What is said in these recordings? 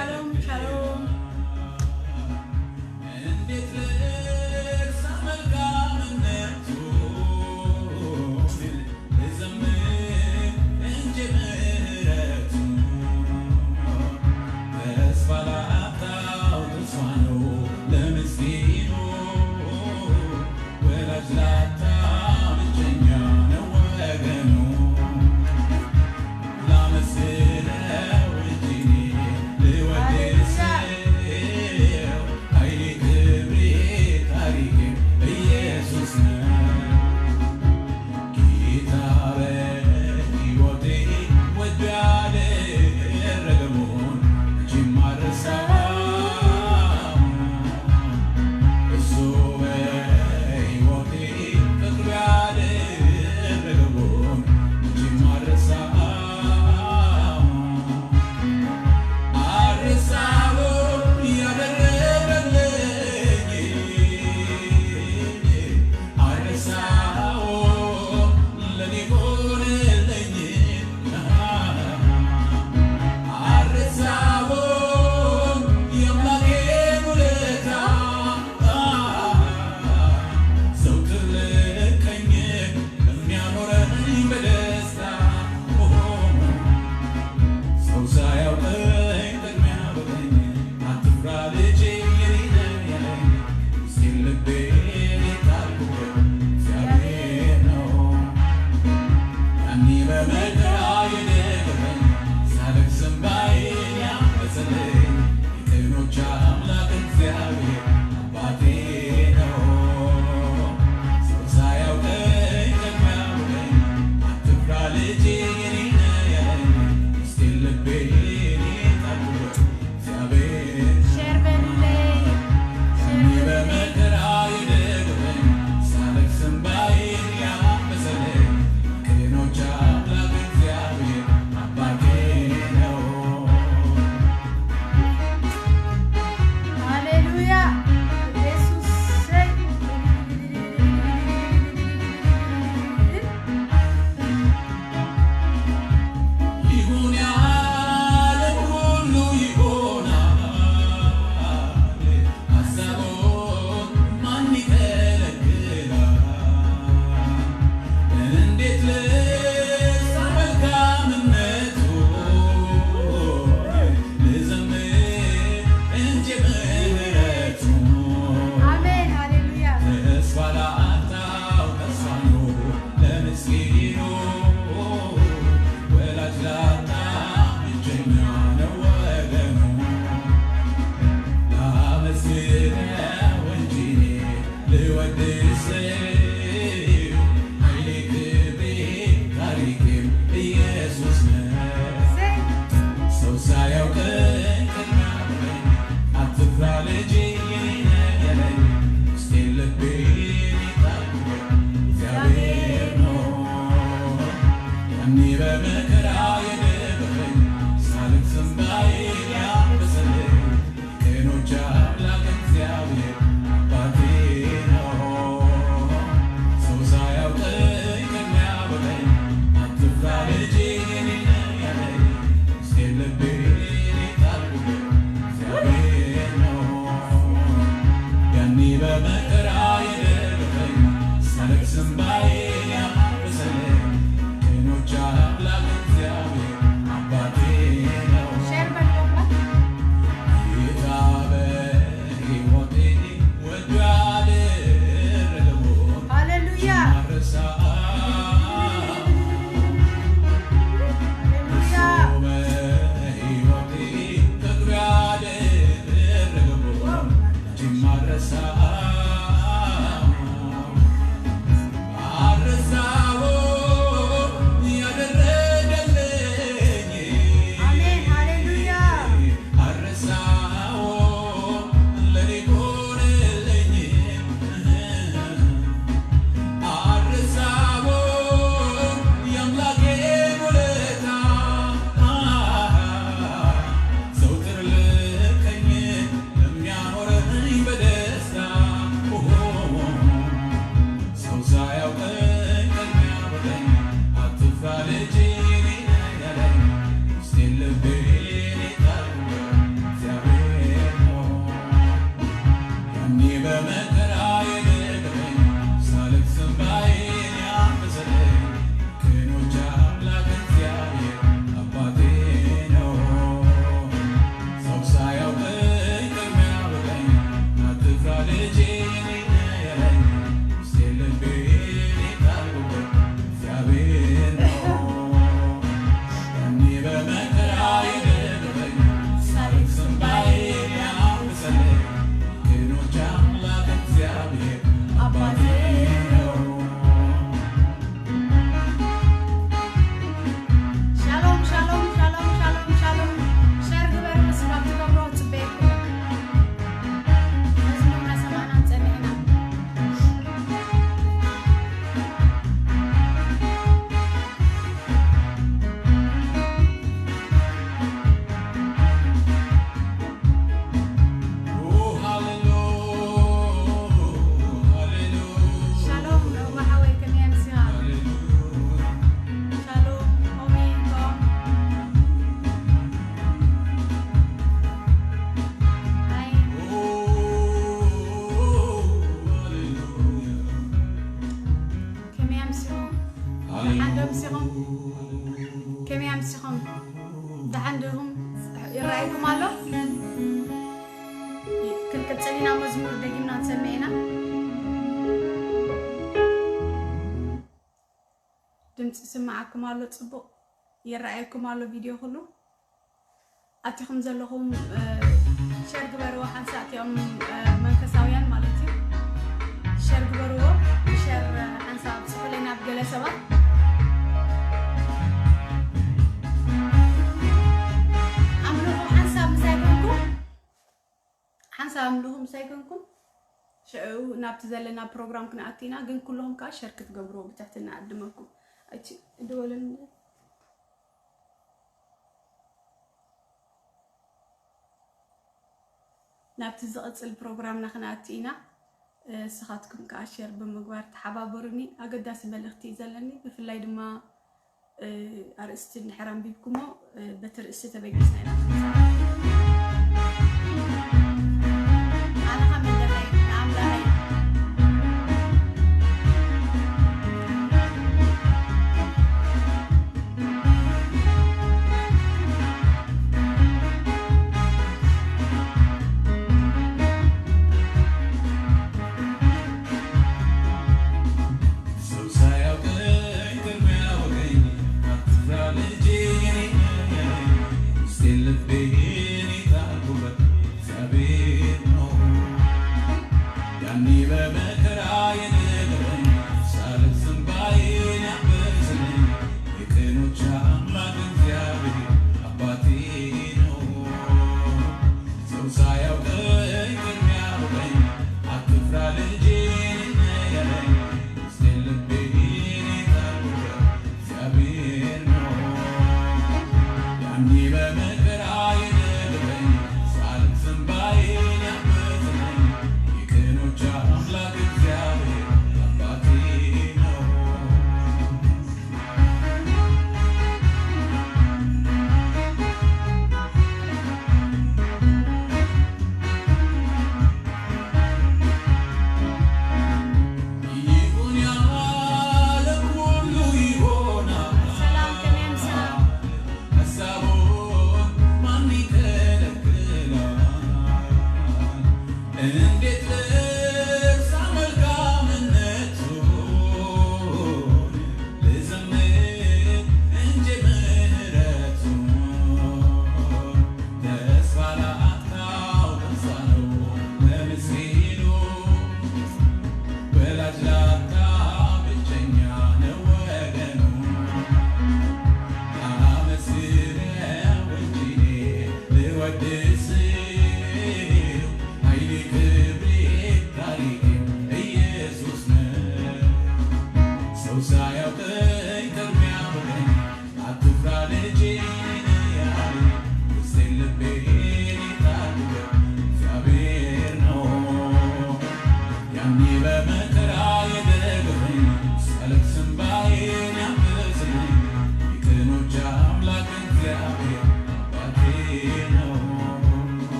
ሻሎም ሻሎም። ንስኹም ደሓን ዲኹም? ይረኣየኩም ኣሎ? ክንቅጽል ኢና፣ መዝሙር ደጊምና ንሰምዕ ኢና። ድምፂ ስምዓኩም ኣሎ፣ ጽቡቕ ይረኣየኩም ኣሎ ቪድዮ ኩሉ። ኣቲኹም ዘለኹም፣ እ፣ ሸር ግበርዎ ሓንሳእ፣ እቲኦም፣ እ፣ መንፈሳውያን ማለት እዩ። ሸር ግበርዎ፣ ሸር፣ እ፣ ሓንሳእ ኣብፅሑለይ ናብ ገለ ሰባት። ኣምልኹ ሓንሳብ ምሳይ ኮንኩም፣ ሓንሳብ ኣምልኹ ምሳይ ኮንኩም፣ ሽዑ ናብቲ ዘለና ፕሮግራም ክንኣቱ ኢና። ግን ኩልኹም ከዓ ሸር ክትገብርዎ ብትሕትና እዕድመኩም። ኣይቺ ድወለኒ። ናብቲ ዝቕጽል ፕሮግራምና ክንኣቱ ኢና። እ፣ ንስኻትኩም ከኣ ሸር ብምግባር ተሓባበሩኒ። ኣገዳሲ መልእኽቲ እዩ ዘለኒ። ብፍላይ ድማ፣ እ፣ ኣርእስቲ እንድሕር ኣንቢብኩሞ፣ እ፣ በቲ ርእስቲ ተበጊስና ኢና ክንዛረብ። ኣነ ኸም እንደላይ ንኣምላኸይ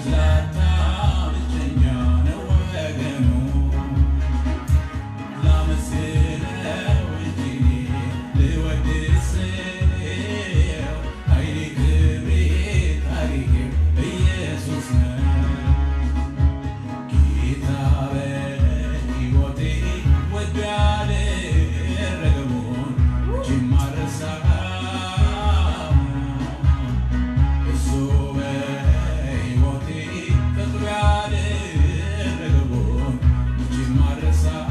ላታ ብቸኛ ነው ወገኑ፣ ላመስግነው እንጂ ልወድሰው፣ ኃይሌ ክብሬ ታሪኬ ኢየሱስ ነው። ጌታ በሕይወቴ ወዶ ያደረገውን መቼም አልረሳም። እሱ በሕይወቴ ፈጥሮ ያደረገውን መቼም አልረሳም።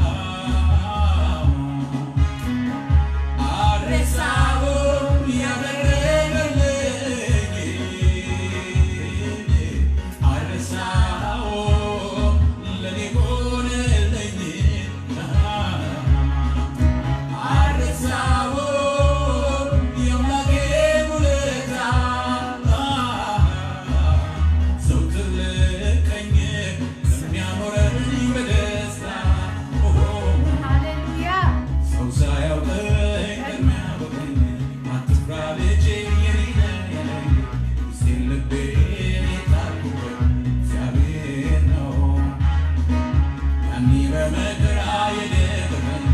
አልረሳውም ያደረገልኝ፣ አልረሳውም ለኔ ሆነልኝ። አልረሳውም የአምላኬን ውለታ፣ ዘውትር ለቀኝ ከሚያኖረኝ በደስታ። ሃሌሉያ። ሰው ሳያውቀኝ ከሚያውቀኝ፣ አትፍራ ልጄ የኔ ነህ ያለኝ፣ ውስጤን ልቤን የጣልኩበት እግዚአብሔር ነው። ያኔ በመከራ የደገፈኝ፣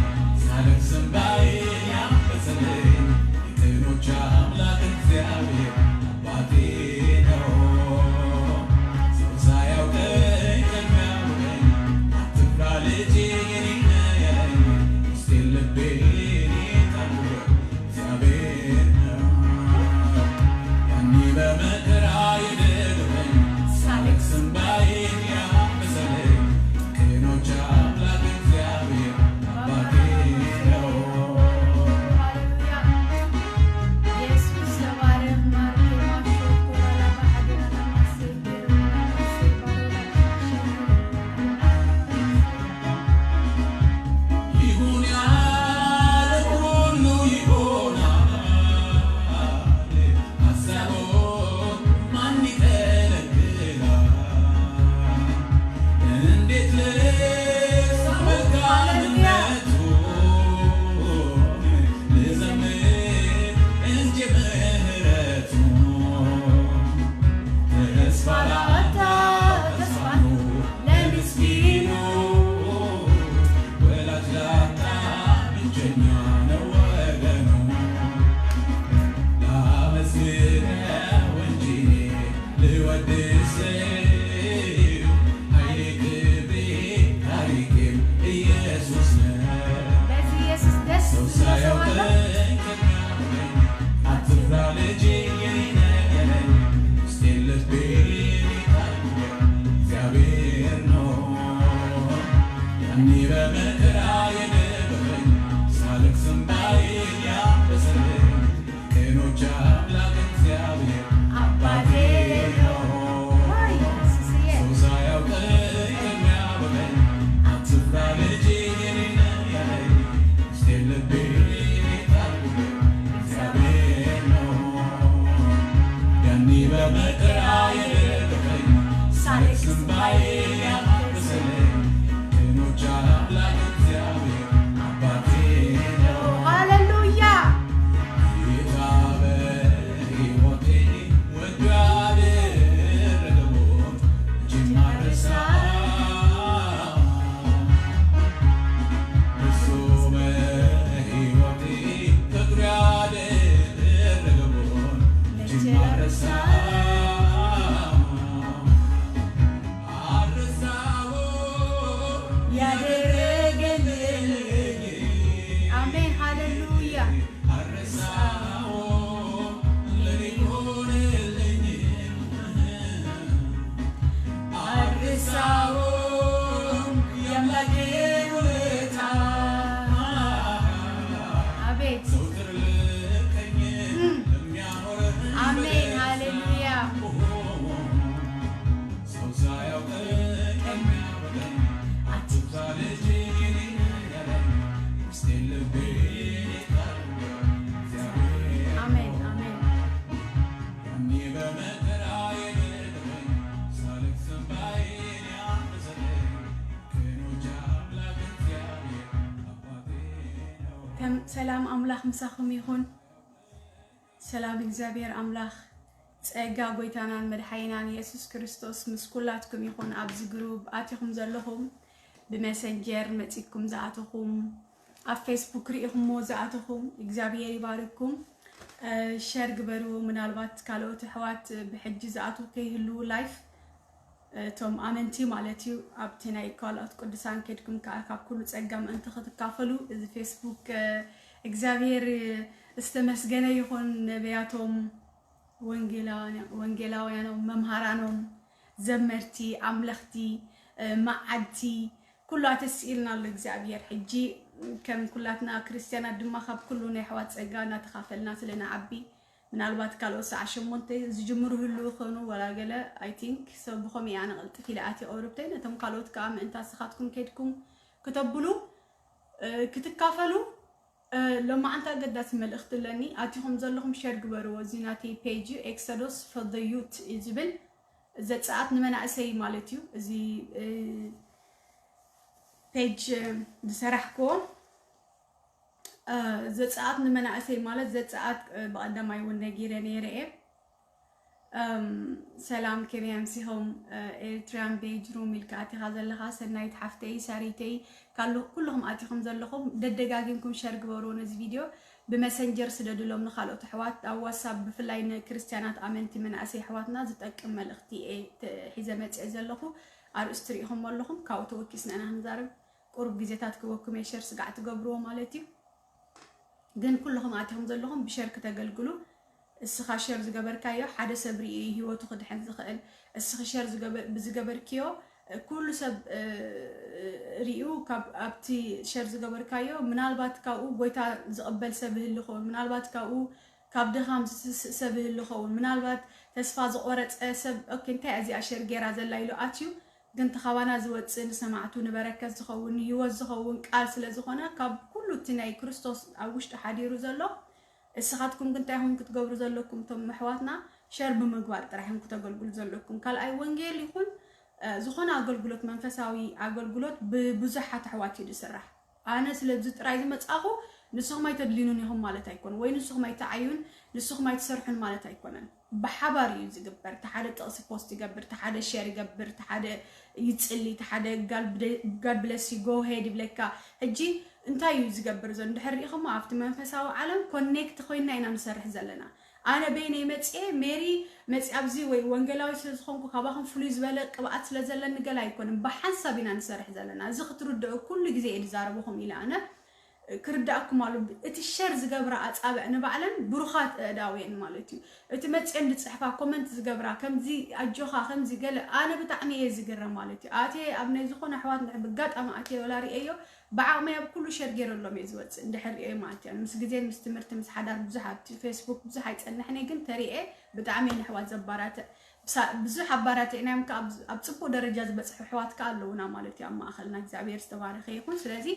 ሳለቅስ እንባዬን ያበሰልኝ፣ የቀኖች አምላክ እግዚአብሔር አባቴ ነው። ሰው ሳያውቀኝ ከሚያውቀኝ፣ አትፍራ ልጄ የኔ ነህ ያለኝ፣ ውስጤን ልቤን የጣልኩበት እግዚአብሔር ነው። ያኔ በመከራ የደገፈኝ፣ ሳለቅስ እንባዬን ያበሰልኝ፣ ቅኖች አምላክ እግዚአብሔር አባቴ ነው። ሃሌሉያ። ኢየሱስ ተባረክ። ማርኬ ማሾ ኮራላ ባዕድና ማሴ ይሁን ያለ ሁሉ ይሆናል፣ ሐሳቡን ማን ይከለክላል? እንዴት ልርሳ መልካምነቱን፣ ልዘምር እንጂ ምሕረቱን። ተስፋ ላጣ ተስፋ ነው ለምስኪኑ፣ ወላጅ ላጣ ብቸኛ ነው ወገኑ። ላመስግነው እንጂ ልወድሰው፣ ኃይሌ ክብሬ ታሪኬም ኢየሱስ ነው። በዚህ ኢየሱስ ደስ ሰው ብሎ ሰው አለ። ሳያውቀኝ ከሚያውቀኝ፣ አትፍራ ልጄ የኔ ነህ ያለኝ፣ ውስጤን ልቤን የጣልኩበት እግዚአብሔር ነው። ያኔ በመከራ የደገፈኝ፣ ሳለቅስ እንባዬን ያበሰልኝ፣ ቅኖች አምላክ እግዚአብሔር አባቴ ነው። ወይ ኢየሱስዬ። ሰው ሳያውቀኝ ከሚያውቀኝ፣ አትፍራ ልጄ የኔ ነህ ያለኝ፣ ውስጤን ልቤን የጣልኩበት እግዚአብሔር ነው። ያኔ በመከራ የደገፈኝ፣ ሳለቅስ እንባዬን ያበሰልኝ፣ ቅኖች አምላክ እግዚአብሔር አባቴ ነው። ሃሌሉያ። ጌታ በሕይወቴ ወዶ ያደረገውን መቼም አልረሳም። እሱ በሕይወቴ ፈጥሮ ያደረገውን መቼም አልረሳም። አልረሳውም ያደረገልኝ። አሜን፣ ሃሌሉያ። አልረሳውም ለኔ ሆነልኝ። አልረሳውም የአምላኬን ውለታ። አቤት። ዘውትር ለቀኝ እም። ለሚያኖረኝ አሜን፣ በደስታ። ሃሌሉያ። ሰው ሳያውቀኝ ከሚያውቀኝ፣ አትፍራ ልጄ የኔ ነህ ያለኝ፣ ውስጤን ልቤን የጣልኩበት እግዚአብሔር አሜን፣ አሜን። ያኔ በመከራ የደገፈኝ፣ ሳለቅስ እንባዬን ያበሰልኝ፣ ቅኖች አምላክ እግዚአብሔር አባቴ ነው። ከም ሰላም ኣምላኽ ምሳኹም ይኹን። ሰላም እግዚኣብሔር ኣምላኽ ጸጋ ጎይታናን መድሓኒናን የሱስ ክርስቶስ ምስ ኩላትኩም ይኹን። ኣብዚ ግሩብ ኣቲኹም ዘለኹም፣ ብመሰንጀር መጺኩም ዝኣተኹም፣ ኣብ ፌስቡክ ርኢኹምዎ ዝኣተኹም እግዚኣብሔር ይባርኩም። እ፣ ሸር ግበርዎ። ምናልባት ካልኦት ኣሕዋት ብሕጂ ዝኣትዉ ከይህልዉ ላይፍ፣ እቶም ኣመንቲ ማለት እዩ፣ ኣብቲ ናይ ካልኦት ቅዱሳን ከድኩም ከዓ ካብ ኩሉ ጸጋ ምእንቲ ክትካፈሉ እዚ ፌስቡክ፣ እ፣ እግዚኣብሔር ዝተመስገነ ይኹን። ነቢያቶም፣ ወንጌላውያን-፣ ወንጌላውያኖም፣ መምሃራኖም፣ ዘመርቲ፣ ኣምለኽቲ፣ እ፣ መዓድቲ፣ ኩሉ ኣተስኢልና ኣሎ እግዚኣብሔር። ሕጂ ከም ኩላትና ክርስትያናት ድማ ካብ ኩሉ ናይ ኣሕዋት ጸጋ እናተኻፈልና ስለ ንዓቢ፣ ምናልባት ካልኦት ሰዓት ሸሞንተ ዝጅምሩ ህልው ይኾኑ፣ ወላ ገለ፣ I think፣ ሰብ ብኸምኡ እየ ኣነ ቅልጥፍ ኢለ ኣትየ ቅርብተይ። ነቶም ካልኦት ከዓ ምእንታ ንስኻትኩም ከድኩም ክተብሉ፣ እ፣ ክትካፈሉ፣ እ፣ ሎማዓንቲ ኣገዳሲ መልእኽቲ ኣለኒ። ኣቲኹም ዘለኹም ሸር ግበርዎ። እዚ ናተይ ፔጅ እዩ፣ ኤክሶዶስ for the youth እዩ ዝብል፣ ዘጸኣት ንመናእሰይ ማለት እዩ። እዚ፣ እ፣ ፔጅ፣ እ፣ ዝሰራሕክዎ፣ እ፣ ዘጸኣት ንመናእሰይ ማለት ዘጸኣት፣ እ፣ ብቐዳማይ እውን ነጊረ ነይረ እየ። እም፣ ሰላም፣ ከመይ ኣምሲኹም? እ፣ ኤርትራን ቤጅሩም ኢልካ ኣቲኻ ዘለኻ፣ ሰናይት ሓፍተይ፣ ሳሪተይ፣ ካሉ-፣ ኩልኹም ኣቲኹም ዘለኹም፣ ደደጋጊምኩም ሸር ግበርዎ ነዚ ቪድዮ። ብመሰንጀር ስደድሎም ንኻልኦት ኣሕዋት፣ ኣብ ዋትሳፕ፣ ብፍላይ ንክርስትያናት ኣመንቲ መናእሰይ ኣሕዋትና ዝጠቅም መልእኽቲ እየ ተ-፣ ሒዘ መጽአ ዘለኹ። ኣርእስቲ ርኢኹም ኣለኹም፣ ካብኡ ተወኪስና ኢና ክንዛረብ። ቁሩብ ግዜታት ክበኩም እየ፣ ሸር ስጋዕ ትገብርዎ ማለት እዩ። ግን ኩልኹም ኣቲኹም ዘለኹም ብሸር ክተገልግሉ፣ እስኻ ሸር ዝገበርካዮ ሓደ ሰብ ርእዩ እዩ ህይወቱ ክድሕን ዝኽእል። እስኺ ሸር ዝገበ-፣ ብዝገበርክዮ፣ ኩሉ ሰብ፣ እ፣ ርእዩ ካብ፣ ኣብቲ ሸር ዝገበርካዮ፣ ምናልባት ካብኡ ጎይታ ዝቕበል ሰብ ይህሉ ይኸውን፣ ምናልባት ካብኡ ካብ ድኻም ዝስስእ ሰብ ይህሉ ይኸውን፣ ምናልባት ተስፋ ዝቖረጸ ሰብ፣ ኦኬ፣ እንታይ እያ እዚኣ ሸር ገይራ ዘላ ኢሉ ኣትዩ፣ ግን እቲ ካባና ዝወጽእ ንሰማዕቱ ንበረከት ዝኸውን ንህይወት ዝኸውን ቃል ስለ ዝኾነ፣ ካብ ኩሉ እቲ ናይ ክርስቶስ ኣብ ውሽጢ ሓዲሩ ዘሎ፣ እስኻትኩም ግን እንታይ ኢኹም ክትገብሩ ዘለኩም? እቶም ኣሕዋትና ሸር ብምግባር ጥራሕ እዮም ክተገልግሉ ዘለኩም። ካልኣይ ወንጌል ይኹን፣ እ፣ ዝኾነ ኣገልግሎት፣ መንፈሳዊ ኣገልግሎት ብብዙሓት ኣሕዋት እዩ ዝስራሕ። ኣነ ስለዚ ጥራይ ዝመጻኹ ንስኹም ኣይተድልዩንን ኢኹም ማለት ኣይኮነን፣ ወይ ንስኹም ኣይትዓዩን፣ ንስኹም ኣይትሰርሑን ማለት ኣይኮነን። ብሓባር እዩ ዝግበር። እቲ ሓደ ጥቕሲ ፖስት ይገብር፣ እቲ ሓደ ሸር ይገብር፣ እቲ ሓደ ይጽሊ፣ እቲ ሓደ ጋድ ብደ-፣ ጋድ ብለስ ዩ፣ ጎ ሄድ ይብለካ። ሕጂ እንታይ እዩ ዝገብር ዘሎ? እንድሕር ርኢኹሞ፣ ኣብቲ መንፈሳዊ ዓለም ኮኔክት ኮይንና ኢና ንሰርሕ ዘለና። ኣነ በይነይ መጽየ፣ ሜሪ መጽያ ኣብዚ ወይ ወንጌላዊ ስለ ዝኾንኩ ካባኹም ፍሉይ ዝበለ ቅብኣት ስለ ዘለኒ ገለ ኣይኮነን። ብሓንሳብ ኢና ንሰርሕ ዘለና። እዚ ክትርድኡ ኩሉ ግዜ እየ ዝዛረበኹም ኢለ ኣነ ክርዳእኩም ኣሎ። እቲ ሸር ዝገብራ ኣጻብዕ ንባዕለን ብሩኻት ኣእዳው እየን ማለት እዩ። እቲ መጽየን ዝጽሕፋ፣ ኮመንት ዝገብራ፣ ከምዚ ኣጆኻ፣ ከምዚ ገለ፣ ኣነ ብጣዕሚ እየ ዝግረም ማለት እዩ። ኣትየ ኣብ ናይ ዝኾነ ኣሕዋት እንድሕር ብጋጣሚ ኣትየ ወላ ርእየዮ፣ ብዓቕመይ ኣብ ኩሉ ሸር ገይረሎም እየ ዝወጽእ፣ እንድሕር ርእየ ማለት እዩ። ምስ ግዜን ምስ ትምህርቲ ምስ ሓዳር ብዙሕ ኣብቲ ፌስቡክ ብዙሕ ኣይጸንሕን እየ፣ ግን ተሪኤ ብጣዕሚ እየ ንኣሕዋት ዘባራትዕ። ብሳ-፣ ብዙሕ ኣባራቲዕናዮም ከኣ ኣብ፣ ኣብ ጽቡቕ ደረጃ ዝበጽሑ ኣሕዋት ከኣ ኣለዉና ማለት እዩ ኣብ ማእኸልና። እግዚኣብሔር ዝተባረኸ ይኹን። ስለዚ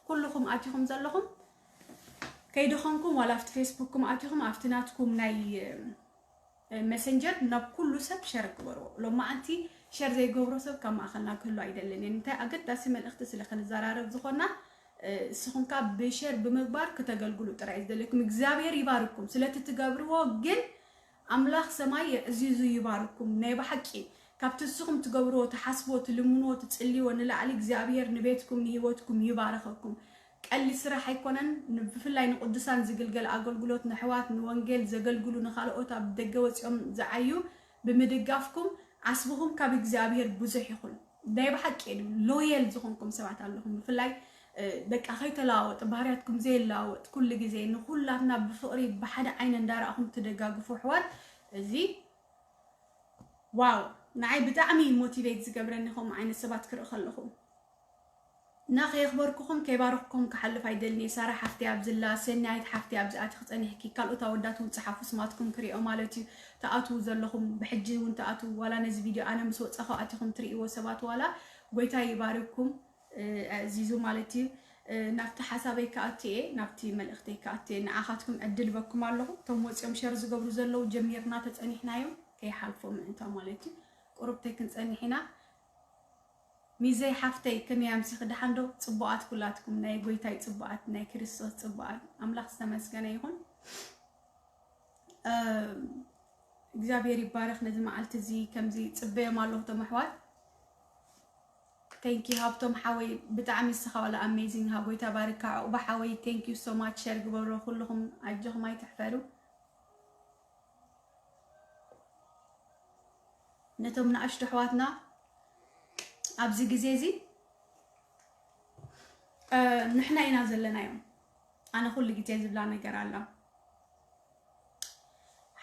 ኩልኹም ኣቲኹም ዘለኹም ከይደኸምኩም ዋላ ኣብቲ ፌስቡክኩም ኣቲኹም ኣብቲ ናትኩም ናይ፣ እ፣ መሰንጀር ናብ ኩሉ ሰብ ሸር ግበርዎ። ሎማዓንቲ ሸር ዘይገብሮ ሰብ ካብ ማእኸልና ክህሉ ኣይደልን እየ። እንታይ ኣገዳሲ መልእኽቲ ስለ ክንዘራረብ ዝኾንና፣ እ፣ እስኹም ከኣ ብሸር ብምግባር ክተገልግሉ ጥራይ እዩ ዝደልየኩም። እግዚኣብሔር ይባርኩም ስለቲ ትገብርዎ፣ ግን ኣምላኽ ሰማይ የዕዚዙ ይባርኩም። ናይ ብሓቂ ካብቲ እስኹም ትገብርዎ፣ ትሓስብዎ፣ ትልምንዎ፣ ትጽልይዎ ንላዕሊ እግዚኣብሔር ንቤትኩም ንህይወትኩም ይባርኸኩም። ቀሊል ስራሕ ኣይኮነን። ን-፣ ብፍላይ ንቅዱሳን ዝግልገል ኣገልግሎት፣ ንኣሕዋት ንወንጌል ዘገልግሉ፣ ንኻልኦት ኣብ ደገ ወጺኦም ዝዓዩ ብምድጋፍኩም ዓስብኹም ካብ እግዚኣብሔር ብዙሕ ይኹን። ናይ ብሓቂ ሎየል ዝኾንኩም ሰባት ኣለኹም። ብፍላይ፣ እ፣ በቃ ከይተለዋወጥ፣ ባህርያትኩም ዘይለዋወጥ፣ ኩሉ ግዜ ንኹላትና ብፍቕሪ ብሓደ ዓይኒ እንዳረኣኹም ትደጋግፉ ኣሕዋት፣ እዚ ዋው፣ ንዓይ ብጣዕሚ ሞቲቬት ዝገብረኒ ከምኡ ዓይነት ሰባት ክርኢ ከለኹ። እና ከየኽበርኩኹም ከይባረኽኩም ክሓልፍ ኣይደልን እየ። ሳራ ሓፍተይ ኣብዚላ፣ ሰናይት ሓፍተይ ኣብዚ ኣቲኺ ጸኒሕኪ፣ ካልኦት ኣወዳት እውን ጸሓፉ ስማትኩም ክሪኦ ማለት እዩ። ትኣትዉ ዘለኹም፣ ብሕጂ እውን ትኣትዉ፣ ዋላ ነዚ ቪድዮ ኣነ ምስ ወጻኹ ኣቲኹም ትርእይዎ ሰባት ዋላ፣ ጎይታ ይባርክኩም፣ እ፣ ኣዕዚዙ ማለት እዩ። እ፣ ናብቲ ሓሳበይ ክኣቱ እየ፣ ናብቲ መልእኽተይ ክኣቱ እየ። ንዓኻትኩም ዕድል በኩም ኣለኹ። እቶም ወጺኦም ሸር ዝገብሩ ዘለዉ ጀሚርና ተጸኒሕናዮም፣ ከይሓልፎም ምእንታ ማለት እዩ። ቁሩብተይ ክንጸንሕ ኢና። ሚዘይ ሓፍተይ ከመይ ኣምሲኺ? ደሓን ዶ? ጽቡቓት ኩላትኩም ናይ ጎይታይ ጽቡቓት፣ ናይ ክርስቶስ ጽቡቓት። ኣምላኽ ዝተመስገነ ይኹን። እም፣ እግዚኣብሔር ይባረኽ። ነዚ መዓልቲ እዚ ከምዚ ጽበዮም ኣለኹ እቶም ኣሕዋት። Thank you ሃብቶም ሓወይ፣ ብጣዕሚ ንስኻ ዋላ amazing ኢኻ። ጎይታ ባርካ። ዕቑባ ሓወይ፣ thank you so much። ሸር ግበሩ ኩልኹም፣ ኣጆኹም ኣይትሕፈሩ። ነቶም ንኣሽቱ ኣሕዋትና ኣብዚ ግዜ እዚ እ፣ ንሕና ኢና ዘለናዮም። ኣነ ኩሉ ግዜ ዝብላ ነገር ኣላ።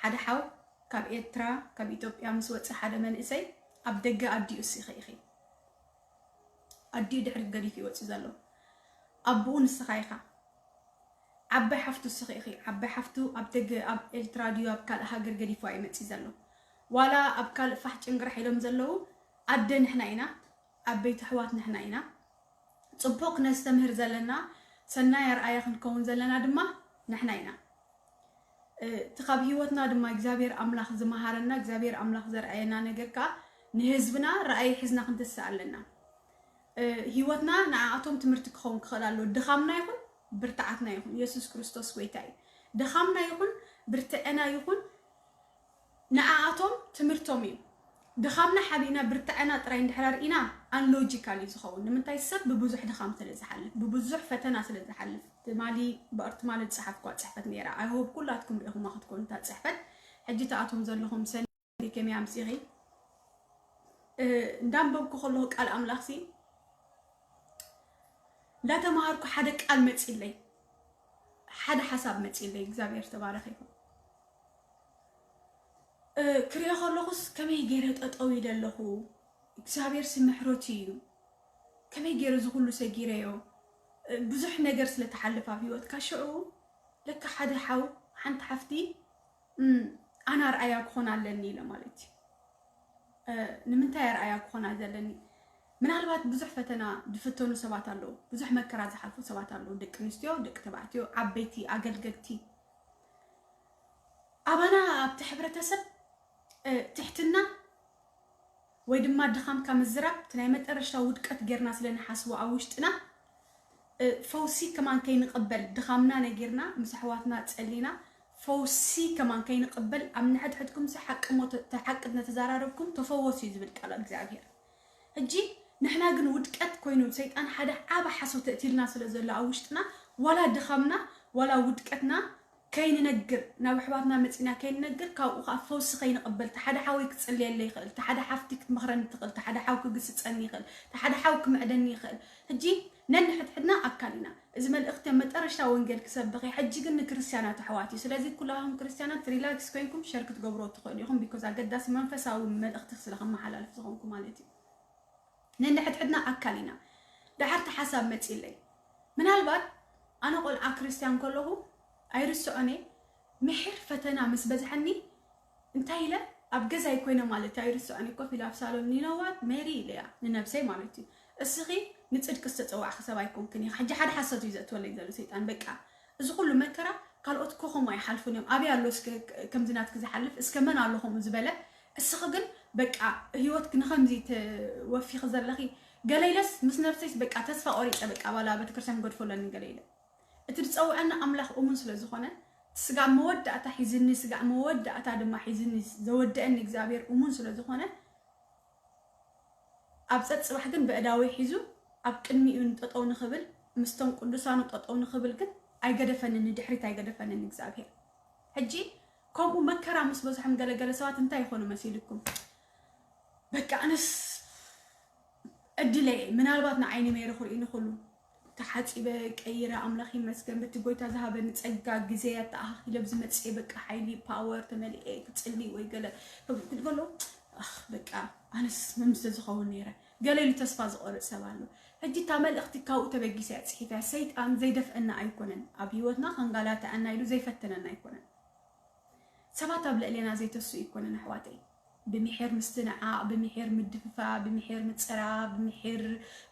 ሓደ ሓው ካብ ኤርትራ፣ ካብ ኢትዮጵያ ምስ ወፀ ሓደ መንእሰይ ኣብ ደገ ኣዲኡ እስኺ ኢኺ። ኣዲኡ ድሕሪት ገዲፉ ይወፅእ ዘሎ። ኣቦኡ ንስኻ ኢኻ። ዓባይ ሓፍቱ እስኺ ኢኺ። ዓባይ ሓፍቱ ኣብ ደገ፣ ኣብ ኤርትራ ድዩ ኣብ ካልእ ሃገር ገዲፉዋ ይመፅእ ዘሎ። ዋላ ኣብ ካልእ ፋሕ ጭንግራሕ ኢሎም ዘለዉ ኣደ ንሕና ኢና፣ ዓበይቲ ኣሕዋት ንሕና ኢና። ጽቡቕ ክነስተምህር ዘለና፣ ሰናይ ኣርኣያ ክንከውን ዘለና ድማ ንሕና ኢና። እ፣ እቲ ካብ ህይወትና ድማ እግዚኣብሔር ኣምላኽ ዝመሃረና፣ እግዚኣብሔር ኣምላኽ ዘርኣየና ነገር ከኣ ንህዝብና ራእይ ሒዝና ክንተስእ ኣለና። እ፣ ህይወትና ንዓኣቶም ትምህርቲ ክኸውን ክኽእል ኣለዎ። ድኻምና ይኹን ብርትዓትና ይኹን፣ የሱስ ክርስቶስ ጎይታ እዩ። ድኻምና ይኹን ብርትዕና ይኹን ንዓኣቶም ትምህርቶም እዩ። ድኻምና ሓቢእና ብርትዕና ጥራይ እንድሕር ኣርኢና ኣንሎጂካል እዩ ዝኸውን። ንምንታይ? ሰብ ብብዙሕ ድኻም ስለ ዝሓልፍ፣ ብብዙሕ ፈተና ስለ ዝሓልፍ። ትማሊ ብኣር-፣ ትማሊ ዝጸሓፍኳ ጽሕፈት ነይራ። I hope ኩላትኩም ርኢኹማ ክትኮኑ እታ ጽሕፈት። ሕጂ ተኣትዎም ዘለኹም ሰኒ ከመይ ኣምጺኺ? እ፣ እንዳንበብኩ ከለኹ ቃል ኣምላኽሲ እንዳተማሃርኩ ሓደ ቃል መጺለይ፣ ሓደ ሓሳብ መጺለይ። እግዚኣብሔር ተባረኸ ይኹን። እ፣ ክሪኦ ከለኹስ ከመይ ገይረ ጠጠው ኢለ ኣለኹ? እግዚኣብሔር ሲ ምሕረቱ እዩ። ከመይ ገይረ እዚ ኩሉ ሰጊረዮ? እ፣ ብዙሕ ነገር ስለ ትሓልፍ ኣብ ህይወትካ፣ ሽዑ ለካ ሓደ ሓው፣ ሓንቲ ሓፍቲ፣ እም፣ ኣነ ኣርኣያ ክኾን ኣለኒ ኢለ ማለት እዩ። እ፣ ንምንታይ ኣርኣያ ክኾና ዘለኒ? ምናልባት ብዙሕ ፈተና ዝፍተኑ ሰባት ኣለዉ፣ ብዙሕ መከራ ዝሓልፉ ሰባት ኣለዉ፣ ደቂ ኣንስትዮ፣ ደቂ ተባዕትዮ፣ ዓበይቲ፣ ኣገልገልቲ። ኣባና ኣብቲ ሕብረተሰብ፣ እ፣ ትሕትና ወይ ድማ ድኻምካ ምዝራብ እቲ ናይ መጠረሽታ ውድቀት ጌርና ስለ ንሓስቦ ኣብ ውሽጥና፣ እ፣ ፈውሲ ከማን ከይንቕበል ድኻምና ነጊርና ምስ ኣሕዋትና ጸሊና ፈውሲ ከማን ከይንቕበል ኣብ ንሕድሕድኩም ሲ ሓቂ እሞ ተ-፣ ተ-፣ ሓቂ ነተዛራረብኩም ተፈወሱ እዩ ዝብል ቃል እግዚኣብሔር። ሕጂ ንሕና ግን ውድቀት ኮይኑ ሰይጣን ሓደ ዓቢ ሓሶት እትልና ስለ ዘሎ ኣብ ውሽጥና ዋላ ድኻምና ዋላ ውድቀትና ከይንነግር፣ ናብ ኣሕዋትና መጺና ከይንነግር፣ ካብኡ ኸኣ ፈውሲ ከይንቕበል፣ እቲ ሓደ ሓወይ ክጽልየለይ ይኽእል፣ እቲ ሓደ ሓፍቲ ክትመኽረኒ ትኽእል፣ እቲ ሓደ ሓው ክግስጸኒ ይኽእል፣ እቲ ሓደ ሓው ክምዕደኒ ይኽእል። ሕጂ ነንሕድሕድና ኣካል ኢና። እዚ መልእኽቲ ኣብ መጠረሽታ ወንጌል ክሰብኽ እየ። ሕጂ ግን ንክርስትያናት ኣሕዋት እዩ። ስለዚ ኩላኹም ክርስትያናት ሪላክስ ኮይንኩም ሸር ክትገብርዎ ትኽእሉ ኢኹም። ቢኮዝ ኣገዳሲ መንፈሳዊ መልእኽቲ ስለ ከመሓላልፍ ዝኾንኩ ማለት እዩ። ነንሕድሕድና ኣካል ኢና። ደሓር እቲ ሓሳብ መጺለይ። ምናልባት ኣነ ቆልዓ ክርስትያን ከለኹ ኣይርስዖን እየ። ምሒር ፈተና ምስ በዝሐኒ እንታይ ኢለ ኣብ ገዛይ ኮይነ ማለት እዩ ኣይርስዖን እየ። ኮፍ ኢለ ኣብ ሳሎን ኒነዋት ሜሪ ኢለያ ንነብሰይ ማለት እዩ። እስኺ ንጽድቂ ዝተጸዋዕኺ ሰብ ኣይኮንክን ኢኺ። ሕጂ ሓደ ሓሶት እዩ ዘእትወለይ ዘሎ ሰይጣን። በቃ እዚ ኩሉ መከራ ካልኦት ኮ ከምኡ ኣይሓልፉን እዮም። ኣበይ ኣሎ እስከ ከምዚ ናትኪ ዝሓልፍ? እስከ መን ኣሎ ከምኡ ዝበለ? እስኺ ግን በቃ ህይወትኪ ንኸምዚ ተወፊኺ ዘለኺ። ገለ ኢለስ ምስ ነብሰይስ በቃ ተስፋ ቆሪጸ በቃ ባላ ቤተክርስትያን ክገድፎ ኣለኒ ገለ ኢለ። እቲ ዝጸውዐኒ ኣምላኽ እሙን ስለ ዝኾነ፣ ስጋዕ መወዳእታ ሒዝኒ፣ ስጋዕ መወዳእታ ድማ ሒዝኒ ዘወደአኒ እግዚኣብሔር እሙን ስለ ዝኾነ፣ ኣብ ጸጽባሕ ግን በእዳወይ ሒዙ ኣብ ቅድሚኡ ጠጠው ንኽብል፣ ምስቶም ቅዱሳኑ ጠጠው ንኽብል ግን ኣይገደፈንን፣ ንድሕሪት ኣይገደፈንን እግዚኣብሔር። ሕጂ ከምኡ መከራ ምስ በዝሖም ገለገለ ሰባት እንታይ ይኾኑ መሲልኩም? በቃ ኣነስ ዕድለይ ምናልባት ንዓይኒ ሜሪ ክርእዩኒ ክሉ ተሓጺበ ቀይረ ኣምላኽ ይመስገን በቲ ጎይታ ዝሃበኒ ጸጋ ግዜ ኣተኣኻኺለ ኣብዚ መጽኤ በቃ ሓይሊ ፓወር ተመሊኤ ክጽሊ ወይ ገለ ክትገሎ ኣኽ በቃ ኣነስ መምስ ዝኸውን ነይረ ገለ ኢሉ ተስፋ ዝቆርጽ ሰብ ኣሎ። ሕጂ እታ መልእኽቲ ካብኡ ተበጊሰ እያ ጽሒፈያ። ሰይጣን ዘይደፍአና ኣይኮነን፣ ኣብ ህይወትና ከንጋላትዐና ኢሉ ዘይፈተነና ኣይኮነን። ሰባት ኣብ ልዕሌና ዘይተስኡ ኣይኮነን ኣሕዋተይ። ብምሒር ምስትንዓቕ፣ ብምሒር ምድፍፋ፣ ብምሒር ምጽራብ፣ ብምሒር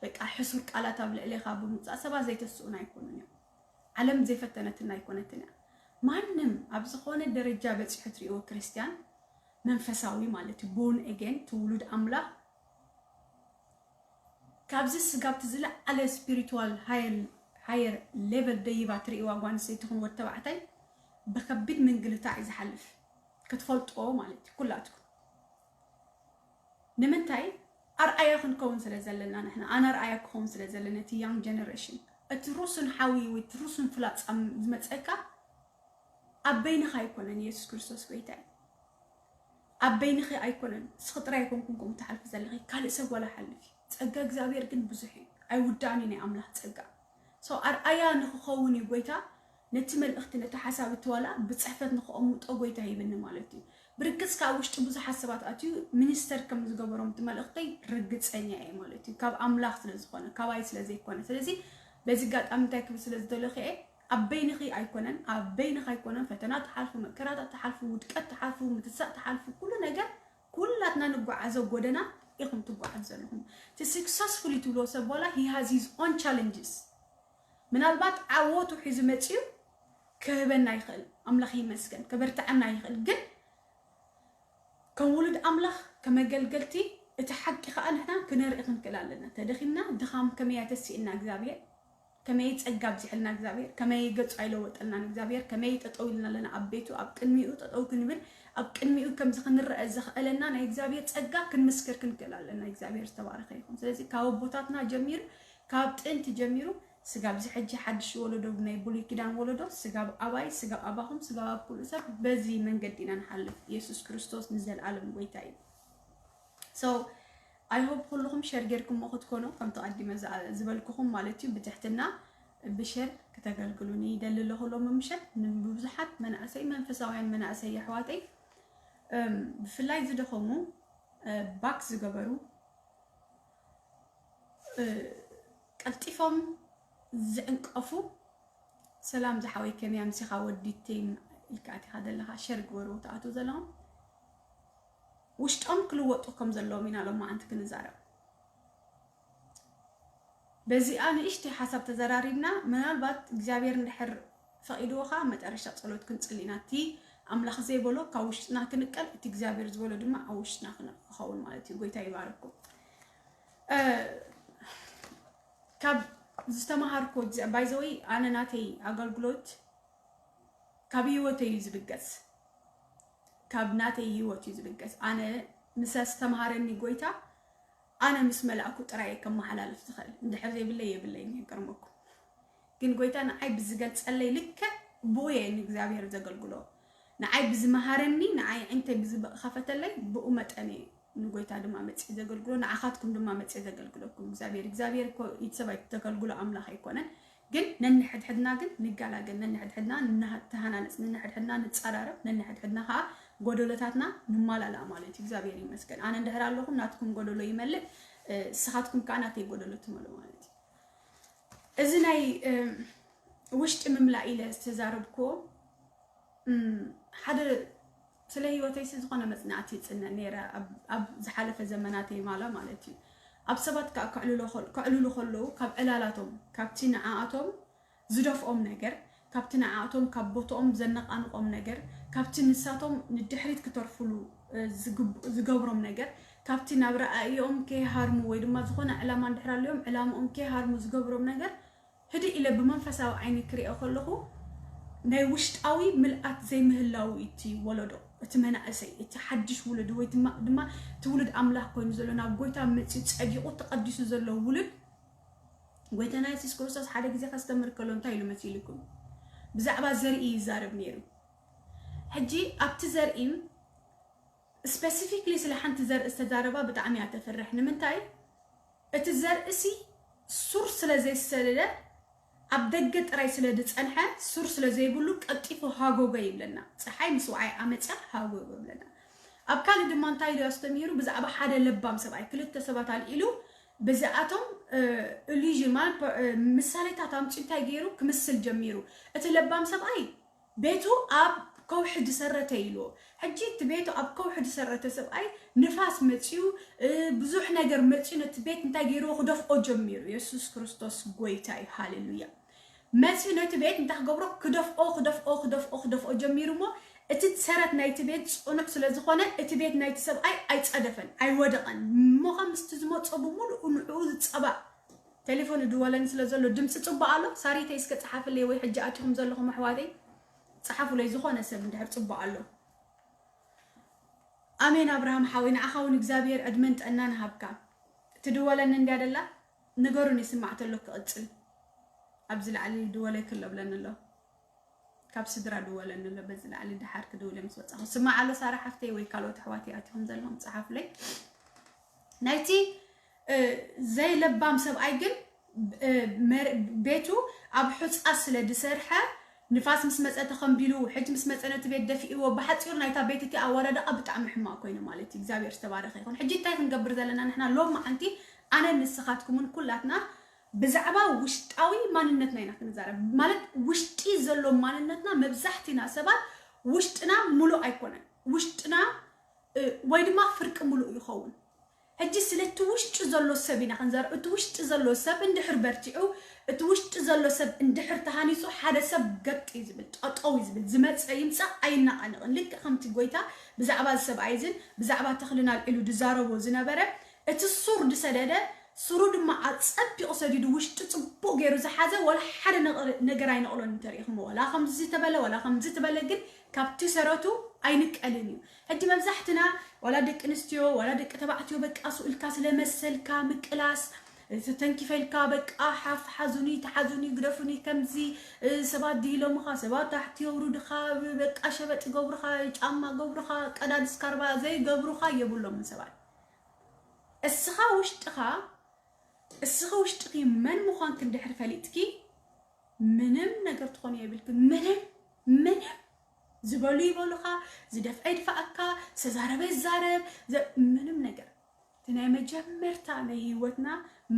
በቃ ሕሱር ቃላት ኣብ ልዕሌኻ ብምውጻእ ሰባት ዘይተስኡና ኣይኮኑን እዮም። ዓለም ዘይፈተነትና ኣይኮነትን እያ። ማንም ኣብ ዝኾነ ደረጃ በጺሑ ትሪእዎ ክርስትያን መንፈሳዊ ማለት እዩ፣ ቦርን ኤጌን፣ እቲ ውሉድ ኣምላኽ ካብዚ ስጋብ እቲ ዝለዓለ ስፒሪትዋል ሃየር ሌቨል ደይባ ትርእይዋ ጓል ኣንስተይቲ ይኹን ወዲ ተባዕታይ ብከቢድ ምንግልታዕ እዩ ዝሓልፍ። ክትፈልጥዎ ማለት እዩ ኩላትኩም። ንምንታይ? ኣርኣያ ክንከውን ስለ ዘለና ንሕና፣ ኣነ ኣርኣያ ክኸውን ስለ ዘለና እቲ young generation፣ እቲ ሩሱን ሓዊ ወይ እቲ ሩሱን ፍላጻ ዝመጸካ ኣብ በይንኻ ኣይኮነን። የሱስ ክርስቶስ ጎይታ እዩ። ኣብ በይንኺ ኣይኮነን። እስኺ ጥራይ ኣይኮንኩም ከምኡ ትሓልፊ ዘለኺ፣ ካልእ ሰብ ዋላ ሓልፍ እዩ። ጸጋ እግዚኣብሔር ግን ብዙሕ እዩ። ኣይውዳእን እዩ ናይ ኣምላኽ ጸጋ። So ኣርኣያ ንኽኸውን እዩ ጎይታ ነቲ መልእኽቲ፣ ነቲ ሓሳብ፣ እቲ ዋላ ብጽሕፈት ንኽቐምጦ ጎይታ ሂብኒ ማለት እዩ። ብርግጽ ካብ ውሽጢ ብዙሓት ሰባት ኣትዩ ሚኒስተር ከም ዝገበሮም እቲ መልእኽተይ ርግጸኛ እየ ማለት እዩ። ካብ ኣምላኽ ስለ ዝኾነ፣ ካባይ ስለ ዘይኮነ። ስለዚ በዚ ኣጋጣሚ እንታይ ክብል ስለ ዝደለኹ እየ፣ ኣብ በይንኺ ኣይኮነን፣ ኣብ በይንኺ ኣይኮነን። ፈተና ትሓልፉ፣ መከራታት ትሓልፉ፣ ውድቀት ትሓልፉ፣ ምትሳእ ትሓልፉ፣ ኩሉ ነገር ኩላትና ንጓዓዞ ጎደና ኢኹም ትጓዓዙ ዘለኹም። እቲ successful ትብሎ ሰብ ዋላ he has his own challenges። ምናልባት ዓወቱ ሒዙ መፅዩ ክህበና ይኽእል፣ ኣምላኽ ይመስገን፣ ከበርትዐና ይኽእል። ግን ከም ውሉድ ኣምላኽ፣ ከም ኣገልገልቲ፣ እቲ ሓቂ ኸዓ ንሕና ክነርኢ ክንክእል ኣለና። ተደኺምና፣ ድኻም ከመይ ኣተሲእና እግዚኣብሔር፣ ከመይ ጸጋ ኣብዚሕልና እግዚኣብሔር፣ ከመይ ገጹ ኣይለወጠልናን እግዚኣብሔር፣ ከመይ ጠጠው ኢልና ኣለና ኣብ ቤቱ፣ ኣብ ቅድሚኡ ጠጠው ክንብል፣ ኣብ ቅድሚኡ ከምዚ ክንረአ ዘኽእለና ናይ እግዚኣብሔር ጸጋ ክንምስክር ክንክእል ኣለና። እግዚኣብሔር ዝተባረኸ ይኹን። ስለዚ ካብ ኣቦታትና ጀሚሩ፣ ካብ ጥንቲ ጀሚሩ ስጋብ እዚ ሕጂ ሓድሽ ወለዶ፣ ናይ ብሉይ ኪዳን ወለዶ፣ ስጋብ ኣባይ፣ ስጋብ ኣባኹም፣ ስጋብ ኣብ ኩሉ ሰብ በዚ መንገዲ ኢና ንሓልፍ። የሱስ ክርስቶስ ንዘለኣለም ጎይታ እዩ። So I hope ኩልኹም ሸር ጌርኩሞ ክትኮኑ፣ ከምቲ ቀዲመ ዝኣ-፣ ዝበልኩኹም ማለት እዩ። ብትሕትና ብሸር ክተገልግሉኒ ይደሊ ኣለኹ። ሎሚ ምሸት ንብዙሓት መናእሰይ፣ መንፈሳውያን መናእሰይ የሕዋተይ፣ እም፣ ብፍላይ ዝደኸሙ፣ እ፣ ባክ ዝገበሩ፣ እ፣ ቀልጢፎም ዝዕንቀፉ፣ ሰላም ዝሓወይ ከመይ ኣምሲኻ ወዲ ቲም ኢልካ ኣቲኻ ዘለኻ ሸር ግበሩ ትኣትዉ ዘለኹም ውሽጦም ክልወጡ ከም ዘለዎም ኢና ሎማዓንቲ ክንዛረብ። በዚኣ ንእሽተይ ሓሳብ ተዘራሪብና፣ ምናልባት እግዚኣብሔር እንድሕር ፈቒድዎ ኸዓ መጠረሻ ጸሎት ክንጽሊ ኢና። እቲ ኣምላኽ ዘይበሎ ካብ ውሽጥና ክንቀል፣ እቲ እግዚኣብሔር ዝበሎ ድማ ኣብ ውሽጥና ክን-፣ ክኸውን ማለት እዩ። ጎይታ ይባርኩም። እ፣ ካብ ዝተምሃርኩ፣ ባይ ዘ ወይ፣ ኣነ ናተይ ኣገልግሎት ካብ ህይወተይ እዩ ዝብገስ። ካብ ናተይ ህይወት እዩ ዝብገስ። ኣነ ምስ ኣስተምሃረኒ ጎይታ፣ ኣነ ምስ መላእኩ ጥራይ እየ ከመሓላልፍ ዝኽእል። እንድሕር ዘይብለይ የብለይን፣ የገርመኩም። ግን ጎይታ ንዓይ ብዝገልጸለይ ልክዕ ብኡ እየ ንእግዚኣብሔር ዘገልግሎ። ንዓይ ብዝመሃረኒ፣ ንዓይ ዕንተይ ብዝኸፈተለይ ብኡ መጠን እየ ንጎይታ ድማ መጽየ ዘገልግሎ፣ ንዓኻትኩም ድማ መጽየ ዘገልግለኩም እግዚኣብሔር። እግዚኣብሔር እኮ ኢድ ሰብ ኣይተገልግሎ ኣምላኽ ኣይኮነን። ግን ነንሕድሕድና ግን ንጋላገል፣ ነንሕድሕድና ንሃ-፣ ንተሃናነጽ፣ ነንሕድሕድና ንጸራረብ፣ ነንሕድሕድና ከኣ ጎደሎታትና ንማላላእ ማለት እዩ። እግዚኣብሔር ይመስገን። ኣነ እንድሕር ኣለኹ ናትኩም ጎደሎ ይመልእ፣ እ፣ ንስኻትኩም ከኣ ናተይ ጎደሎ ትመልኡ ማለት እዩ። እዚ ናይ፣ እ፣ ውሽጢ ምምላእ ኢለ ዝተዛረብክዎ፣ እም፣ ሓደ ስለ ህይወተይሲ ዝኾነ መጽናዕቲ ይጽነ ነይረ ኣብ፣ ኣብ ዝሓለፈ ዘመናተይ ማላ ማለት እዩ። ኣብ ሰባት ከ-፣ ከዕልሎ ከል-፣ ከዕልሉ ከለዉ ካብ ዕላላቶም፣ ካብቲ ንዓኣቶም ዝደፍኦም ነገር፣ ካብቲ ንዓኣቶም ካብ ቦትኦም ዘነቓንቖም ነገር፣ ካብቲ ንሳቶም ንድሕሪት ክተርፉሉ፣ እ፣ ዝግብ-፣ ዝገብሮም ነገር፣ ካብቲ ናብ ረኣይኦም ከይሃርሙ ወይ ድማ ዝኾነ ዕላማ እንድሕር ኣልዮም ዕላምኦም ከይሃርሙ ዝገብሮም ነገር፣ ህድእ ኢለ ብመንፈሳዊ ዓይኒ ክሪኦ ከለኹ፣ ናይ ውሽጣዊ ምልኣት ዘይምህላው እዩ እቲ ወለዶ፣ እቲ መናእሰይ፣ እቲ ሓድሽ ውሉድ ወይ ድማ፣ ድማ እቲ ውሉድ ኣምላኽ ኮይኑ ዘሎ ናብ ጎይታ መጺኡ ጸዲቑ ተቐዲሱ ዘሎ ውሉድ። ጎይታና የሱስ ክርስቶስ ሓደ ግዜ ከስተምር ከሎ እንታይ ኢሉ መሲልኩም? ብዛዕባ ዘርኢ ይዛረብ ነይሩ። ሕጂ ኣብቲ ዘርኢ ስፔሲፊክሊ ስለ ሓንቲ ዘርኢ ዝተዛረባ ብጣዕሚ እያ ተፍርሕ። ንምንታይ? እቲ ዘርእሲ ሱር ስለ ዘይሰደደ፣ ኣብ ደገ ጥራይ ስለ ዝጸንሐ፣ ሱር ስለ ዘይብሉ ቀልጢፉ ሃጎጎ ይብለና። ጸሓይ ምስ ወዓይ ኣመጽያ ሃጎጎ ይብለና። ኣብ ካልእ ድማ እንታይ ኢሉ ኣስተምሂሩ? ብዛዕባ ሓደ ለባም ሰብኣይ፣ ክልተ ሰባት ኣልዒሉ፣ ብዛኣቶም፣ እ፣ ኢሉዥን ማለት፣ እ፣ ምሳሌታት ኣምጺኡ እንታይ ገይሩ? ክምስል ጀሚሩ። እቲ ለባም ሰብኣይ ቤቱ ኣብ ከውሒ ዝሰረተ ኢልዎ። ሕጂ እቲ ቤቱ ኣብ ከውሒ ዝሰረተ ሰብኣይ ንፋስ መጺኡ፣ እ፣ ብዙሕ ነገር መጺኡ ነቲ ቤት እንታይ ገይርዎ? ክደፍኦ ጀሚሩ። የሱስ ክርስቶስ ጎይታ እዩ። ሃሌሉያ። መጺኡ ነቲ ቤት እንታይ ክገብሮ? ክደፍኦ፣ ክደፍኦ፣ ክደፍኦ፣ ክደፍኦ ጀሚሩ እሞ እቲ ሰረት ናይቲ ቤት ጽኑዕ ስለ ዝኾነ እቲ ቤት ናይቲ ሰብኣይ ኣይጸደፈን፣ ኣይወደቐን። እሞ ኸ ምስቲ ዝመጾ ብምሉኡ ንዕኡ ዝጸባእ ቴሌፎን ይድወለኒ ስለ ዘሎ ድምፂ ፅቡቅ ኣሎ? ሳሪተይ እስከ ፀሓፍለይ ወይ ሕጂ ኣቲኹም ዘለኹም ኣሕዋተይ ፀሓፉለይ፣ ዝኾነ ሰብ እንድሕር ፅቡቅ ኣሎ። ኣሜን። ኣብርሃም ሓወይ፣ ንዓኻ እውን እግዚኣብሔር ዕድመን ጥዕናን ሃብካ። ትድወለኒ እንድያ ደላ? ንገሩኒ፣ ስማዕ ተሎ ክቕጽል። ኣብዚ ላዕሊ ድወለይ ክሎ ብለኒ ኣሎ። ካብ ስድራ ድወለኒ ኣሎ። በዚ ላዕሊ ድሓር ክድውለ ምስ ወጻኹ። ስማዕ ኣሎ ሳራ ሓፍተይ ወይ ካልኦት ኣሕዋት ይኣትኹም ዘለኹም ጸሓፉለይ። ናይቲ፣ እ፣ ዘይለባም ሰብኣይ ግን፣ እ፣ መር-፣ ቤቱ ኣብ ሑጻ ስለ ድሰርሐ፣ ንፋስ ምስ መጸ ተኸምቢሉ፣ ሕጂ ምስ መጸ ነቲ ቤት ደፊእዎ። ብሓጺሩ ናይታ ቤት እቲ ኣወዳድቓ ብጣዕሚ ሕማቕ ኮይኑ ማለት እዩ። እግዚኣብሔር ዝተባረኸ ይኹን። ሕጂ እንታይ ክንገብር ዘለና ንሕና ሎም መዓልቲ፣ ኣነን ንስኻትኩምን ኩላትና ብዛዕባ ውሽጣዊ ማንነትና ኢና ክንዛረብ። ማለት ውሽጢ ዘሎ ማንነትና መብዛሕትና ሰባት ውሽጥና ሙሉእ ኣይኮነን። ውሽጥና፣ እ፣ ወይ ድማ ፍርቂ ሙሉእ ይኸውን። ሕጂ ስለ እቲ ውሽጢ ዘሎ ሰብ ኢና ክንዛረብ። እቲ ውሽጢ ዘሎ ሰብ እንድሕር በርቲዑ፣ እቲ ውሽጢ ዘሎ ሰብ እንድሕር ተሃኒጹ፣ ሓደ ሰብ ገጥ እዩ ዝብል፣ ጠጠው እዩ ዝብል፣ ዝመጸ ይምጻእ ኣይነቓነቕን። ልክዕ ከምቲ ጎይታ ብዛዕባ እዚ ሰብኣይ እዝን ብዛዕባ ተኽልን ኣልዒሉ ድዛረቦ ዝነበረ፣ እቲ ሱር ድሰደደ፣ ሱሩ ድማ ኣጸቢቑ ሰዲዱ፣ ውሽጢ ጽቡቕ ገይሩ ዝሓዘ፣ ወላ ሓደ ነቕ-፣ ነገር ኣይነቕሎን እንተሪኢኹሞ። ወላ ከምዚ ተበለ፣ ወላ ከምዚ ተበለ፣ ግን ካብቲ ሰረቱ ኣይንቀልን እዩ። ሕጂ መብዛሕትና፣ ዋላ ደቂ ኣንስትዮ፣ ዋላ ደቂ ተባዕትዮ፣ በቃ ስኡ ኢልካ ስለ መሰልካ ምቅላስ፣ ተንኪፈ ኢልካ በቃ ሓፍ፣ ሓዙኒ፣ ተሓዙኒ፣ ግደፉኒ፣ ከምዚ፣ እ፣ ሰባት ድሂሎምኻ፣ ሰባት ታሕቲ የውርድኻ፣ በቃ ሸበጥ ይገብሩኻ፣ ጫማ ገብሩኻ፣ ቀዳድ ስካርባ ዘይገብሩኻ የብሎምን ሰባት። እስኻ ውሽጥኻ፣ እስኺ ውሽጥኺ መን ምዃንኪ እንድሕር ፈሊጥኪ፣ ምንም ነገር ትኾኒ የብልኪ። ምንም፣ ምንም። ዝበሉ ይበሉኻ፣ ዝደፍአ ይድፋኣካ፣ ዝተዛረበ ይዛረብ፣ ዘ-፣ ምንም ነገር። እቲ ናይ መጀመርታ ናይ ህይወትና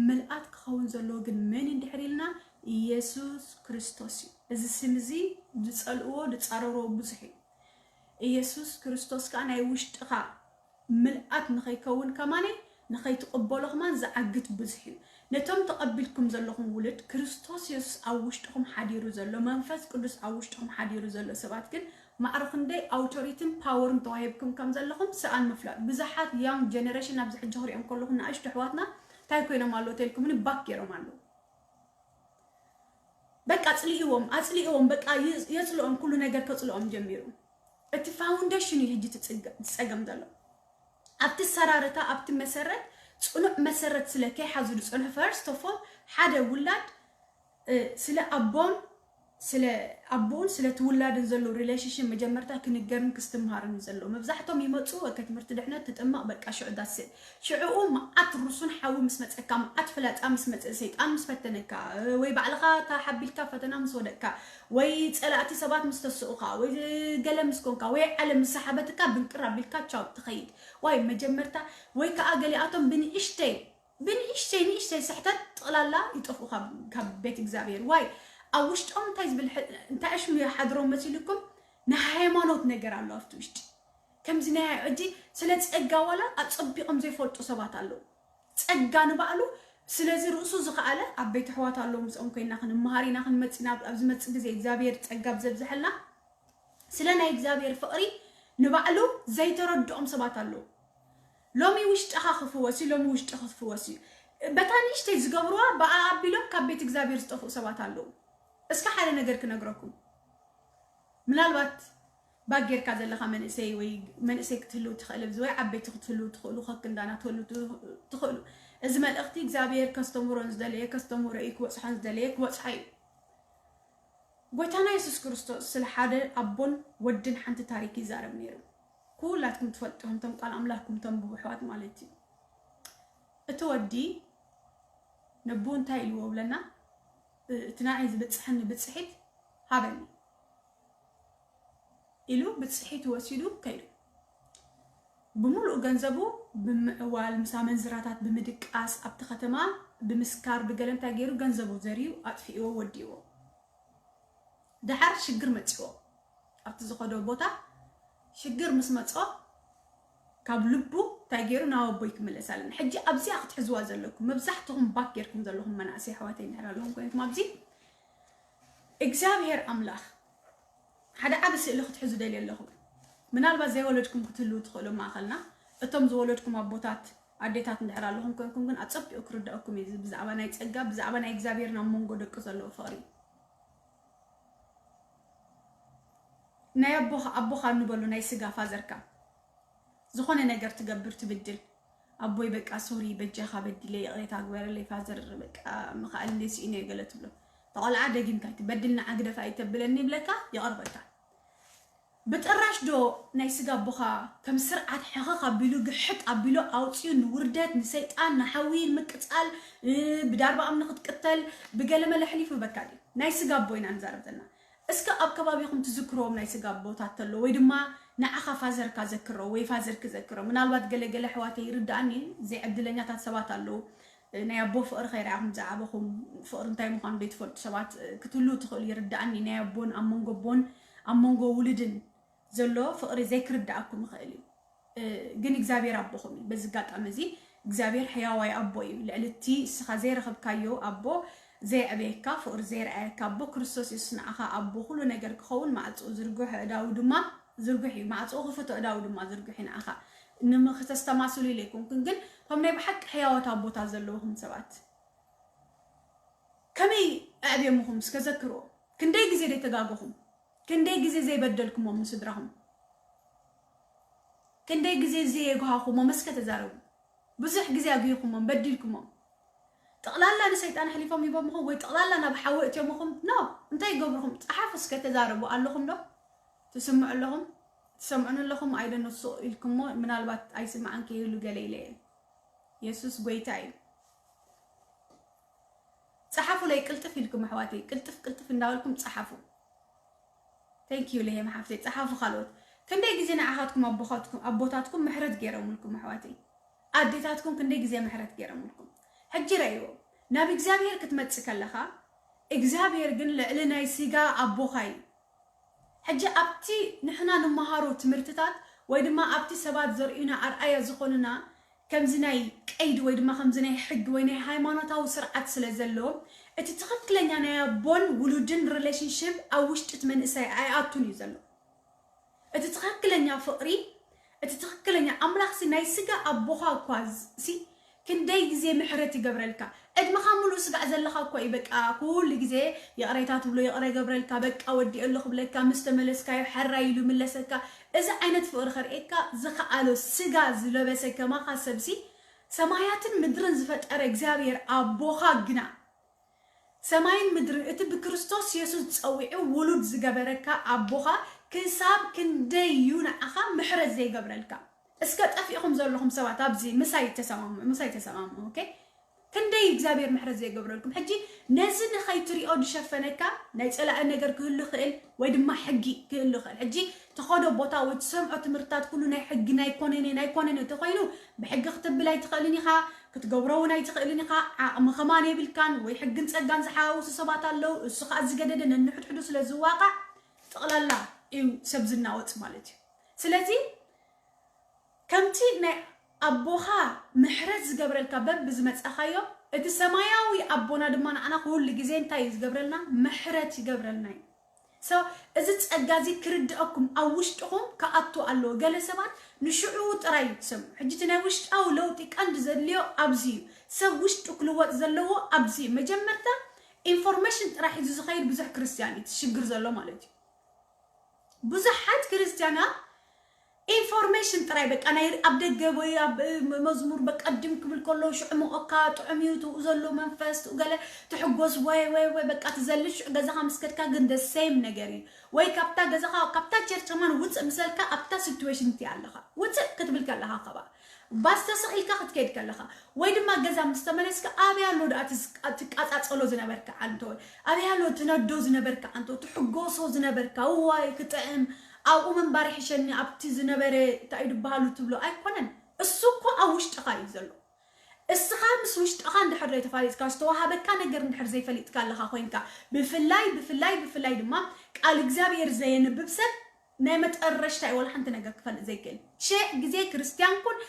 ምልኣት ክኸውን ዘለዎ ግን መን እንድሕር ኢልና፣ ኢየሱስ ክርስቶስ እዩ። እዚ ስም እዚ ዝጸልእዎ፣ ዝጻረርዎ ብዙሕ እዩ። ኢየሱስ ክርስቶስ ከኣ ናይ ውሽጥኻ ምልኣት ንኸይከውን ከማነይ ንኸይትቕበሎ ከማን ዝዓግት ብዙሕ እዩ። ነቶም ተቐቢልኩም ዘለኹም ውሉድ፣ ክርስቶስ የሱስ ኣብ ውሽጥኹም ሓዲሩ ዘሎ፣ መንፈስ ቅዱስ ኣብ ውሽጥኹም ሓዲሩ ዘሎ ሰባት ግን ማዕረ ክንደይ ኣውቶሪትን ፓወርን ተዋሂብኩም ከም ዘለኹም ሰኣን ምፍላጥ። ብዙሓት ያንግ ጀነሬሽን ኣብዚ ሕጂ ክሪኦም ከለኹ ንኣሽቱ ኣሕዋትና እንታይ ኮይኖም ኣለዉ ተልኩምኒ ባክ ገይሮም ኣለዉ። በቃ ኣጽሊእዎም፣ ኣጽሊእዎም፣ በቃ የ-፣ የጽልኦም፣ ኩሉ ነገር ከጽልኦም ጀሚሩ። እቲ ፋውንዴሽን እዩ ሕጂ ትጽገ-፣ ትጸገም ዘሎ። ኣብቲ ሰራርታ፣ ኣብቲ መሰረት፣ ጽኑዕ መሰረት ስለ ከይሓዙ ዝጸንሑ፣ ፈርስት ኦፍ ኦል፣ ሓደ ውላድ፣ እ፣ ስለ ኣቦን፣ ስለ ኣቦን ስለ እቲ ውላድን ዘሎ ሪሌሽንሽፕ መጀመርታ ክንገርን ክስትምሃርን እዩ ዘሎ። መብዛሕቶም ይመጹ፣ ወከ ትምህርቲ ድሕነት ትጥመቕ፣ በቃ ሽዑ ዳስእ። ሽዕኡ መዓት ርሱን ሓዊ ምስ መጸካ፣ መዓት ፍላጻ ምስ መጸ፣ ሰይጣን ምስ ፈተነካ፣ ወይ ባዕልኻ ተሓቢልካ ፈተና ምስ ወደቅካ፣ ወይ ጸላእቲ ሰባት ምስ ተስኡኻ፣ ወይ ገለ ምስ ኮንካ፣ ወይ ዓለም ምስ ሰሓበትካ፣ ብንቅር ኣቢልካ ቻው ትኸይድ። ዋይ መጀመርታ፣ ወይ ከኣ ገሊኣቶም ብንእሽተይ፣ ብንእሽተይ፣ ንእሽተይ ስሕተት ጥቕላላ ይጠፍኡ ካብ፣ ካብ ቤት እግዚኣብሔር። ዋይ ኣብ ውሽጦም እንታይ ዝብል ሕ-፣ እንታይ ዕሽሙ ይሓድሮም መሲልኩም? ናይ ሃይማኖት ነገር ኣሎ ኣብቲ ውሽጢ። ከምዚ ናይ ሕጂ ስለ ጸጋ ዋላ ኣጸቢቖም ዘይፈልጡ ሰባት ኣለዉ። ጸጋ ንባዕሉ፣ ስለዚ ርእሱ ዝኸኣለ ኣብ ቤት ኣሕዋት ኣለዉ፣ ምስኦም ኮይና ክንመሃር ኢና፣ ክንመጽእ ኢና፣ ኣብ ዝመጽእ ግዜ እግዚኣብሔር ጸጋ ብዘብዝሐልና። ስለ ናይ እግዚኣብሔር ፍቕሪ ንባዕሉ ዘይተረድኦም ሰባት ኣለዉ። ሎሚ ውሽጥኻ ክፍወስ እዩ፣ ሎሚ ውሽጥኻ ክፍወስ እዩ። በታ ንእሽተይ ዝገብርዋ ብኣ ኣቢሎም ካብ ቤት እግዚኣብሔር ዝጠፍኡ ሰባት ኣለዉ። እስከ ሓደ ነገር ክነግረኩም። ምናልባት ባክ ጌርካ ዘለኻ መንእሰይ ወይ መንእሰይ ክትህልው ትኽእል፣ ኣብዚ ወይ ዓበይቲ ክትህልው ትኽእሉ፣ ከክንዳና ትህልው ት-፣ ትኽእሉ። እዚ መልእኽቲ እግዚኣብሔር ከስተምህሮን ዝደለየ፣ ከስተምህሮ እዩ፣ ክበጽሖን ዝደለየ ክበጽሖ እዩ። ጎይታና የሱስ ክርስቶስ ስለ ሓደ ኣቦን ወድን ሓንቲ ታሪክ ይዛረብ ነይሩ። ኩላትኩም ትፈልጡ፣ ከምቶም ቃል ኣምላኽኩም ተንብቡ ኣሕዋት ማለት እዩ። እቲ ወዲ ነቦ እንታይ ኢልዎ ብለና? እ-፣ እቲ ንዓይ ዝበጽሐኒ ብጽሒት ሃበኒ ኢሉ ብጽሒት ወሲዱ ከይዱ። ብምሉእ ገንዘቡ ብምዕዋል፣ ምስ ኣመንዝራታት ብምድቃስ፣ ኣብቲ ከተማ ብምስካር፣ ብገለ እንታይ ገይሩ ገንዘቡ ዘርዩ ኣጥፊእዎ፣ ወዲእዎ። ደሓር ሽግር መጺዎ። ኣብቲ ዝኸዶ ቦታ ሽግር ምስ መጾ ካብ ልቡ እንታይ ገይሩ ናብ ኣቦይ ክምለስ ኣለኒ። ሕጂ ኣብዚኣ ክትሕዝዋ ዘለኩም፣ መብዛሕትኹም ባክ ጌርኩም ዘለኹም መናእሰይ ኣሕዋተይ እንድሕር ኣለኹም ኮይንኩም ኣብዚ እግዚኣብሔር ኣምላኽ ሓደ ዓቢ ስእሊ ክትሕዙ ደልየ ኣለኹ። ምናልባት ዘይወለድኩም ክትህልዉ ትኽእሉ ማእኸልና። እቶም ዝወለድኩም ኣቦታት፣ ኣዴታት እንድሕር ኣለኹም ኮንኩም ግን ኣጸቢቑ ክርድኣኩም እዩ። እዚ ብዛዕባ ናይ ጸጋ፣ ብዛዕባ ናይ እግዚኣብሔር ናብ መንጎ ደቂ ዘለዎ ፍቕሪ። ናይ ኣቦኻ፣ ኣቦኻ ንበሎ ናይ ስጋ ፋዘርካ። ዝኾነ ነገር ትገብር ትብድል፣ ኣቦይ በቃ ሶሪ በጃኻ በዲለ ይቕሬታ ግበረለይ ፋዘር በቃ ምኽኣል እንደ ስኢነ ገለ ትብሎ። ተቆልዓ ደጊምካ ትበድል ንዓ ግደፋ ኣይተብለኒ ይብለካ፣ ይቐርበካ። ብጥራሽ ዶ ናይ ስጋ ኣቦኻ ከም ስርዓት ሕኽኽ ኣቢሉ ግሕጥ ኣቢሉ ኣውፅዩ ንውርደት ንሰይጣን ንሓዊ ንምቅፃል ብዳርባ እምኒ ክትቅተል ብገለመለ ሕሊፍ ምበካ ድዩ? ናይ ስጋ ኣቦ ኢና ንዛረብ ዘለና። እስከ ኣብ ከባቢኹም ትዝክርዎም ናይ ስጋ ኣቦታት ተሎ ወይ ድማ ንዓኻ ፋዘርካ ዘክሮ ወይ ፋዘርኪ ዘክሮ። ምናልባት ገለገለ ኣሕዋተይ ይርድኣኒ፣ ዘይዕድለኛታት ሰባት ኣለዉ። ናይ ኣቦ ፍቕሪ ከይረኣኹም ዝዓበኹም ፍቕሪ እንታይ ምዃኑ ዘይትፈልጡ ሰባት ክትህልዉ ትኽእሉ። ይርድኣኒ፣ ናይ ኣቦን ኣብ መንጎ ኣቦን ኣብ መንጎ ውሉድን ዘሎ ፍቕሪ ዘይክርድኣኩም ይኽእል እዩ። ግን እግዚኣብሔር ኣቦኹም እዩ። በዚ ኣጋጣሚ እዚ እግዚኣብሔር ሕያዋይ ኣቦ እዩ። ልዕሊ እቲ እስኻ ዘይረኸብካዮ ኣቦ፣ ዘየዕበየካ፣ ፍቕሪ ዘይረኣየካ ኣቦ፣ ክርስቶስ የሱስ ንዓኻ ኣቦ ኩሉ ነገር ክኸውን ማዕፅኡ ዝርግሑ ኣእዳዉ ድማ ዝርግሑ እዩ። ማዕፅኡ ክፍቶ ኣእዳዉ ድማ ዝርግሑ እዩ ንዓኻ። ንክተስተማስሉ ኢለ ኣይኮንኩን፣ ግን እቶም ናይ ብሓቂ ሕያዋት ኣቦታት ዘለውኹም ሰባት ከመይ ኣዕብየምኹም እስከ ዘክርዎ። ክንደይ ግዜ ዘይተጋገኹም፣ ክንደይ ግዜ ዘይበደልኩሞም ንስድራኹም፣ ክንደይ ግዜ ዘየግሃኹሞም እስከ ተዛረቡ። ብዙሕ ግዜ ኣግሂኹሞም፣ በዲልኩሞም። ጠቕላላ ንሰይጣን ኣሕሊፎም ሂቦምኹም ወይ ጠቕላላ ናብ ሓዊ እትዮምኹም? ኖ። እንታይ ይገብርኹም? ጸሓፉ እስከ ተዛረቡ። ኣለኹም ዶ? ትስምዑ ኣለኹም? ትሰምዑን ኣለኹም? ኣይደኖ ሱቕ ኢልኩሞ ምናልባት ኣይስምዓን ከይህሉ ገለ ኢለ እየ። የሱስ ጎይታ እዩ። ጸሓፉለይ ቅልጥፍ ኢልኩም ኣሕዋተይ፣ ቅልጥፍ ቅልጥፍ እንዳበልኩም ጸሓፉ። Thank you ለሄም ሓፍተይ፣ ጸሓፉ ካልኦት። ክንደይ ግዜ ንዓኻትኩም ኣቦኻትኩም ኣቦታትኩም ምሕረት ገይሮምልኩም ኣሕዋተይ፣ ኣዴታትኩም ክንደይ ግዜ ምሕረት ገይሮምልኩም። ሕጂ ረእይዎ፣ ናብ እግዚኣብሔር ክትመጽእ ከለኻ እግዚኣብሔር ግን ልዕሊ ናይ ስጋ ኣቦኻ እዩ። ሕጂ ኣብቲ ንሕና ንመሃሮ ትምህርትታት ወይ ድማ ኣብቲ ሰባት ዘርእዩና ኣርኣያ ዝኾኑና ከምዚ ናይ ቀይዲ ወይ ድማ ከምዚ ናይ ሕጊ ወይ ናይ ሃይማኖታዊ ስርዓት ስለ ዘለዎ እቲ ትኽክለኛ ናይ ኣቦን ውሉድን relationship ኣብ ውሽጢ እቲ መንእሰይ ኣይኣቱን እዩ ዘሎ። እቲ ትኽክለኛ ፍቕሪ እቲ ትኽክለኛ ኣምላኽሲ ናይ ስጋ ኣቦኻ እኳ ሲ ክንደይ ግዜ ምሕረት ይገብረልካ። ዕድመኻ ሙሉእ ስጋዕ ዘለኻ እኮ እዩ በቃ ኩሉ ግዜ ይቕሬታ ትብሎ ይቕረ ይገብረልካ በቃ ወዲኦ ኣለኹ ብለካ ምስ ተመለስካዮ ሕራይ ኢሉ ይምለሰካ። እዚ ዓይነት ፍቕሪ ከርእየካ ዝኸኣሎ ስጋ ዝለበሰ ከማኻ ሰብሲ ሰማያትን ምድርን ዝፈጠረ እግዚኣብሔር ኣቦኻ ግና ሰማይን ምድርን እቲ ብክርስቶስ የሱስ ጸዊዑ ውሉድ ዝገበረካ ኣቦኻ ክሳብ ክንደይ እዩ ንዓኻ ምሕረት ዘይገብረልካ? እስከ ጠፊእኹም ዘለኹም ሰባት ኣብዚ ምሳይ ተሰማምዑ፣ ምሳይ ተሰማምዑ። ኦኬ፣ ክንደይ እግዚኣብሔር ምሕረት ዘይገብረልኩም። ሕጂ ነዚ ንኸይትሪኦ ዝሸፈነካ ናይ ጸላኢ ነገር ክህሉ ይኽእል ወይ ድማ ሕጊ ክህሉ ይኽእል። ሕጂ ትኸዶ ቦታ ወይ ትሰምዖ ትምህርትታት ኩሉ ናይ ሕጊ ናይ ኮነነ ናይ ኮነነ ተኾይኑ ብሕጊ ክትብል ኣይትኽእልን ኢኻ፣ ክትገብሮ እውን ኣይትኽእልን ኢኻ። ዓቕሚ ከማን የብልካን ወይ ሕግን ጸጋን ዝሓዋውሱ ሰባት ኣለዉ። እሱ ኸኣ ዝገደደ ነንሕድሕዱ ስለ ዝዋቃዕ ጠቕላላ እዩ ሰብ ዝናወጽ ማለት እዩ። ስለዚ ከምቲ ናይ ኣቦኻ ምሕረት ዝገብረልካ በብዝመጻኻዮ እቲ ሰማያዊ ኣቦና ድማ ንዓና ኩሉ ግዜ እንታይ እዩ ዝገብረልና? ምሕረት ይገብረልና እዩ። So እዚ ጸጋ እዚ ክርድኣኩም ኣብ ውሽጥኹም ክኣቱ ኣለዎ። ገለ ሰባት ንሽዑ ጥራይ እዩ ትሰምዑ። ሕጂ እቲ ናይ ውሽጣዊ ለውጢ ቀንዲ ዘድልዮ ኣብዚ እዩ። ሰብ ውሽጡ ክልወጥ ዘለዎ ኣብዚ እዩ። መጀመርታ ኢንፎርሜሽን ጥራሕ ሒዙ ዝኸይድ ብዙሕ ክርስትያን እዩ እቲ ሽግር ዘሎ ማለት እዩ። ብዙሓት ክርስትያና ኢንፎርሜሽን ጥራይ በቃ ናይ ኣብ ደገ ወይ ኣብ መዝሙር በቃ ድም ክብል ከሎ ሽዑ ሞቐካ ጥዑም እዩ ትብኡ ዘሎ መንፈስ ትኡ ገለ ትሕጎስ ወይ ወይ ወይ በቃ ትዘልል ሽዑ ገዛኻ ምስ ከድካ ግን the same ነገር እዩ። ወይ ካብታ ገዛኻ ካብታ ቸርች ከማን ውፅእ ምሰልካ ኣብታ ሲትዌሽን እቲ ኣለኻ ውፅእ ክትብል ከለኻ ከባ ባስ ተሰቒልካ ክትከይድ ከለኻ ወይ ድማ ገዛ ምስ ተመለስካ ኣበይ ኣሎ ደኣ ትቃጻጸሎ ዝነበርካ ዓንቶ ኣበይ ኣሎ ትነዶ ዝነበርካ ዓንቶ ትሕጎሶ ዝነበርካ እዋይ ክጥዕም ኣብኡ ምንባር ይሕሸኒ ኣብቲ ዝነበረ እንታይ እዩ ዝበሃሉ ትብሎ ኣይኮነን። እሱ እኮ ኣብ ውሽጥኻ እዩ ዘሎ። እስኻ ምስ ውሽጥኻ እንድሕር ዘይተፋሊጥካ ዝተዋሃበካ ነገር እንድሕር ዘይፈሊጥካ ኣለኻ ኮይንካ ብፍላይ ብፍላይ ብፍላይ ድማ ቃል እግዚኣብሔር ዘየንብብ ሰብ ናይ መጠረሽታ እዩ ወላ ሓንቲ ነገር ክፈልጥ ዘይክእል ሽሕ ግዜ ክርስትያን ኩን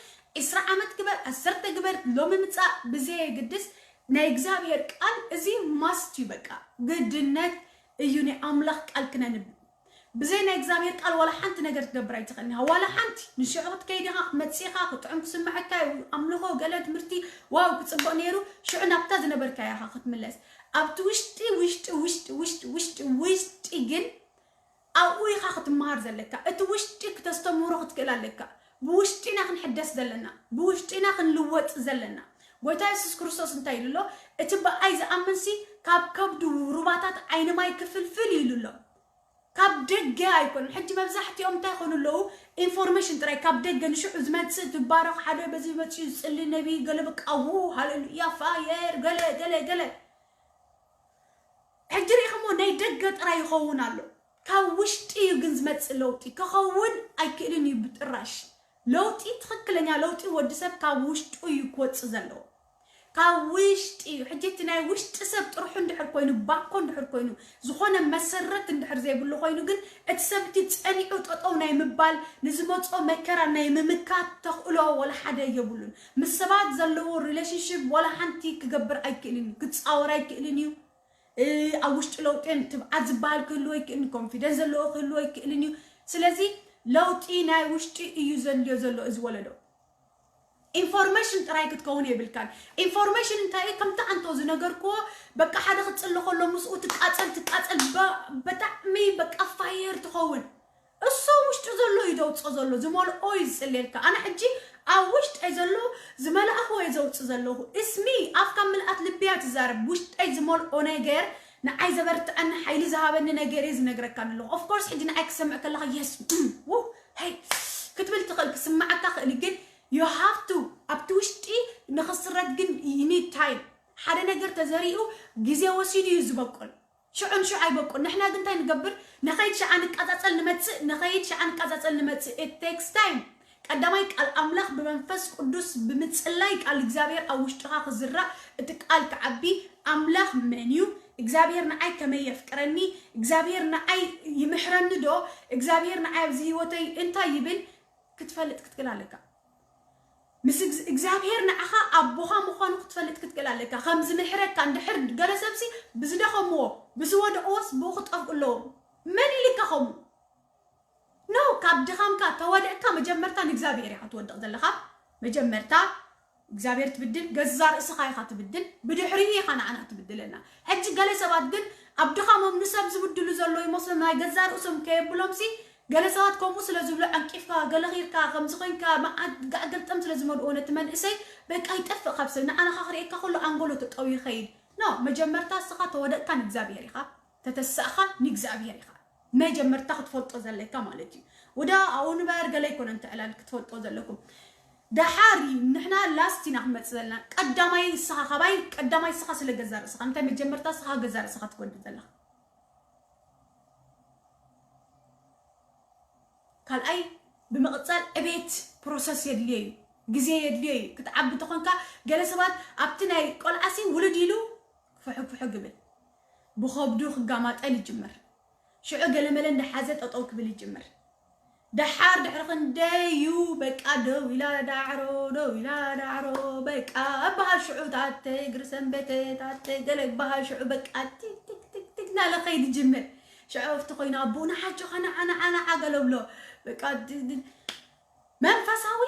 ዕስራ ዓመት ግበር ዓሰርተ ግበር ሎሚ ምፃእ ብዘየግድስ ናይ እግዚኣብሔር ቃል እዚ ማስት እዩ በቃ ግድነት እዩ ናይ ኣምላኽ ቃል ክነንብ ብዘይ ናይ እግዚኣብሔር ቃል ዋላ ሓንቲ ነገር ትገብር ኣይትኽእልን ኢኻ ዋላ ሓንቲ ንሽዑ ክትከይድ ኢኻ ክትመፅእ ኢኻ ክጥዑም ክስምዐካ እዩ ኣምልኾ ገለ ትምህርቲ ዋው ክፅብቕ ነይሩ ሽዑ ናብታ ዝነበርካያ ኢኻ ክትምለስ ኣብቲ ውሽጢ ውሽጢ ውሽጢ ውሽጢ ውሽጢ ውሽጢ ግን ኣብኡ ኢኻ ክትመሃር ዘለካ እቲ ውሽጢ ክተስተምህሮ ክትክእል ኣለካ ብውሽጢና ክንሕደስ ዘለና፣ ብውሽጢና ክንልወጥ ዘለና። ጎይታ የሱስ ክርስቶስ እንታይ ኢሉ ኣሎ? እቲ ብኣይ ዝኣምንሲ ካብ ከብዱ ሩባታት ዓይኒ ማይ ክፍልፍል ኢሉ ኣሎ። ካብ ደገ ኣይኮነን። ሕጂ መብዛሕትኦም እንታይ ይኾኑ ኣለዉ? ኢንፎርሜሽን ጥራይ ካብ ደገ ንሽዑ ዝመጽእ ትባረኽ ሓደ በዚ መጽኡ ዝጽሊ ነቢ ገለ በቃ ው ሃሌሉያ ፋየር ገለ ገለ ገለ። ሕጂ ሪኢኹሞ ናይ ደገ ጥራይ ይኸውን ኣሎ። ካብ ውሽጢ እዩ ግን ዝመጽእ ለውጢ። ክኸውን ኣይክእልን እዩ ብጥራሽ። ለውጢ፣ ትኽክለኛ ለውጢ ወዲ ሰብ ካብ ውሽጡ እዩ ክወጽእ ዘለዎ። ካብ ውሽጢ እዩ። ሕጂ እቲ ናይ ውሽጢ ሰብ ጥርሑ እንድሕር ኮይኑ፣ ባኮ እንድሕር ኮይኑ፣ ዝኾነ መሰረት እንድሕር ዘይብሉ ኮይኑ ግን እቲ ሰብ እቲ ጸኒዑ ጠጠው ናይ ምባል፣ ንዝመጾ መከራ ናይ ምምካት ተኽእሎ ወላ ሓደ የብሉን። ምስ ሰባት ዘለዎ ሪሌሽንሽፕ ወላ ሓንቲ ክገብር ኣይክእልን እዩ፣ ክጻወር ኣይክእልን እዩ። ኣብ ውሽጢ ለውጢን ትብዓት ዝበሃል ክህልዎ ኣይክእልን፣ ኮንፊደንስ ዘለዎ ክህልዎ ኣይክእልን እዩ። ስለዚ ለውጢ ናይ ውሽጢ እዩ ዘድልዮ ዘሎ እዚ ወለዶ። ኢንፎርሜሽን ጥራይ ክትከውን የብልካን። ኢንፎርሜሽን እንታይ እዩ? ከምቲ ኣንቶ ዝነገርክዎ በቃ ሓደ ክጽሊ ከሎ ምስኡ ትቃጸል ትቃጸል በ- ብጣዕሚ በቃ ፋየር ትኸውን። እሱ ውሽጡ ዘሎ እዩ ዘውፅኦ ዘሎ፣ ዝመልኦ እዩ ዝፅልየልካ። ኣነ ሕጂ ኣብ ውሽጠይ ዘሎ ዝመላእኽዎ እየ ዘውፅእ ዘለኹ። እስሚ ኣፍካ ምልኣት ልብያ ትዛረብ። ውሽጠይ ዝመልኦ ነገር ንዓይ ዘበርትዐኒ ሓይሊ ዝሃበኒ ነገር እየ ዝነግረካ ዘለኹ። ኦፍኮርስ ሕጂ ንዓይ ክሰምዕ ከለኻ የስ ው ሄይ ክትብል ትኽእል፣ ክስምዓካ ክእል፣ ግን you have to ኣብቲ ውሽጢ ንኽስረት ግን you need time። ሓደ ነገር ተዘሪኡ ግዜ ወሲዱ እዩ ዝበቁል። ሽዑ ንሽዑ ኣይበቁል። ንሕና ግን እንታይ ንገብር? ንኸይድ ሽዓ ንቃጻጸል ንመጽእ፣ ንኸይድ ሽዓ ንቃጻጸል ንመጽእ። It takes time። ቀዳማይ ቃል ኣምላኽ ብመንፈስ ቅዱስ ብምጽላይ ቃል እግዚኣብሔር ኣብ ውሽጥኻ ክዝራእ፣ እቲ ቃል ክዓቢ። ኣምላኽ መን እዩ? እግዚኣብሔር ንዓይ ከመይ የፍቅረኒ? እግዚኣብሔር ንዓይ ይምሕረኒ ዶ? እግዚኣብሔር ንዓይ ኣብዚ ህይወተይ እንታይ ይብል? ክትፈልጥ ክትክእል ኣለካ። ምስ እግዚኣብሔር ንዓኻ ኣቦኻ ምዃኑ ክትፈልጥ ክትክእል ኣለካ። ከም ዝምሕረካ እንድሕር ገለ ሰብሲ ብዝደኸምዎ ብዝወደቕዎስ ብኡ ክጠፍኡ ኣለዎም። መን ኢልካ ከምኡ? ኖ፣ ካብ ድኻምካ ተወደቕካ መጀመርታ ንእግዚኣብሔር ኢኻ ትወድቕ ዘለኻ። መጀመርታ እግዚኣብሔር ትብድል፣ ገዛ ርእስኻ ኢኻ ትብድል፣ ብድሕሪኡ ኢኻ ንዓና ትብድለና። ሕጂ ገለ ሰባት ግን ኣብ ድኻሞም ንሰብ ዝብድሉ ዘሎ ይመስሎም፣ ናይ ገዛ ርእሶም ከየብሎም ሲ ገለ ሰባት ከምኡ ስለ ዝብሉ ዓንቂፍካ፣ ገለ ኺርካ፣ ከምዚ ኮይንካ፣ መዓት ጋዕገልጠም ስለ ዝመልኦ ነቲ መንእሰይ በቃ ይጠፍእ ካብ ሰብ። ንዓናኻ ክርእየካ ከሎ ኣንጎሎ ተጠው ይኸይድ። ኖ፣ መጀመርታ እስኻ ተወደቕካ ንእግዚኣብሔር ኢኻ፣ ተተሳእኻ ንእግዚኣብሔር ኢኻ። መጀመርታ ክትፈልጦ ዘለካ ማለት እዩ። ወደ ኣው ንበር ገለ ኣይኮነን ትዕላል ክትፈልጦ ዘለኩም። ደሓር ንሕና ላስት ኢና ክንመጽእ ዘለና። ቀዳማይ እስኻ ካባይ ቀዳማይ እስኻ ስለ ገዛ ርእስኻ እንታይ መጀመርታ እስኻ ገዛ ርእስኻ ትጎድእ ዘለኻ። ካልኣይ ብምቕጻል ዕቤት ፕሮሰስ የድልዮ እዩ፣ ግዜ የድልዮ እዩ። ክትዓቢ ተኾንካ ገለ ሰባት ኣብቲ ናይ ቆልዓሲ ውልድ ኢሉ ፍሕግ ፍሕግ ይብል፣ ብኸብዱ ክጋማጠል ይጅምር። ሽዑ ገለመለ እንዳሓዘ ጠጠው ክብል ይጅምር። ደሓር ድሕሪ ክንደይ እዩ በቃ ደው ኢላ ዳዕሮ ደው ኢላ ዳዕሮ በቃ እበሃል ሽዑ ታተ እግሪ ሰንበተ ታተ ገለ እበሃል ሽዑ በቃ ቲክ ቲክ ቲክ ቲክ እናለ ከይድ ይጅምር። ሽዑ ኣብቲ ኮይና ኣቦኡ ንሓጆኻ ንዓ ንዓ ንዓ ገለ ብሎ በቃ ድ- ድ- መንፈሳዊ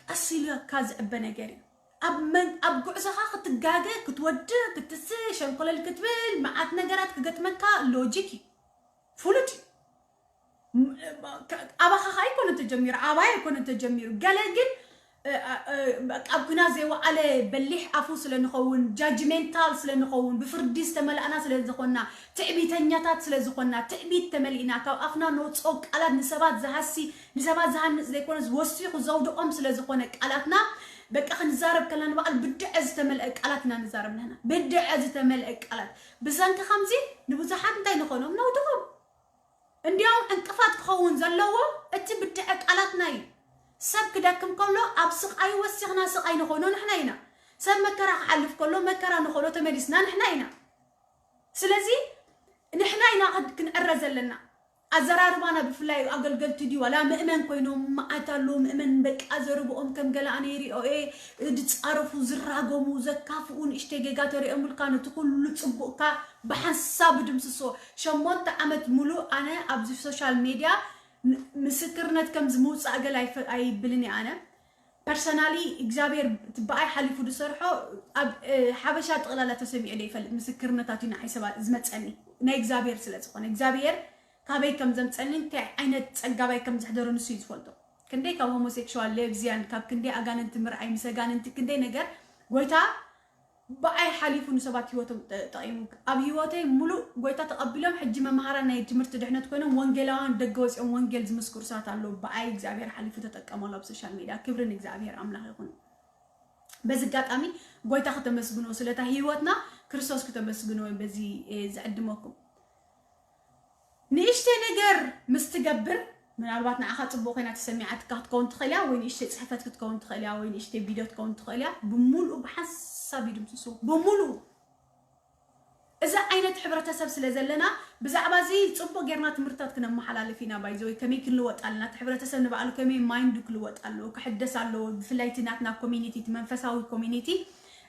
ቀስ ኢልካ ዝዕበ ነገር እዩ። ኣብ መን ኣብ ጉዕዞኻ ክትጋገ ክትወድእ ክትስእ ሸንኮለል ክትብል መዓት ነገራት ክገጥመካ ሎጂክ እዩ፣ ፍሉጥ እዩ። ም- ከ- ኣባኻ ኸዓ ኣይኮነን ተጀሚሩ፣ ኣባይ ኣይኮነን ተጀሚሩ። ገለ ግን እ፣ እ፣ በቃ ኣብ ኲናት ዘይወዓለ በሊሕ ኣፉ ስለ ንኸውን፣ ጃጅሜንታል ስለ ንኸውን፣ ብፍርዲ ዝተመላእና ስለ ዝኾንና፣ ትዕቢተኛታት ስለ ዝኾንና፣ ትዕቢት ተመሊእና ካብ ኣፍና ንወፅኦ ቃላት ንሰባት ዝሃሲ ንሰባት ዝሃንፅ ዘይኮነስ ወሲኹ ዘውድቖም ስለ ዝኾነ ቃላትና በቃ ክንዛረብ ከለና ንባዕል ብድዐ ዝተመልአ ቃላት ኢና ንዛረብ ንሕና። ብድዐ ዝተመልአ ቃላት ብሰንኪ ከምዚ ንብዙሓት እንታይ ንኾኖም ነውድቖም። እንዲያውም ዕንቅፋት ክኸውን ዘለዎ እቲ ብድዐ ቃላትና እዩ። ሰብ ክደክም ከሎ ኣብ ስቓይ ወሲኽና ስቓይ ንኾኖ ንሕና ኢና። ሰብ መከራ ክሓልፍ ከሎ መከራ ንኾኖ ተመሊስና ንሕና ኢና። ስለዚ ንሕና ኢና ክን- ክንዕረ ዘለና። ኣዘራርባና ብፍላይ ኣገልገልቲ ድዩ ዋላ ምእመን ኮይኖም መዓት ኣለዉ ምእመን በቃ ዘርብኦም ከም ገለ ኣነ ይሪኦ እየ ዝፃረፉ ዝራገሙ ዘካፍኡ ንእሽተይ ጌጋ ተሪኦምልካ ነቲ ኩሉ ፅቡቕካ ብሓንሳብ ድምስሶ። ሸሞንተ ዓመት ሙሉእ ኣነ ኣብዚ ሶሻል ሜድያ ን- ምስክርነት ከም ዝምውፃእ ገለ ኣይፈ- ኣይብልን እየ ኣነ ፐርሰናሊ እግዚኣብሔር እቲ ብኣይ ሓሊፉ ዝሰርሖ ኣብ እ፣ ሓበሻ ጠቕላላ ተሰሚዑ ዘይፈልጥ ምስክርነታት እዩ ንዓይ ሰባት ዝመፀኒ ናይ እግዚኣብሔር ስለ ዝኾነ እግዚኣብሔር ካበይ ከም ዘምፀኒ እንታይ ዓይነት ፀጋባይ ከም ዘሕደሮ ንሱ እዩ ዝፈልጦ። ክንደይ ካብ ሆሞሴክሹዋል ሌብዝያን፣ ካብ ክንደይ ኣጋንንቲ ምርኣይ፣ ምስ ኣጋንንቲ ክንደይ ነገር ጎይታ ብኣይ ሓሊፉ ንሰባት ህይወቶም ጠ- ጠቒሙ። ኣብ ህይወተይ ሙሉእ ጎይታ ተቐቢሎም ሕጂ መምሃራን ናይ ትምህርቲ ድሕነት ኮይኖም ወንጌላውያን ደገ ወፂኦም ወንጌል ዝምስክሩ ሰባት ኣለዉ። ብኣይ እግዚኣብሔር ሓሊፉ ተጠቀመሉ ኣብ ሶሻል ሚድያ። ክብሪ ንእግዚኣብሔር ኣምላኽ ይኹን። በዚ ኣጋጣሚ ጎይታ ክተመስግኖ ስለታ ህይወትና ክርስቶስ ክተመስግኖ በዚ ዝዕድመኩም። ንእሽተይ ነገር ምስ ትገብር፣ ምናልባት ንዓኻ ጽቡቕ ኮይና ተሰሚዓትካ ክትከውን ትኽእል እያ፣ ወይ ንእሽተይ ጽሕፈት ክትከውን ትኽእል እያ፣ ወይ ንእሽተይ ቪድዮ ክትከውን ትኽእል እያ። ብምሉኡ ብሓንሳብ ይድምስሱ፣ ብምሉኡ። እዚ ዓይነት ሕብረተሰብ ስለ ዘለና ብዛዕባ እዚ ጽቡቕ ጌርና ትምህርትታት ክነመሓላልፍ ኢና። ባይዘወይ ከመይ ክንልወጥ ኣለና፣ እቲ ሕብረተሰብ ንባዕሉ ከመይ ማይንዱ ክልወጥ ኣለዎ፣ ክሕደስ ኣለዎ። ብፍላይ እቲ ናትና ኮሚኒቲ፣ እቲ መንፈሳዊ ኮሚኒቲ፣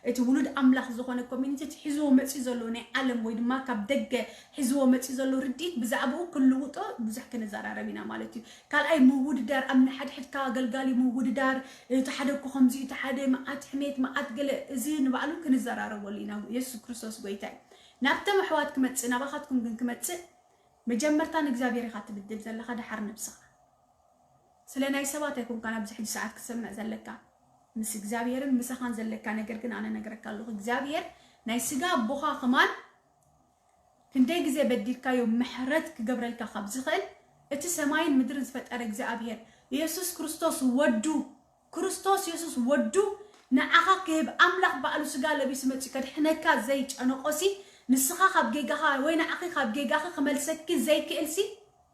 እቲ ውሉድ ኣምላኽ ዝኾነ ኮሚኒቲ፣ እቲ ሒዝዎ መፅዩ ዘሎ ናይ ዓለም ወይ ድማ ካብ ደገ ሒዝዎ መፅዩ ዘሎ ርድኢት ብዛዕባኡ ክንልውጦ ብዙሕ ክንዘራረብ ኢና ማለት እዩ። ካልኣይ ምውድዳር፣ ኣብ ንሓድሕድካ ኣገልጋሊ ምውድዳር፣ እቲ ሓደ እኮ ከምዚ፣ እቲ ሓደ መዓት ሕሜት፣ መዓት ገለ፣ እዚ ንባዕሉ ክንዘራረበሉ ኢና። የሱስ ክርስቶስ ጎይታ እዩ። ናብቶም ኣሕዋት ክመፅእ፣ ናባኻትኩም ግን ክመፅእ፣ መጀመርታ ንእግዚኣብሔር ኢኻ ትብድል ዘለኻ፣ ደሓር ነብስኻ። ስለ ናይ ሰባት ኣይኮንካን ኣብዚ ሕጂ ሰዓት ክትሰምዕ ዘለካ፣ ምስ እግዚኣብሔርን ምሳኻን ዘለካ ነገር ግን ኣነ ነግረካ ኣለኹ። እግዚኣብሔር ናይ ስጋ ኣቦኻ ከማን ክንደይ ግዜ በዲልካዮ ምሕረት ክገብረልካ ካብ ዝኽእል፣ እቲ ሰማይን ምድርን ዝፈጠረ እግዚኣብሔር፣ ኢየሱስ ክርስቶስ ወዱ፣ ክርስቶስ ኢየሱስ ወዱ ንዓኻ ክህብ ኣምላኽ ባዕሉ ስጋ ለቢሱ መጺኡ ከድሕነካ ዘይጨነቆሲ፣ ንስኻ ካብ ጌጋኻ ወይ ንዓኺ ካብ ጌጋኺ ክመልሰኪ ዘይክእልሲ፣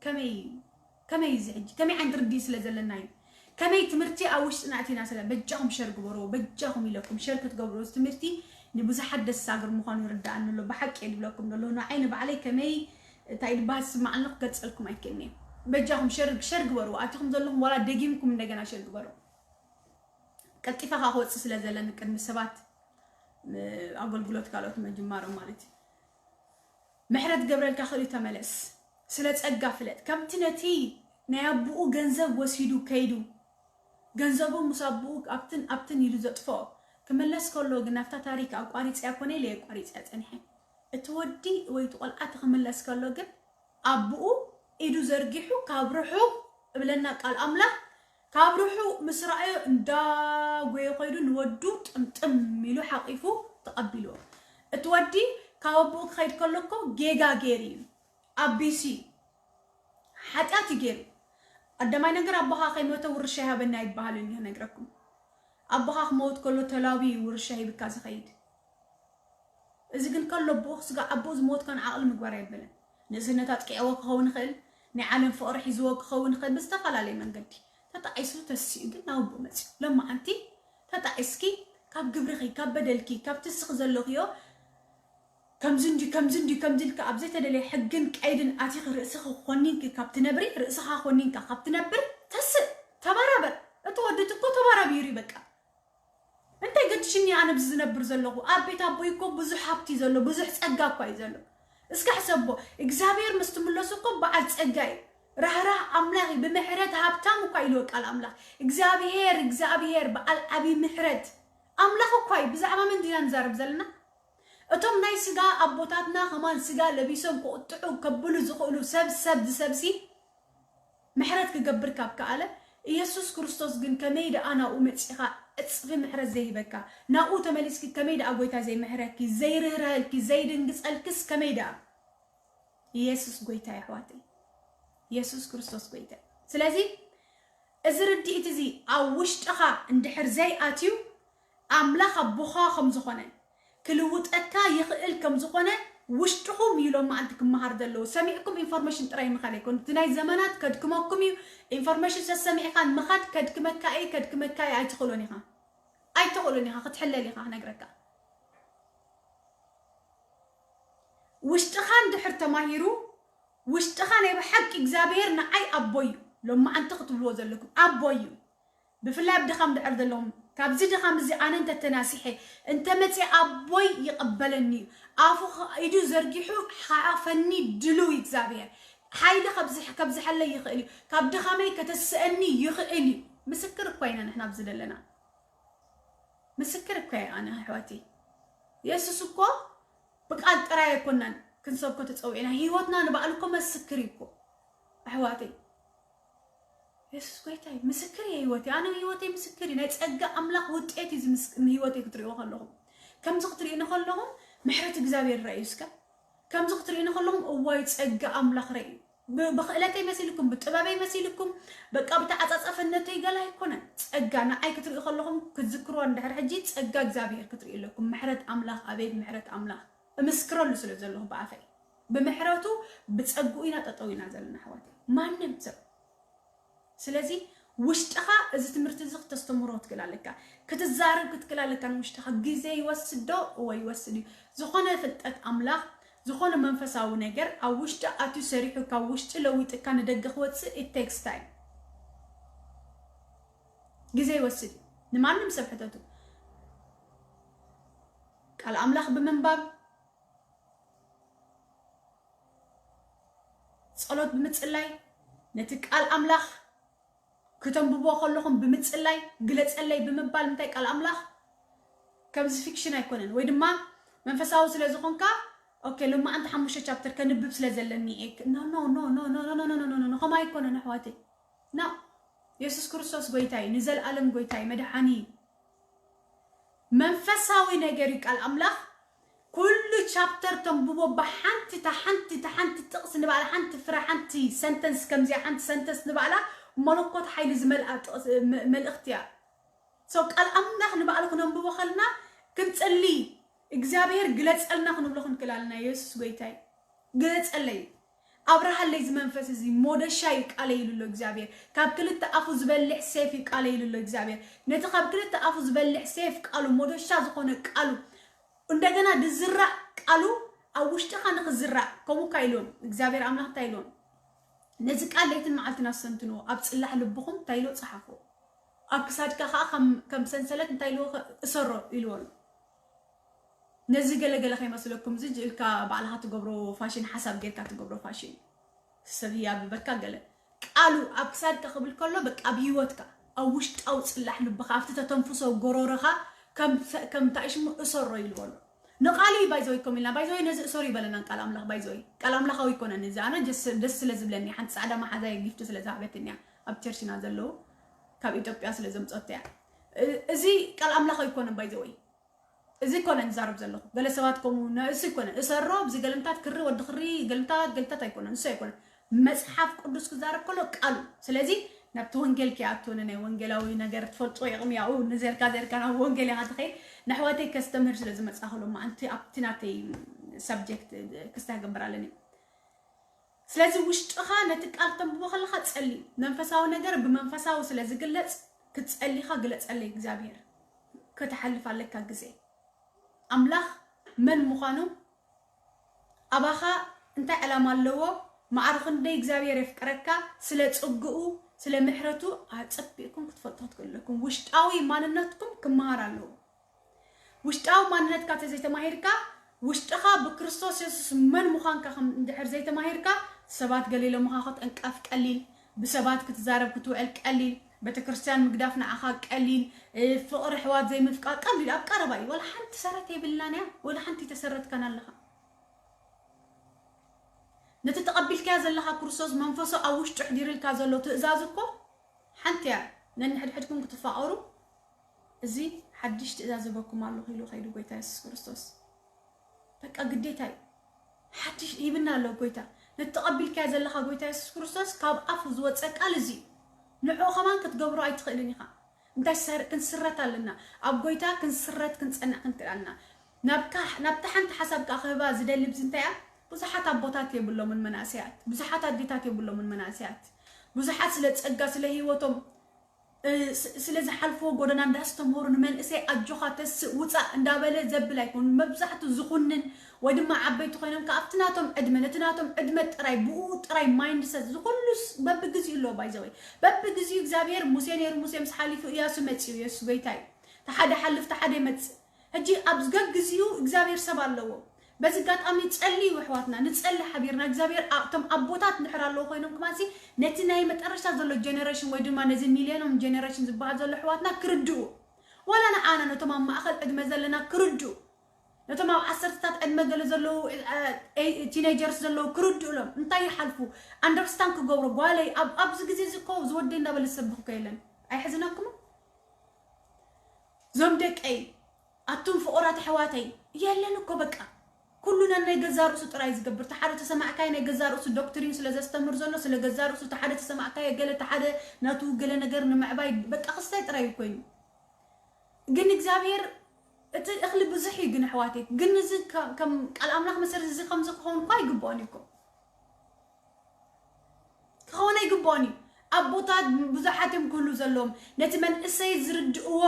ከመይ እዩ? ከመይ እዚ ሕጂ? ከመይ ዓይነት ርድኢት ስለ ዘለና እዩ? ከመይ ትምህርቲ ኣብ ውሽጥና ኣቲና ስለ በጃኹም ሸር ግበርዎ፣ በጃኹም ኢለኩም ሸር ክትገብርዎ፣ እዚ ትምህርቲ ንብዙሓት ደሳግር ምዃኑ ይርዳኣኒ ኣሎ። ብሓቂ እየ ዝብለኩም ዘሎ፣ ንዓይ ንባዕለይ ከመይ እንታይ ድባሃል ዝስማዓኒ ክገልጸልኩም ኣይክእልን እየ። በጃኹም ሸር ሸር ግበርዎ፣ ኣቲኹም ዘለኹም ዋላ ደጊምኩም እንደገና ሸር ግበርዎ። ቀልጢፈ ከዓ ክወፅእ ስለ ዘለኒ ቅድሚ ሰባት ም- ኣገልግሎት ካልኦት ምጅማሮም ማለት እዩ። ምሕረት ገብረልካ ክእሉ ተመለስ። ስለ ጸጋ ፍለጥ። ከምቲ ነቲ ናይ ኣቦኡ ገንዘብ ወሲዱ ከይዱ፣ ገንዘቡ ምስ ኣቦኡ ኣብትን ኣብትን ኢሉ ዘጥፍኦ፣ ክምለስ ከሎ ግን ናብታ ታሪክ ኣቋሪጸያ ኮነ ኢለ ኣቋሪጸያ ጸኒሐ። እቲ ወዲ ወይ እቲ ቆልዓ እቲ ክምለስ ከሎ ግን ኣቦኡ ኢዱ ዘርጊሑ ካብ ርሑቕ እብለና ቃል ኣምላኽ፣ ካብ ርሑቕ ምስ ረኣዮ እንዳጎየ ከይዱ ንወዱ ጥምጥም ኢሉ ሓቂፉ ተቐቢልዎ። እቲ ወዲ ካብ ኣቦኡ ክኸይድ ከሎ እኮ ጌጋ ገይሩ እዩ። ኣቢሲ ሓጢኣት እዩ ገይሩ። ቀዳማይ ነገር ኣቦኻ ከይሞተ ውርሻ ይሃበኒ ኣይበሃልን እዩ ክነግረኩም። ኣቦኻ ክመውት ከሎ ተላብዩ እዩ ውርሻ ሂብካ ዝኸይድ። እዚ ግን ከሎ ኣቦኡ ክስጋ ኣቦኡ ዝሞት ከን ዓቕሊ ምግባር ኣይበለን። ንእስነት ኣጥቂዕዎ ክኸውን ይኽእል፣ ናይ ዓለም ፍቕሪ ሒዝዎ ክኸውን ይኽእል፣ ብዝተፈላለየ መንገዲ ተጣዒሱ ተሲኡ ግን ናብ ኣቦኡ መፅዩ። ሎማዓንቲ ተጣዒስኪ ካብ ግብርኺ፣ ካብ በደልኪ፣ ካብ ትስኺ ዘለኽዮ ከምዚ እንዲ ከምዚ እንዲ ከምዚ ኢልካ ኣብ ዘይተደለየ ሕግን ቀይድን ኣቲኺ ርእስኺ ኮኒንኪ ካብ ትነብሪ፣ ርእስኻ ኮኒንካ ካብ ትነብር ተስእ፣ ተባራበር። እቲ ወዲ እኮ ተባራቢሩ እዩ በቃ። እንታይ ገድሽኒ ኣነ ብዚ ዝነብር ዘለኹ? ኣብ ቤት ኣቦይ እኮ ብዙሕ ሃብቲ ዘሎ፣ ብዙሕ ጸጋ እኳ እዩ ዘሎ። እስከ ሕሰቦ፣ እግዚኣብሔር ምስ ትምለሱ እኮ በዓል ጸጋ እዩ። ራህራህ ኣምላኽ እዩ፣ ብምሕረት ሃብታም እኳ ኢልዎ ቃል ኣምላኽ። እግዚኣብሔር፣ እግዚኣብሔር በዓል ዓቢ ምሕረት ኣምላኽ እኳ እዩ። ብዛዕባ መን ዲና ንዛረብ ዘለና? እቶም ናይ ስጋ ኣቦታትና ከማን ስጋ ለቢሶም ክቕጥዑ ከብሉ ዝኽእሉ ሰብ፣ ሰብ ዝሰብሲ ምሕረት ክገብር ካብ ከኣለ፣ ኢየሱስ ክርስቶስ ግን ከመይ ደኣ ናብኡ መጺኻ ዕጽፊ ምሕረት ዘይህበካ? ናብኡ ተመሊስኪ ከመይ ደኣ ጎይታ ዘይምሕረኪ፣ ዘይርህርሀልኪ፣ ዘይድንግጸልክስ ከመይ ደኣ? ኢየሱስ ጎይታ እዩ ኣሕዋተይ። ኢየሱስ ክርስቶስ ጎይታ እዩ። ስለዚ እዚ ርድኢት እዚ ኣብ ውሽጥኻ እንድሕር ዘይኣትዩ ኣምላኽ ኣቦኻ ከም ዝኾነ ክልውጠካ ይኽእል ከም ዝኾነ ውሽጥኹም እዩ ሎማዓንቲ ክመሃር ዘለዎ። ሰሚዕኩም ኢንፎርሜሽን ጥራይ ምኻድ ኣይኮን። እቲ ናይ ዘመናት ከድክመኩም እዩ። ኢንፎርሜሽን ሰሰሚዕካ ምኻድ ከድክመካ እዩ፣ ከድክመካ እዩ። ኣይትኽእሎን ኢኻ። ኣይትኽእሎን ኢኻ። ክትሕለል ኢኻ ክነግረካ። ውሽጥኻ እንድሕር ተማሂሩ፣ ውሽጥኻ ናይ ብሓቂ እግዚኣብሔር ንዓይ ኣቦይ እዩ። ሎማዓንቲ ክትብልዎ ዘለኩም ኣቦይ እዩ። ብፍላይ ኣብ ድኻም ድዕር ዘለኹም፣ ካብዚ ድኻም እዚ ኣነ እንተተናሲሐ፣ እንተመፅየ ኣቦይ ይቐበለኒ እዩ። ኣፉ ኸ-፣ ኢዱ ዘርጊሑ ሓፈኒ ድሉው እዩ እግዚኣብሔር። ሓይሊ ከብዝሕ-፣ ከብዝሐለይ ይኽእል እዩ። ካብ ድኻመይ ከተስአኒ ይኽእል እዩ። ምስክር እኳ ኢና ንሕና ኣብዚ ዘለና። ምስክር እኳ እየ ኣነ ኣሕዋተይ። የሱስ እኮ ብቃል ጥራይ ኣይኮናን ክንሰብኮ ተጸዊዕና። ህይወትና ንባዕሉ እኮ መስክር እዩ እኮ ኣሕዋተይ። የሱስ ጎይታይ ምስክር እየ። ህይወተይ፣ ኣነ ህይወተይ ምስክር እዩ። ናይ ጸጋ ኣምላኽ ውጤት እዩ ዝምስ-፣ ህይወተይ ክትርእይዎ ከለኹም። ከምዚ ክትርእይኒ ከለኹም ምሕረት እግዚኣብሔር ረኣዩ እስከ። ከምዚ ክትርእይኒ ከለኹም እዋይ ጸጋ ኣምላኽ ረኣዩ። ብ-፣ ብኽእለተይ መሲልኩም፣ ብጥበበይ መሲልኩም፣ በቃ ብተዓጻጻፍነተይ ገላ ኣይኮነን። ጸጋ ንዓይ ክትርእዩ ከለኹም ክትዝክርዋ እንድሕር ሕጂ ጸጋ እግዚኣብሔር ክትርእዩ ኣለኩም። ምሕረት ኣምላኽ ኣቤት ምሕረት ኣምላኽ። እምስክረሉ ስለ ዘለኹ ብኣፈይ። ብምሕረቱ ብጸግኡ ኢና ጠጠው ኢና ዘለና ኣሕዋተይ። ማንም ሰብ። ስለዚ ውሽጥኻ እዚ ትምህርቲ እዚ ክተስተምሮ ክትክእል ኣለካ። ክትዛረብ ክትክእል ኣለካ ንውሽጥኻ። ግዜ ይወስድ ዶ? እወ ይወስድ እዩ። ዝኾነ ፍልጠት ኣምላኽ፣ ዝኾነ መንፈሳዊ ነገር ኣብ ውሽጢ ኣትዩ ሰሪሑ ካብ ውሽጢ ለዊጥካ ንደገ ክወጽእ it takes time። ግዜ ይወስድ እዩ። ንማንም ሰብ ሕተቱ። ቃል ኣምላኽ ብምንባብ፣ ጸሎት ብምጽላይ፣ ነቲ ቃል ኣምላኽ ክተንብቦ ከለኹም ብምጽላይ፣ ግለጸለይ ብምባል፣ እንታይ ቃል ኣምላኽ ከምዚ ፊክሽን ኣይኮነን። ወይ ድማ መንፈሳዊ ስለ ዝኾንካ፣ ኦኬ፣ ሎማዓንቲ ሓሙሽተ ቻፕተር ከንብብ ስለ ዘለኒ እየ። ኖ፣ ኖ፣ ኖ፣ ኖ፣ ኖ፣ ከምኡ ኣይኮነን ኣሕዋተይ። ኖ፣ የሱስ ክርስቶስ ጎይታ እዩ፣ ንዘለኣለም ጎይታ እዩ፣ መድሓኒ እዩ። መንፈሳዊ ነገር እዩ ቃል ኣምላኽ። ኩሉ ቻፕተር ተንብቦ ብሓንቲ፣ እታ ሓንቲ፣ እታ ሓንቲ ጥቕስ ንባዕላ፣ ሓንቲ ፍረ፣ ሓንቲ ሰንተንስ፣ ከምዚኣ ሓንቲ ሰንተንስ ንባዕላ መለኮት ሓይሊ ዝመልኣ ጥቕስ፣ መ-፣ መልእኽቲ እያ። So ቃል ኣምላኽ ንባዕሉ ክነንብቦ ከለና ክንጽሊ፣ እግዚኣብሔር ግለጸልና ክንብሎ ክንክእል ኣለና። የሱስ ጎይታይ ግለጸለይ፣ ኣብርሃለይ፣ እዚ መንፈስ እዚ ሞደሻ እዩ ቃለይ ኢሉ ኣሎ እግዚኣብሔር። ካብ ክልተ ኣፉ ዝበልሕ ሴፍ እዩ ቃለይ ኢሉ ኣሎ እግዚኣብሔር። ነቲ ካብ ክልተ ኣፉ ዝበልሕ ሴፍ ቃሉ፣ ሞደሻ ዝኾነ ቃሉ፣ እንደገና ድዝራእ ቃሉ ኣብ ውሽጥኻ ንኽዝራእ፣ ከምኡ እካ ኢልዎም እግዚኣብሔር ኣምላኽ። እንታይ ኢልዎም? ነዚ ቃል ለይትን መዓልትን ኣስተንትንዎ፣ ኣብ ጽላሕ ልብኹም እንታይ ኢልዎ? ጸሓፍዎ። ኣብ ክሳድካ ኸዓ ከም፣ ከም ሰንሰለት እንታይ ኢልዎ? እሰሮ ኢልዎ ኣሎ። ነዚ ገለ ገለ ከይመስለኩም፣ እዚ ኢልካ ባዕልኻ ትገብሮ ፋሽን፣ ሓሳብ ጌርካ ትገብሮ ፋሽን፣ ሰብ ያብበካ ገለ። ቃሉ ኣብ ክሳድካ ክብል ከሎ፣ በቃ ኣብ ህይወትካ፣ ኣብ ውሽጣዊ ጽላሕ ልብኻ፣ ኣብቲ ተተንፍሶ ጎሮሮኻ ከም፣ ከም እንታይ ሽሙ እሰሮ ኢልዎ ኣሎ። ንቃሉ እዩ ባይዘወይ ኮም ኢልና፣ ባይዘወይ ነዚ እሰሩ ይበለናን ቃል ኣምላኽ። ባይዘወይ ቃል ኣምላኻዊ ይኮነን እዚ። ኣነ ደስ፣ ደስ ስለ ዝብለኒ፣ ሓንቲ ጻዕዳ መሓዛይ ጊፍቲ ስለ ዝሃበትኒ እያ ኣብ ቸርችና ዘለዉ፣ ካብ ኢትዮጵያ ስለ ዘምጸቶ እያ። እ-፣ እዚ ቃል ኣምላኻዊ ይኮነን ባይዘወይ። እዚ ኮነ ንዛረብ ዘለኹ። ገለ ሰባት ከምኡ ነ-፣ እሱ ይኮነ። እሰሮ፣ ብዚ ገለምታት ክሪ፣ ወዲ ክሪ፣ ገለምታት፣ ገለምታት ኣይኮነን። እሱ ኣይኮነን። መጽሓፍ ቅዱስ ክዛረብ ከሎ ቃሉ። ስለዚ ናብቲ ወንጌል ከይኣቱ፣ ንናይ ወንጌላዊ ነገር ትፈልጦ ይቕም ያኡ፣ ንዘርካ ዘርካ ናብ ወንጌል ኢኻ ትኸይድ። ንኣሕዋተይ ከስተምህር ስለ ዝመጻኹ ሎማዓንቲ ኣብቲ ናተይ ሰብጀክት ክስታ ክገብር ኣለኒ። ስለዚ ውሽጥኻ ነቲ ቃል ተንብቦ ከለኻ ጸሊ። መንፈሳዊ ነገር ብመንፈሳዊ ስለ ዝግለጽ፣ ክትጸሊኻ ግለጸለይ እግዚኣብሔር። ከተሓልፍ ኣለካ ግዜ። ኣምላኽ መን ምዃኑ፣ ኣባኻ እንታይ ዕላማ ኣለዎ፣ ማዕረ ክንደይ እግዚኣብሔር የፍቅረካ፣ ስለ ጽግኡ፣ ስለ ምሕረቱ ኣጸቢቕኩም ክትፈልጡ ክትክእሉ ኣለኩም። ውሽጣዊ ማንነትኩም ክመሃር ኣለዎ። ውሽጣዊ ማንነትካ ተዘይተማሂርካ፣ ውሽጥኻ ብክርስቶስ የሱስ መን ምዃንካ ከም እንድሕር ዘይተማሂርካ፣ ሰባት ገለ ኢሎምኻ ክትዕንቀፍ ቀሊል፣ ብሰባት ክትዛረብ ክትውዕል ቀሊል፣ ቤተክርስትያን ምግዳፍ ንዓኻ ቀሊል፣ እ፣ ፍቕሪ ኣሕዋት ዘይምፍቃር ቀሊል፣ ኣብ ቀረባ እዩ። ወላ ሓንቲ ሰረት የብልናን እያ፣ ወላ ሓንቲ ተሰረትካን ኣለኻ። ነቲ ተቐቢልካዮ ዘለኻ ክርስቶስ መንፈሱ ኣብ ውሽጡ ኣሕዲሩልካ ዘሎ ትእዛዝ እኮ ሓንቲ እያ፣ ነንሕድሕድኩም ክትፋቐሩ፣ እዚ ሓድሽ ትእዛዝ ህበኩም ኣለኹ ኢሉ ከይዱ ጎይታ የሱስ ክርስቶስ። በቃ ግዴታ እዩ። ሓድሽ ሂብና ኣሎ ጎይታ። ነቲ ተቐቢልካዮ ዘለኻ ጎይታ የሱስ ክርስቶስ ካብ ኣፉ ዝወፀ ቃል እዚ እዩ። ንዕኡ ከማን ክትገብሮ ኣይትኽእልን ኢኻ። እንታይ ሰር-፣ ክንስረት ኣለና። ኣብ ጎይታ ክንስረት ክንጸንዕ ክንክእል ኣለና። ናብ ካ-፣ ናብታ ሓንቲ ሓሳብ ከኣ ክህባ ዝደሊ ብዚ እንታይ እያ? ብዙሓት ኣቦታት የብሎምን መናእሰያት። ብዙሓት ኣዴታት የብሎምን መናእሰያት። ብዙሓት ስለ ጸጋ፣ ስለ ህይወቶም፣ እ፣ ስ-፣ ስለ ዝሓልፍዎ ጎደና እንዳስተምሃሩ ንመንእሰይ ኣጆኻ ተስእ ውጻእ እንዳበለ ዘብል ኣይኮኑን። መብዛሕቱ ዝኹንን ወይ ድማ ዓበይቲ ኮይኖም ከኣ ኣብቲ ናቶም ዕድመ፣ ነቲ ናቶም ዕድመ ጥራይ፣ ብኡ ጥራይ ማይንድሰት፣ ዝኹሉስ በብግዚኡ ኣለዎ። ባይዘወይ በብግዚኡ እግዚኣብሔር፣ ሙሴ ነይሩ፣ ሙሴ ምስ ሓሊፉ እያሱ መጺኡ፣ የሱስ ጎይታ እዩ። ተሓደ ሓልፍ፣ ተሓደ ይመጽእ። ሕጂ ኣብ ገግዚኡ እግዚኣብሔር ሰብ ኣለዎ። በዚ ኣጋጣሚ ጸልዩ ኣሕዋትና፣ ንጸሊ ሓቢርና። እግዚኣብሔር ኣ-፣ እቶም ኣቦታት እንድሕር ኣለዉ ኮይኖም ከማንሲ ነቲ ናይ መጠረሽታ ዘሎ ጀነሬሽን ወይ ድማ ነዚ ሚልዮኖም ጀነሬሽን ዝበሃል ዘሎ ኣሕዋትና ክርድኡ፣ ዋላ ንዓና ነቶም ኣብ ማእከል ዕድመ ዘለና ክርድኡ፣ ነቶም ኣብ ዓሰርተታት ዕድመ ገለ ዘለዉ ቲኔጀርስ ዘለዉ ክርድእሎም እንታይ ይሓልፉ ኣንደርስታን ክገብሩ ጓለይ ኣብ ኣብዚ ግዜ እዚ እኮ ዝወደይ እንዳበለ ዝሰብኽ እኮ የለን። ኣይሕዝነኩም? ዞም ደቀይ ኣቱም ፍቑራት ኣሕዋተይ የለን እኮ በቃ ኩሉ ነናይ ገዛ ርእሱ ጥራይ ዝገብር ተሓደ ተሰማዕካይ ናይ ገዛ ርእሱ ዶክትሪን ስለ ዘስተምር ዘሎ ስለ ገዛ ርእሱ ተሓደ ተሰማዕካይ ገለ ተሓደ ናቱ ገለ ነገር ንምዕባይ በቃ ክስታይ ጥራይ እዩ ኮይኑ ግን እግዚኣብሔር እቲ እኽሊ ብዙሕ እዩ ግን ኣሕዋተይ ግን እዚ ከም ቃል ኣምላኽ መሰረት እዚ ከምዚ ክኸውን እኳ ኣይግብኦን እዩ እኮ ክኸውን ኣይግብኦን እዩ ኣቦታት ብዙሓት እዮም ክህሉ ዘለዎም ነቲ መንእሰይ ዝርድእዎ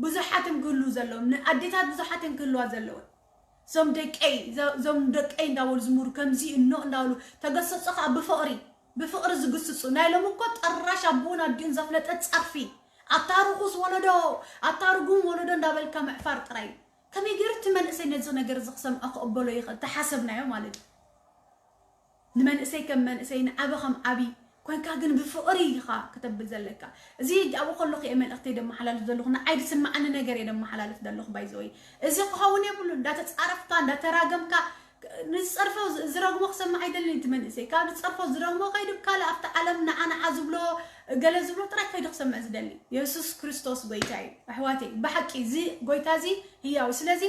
ብዙሓት እዮም ክህሉ ዘለዎም ንኣዴታት ብዙሓት እዮም ክህልዋ ዘለወን እዞም ደቀይ እዞም ደቀይ እንዳበሉ ዝምሩ ከምዚ እኖ እንዳበሉ ተገሰፁ ከዓ ብፍቕሪ ብፍቕሪ ዝግስፁ ናይ ሎም እኮ ጠራሽ ኣቦን ኣዲኡን ዘፍለጠ ፀርፊ ኣታ ርኹስ ወለዶ ኣታ ርጉም ወለዶ እንዳበልካ ምዕፋር ጥራይ እዩ ከመይ ገይሩ እቲ መንእሰይ ነዚ ነገር እዚ ክሰምዖ ክቕበሎ ይኽእል ተሓሰብናዮ ማለት እዩ ንመንእሰይ ከም መንእሰይ ንዓበ ከም ዓብይ ኮንካ ግን ብፍቕሪ ኢኻ ከተብል ዘለካ እዚ ኣብኡ ከለኹ እየ መልእኽተይ ደመሓላልፍ ዘለኹ ንዓይ ዝስማዓኒ ነገር እየ ደመሓላልፍ ዘለኹ ባይዘወይ እዚ ክኸውን የብሉ እንዳተፃረፍካ እንዳተራገምካ ንዝፀርፎ ዝረግሞ ክሰምዕ ኣይደልን እቲ መንእሰይ ካብ ዝፀርፎ ዝረግሞ ከይዱ ካልእ ኣብቲ ዓለም ንዓ ንዓ ዝብሎ ገለ ዝብሎ ጥራይ ከይዱ ክሰምዕ ዝደሊ የሱስ ክርስቶስ ጎይታ እዩ ኣሕዋተይ ብሓቂ እዚ ጎይታ እዚ ህያው ስለዚ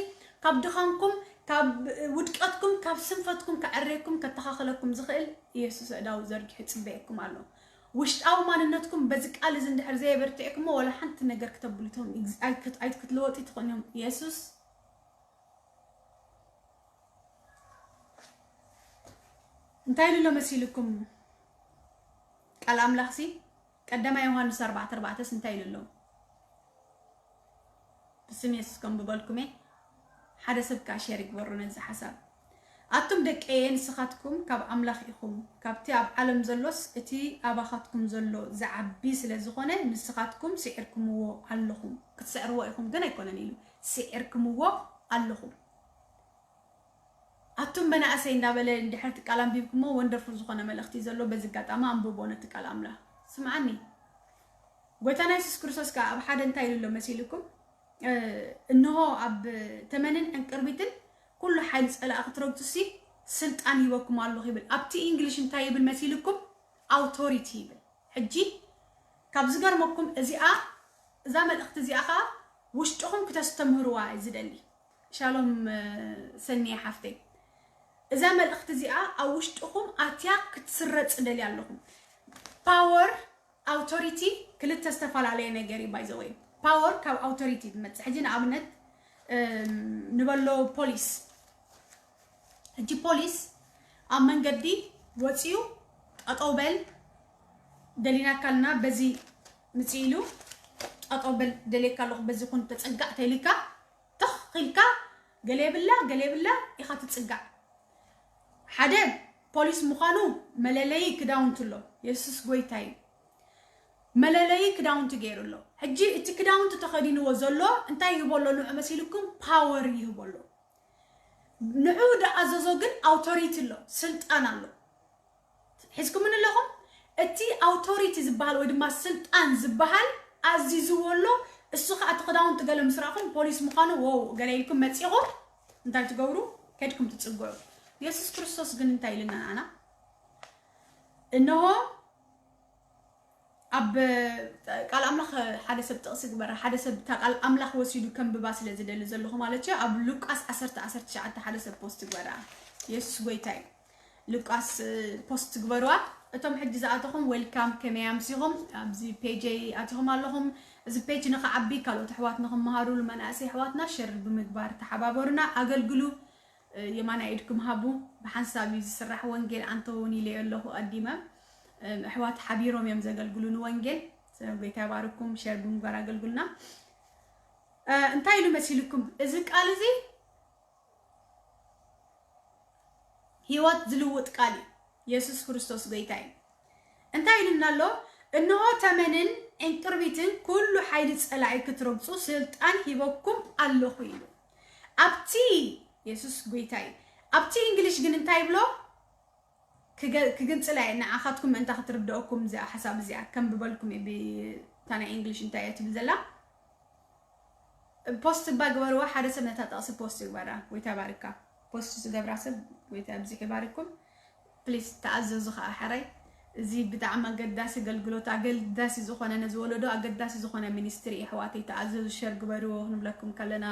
ካብ ድኻምኩም ካብ ውድቀትኩም ካብ ስንፈትኩም ከዕርየኩም ከተኻኽለኩም ዝኽእል ኢየሱስ ኣእዳው ዘርጊሑ ይጽበየኩም ኣሎ። ውሽጣዊ ማንነትኩም በዚ ቃል እዚ እንድሕር ዘየበርቲዕኩሞ ወላ ሓንቲ ነገር ክተብሉ ትኾኑ ኣይክትልወጡ ትኾኑ እዮም። ኢየሱስ እንታይ ኢሉ ኣሎ መሲልኩም? ቃል ኣምላኽሲ ቀዳማይ ዮሃንስ ኣርባዕተ ኣርባዕተስ እንታይ ኢሉ ኣሎ? ብስም የሱስ ከም ብበልኩሜ ሓደ ሰብ ከዓ ሸር ይግበሩ ነዚ ሓሳብ ኣቱም ደቀየ ንስኻትኩም ካብ ኣምላኽ ኢኹም ካብቲ ኣብ ዓለም ዘሎስ እቲ ኣባኻትኩም ዘሎ ዝዓቢ ስለ ዝኾነ ንስኻትኩም ስዒርኩምዎ ኣለኹም ክትስዕርዎ ኢኹም ግን ኣይኮነን ኢሉ ስዒርኩምዎ ኣለኹም ኣቱም መናእሰይ እንዳበለ እንድሕር ትቃል ኣንቢብኩሞ ወንደርፉል ዝኾነ መልእኽቲ ዘሎ በዚ ኣጋጣሚ ኣንብቦ ነቲ ቃል ኣምላኽ ስምዓኒ ጎይታና የሱስ ክርስቶስ ከዓ ኣብ ሓደ እንታይ ኢሉ ኣሎ መሲልኩም እንሆ ኣብ ተመንን ዕንቅርቢትን ኩሉ ሓይሊ ፀላእ ክትረግፁ ሲ ስልጣን ሂበኩም ኣለኹ ይብል ኣብቲ እንግሊሽ እንታይ ይብል መሲልኩም ኣውቶሪቲ ይብል ሕጂ ካብ ዝገርመኩም እዚኣ እዛ መልእኽቲ እዚኣ ከዓ ውሽጥኹም ክተስተምህርዋ ዝደሊ ሻሎም ሰኒየ ሓፍተይ እዛ መልእኽቲ እዚኣ ኣብ ውሽጥኹም ኣትያ ክትስረፅ ደልያ ኣለኹም power authority ክልተ ዝተፈላለየ ነገር እዩ by the way power ካብ authority ዝመፅእ ሕጂ ንኣብነት ንበሎ ፖሊስ ሕጂ ፖሊስ ኣብ መንገዲ ወፂኡ ጠጠው በል ደሊናካ ኣለና በዚ ምፅእ ኢሉ ጠጠው በል ደልየካ ኣለኹ በዚ ኩን ተፀጋዕ ተይልካ ትኽ ኢልካ ገለ የብላ ገለ የብላ ኢኻ ትፅጋዕ ሓደ ፖሊስ ምዃኑ መለለዪ ክዳውንቲ ኣሎ የሱስ ጎይታ እዩ መለለዪ ክዳውንቲ ገይሩ ኣሎ ሕጂ እቲ ክዳውንቲ ተኸዲንዎ ዘሎ እንታይ ይህቦ ኣሎ ንዑ መሲልኩም power ይህቦ ኣሎ ንዑ ዝኣዘዞ ግን authority ኣሎ ስልጣን ኣሎ ሒዝኩምን ኣለኹም እቲ authority ዝበሃል ወይ ድማ ስልጣን ዝበሃል ኣዚዝዎ ኣሎ እሱ ከዓ እቲ ክዳውንቲ ገለ ምስ ረኣኹም ፖሊስ ምዃኑ ወው ገለ ኢልኩም መፂኹም እንታይ ትገብሩ ከድኩም ትፅገዑ የሱስ ክርስቶስ ግን እንታይ ኢልና ንዓና እንሆ ኣብ ቃል ኣምላኽ ሓደ ሰብ ጥቕሲ ግበራ ሓደ ሰብ እታ ቃል ኣምላኽ ወሲዱ ከንብባ ስለ ዝደሊ ዘለኹ ማለት እዩ ኣብ ሉቃስ ዓሰርተ ዓሰርተ ትሽዓተ ሓደ ሰብ ፖስት ግበራ የሱስ ጎይታ እዩ ሉቃስ ፖስት ግበርዋ እቶም ሕጂ ዝኣተኹም ዌልካም ከመይ ኣምሲኹም ኣብዚ ፔጀይ ኣቲኹም ኣለኹም እዚ ፔጅ ንኽዓቢ ካልኦት ኣሕዋት ንኽመሃሩሉ መናእሰይ ኣሕዋትና ሸር ብምግባር ተሓባበሩና ኣገልግሉ የማናይ ኢድኩም ሃቡ ብሓንሳብ እዩ ዝስራሕ ወንጌል ኣንተ እውን ኢለ ኣለኹ ኣዲመ ኣሕዋት ሓቢሮም እዮም ዘገልግሉ ንወንጌል ጎይታ ይባርኩም ሸር ብምግባር ኣገልግሉና እንታይ ኢሉ መሲልኩም እዚ ቃል እዚ ህይወት ዝልውጥ ቃል እዩ የሱስ ክርስቶስ ጎይታ እዩ እንታይ ኢሉና ኣሎ እንሆ ተመንን ዕንቅርቢትን ኩሉ ሓይሊ ፀላኢ ክትረግፁ ስልጣን ሂበኩም ኣለኹ ኢሉ ኣብቲ የሱስ ጎይታ እዩ ኣብቲ እንግሊሽ ግን እንታይ ይብሎ ክግንፅላ እየ ንዓኻትኩም ምእንታ ክትርድአኩም እዚኣ ሓሳብ እዚኣ ከም ብበልኩም እየ ብታ ናይ እንግሊሽ እንታይ እየ ትብል ዘላ ፖስት እባ ግበርዋ። ሓደ ሰብ ነታ ጥቕሲ ፖስት ይግበራ። ጎይታ ይባርካ። ፖስት ዝገብራ ሰብ ጎይታ ኣብዚሑ ይባርኩም። ፕሊስ ተኣዘዙ ከዓ ሕራይ። እዚ ብጣዕሚ ኣገዳሲ ኣገልግሎት፣ ኣገዳሲ ዝኾነ፣ ነዚ ወለዶ ኣገዳሲ ዝኾነ ሚኒስትሪ እዩ። ኣሕዋተይ ተኣዘዙ፣ ሸር ግበርዎ ክንብለኩም ከለና፣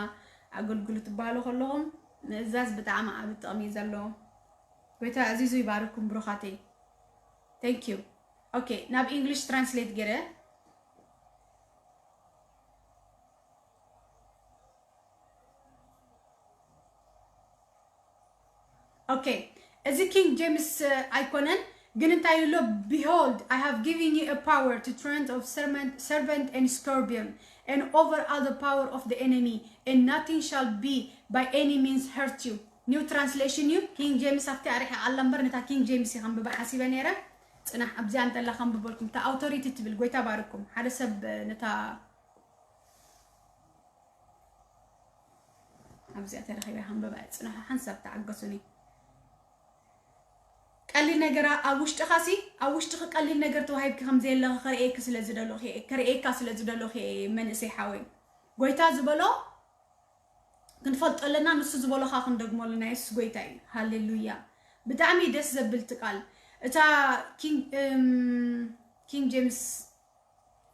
ኣገልግሉ ትበሃሉ ከለኹም ምእዛዝ ብጣዕሚ ዓቢ ጥቕሚ እዩ ዘለዎ። ጎይታ ኣዚዙ ይባርኩም ብሩኻተይ። Thank you. ኦኬ፣ ናብ ኢንግሊሽ ትራንስሌት ገይረ። ኦኬ፣ እዚ ኪንግ ጄምስ ኣይኮነን፣ ግን እንታይ ይብሎ? Behold, I have given you a power to tread of serpent, serpent and scorpion, and over all the power of the enemy, and nothing shall be by any means hurt you. ኒው ትራንስሌሽን እዩ። ኪንግ ጄምስ ኣብቲ ኣርሒ ኣላ እምበር፣ ነታ ኪንግ ጄምስ እዩ ከንብባ ሓሲበ ነይረ። ጽናሕ፣ ኣብዚኣ እንተላ ከንብበልኩም። እታ ኣውቶሪቲ ትብል፣ ጎይታ ባርኩም። ሓደ ሰብ ነታ ኣብዚኣ ተረኺበ ከንብባ እየ። ጽንሑ፣ ሓንሳብ ተዓገሱኒ። ቀሊል ነገር ኣብ ውሽጥኻ ሲ፣ ኣብ ውሽጥኺ ቀሊል ነገር ተዋሂብኪ ከም ዘየለኺ ከርእየኪ ስለ ዝደለኹ እየ፣ ከርእየካ ስለ ዝደለኹ እየ፣ መንእሰይ ሓወይ። ጎይታ ዝበሎ ክንፈልጦ ኣለና፣ ንሱ ዝበሎ ኸኣ ክንደግሞ ኣለና። የሱስ ጎይታ እዩ። ሃሌሉያ። ብጣዕሚ ደስ ዘብል እቲ ቃል። እታ ኪንግ፣ እም፣ ኪንግ ጄምስ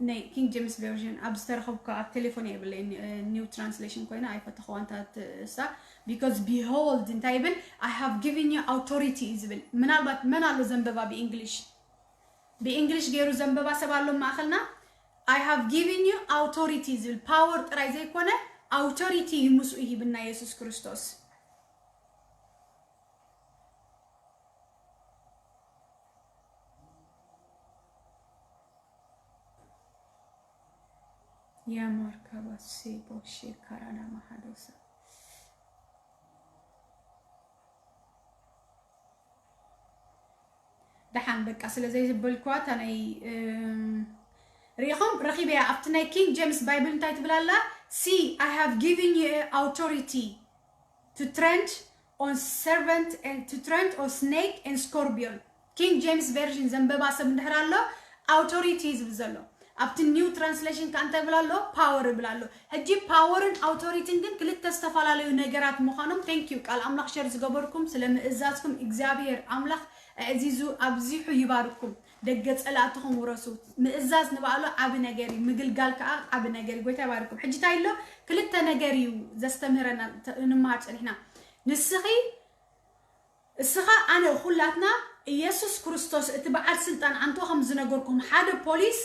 ናይ ኪንግ ጄምስ ቨርዥን ኣብ ዝተረኸብኩ ኣብ ቴሌፎን የብለይ፣ ኒው ትራንስሌሽን ኮይና ኣይፈተኸዋን እታ እሳ። Because behold እንታይ ይብል? I have given you authority እዩ ዝብል። ምናልባት መን ኣሎ ዘንበባ ብእንግሊሽ? ብእንግሊሽ ገይሩ ዘንበባ ሰብ ኣሎ ማእኸልና? I have given you authority ዝብል ፓወር ጥራይ ዘይኮነ ኣውቶሪቲ እዩ ምስኡ ሂብና የሱስ ክርስቶስ። ያማርካባሴ ቦሼ ካራዳ ማሃዶሳ። ደሓን በቃ ስለ ዘይዝበልኳ እታ ናይ፣ እም፣ ርኢኹም ረኺበያ። ኣብቲ ናይ ኪንግ ጄምስ ባይብል እንታይ ትብል ኣላ? See, I have given you authority to tread on serpent and to tread on snake and scorpion. ኪንግ ጄምስ ቨርዥን ዘንበባ ሰብ እንድሕር ኣሎ፣ ኣውቶሪቲ ዝብል ዘሎ። ኣብቲ ኒው ትራንስሌሽን ከኣ እንታይ ይብል ኣሎ? ፓወር ይብል ኣሎ። ሕጂ ፓወርን ኣውቶሪቲን ግን ክልተ ዝተፈላለዩ ነገራት ምዃኖም። Thank you ቃል ኣምላኽ ሸር ዝገበርኩም፣ ስለ ምእዛዝኩም እግዚኣብሔር ኣምላኽ ኣዕዚዙ ኣብዚሑ ይባርኩም። ደገ ጸላእትኹም ውረሱ። ምእዛዝ ንባዕሉ ዓቢ ነገር እዩ፣ ምግልጋል ከኣ ዓቢ ነገር እዩ። ጎይታ ይባርኩም። ሕጂ እንታይ ኣሎ? ክልተ ነገር እዩ ዘስተምህረና፣ ተ-፣ ንምሃር ጸኒሕና። ንስኺ፣ እስኻ፣ ኣነ፣ ኩላትና፣ ኢየሱስ ክርስቶስ እቲ በዓል ስልጣን፣ ኣንቶ ከም ዝነገርኩም፣ ሓደ ፖሊስ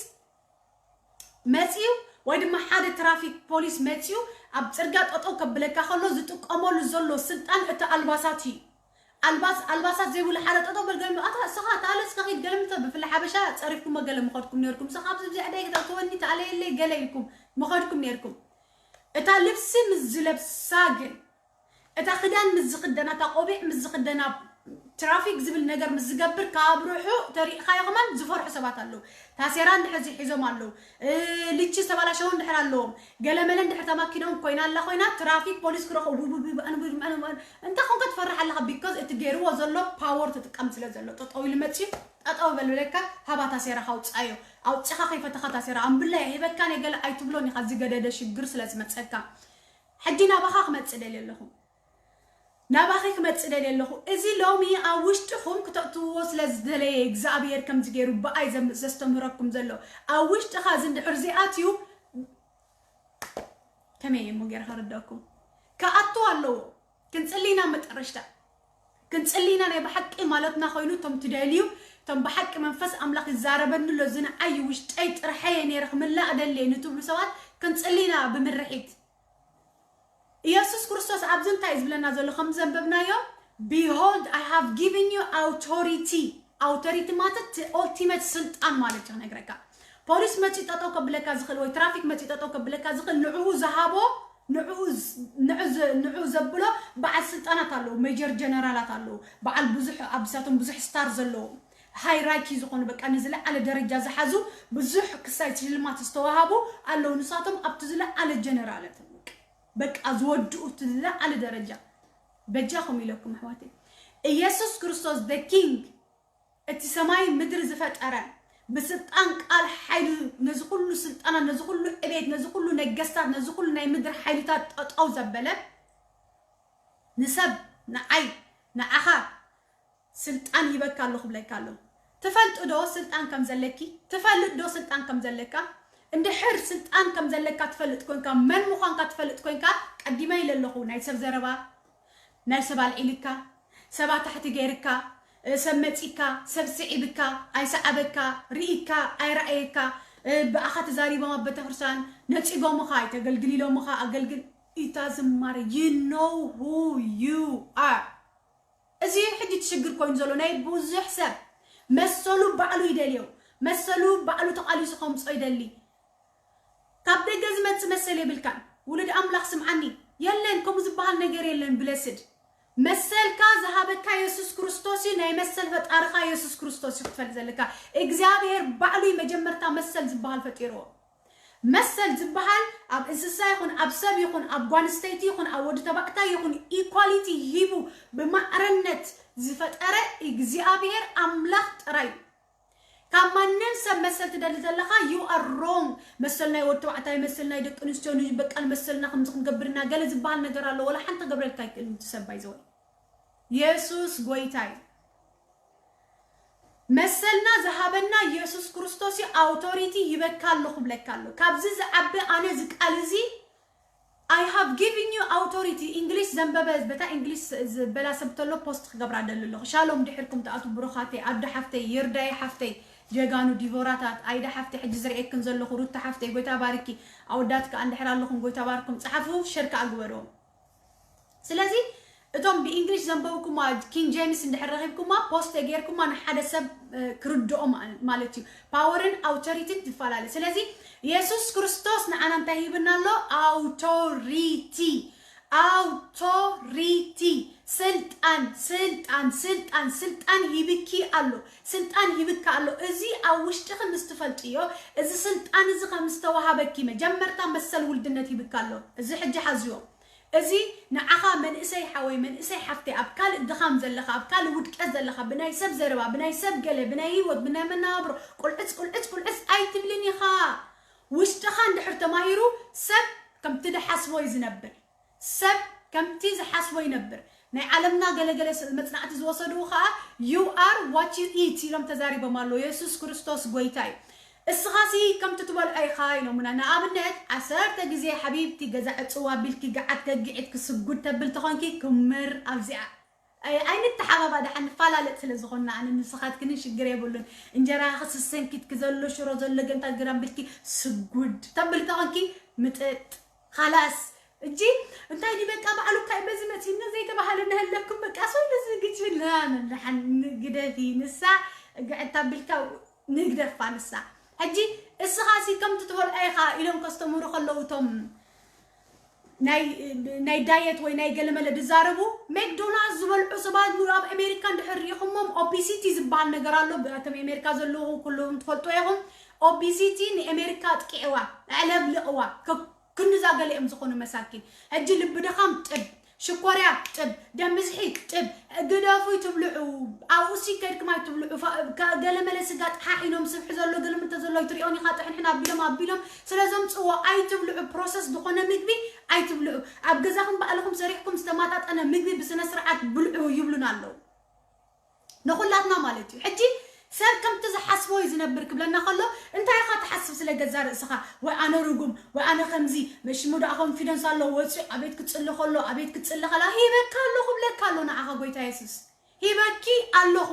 መጺኡ ወይ ድማ ሓደ ትራፊክ ፖሊስ መጺኡ ኣብ ጽርግያ ጠጠው ከብለካ ከሎ ዝጥቀመሉ ዘሎ ስልጣን እቲ ኣልባሳት እዩ። ኣልባስ-፣ ኣልባሳት ዘይብሉ ሓደ ጠጠው በል ገለ፣ ኣታ እስኻ ተኣለስ ከኺድ ገለ ምተ-፣ ብፍላይ ሓበሻ ጸሪፍኩሞ ገለ ምኸድኩም ነርኩም። እስኻ ኣብዚ ብዛዕዳይ ክትኣትወኒ ተኣለየለይ ገለ ኢልኩም ምኸድኩም ነርኩም። እታ ልብሲ ምስ ዝለብሳ ግን፣ እታ ክዳን ምስ ዝኽደና፣ እታ ቆቢዕ ምስ ዝኽደና፣ ትራፊክ ዝብል ነገር ምስ ዝገብር ካብ ርሑቕ ተሪእኻዮ ከማን ዝፈርሑ ሰባት ኣለዉ። ታሴራ እንድሕር ሒዞም ኣለዉ፣ እ፣ ልቺ ዝተባላሸወ እንድሕር ኣለዎም፣ ገለመለ እንድሕር ተማኪኖም ኮይና ኣላ ኮይና ትራፊክ ፖሊስ ክረኽቡ ውይ፣ ውይ፣ ውይ፣ ብኣን፣ ውይ፣ ብኣን፣ ብኣን። እንታይ ኮንካ ትፈርሕ ኣለኻ? ቢኮዝ እቲ ገይርዎ ዘሎ ፓወር ትጥቀም ስለ ዘሎ። ጠጠው ኢሉ መፅዩ፣ ጠጠው በል ብለካ፣ ሃባ ታሴራ ካውፃዮ። ኣውፂኻ ከይፈተኻ ታሴራ ኣምብላ ይህበካን የገለ ኣይትብሎን ኢኻ፣ ዝገደደ ሽግር ስለ ዝመፀካ። ሕጂ ናባኻ ክመፅእ ደልየ ኣለኹ። ናባኺ ክመጽእ ደልየ ኣለኹ። እዚ ሎሚ ኣብ ውሽጥኹም ክተእትውዎ ስለ ዝደለየ እግዚኣብሔር ከምዚ ገይሩ ብኣይ ዘም-፣ ዘስተምህረኩም ዘሎ። ኣብ ውሽጥኻ እዚ እንድሕር ዘይኣትዩ ከመይ እየ እሞ ገይረ ከረድኣኩም? ክኣቱ ኣለዎ። ክንጽሊ ኢና መጠረሽታ። ክንጽሊ ኢና ናይ ብሓቂ ማለትና ኮይኑ እቶም ትደልዩ፣ እቶም ብሓቂ መንፈስ ኣምላኽ ይዛረበኒ ኣሎ፣ እዚ ንዓይ ውሽጠይ ጥርሐ እየ ነይረ ክምላእ ደልየ ንትብሉ ሰባት ክንጽሊ ኢና ብምርሒት። ኢየሱስ ክርስቶስ ኣብዚ እንታይ እዩ ዝብለና ዘሎ? ከም ዘንበብናዮ፣ "Behold, I have given you authority." ኣውቶሪቲ ማለት እቲ ኦልቲመት ስልጣን ማለት እዩ። ክነግረካ፣ ፖሊስ መፂኡ ጠጠው ከብለካ ዝኽእል ወይ ትራፊክ መፂኡ ጠጠው ከብለካ ዝኽእል ንዕኡ ዝሃቦ፣ ንዕኡ ዝ-፣ ንዑ ዝ-፣ ንዑ ዘብሎ በዓል ስልጣናት ኣለዉ፣ ሜጀር ጀነራላት ኣለዉ፣ በዓል ብዙሕ፣ ኣብሳቶም ብዙሕ ስታር ዘለዎም፣ ሃይራርኪ ዝኾኑ፣ በቃ ንዝለዓለ ደረጃ ዝሓዙ፣ ብዙሕ ክሳይ ሽልማት ዝተዋሃቡ ኣለዉ። ንሳቶም ኣብቲ ዝለዓለ ጀነራላት በቃ ዝወድኡ እቲ ዝለዓለ ደረጃ። በጃኹም ኢለኩም ኣሕዋተይ፣ ኢየሱስ ክርስቶስ the king፣ እቲ ሰማይ ምድሪ ዝፈጠረ፣ ብስልጣን ቃል ሓይሉ ነዚ ኩሉ ስልጣናት፣ ነዚ ኩሉ ዕቤት፣ ነዚ ኩሉ ነገስታት፣ ነዚ ኩሉ ናይ ምድር ሓይልታት ጠጠው ዘበለ፣ ንሰብ፣ ንዓይ፣ ንዓኻ ስልጣን ሂበካ ኣለኹ ብለካ ኣሎ። ትፈልጥ ዶ ስልጣን ከም ዘለኪ? ትፈልጥ ዶ ስልጣን ከም ዘለካ? እንድሕር ስልጣን ከም ዘለካ ትፈልጥ ኮንካ፣ መን ምዃንካ ትፈልጥ ኮንካ፣ ቀዲመ ኢለ ኣለኹ፣ ናይ ሰብ ዘረባ፣ ናይ ሰብ ኣልዒልካ፣ ሰብ ኣታሕቲ ገይርካ፣ እ፣ ሰብ መጺካ፣ ሰብ ስዒብካ፣ ኣይሰዓበካ፣ ርኢካ፣ ኣይረኣየካ፣ እ፣ ብኣኻ ተዛሪቦም ኣብ ቤተክርስትያን ነጺጎምኻ፣ ኣይተገልግል ኢሎምኻ፣ ኣገልግል። It doesn't matter. You know who you are. እዚ ሕጂ ትሽግር ኮይኑ ዘሎ ናይ ብዙሕ ሰብ መሰሉ ባዕሉ ይደልዮ፣ መሰሉ ባዕሉ ተቓሊሱ ከምጾ ይደሊ። ካብ ደገ ዝመጽእ መሰል የብልካን። ውሉድ ኣምላኽ ስምዓኒ፣ የለን፣ ከምኡ ዝበሃል ነገር የለን። ብለስድ መሰልካ ዝሃበካ የሱስ ክርስቶስ እዩ። ናይ መሰል ፈጣርኻ የሱስ ክርስቶስ እዩ ክትፈልጥ ዘለካ። እግዚኣብሔር ባዕሉ እዩ መጀመርታ መሰል ዝበሃል ፈጢርዎ። መሰል ዝበሃል ኣብ እንስሳ ይኹን ኣብ ሰብ ይኹን ኣብ ጓንስተይቲ ይኹን ኣብ ወዲ ተባዕታይ ይኹን ኢኳሊቲ ሂቡ ብማዕረነት ዝፈጠረ እግዚኣብሔር ኣምላኽ ጥራይ እዩ። ካብ ማንም ሰብ መሰል ትደሊ ዘለኻ you are wrong። መሰል ናይ ወዲ ተባዕታይ፣ መሰል ናይ ደቂ ኣንስትዮ፣ ንበቃል መሰልና ከምዚ ክንገብርና ገለ ዝበሃል ነገር ኣሎ። ወላ ሓንቲ ክገብረልካ ኣይክእልን እቲ ሰብ ባይዘወይ። የሱስ ጎይታ እዩ። መሰልና ዝሃበና የሱስ ክርስቶስ እዩ። ኣውቶሪቲ ሂበካ ኣለኹ ብለካ ኣሎ። ካብዚ ዝዓቢ ኣነ እዚ ቃል እዚ I have given you authority። እንግሊሽ ዘንበበ በታ እንግሊሽ ዝበላ ሰብ ተሎ ፖስት ክገብራ ደሊ ኣለኹ። ሻሎም ድሕርኩም ተኣቱ ብሩኻተይ፣ ኣዶ ሓፍተይ፣ ይርዳይ ሓፍተይ፣ ጀጋኑ ዲቮራታት፣ ኣይዳ ሓፍተይ፣ ሕጂ ዝርእየክን ዘለኹ ሩታ ሓፍተይ፣ ጎይታ ባርኪ። ኣወዳት ከኣ እንድሕር ኣለኹም ጎይታ ባርኩም፣ ጸሓፉ፣ ሸር ከኣ ግበርዎ። ስለዚ እቶም ብእንግሊሽ ዘንበብኩማ ኪንግ ጄምስ እንድሕር ረኺብኩማ ፖስት ጌርኩማ ንሓደ ሰብ እ፣ ክርድኦ ማ- ማለት እዩ። ፓወርን ኣውቶሪቲን ትፈላለ። ስለዚ የሱስ ክርስቶስ ንዓና እንታይ ሂብና ኣሎ? ኣውቶሪቲ፣ ኣውቶሪቲ፣ ስልጣን፣ ስልጣን፣ ስልጣን፣ ስልጣን ሂብኪ ኣሎ። ስልጣን ሂብካ ኣሎ። እዚ ኣብ ውሽጥኺ ምስ ትፈልጥዮ፣ እዚ ስልጣን እዚ ከም ዝተዋሃበኪ መጀመርታ መሰል ውልድነት ሂብካ ኣሎ። እዚ ሕጂ ሓዝዮ። እዚ ንዓኻ መንእሰይ ሓወይ፣ መንእሰይ ሓፍተይ፣ ኣብ ካልእ ድኻም ዘለኻ፣ ኣብ ካልእ ውድቀት ዘለኻ፣ ብናይ ሰብ ዘረባ፣ ብናይ ሰብ ገለ፣ ብናይ ህይወት፣ ብናይ መነባብሮ፣ ቁልዕስ፣ ቁልዕስ፣ ቁልዕስ ኣይትብልን ኢኻ። ውሽጥኻ እንድሕር ተማሂሩ፣ ሰብ ከምቲ ዝሓስቦ እዩ ዝነብር። ሰብ ከምቲ ዝሓስቦ ይነብር። ናይ ዓለምና ገለገለ ስ- መጽናዕቲ ዝወሰድዎ ኸኣ you are what you eat ኢሎም ተዛሪቦም ኣለዉ። የሱስ ክርስቶስ ጎይታ እዩ። እስኻሲ ከምቲ ትበልዖ ኢኻ ኢሎምና። ንኣብነት ዓሰርተ ግዜ ሓቢብቲ ገዛ ዕጽዋ ኣቢልኪ ገዓት ገግዒት ክስጉድ ተብል ተኾንኪ ክምር ኣብዚኣ ኣይ- ኣይንተሓባባ ደሓን ንፈላለጥ ስለ ዝኾንና ኣነ ንስኻትክንን ሽግር የብሉን። እንጀራ ክስሰንኪት ክዘሎ ሽሮ ዘሎ ገንታ ግራም ብልኪ ስጉድ ተብል ተኾንኪ ምጥጥ ኻላስ እጂ እንታይ ዲ በቃ ባዕሉ ካይ በዚ መጺና ዘይተባሃለ ነህለኩም በቃ ሰው ነዚ ግጭ ለምን ደሓን ግደፊ ንሳ ግዕታ ብልካ ንግደፋ ንሳ ሕጂ እስኻ ሲ ከም ትትበልዖ ኢኻ ኢሎም ከስተምሩ ከለዉ እቶም ናይ ናይ ዳየት ወይ ናይ ገለመለ ዝዛረቡ ሜክዶናልድ ዝበልዑ ሰባት ኣብ ኣሜሪካ እንድሕር ሪኢኹሞም ኦቢሲቲ ዝበሃል ነገር ኣሎ። ኣቶም ኣሜሪካ ዘለዉ ኩሉም ትፈልጡ ኢኹም። ኦቢሲቲ ንኣሜሪካ ኣጥቂዕዋ ኣዕለብልቕዋ። ክንዛ ገሊኦም ዝኾኑ መሳኪን ሕጂ ልቢ ድኻም ጥብ ሽኮርያ ጥብ ደም ብዝሒ ጥብ ግደፉ ይትብልዑ ኣብኡሲ ከድክም ኣይትብልዑ ገለመለ ስጋ ጥሓሕ ኢሎም ስብሒ ዘሎ ገለምተ ዘሎ ይትሪኦን ኢኻ ጥሕንሕን ኣቢሎም ኣቢሎም ስለ ዘምፅዎ ኣይትብልዑ ፕሮሰስ ዝኾነ ምግቢ ኣይትብልዑ ኣብ ገዛኹም ባዕልኹም ሰሪሕኩም ዝተማጣጠነ ምግቢ ብስነ ስርዓት ብልዑ ይብሉን ኣለዉ ንኹላትና ማለት እዩ ሕጂ ሰብ ከምቲ ዝሓስቦ እዩ ዝነብር ክብለና ከሎ እንታይ ኢኻ ትሓስብ ስለ ገዛ ርእስኻ ወይ ኣነ ርጉም ወይ ኣነ ከምዚ መሽሙ ደኣ ኮንፊደንስ ኣሎ ወፂኡ ኣቤት ክፅሊ ከሎ ኣቤት ክፅሊ ከላ ሂበካ ኣሎ ክብለካ ኣሎ ንዓኻ ጎይታ የሱስ ሂበኪ ኣለኹ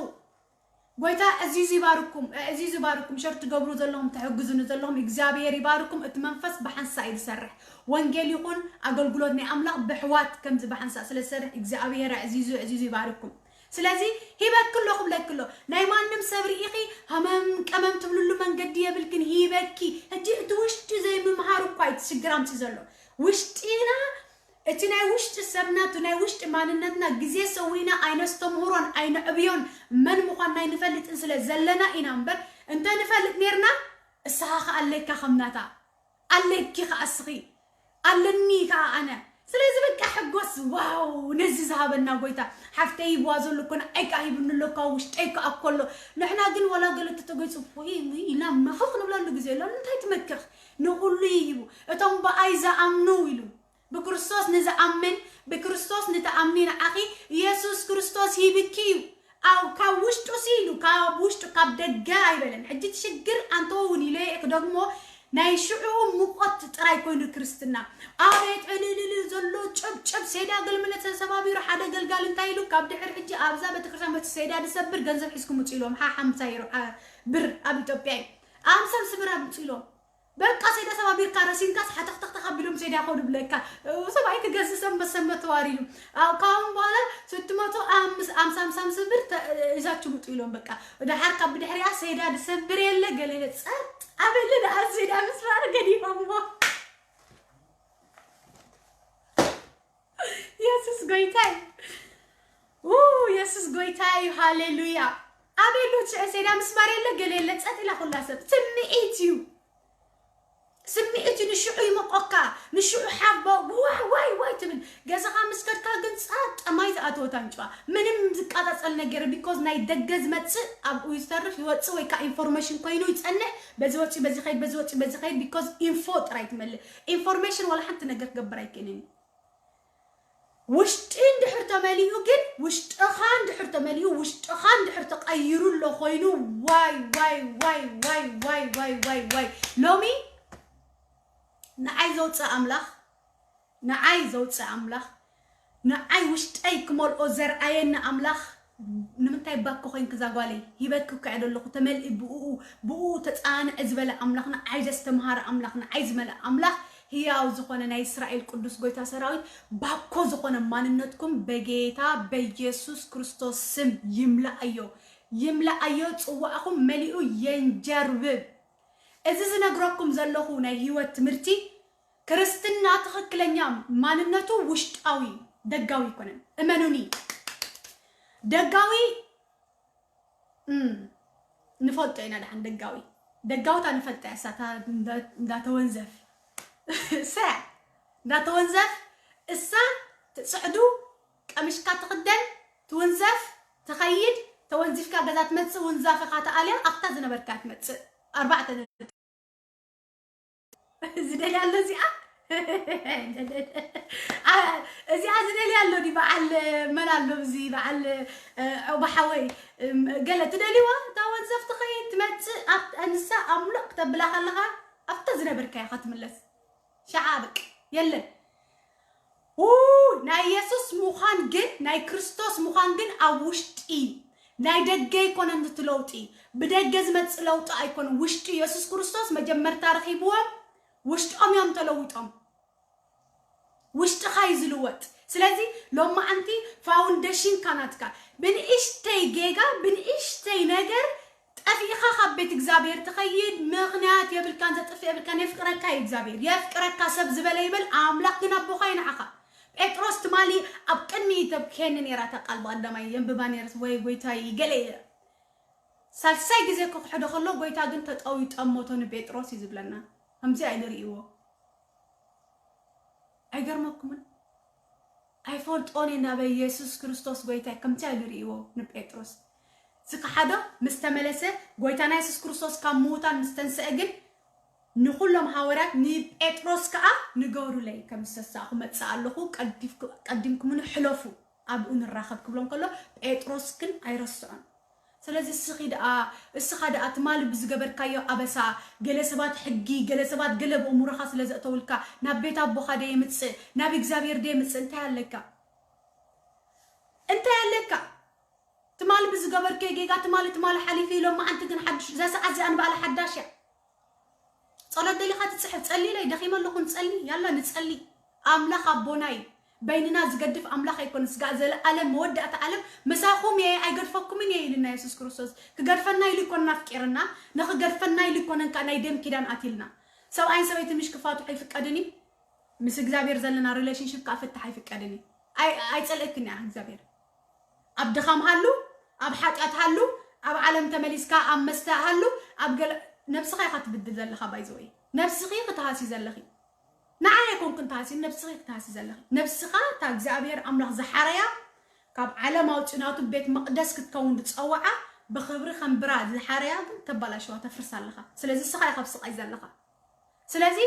ጎይታ እዚዙ ይባርኩም እዚዙ ይባርኩም ሸር ትገብሩ ዘለኹም ተሕግዙኒ ዘለኹም እግዚኣብሔር ይባርኩም እቲ መንፈስ ብሓንሳ እዩ ዝሰርሕ ወንጌል ይኹን ኣገልግሎት ናይ ኣምላኽ ብሕዋት ከምዚ ብሓንሳ ስለ ዝሰርሕ እግዚኣብሔር እዚዙ እዚዙ ይባርኩም ስለዚ ሂበኪ ኣሎ ክብለኪ ኣሎ ናይ ማንም ሰብ ርኢኺ ሃመም ቀመም ትብልሉ መንገዲ የብልክን ሂበኪ ሕጂ እቲ ውሽጢ ዘይምምሃር እኳ እዩ ሽግር ኣምፂ ዘሎ ውሽጢና እቲ ናይ ውሽጢ ሰብና እቲ ናይ ውሽጢ ማንነትና ግዜ ሰዊና ኣይነስተምህሮን ኣይነዕብዮን መን ምዃን ናይ ንፈልጥን ስለ ዘለና ኢና እምበር እንተ ንፈልጥ ነርና እስኻ ከ ኣለካ ከምናታ ኣለኪ ከ እስኺ ኣለኒ ከኣ ኣነ ስለዚ በቃ ሕጎስ ዋው፣ ነዚ ዝሃበና ጎይታ ሓፍተይ ይብዋ ዘሎ እኮ ንዓይ ከኣ ሂብኒ ኣሎ እኮ፣ ውሽጠይ ከኣ እኮ ኣሎ። ንሕና ግን ዋላ ገለ ተተገይጹ፣ ወይ፣ ወይ ኢልና መኽኽ ንብለሉ ግዜ ኣሎ። እንታይ ትመክኽ? ንኹሉ ይሂቡ። እቶም ብኣይ ዝኣምኑ ኢሉ። ብክርስቶስ ንዝኣምን፣ ብክርስቶስ ንትኣምኒ ንዓኺ ኢየሱስ ክርስቶስ ሂብኪ እዩ። ኣብ ካብ ውሽጡ ሲ ኢሉ፣ ካብ ውሽጡ፣ ካብ ደገ ኣይበለን። ሕጂ እቲ ሽግር ኣንተወውን ኢለ ክደግሞ፣ ናይ ሽዑ ሙቐት ጥራይ ኮይኑ ክርስትና። ኣቤት ዕልልል ዘሎ ጭብጭብ፣ ሴዳ ገልመለ ተሰባቢሩ። ሓደ ገልጋል እንታይ ኢሉ፣ ካብ ድሕር ሕጂ ኣብዛ ቤተክርስትያን መጽ ሴዳ ድሰብር ገንዘብ ሒዝኩም ውጽኡ ኢሎም። ሓ ሓምሳ ዩሮ፣ ኣ፣ ብር ኣብ ኢትዮጵያ እዩ። ኣምሳ ብር ኣምጽኡ ኢሎም። በቃ ሴዳ ሰባቢርካ ረሲንካስ ሓተኽተኽተኽ ኣቢሎም ሴዳ ይኸዱ ብለካ። ሰብኣይ ክገዝእ ሰንበት ሰንበት ተዋሪዱ። ኣብ ካብኡ በኋላ ስትመጡ ኣምስ-፣ ኣምሳ ኣምሳ ምስ ብር ተ-፣ ይዛችሁ ምጡ ኢሎም በቃ። ደሓር ካብ ብድሕሪኣ ሴዳ ድሰብር የለ ገለ የለ ጸጥ ኣበለ ደሓር ሴዳ ምስባር ገዲፎሞ። የሱስ ጎይታይ። ው፣ የሱስ ጎይታይ፣ ሃሌሉያ። ኣቤት ሎች ሴዳ ምስባር የለ ገለ የለ ጸጥ ኢላ ኩላ ሰብ። ስምዒት እዩ። ስምዒት እዩ፣ ንሽዑ ይመቆካ፣ ንሽዑ ሓቦ ዋይ ዋይ ዋይ ትብል። ገዛኻ ምስ ከድካ ግን ጸጥ፣ ማይ ዝኣተወት ኣንጭዋ። ምንም ዝቃጻጸል ነገር፣ ቢኮዝ ናይ ደገ ዝመጽእ ኣብኡ ዝተርፍ ይወጽእ ወይ ከዓ ኢንፎርሜሽን ኮይኑ ይጸንሕ። በዚ ወጺኡ፣ በዚ ኸይድ፣ በዚ ወጺኡ፣ በዚ ኸይድ፣ ቢኮዝ ኢንፎ ጥራይ ትመልእ። ኢንፎርሜሽን ዋላ ሓንቲ ነገር ክገብር ኣይክእልን እዩ። ውሽጢ እንድሕር ተመሊኡ ግን፣ ውሽጥኻ እንድሕር ተመሊኡ፣ ውሽጥኻ እንድሕር ተቐይሩ ኣሎ ኮይኑ፣ ዋይ ዋይ ዋይ ዋይ ዋይ ዋይ ዋይ ዋይ ዋይ። ሎሚ ንዓይ ዘውፅእ ኣምላኽ፣ ንዓይ ዘውፅእ ኣምላኽ፣ ንዓይ ውሽጠይ ክመልኦ ዘርኣየኒ ኣምላኽ። ንምንታይ ባኮ ኮይንክ እዛ ጓለይ? ሂበክ እኮ እየ ዘለኹ፣ ተመልኢ ብእኡ፣ ብእኡ ተፃንዒ ዝበለ ኣምላኽ፣ ንዓይ ዘስተምሃረ ኣምላኽ፣ ንዓይ ዝመልአ ኣምላኽ፣ ህያው ዝኾነ ናይ እስራኤል ቅዱስ ጎይታ ሰራዊት፣ ባኮ ዝኾነ ማንነትኩም በጌታ በኢየሱስ ክርስቶስ ስም ይምላኣዮ፣ ይምላኣዮ። ጽዋዕኹም መሊኡ የንጀርብብ። እዚ ዝነግረኩም ዘለኹ ናይ ህይወት ትምህርቲ፣ ክርስትና ትኽክለኛ ማንነቱ ውሽጣዊ፣ ደጋዊ ኣይኮነን። እመኑኒ። ደጋዊ፣ እም፣ ንፈልጦ ኢና ደሓን ደጋዊ። ደጋውታ ንፈልጣ እያ፣ እሳ እታ እንዳ-፣ እንዳተወንዘፍ። እሳ እንዳተወንዘፍ፣ እሳ ትጽዕዱ፣ ቀሚሽካ ትኽደን፣ ትውንዘፍ፣ ትኸይድ፣ ተወንዚፍካ ገዛ ትመጽእ፣ ውንዛፍኻ ትኣልያ፣ ኣብታ ዝነበርካ ትመጽእ። ኣርባዕተ ነጥቢ። ዝደልያ ኣሎ እዚኣ? ኣ-፣ እዚኣ ዝደልያ ኣሎ ዲ? በዓል መን ኣሎ እዚ? በዓል፣ እ፣ ዑባ ሓወይ፣ እም፣ ገለ ትደልይዋ? እታ ወንዘፍ ትኸይድ ትመጽእ፣ ኣብ-፣ ንሳ ኣምልቕ ክተብላ ከለኻ ኣብታ ዝነበርካያ ኢኻ ትምለስ። ሸዓ በቃ የለን። ው፣ ናይ የሱስ ምዃን ግን፣ ናይ ክርስቶስ ምዃን ግን ኣብ ውሽጢ፣ ናይ ደገ ኣይኮነን እቲ ለውጢ። ብደገ ዝመጽእ ለውጢ ኣይኮነን። ውሽጢ የሱስ ክርስቶስ መጀመርታ ረኺብዎም፣ ውሽጦም እዮም ተለዊጦም። ውሽጥኻ እዩ ዝልወጥ። ስለዚ ሎማዓንቲ ፋውንዴሽንካ ናትካ ብንእሽተይ ጌጋ፣ ብንእሽተይ ነገር ጠፊእኻ ካብ ቤት እግዚኣብሔር ትኸይድ ምኽንያት የብልካን፣ ዘጥፍእ የብልካን። የፍቅረካ እዩ እግዚኣብሔር፣ የፍቅረካ። ሰብ ዝበለ ይበል፣ ኣምላኽ ግን ኣቦኻ እዩ ንዓኻ። ጴጥሮስ ትማሊ ኣብ ቅድሚ ተብኬኒ ነይራ እታ ቃል ብቐዳማይ የንብባ ነይረ፣ ወይ ጎይታይ ገለ ኢለ። ሳልሳይ ግዜ ክኽሕዶ ከሎ ጎይታ ግን ተጠውዩ ጠመቶ ንጴጥሮስ እዩ ዝብለና። ከምዚ ኢሉ ርእይዎ። ኣይገርመኩምን? ኣይፈልጦን እየ ናብ የሱስ ክርስቶስ ጎይታይ ከምዚ ኢሉ ርእይዎ ንጴጥሮስ። ዝከሓዶ ምስ ተመለሰ፣ ጎይታና የሱስ ክርስቶስ ካብ ምዉታን ምስ ተንስአ ግን ንኹሎም ሃዋርያት ንጴጥሮስ ከኣ ንገሩለይ ከም ዝተሳእኹ መጽእ ኣለኹ፣ ቀዲፍኩ-፣ ቀዲምኩምኒ ሕለፉ፣ ኣብኡ ንራኸብ ክብሎም ከሎ ጴጥሮስ ግን ኣይረስዖን። ስለዚ እስኺ ደኣ፣ እስኻ ደኣ ትማሊ ብዝገበርካዮ ኣበሳ፣ ገለ ሰባት ሕጊ፣ ገለ ሰባት ገለ ብእምሮኻ ስለ ዘእተውልካ፣ ናብ ቤት ኣቦኻ ዶ የምጽእ፣ ናብ እግዚኣብሔር ዶ የምጽእ፣ እንታይ ኣለካ? እንታይ ኣለካ? ትማሊ ብዝገበርካዮ ጌጋ፣ ትማሊ፣ ትማሊ ሓሊፉ፣ ሎማዓንቲ ግን ሓድሽ፣ እዛ ሰዓት እዚኣ ንባዕላ ሓዳሽ እያ። ጸሎት ደሊኻ ትጽሕፍ፣ ጸልይለይ፣ ደኺመ ኣለኹ፣ ንጸሊ፣ ያላ ንጸሊ። ኣምላኽ ኣቦና እዩ። በይንና ዝገድፍ ኣምላኽ ኣይኮነን። ስጋዕ ዘለኣለም መወዳእታ ዓለም ምሳኹም እየ፣ ኣይገድፈኩምን እየ ኢልና የሱስ ክርስቶስ። ክገድፈና ኢሉ ኣይኮነን ኣፍቂርና፣ ንኽገድፈና ኢሉ ኣይኮነን ከኣ ናይ ደም ኪዳን ኣትዩልና። ሰብኣይን ሰበይትን ምሽ ክፋትሑ ኣይፍቀድን እዩ። ምስ እግዚኣብሔር ዘለና ሪሌሽንሽፕ ከኣ ፍታሕ ኣይፍቀድን እዩ። ኣይ-፣ ኣይጸልእክን እያ እግዚኣብሔር። ኣብ ድኻም ሃሉ፣ ኣብ ሓጢኣት ሃሉ፣ ኣብ ዓለም ተመሊስካ ኣብ መስተ ሃሉ፣ ኣብ ገለ-፣ ነብስኻ ኢኻ ትብድል ዘለኻ፣ ባይ ዘ ወይ። ነብስኺ ክትሃሲ ዘለኺ። ንዓይ ኣይኮንክን ትሃሲ፣ ነብስኺ ክትሃሲ ዘለኺ። ነብስኻ እታ እግዚኣብሔር ኣምላኽ ዝሓረያ፣ ካብ ዓለም ኣውፂኡ ናቱ ቤት መቕደስ ክትከውን ዝፀውዓ፣ ብኽብሪ ከንብራ ዝሓረያ ግን ተባላሽዋ፣ ተፍርሳ ኣለኻ። ስለዚ ንስኻ ኢኻ ኣብ ስቓይ ዘለኻ። ስለዚ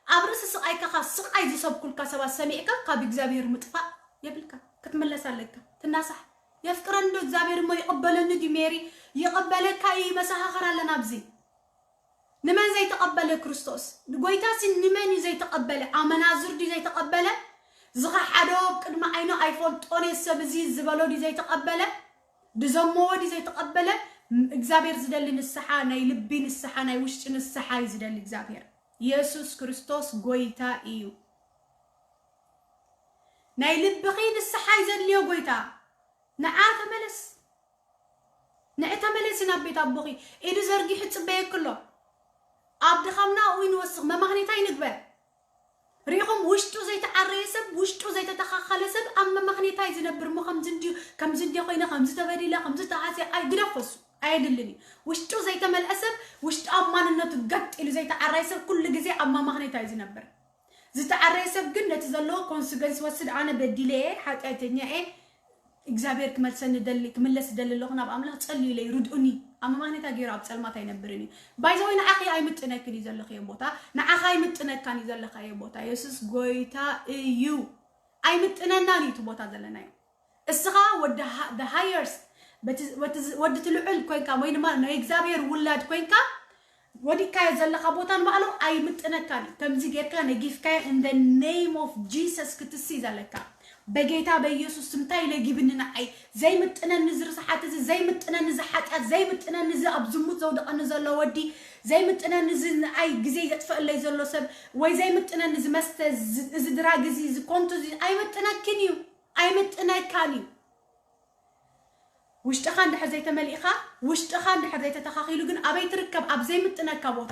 ኣብ ርእሲ ስቓይካ፣ ካብ ስቓይ ዝሰብኩልካ ሰባት ሰሚዕካ ካብ እግዚኣብሔር ምጥፋእ የብልካ። ክትምለስ ኣለካ። ትናሳሕ። የፍቅረኒ ዶ እግዚኣብሔር እሞ ይቕበለኒ ድዩ? ሜሪ፣ ይቕበለካ እዩ። መሰኻኽር ኣለና ኣብዚ። ንመን ዘይተቐበለ ክርስቶስ? ጎይታሲ ንመን እዩ ዘይተቐበለ? ኣመናዝር ድዩ ዘይተቐበለ? ዝኸሓዶ፣ ቅድሚ ዓይኑ ኣይፈልጦን እየ ሰብ እዚ ዝበሎ ድዩ ዘይተቐበለ? ድዘመዎ ድዩ ዘይተቐበለ? እግዚኣብሔር ዝደሊ ንስሓ፣ ናይ ልቢ ንስሓ፣ ናይ ውሽጢ ንስሓ እዩ ዝደሊ እግዚኣብሔር። የሱስ ክርስቶስ ጎይታ እዩ። ናይ ልብኺ ንስሓ እዩ ዘድልዮ ጎይታ። ንዓ ተመለስ። ንዒ ተመለሲ ናብ ቤት ኣቦኺ። ኢዱ ዘርጊሑ ይጽበየኪ ኣሎ። ኣብ ድኻምና ኣብኡ ንወስኽ፣ መማኽኔታ ይንግበር። ሪኢኹም፣ ውሽጡ ዘይተዓረየ ሰብ፣ ውሽጡ ዘይተተኻኸለ ሰብ ኣብ መማኽኔታ እዩ ዝነብር። እሞ ከምዚ እንድዩ፣ ከምዚ እንድየ ኮይነ፣ ከምዚ ተበዲለ፣ ከምዚ ተሃስየ፣ ኣይ ግደፎ እሱ። ኣየድልን እዩ። ውሽጡ ዘይተመልአ ሰብ፣ ውሽጣዊ ማንነቱ ገጥ ኢሉ ዘይተዓረየ ሰብ ኩሉ ግዜ ኣብ መማኽኔታ እዩ ዝነብር። ዝተዓረየ ሰብ ግን ነቲ ዘለዎ ኮንስገንስ ወስድ፣ ኣነ በዲለ እየ፣ ሓጢኣተኛ እየ፣ እግዚኣብሔር ክመልሰኒ ደሊ፣ ክምለስ ደሊ ኣለኹ ናብ ኣምላኽ ጸልዩለይ፣ ርድኡኒ። ኣብ መማኽኔታ ገይሩ ኣብ ጸልማት ኣይነብርን እዩ። ባይዘወይ ንዓኺ ኣይምጥነክን እዩ ዘለኽዮ ቦታ፣ ንዓኻ ኣይምጥነካን እዩ ዘለኻዮ ቦታ። የሱስ ጎይታ እዩ። ኣይምጥነናን እዩ እቲ ቦታ ዘለናዮ። እስኻ ወዲ ሃ-፣ the highest፣ በቲ፣ ወዲ፣ ወዲ እቲ ልዑል ኮይንካ ወይ ድማ ናይ እግዚኣብሔር ውላድ ኮይንካ ወዲቅካዮ ዘለኻ ቦታ ንባዕሉ ኣይምጥነካን እዩ። ከምዚ ጌርካ ነጊፍካዮ in the name of Jesus ክትሲ እዩ ዘለካ። በጌታ በኢየሱስ ስም እንታይ ለጊብኒ ንዓይ? ዘይምጥነኒ እዚ ርስሓት እዚ፣ ዘይምጥነኒ እዚ ሓጢኣት፣ ዘይምጥነኒ እዚ ኣብ ዝሙት ዘውደቐኒ ዘሎ ወዲ፣ ዘይምጥነኒ እዚ ንዓይ ግዜ ዘጥፈለይ ዘሎ ሰብ፣ ወይ ዘይምጥነኒ እዚ መስተ፣ እዚ፣ እዚ ድራግ እዚ፣ እዚ ኮንቱ እዚ ኣይምጥነክን እዩ። ኣይምጥነካን እዩ። ውሽጥኻ እንድሕር ዘይተመሊእኻ፣ ውሽጥኻ እንድሕር ዘይተተኻኺሉ ግን ኣበይ ትርከብ? ኣብ ዘይምጥነካ ቦታ።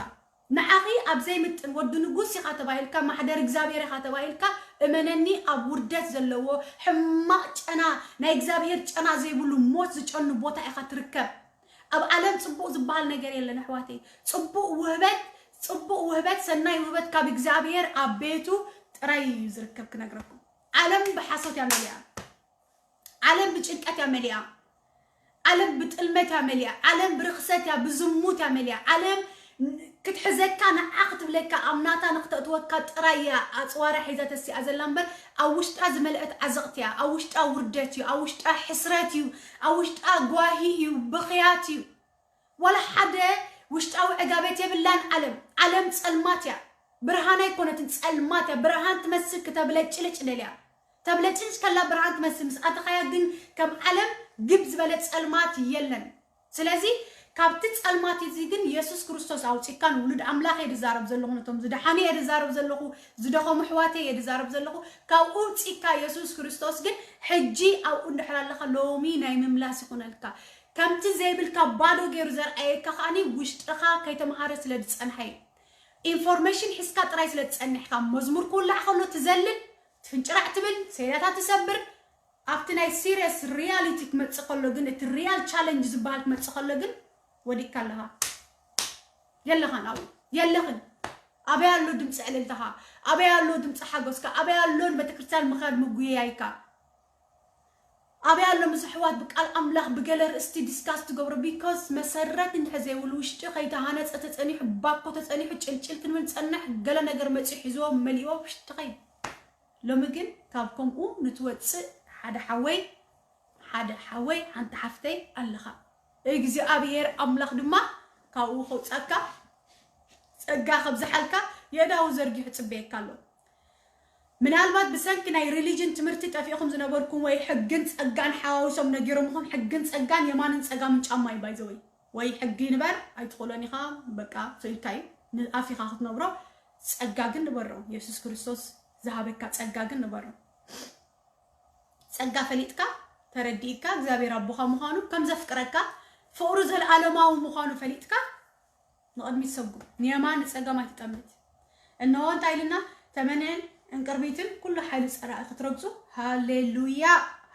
ንዓኺ ኣብ ዘይምጥን ወዲ ንጉስ ኢኻ ተባሂልካ፣ ማሕደር እግዚኣብሔር ኢኻ ተባሂልካ፣ እመነኒ ኣብ ውርደት ዘለዎ ሕማቕ ጨና፣ ናይ እግዚኣብሔር ጨና ዘይብሉ ሞት ዝጨኑ ቦታ ኢኻ ትርከብ። ኣብ ዓለም ጽቡቕ ዝበሃል ነገር የለን ኣሕዋተይ። ጽቡቕ ውህበት፣ ጽቡቕ ውህበት፣ ሰናይ ውህበት ካብ እግዚኣብሔር ኣብ ቤቱ ጥራይ እዩ ዝርከብ ክነግረኩም። ዓለም ብሓሶት እያ መሊኣ። ዓለም ብጭንቀት እያ መሊኣ። ዓለም ብጥልመት እያ መሊኣ። ዓለም ብርኽሰት እያ፣ ብዝሙት እያ መሊኣ። ዓለም ክትሕዘካ፣ ንዓ ክትብለካ፣ ኣብ ናታ ንክተእትወካ ጥራይ እያ ኣጽዋራ ሒዛ ተሲኣ ዘላ እምበር፣ ኣብ ውሽጣ ዝመልአት ዓዘቕቲ እያ። ኣብ ውሽጣ ውርደት እዩ፣ ኣብ ውሽጣ ሕስረት እዩ፣ ኣብ ውሽጣ ጓሂ እዩ፣ ብኽያት እዩ። ዋላ ሓደ ውሽጣዊ ዕጋበት የብላን ዓለም። ዓለም ጸልማት እያ። ብርሃን ኣይኮነትን፣ ጸልማት እያ። ብርሃን ትመስል ክተብለጭልጭ ደልያ። ተብለጭልጭ ከላ ብርሃን ትመስል፣ ምስ ኣተኻያ ግን ከም ዓለም ግብ ዝበለ ጸልማት የለን። ስለዚ ካብቲ ጸልማት እዚ ግን የሱስ ክርስቶስ ኣውጺእካ፣ ንውሉድ ኣምላኽ እየ ዝዛረብ ዘለኹ፣ ነቶም ዝደሓኑ እየ ዝዛረብ ዘለኹ፣ ዝደኸሙ ኣሕዋተይ እየ ዝዛረብ ዘለኹ። ካብኡ ኣውጺእካ የሱስ ክርስቶስ ግን ሕጂ ኣብኡ እንድሕር ኣለኻ ሎሚ ናይ ምምላስ ይኹነልካ። ከምቲ ዘይብልካ ባዶ ገይሩ ዘርኣየካ ከኣኒ ውሽጥኻ ከይተምሃረ ስለ ዝጸንሐ እዩ። ኢንፎርሜሽን ሒዝካ ጥራይ ስለ ዝጸንሕካ፣ መዝሙር ክውላዕ ከሎ ትዘልል፣ ትፍንጭራዕ ትብል፣ ሰይዳታት ትሰብር፣ ኣብቲ ናይ ሲሪየስ ሪያሊቲ ክመጽእ ከሎ ግን፣ እቲ ሪያል ቻለንጅ ዝበሃል ክመጽእ ከሎ ግን ወዲቅካ ኣለኻ። የለኻን ኣብኡ፣ የለኽን። ኣበይ ኣሎ ድምፂ ዕልልታኻ? ኣበይ ኣሎ ድምፂ ሓጎስካ? ኣበይ ኣሎ ንቤተክርስትያን ምኻድ ምጉያይካ? ኣበይ ኣሎ ምስ ኣሕዋት ብቃል ኣምላኽ ብገለ ርእስቲ ዲስካስ ትገብሮ? ቢኮዝ መሰረት እንድሕር ዘይብሉ፣ ውሽጢ ከይተሃነፀ ተፀኒሑ፣ ባኮ ተፀኒሑ፣ ጭልጭል ክንብል ንፀንሕ፣ ገለ ነገር መፂኡ ሒዝዎ መሊእዎ ውሽጢ ኸይድ። ሎሚ ግን ካብ ከምኡ ንትወፅእ ሓደ ሓወይ፣ ሓደ ሓወይ፣ ሓንቲ ሓፍተይ ኣለኻ። እግዚኣብሔር ኣምላኽ ድማ ካብኡ ከውፃካ፣ ጸጋ ከብዝሓልካ የእዳዉ ዘርጊሑ ጽበየካ ኣሎ። ምናልባት ብሰንኪ ናይ ሪሊጅን ትምህርቲ ጠፊእኹም ዝነበርኩም ወይ ሕግን ጸጋን ሓዋዊሶም ነጊሮምኹም፣ ሕግን ጸጋን የማንን ጸጋምን ጫማ እዩ ባይዘወይ። ወይ ሕጊ ንበር ኣይትኽእሎን ኢኻ፣ በቃ ስኢልካ እዩ። ንኣፍ ኢኻ ክትነብሮ፣ ጸጋ ግን ንበሮ። የሱስ ክርስቶስ ዝሃበካ ጸጋ ግን ንበሮ። ጸጋ ፈሊጥካ፣ ተረዲእካ፣ እግዚኣብሔር ኣቦኻ ምዃኑ፣ ከም ዘፍቅረካ፣ ፍቕሩ ዘለኣለማዊ ምዃኑ ፈሊጥካ፣ ንቕድሚት ሰጉም። ንየማን ንጸጋም ኣይትጠምት። እንሆ እንታይ ኢልና? ተመንን ዕንቅርቢትን ኩሉ ሓይሊ ጸላኢ ክትረግጹ። ሃሌሉያ፣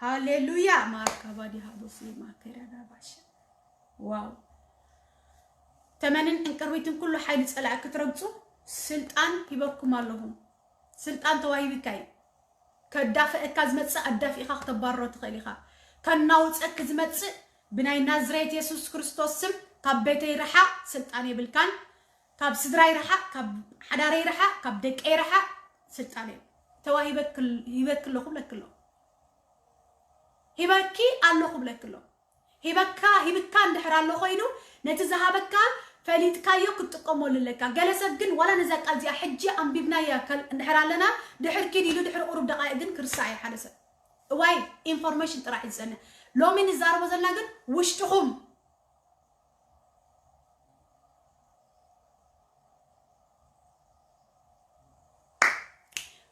ሃሌሉያ። ማርካ ባዲ ሃቦሲ ማከራ ዳባሽ። ዋው። ተመንን ዕንቅርቢትን ኩሉ ሓይሊ ጸላኢ ክትረግጹ ስልጣን ሂበኩም ኣለኹ። ስልጣን ተዋሂብካ እዩ። ከዳፍአካ ዝመጽእ ኣዳፊእኻ ክተባርሮ ትኽእል ኢኻ። ከናውጸክ ዝመጽእ ብናይ ናዝሬት የሱስ ክርስቶስ ስም ካብ ቤተይ ርሓቕ፣ ስልጣን የብልካን። ካብ ስድራይ ርሓቕ፣ ካብ ሓዳረይ ርሓቕ፣ ካብ ደቀይ ርሓቕ፣ ስልጣን የብ-፣ ተዋሂበክ-፣ ሂበክ ኣለኹ ብለክ ኣለኹ። ሂበኪ ኣለኹ ብለክ ኣለኹ። ሂበካ፣ ሂብካ እንድሕር ኣሎ ኮይኑ፣ ነቲ ዝሃበካ ፈሊጥካዮ ክትጥቀመሉ ኣለካ። ገለ ሰብ ግን ዋላ ነዛ ቃል እዚኣ ሕጂ ኣንቢብናያ ከል-፣ እንድሕር ኣለና፣ ድሕር ኪድ ኢሉ ድሕሪ ቁሩብ ደቃይቅ ግን ክርስዕ እዩ ሓደ ሰብ። እዋይ፣ ኢንፎርሜሽን ጥራሕ እዩ ዝጸንሕ። ሎሚ ንዛረቦ ዘለና ግን ውሽጥኹም፣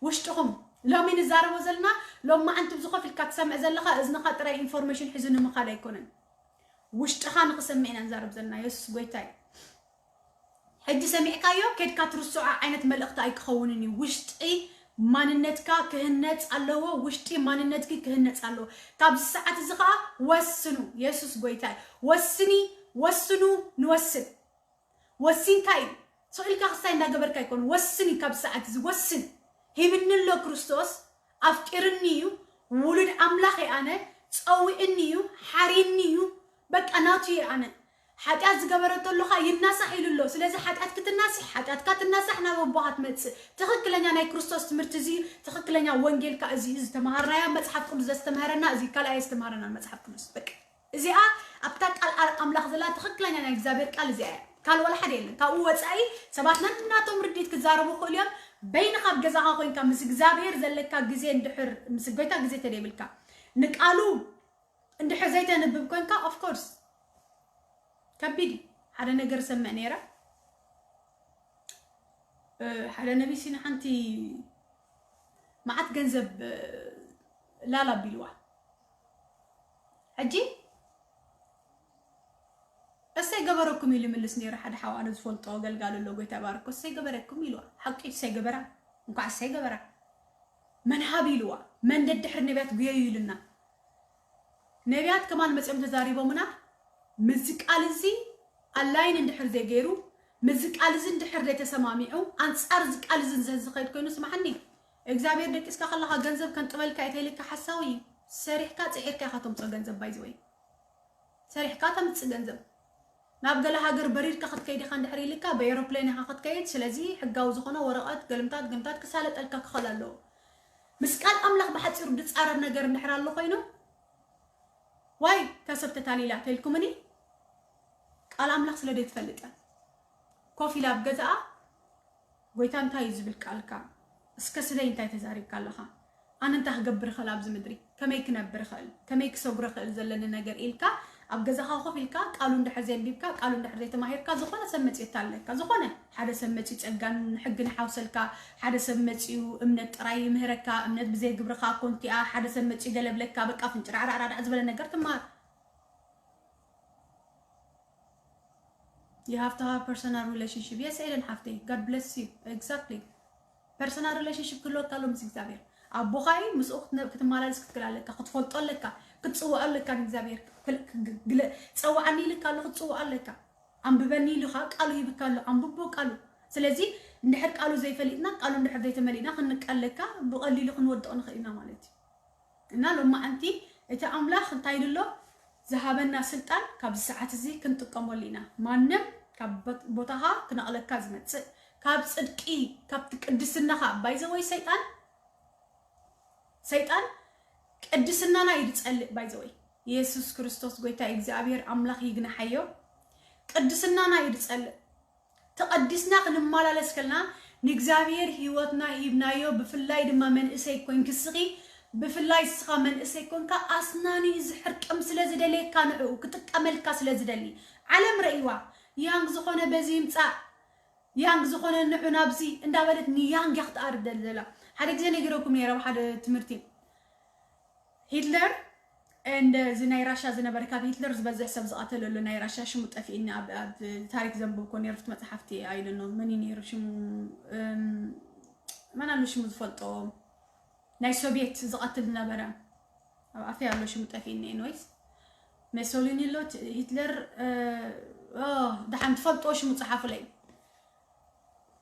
ውሽጥኹም ሎሚ ንዛረቦ ዘለና፣ ሎሚ መዓንቲ ብዙ ኮፍ ኢልካ ትሰምዕ ዘለኻ እዝንኻ ጥራይ ኢንፎርሜሽን ሒዙ ንምኻድ ኣይኮነን። ውሽጥኻ ንኽሰምዕ ኢና ንዛረብ ዘለና። የሱስ ጎይታ እዩ። ሕጂ ሰሚዕካዮ፣ ኬድካ ትርስዖ ዓይነት መልእኽቲ ኣይክኸውንን እዩ። ውሽጢ ማንነትካ ክህነጽ ኣለዎ። ውሽጢ ማንነትኪ ክህነጽ ኣለዎ። ካብዚ ሰዓት እዚ ኸኣ ወስኑ። የሱስ ጎይታ እዩ። ወስኒ፣ ወስኑ፣ ንወስን። ወሲንካ እዩ። ስቕ ኢልካ ክስታይ እንዳገበርካ ኣይኮን። ወስን እዩ። ካብ ሰዓት እዚ ወስን። ሂብኒ ኣሎ ክርስቶስ፣ ኣፍቂርኒ እዩ፣ ውሉድ ኣምላኽ እየ ኣነ፣ ጸዊዕኒ እዩ፣ ሓሪኒ እዩ፣ በቃ ናቱ እየ ኣነ። ሓጢኣት ዝገበረ ተሎኻ ይናሳሕ ኢሉ ኣሎ። ስለዚ ሓጢኣት ክትናስሕ፣ ሓጢኣትካ ትናሳሕ፣ ናብ ኣቦኻ ትመጽእ። ትኽክለኛ ናይ ክርስቶስ ትምህርቲ እዚ እዩ። ትኽክለኛ ወንጌል ከኣ እዚ እዩ። ዝተማሃርናዮ መጽሓፍ ቅዱስ ዘስተምሃረና እዚ ካልኣይ ኣስተምሃረና መጽሓፍ ቅዱስ። በቃ እዚኣ ኣብታ ቃል ኣ-፣ ኣምላኽ ዘላ ትኽክለኛ ናይ እግዚኣብሔር ቃል እዚኣ እያ። ካልእ ወላ ሓደ የለን። ካብኡ ወጻኢ ሰባት ነናቶም ርድኢት ክዛረቡ ይኽእሉ እዮም። በይንኻ ኣብ ገዛኻ ኮይንካ ምስ እግዚኣብሔር ዘለካ ግዜ እንድሕር፣ ምስ ጎይታ ግዜ ተደይብልካ፣ ንቃሉ እንድሕር ዘይተንብብ ኮይንካ፣ ኦፍ ኮርስ ከቢድ እዩ። ሓደ ነገር እሰምዕ ነይረ። እ፣ ሓደ ነቢይ ሲና ሓንቲ መዓት ገንዘብ፣ እ፣ ላል ኣቢልዋ። ሕጂ እሰይ ገበረኩም ኢሉ ይምልስ ነይሩ። ሓደ ሓው ኣነ ዝፈልጦ ኣገልጋሊ ኣሎ፣ ጎይታ ይባርኮ። እሰይ ገበረኩም ኢልዋ። ሓቂ እሰይ ገበራ፣ እንኳዕ እሰይ ገበራ። መን ሃብ ኢልዋ፣ መን ደድሕሪ ነቢያት ጉየዩ ኢሉና። ነቢያት ከማን መጺኦም ተዛሪቦምና። ምስዚ ቃል እዚ ኣላይን እንድሕር ዘይገይሩ፣ ምስዚ ቃል እዚ እንድሕር ዘይተሰማሚዑ፣ ኣንጻር እዚ ቃል እዚ ዝኸይድ ኮይኑ፣ ስምዓኒ፣ እግዚኣብሔር ደቂስካ ከለኻ ገንዘብ ከንጥበልካ እየ ተይልካ ሓሳዊ እዩ። ሰሪሕካ ጽዒርካ ኢኻ ተምጽኦ ገንዘብ፣ ባይዘወይ። ሰሪሕካ ተምጽእ ገንዘብ። ናብ ገለ ሃገር በሪርካ ክትከይድ ኢኻ እንድሕር ኢልካ፣ ብኤሮፕሌን ኢኻ ክትከይድ። ስለዚ ሕጋዊ ዝኾነ ወረቐት፣ ገልምታት፣ ገልምታት ክሳለጠልካ ክኽእል ኣለዎ። ምስ ቃል ኣምላኽ ብሓጺሩ ዝጻረር ነገር እንድሕር ኣሎ ኮይኑ፣ ዋይ፣ እታ ሰብ ተታሊላ ተልኩምኒ፣ ቃል ኣምላኽ ስለ ዘይትፈልጥ እያ። ኮፍ ኢላ ኣብ ገዛኣ፣ ጎይታ እንታይ እዩ ዝብል ቃልካ? እስከ ስለይ እንታይ ተዛሪብካ ኣለኻ? ኣነ እንታይ ክገብር እኽእል ኣብዚ ምድሪ? ከመይ ክነብር እኽእል? ከመይ ክሰጉሮ እኽእል? ዘለኒ ነገር ኢልካ ኣብ ገዛኻ ኮፍ ኢልካ ቃሉ እንድሕር ዘንቢብካ፣ ቃሉ እንድሕር ዘይተማሂርካ፣ ዝኾነ ሰብ መጺኡ የታልለካ። ዝኾነ ሓደ ሰብ መጺኡ ጸጋን ሕግን ይሓውሰልካ፣ ሓደ ሰብ መጺኡ እምነት ጥራይ ይምህረካ፣ እምነት ብዘይ ግብርኻ ኮንቲኣ፣ ሓደ ሰብ መጺኡ ገለ ብለካ፣ በቃ ፍንጭራዕራዕራዕ ዝበለ ነገር ትማር። You have to have personal relationship. Yes, ኤደን ሓፍተይ፣ God bless you. Exactly. Personal relationship ክህልወካ ኣሎ ምስ እግዚኣብሔር። ኣቦኻ እዩ፣ ምስኡ ክትነ-፣ ክትመላለስ ክትክእል ኣለካ፣ ክትፈልጦ ኣለካ፣ ክትጽውዖ ኣለካ ንእግዚኣብሔር። ክል-፣ ክግ-፣ ግለ-፣ ጸውዓኒ ኢልካ ኣሎ፣ ክትጽውዖ ኣለካ። ኣንብበኒ ኢሉ ኸዓ ቃሉ ሂብካ ኣሎ፣ ኣንብቦ ቃሉ። ስለዚ እንድሕር ቃሉ ዘይፈሊጥና፣ ቃሉ እንድሕር ዘይተመሊእና ክንንቀለካ ብቐሊሉ ክንወድቕ ንኽእል ኢና ማለት እዩ። እና ሎማዓንቲ እቲ ኣምላኽ እንታይ ኢሉ ኣሎ? ዝሃበና ስልጣን ካብዚ ሰዓት እዚ ክንጥቀመሉ ኢና። ማንም ካብ ቦት-፣ ቦታኻ ክነቕለካ ዝመጽእ፣ ካብ ጽድቂ፣ ካብቲ ቅድስናኻ፣ ባይዘወይ ሰይጣን፣ ሰይጣን ቅድስናና እዩ ዝጸልእ። ባይዘወይ የሱስ ክርስቶስ ጎይታ እግዚኣብሔር ኣምላኽ ይግናሓዮ። ቅድስናና እዩ ዝጸልእ። ተቐዲስና ክንመላለስ ከለና ንእግዚኣብሔር ህይወትና ሂብናዮ። ብፍላይ ድማ መንእሰይ ኮንኪ ስኺ፣ ብፍላይ ስኻ መንእሰይ ኮንካ ኣስናኒ እዚ ሕርቅም ስለ ዝደልየካ ንዕኡ ክጥቀመልካ ስለ ዝደሊ። ዓለም ረእይዋ፣ ያንግ ዝኾነ በዚ ይምጻእ፣ ያንግ ዝኾነ ንዑ ናብዚ እንዳበለት ንያንግ እያ ክትኣርድ ዘላ። ሓደ ግዜ ነጊረኩም ነይረ ኣብ ሓደ ትምህርቲ። ሂትለር እንደ እዚ ናይ ራሻ ዝነበረ፣ ካብ ሂትለር ዝበዝሕ ሰብ ዝቐተለሉ ናይ ራሻ ሽሙ ጠፊእኒ፣ ኣብ፣ ኣብ ታሪክ ዘንብብ ኮ ነይሩ፣ ፍት መጽሓፍቲ፣ I don't know፣ መን እዩ ነይሩ ሽሙ? እም፣ መን ኣሎ ሽሙ ዝፈልጦ? ናይ ሶቪየት ዝቐትል ዝነበረ፣ ኣብ ኣፈይ ኣሎ ሽሙ ጠፊእኒ። ኤንወይስ፣ ሜሶሊኒ ኣሎ፣ ት-፣ ሂትለር፣ እ፣ ኦ፣ ደሓን ትፈልጦ ሽሙ ጸሓፉለይ።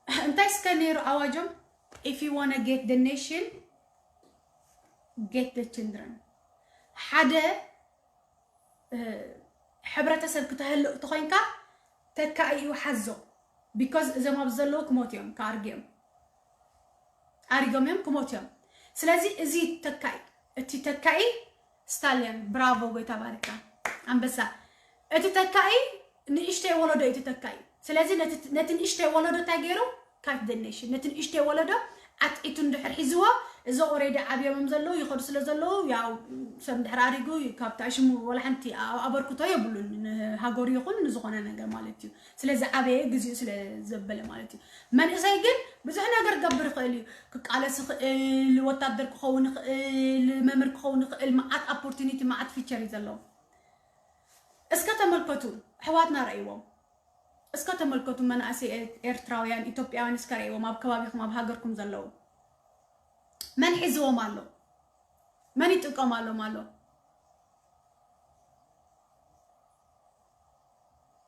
እንታይ እስከ ነይሩ ኣዋጆም? If you want to get the nation, get the children. ሓደ ሕብረተሰብ ክተህልእ ተኾይንካ ተካኢ እዩ ሓዞ። Because እዞም ኣብ ዘለዉ ክሞት እዮም፣ ክኣርግ እዮም፣ ኣሪጎም እዮም ክሞት እዮም። ስለዚ እዚ ተካኢ፣ እቲ ተካኢ ስታሊያን፣ ብራቮ፣ ጎይታ ባርካ፣ ኣንበሳ። እቲ ተካኢ ንእሽተይ ወለዶ እዩ፣ እቲ ተካኢ። ስለዚ ነቲ ንእሽተይ ወለዶ እንታይ ገይሩ? ካት ደነሽን ነቲ ንእሽተይ ወለዶ ዓትዒቱ እንድሕር ሒዝዎ፣ እዚ ኦሬዲ ዓብዮምም ዘለዉ ይኸዱ ስለ ዘለዉ፣ ያው ሰብ እንድሕር ኣሪጉ ካብታ ሽሙ ወላ ሓንቲ ኣበርክቶ የብሉን፣ ንሃገሩ ይኹን ንዝኾነ ነገር ማለት እዩ። ስለዚ ዓበየ ግዚኡ ስለ ዘበለ ማለት እዩ። መንእሰይ ግን ብዙሕ ነገር ክገብር ይኽእል እዩ። ክቃለስ ይኽእል፣ ወታደር ክኸውን ይኽእል፣ መምህር ክኸውን ይኽእል። መዓት ኦፖርቱኒቲ፣ መዓት ፊቸር እዩ ዘለዎም። እስከ ተመልከቱ፣ ኣሕዋትና ረእይዎም። እስከ ተመልከቱ፣ መናእሰይ ኤርትራውያን፣ ኢትዮጵያውያን እስከ ረእይዎም፣ ኣብ ከባቢኹም፣ ኣብ ሃገርኩም ዘለዉ። መን ሒዝዎም ኣሎ? መን ይጥቀም ኣሎም ኣሎ?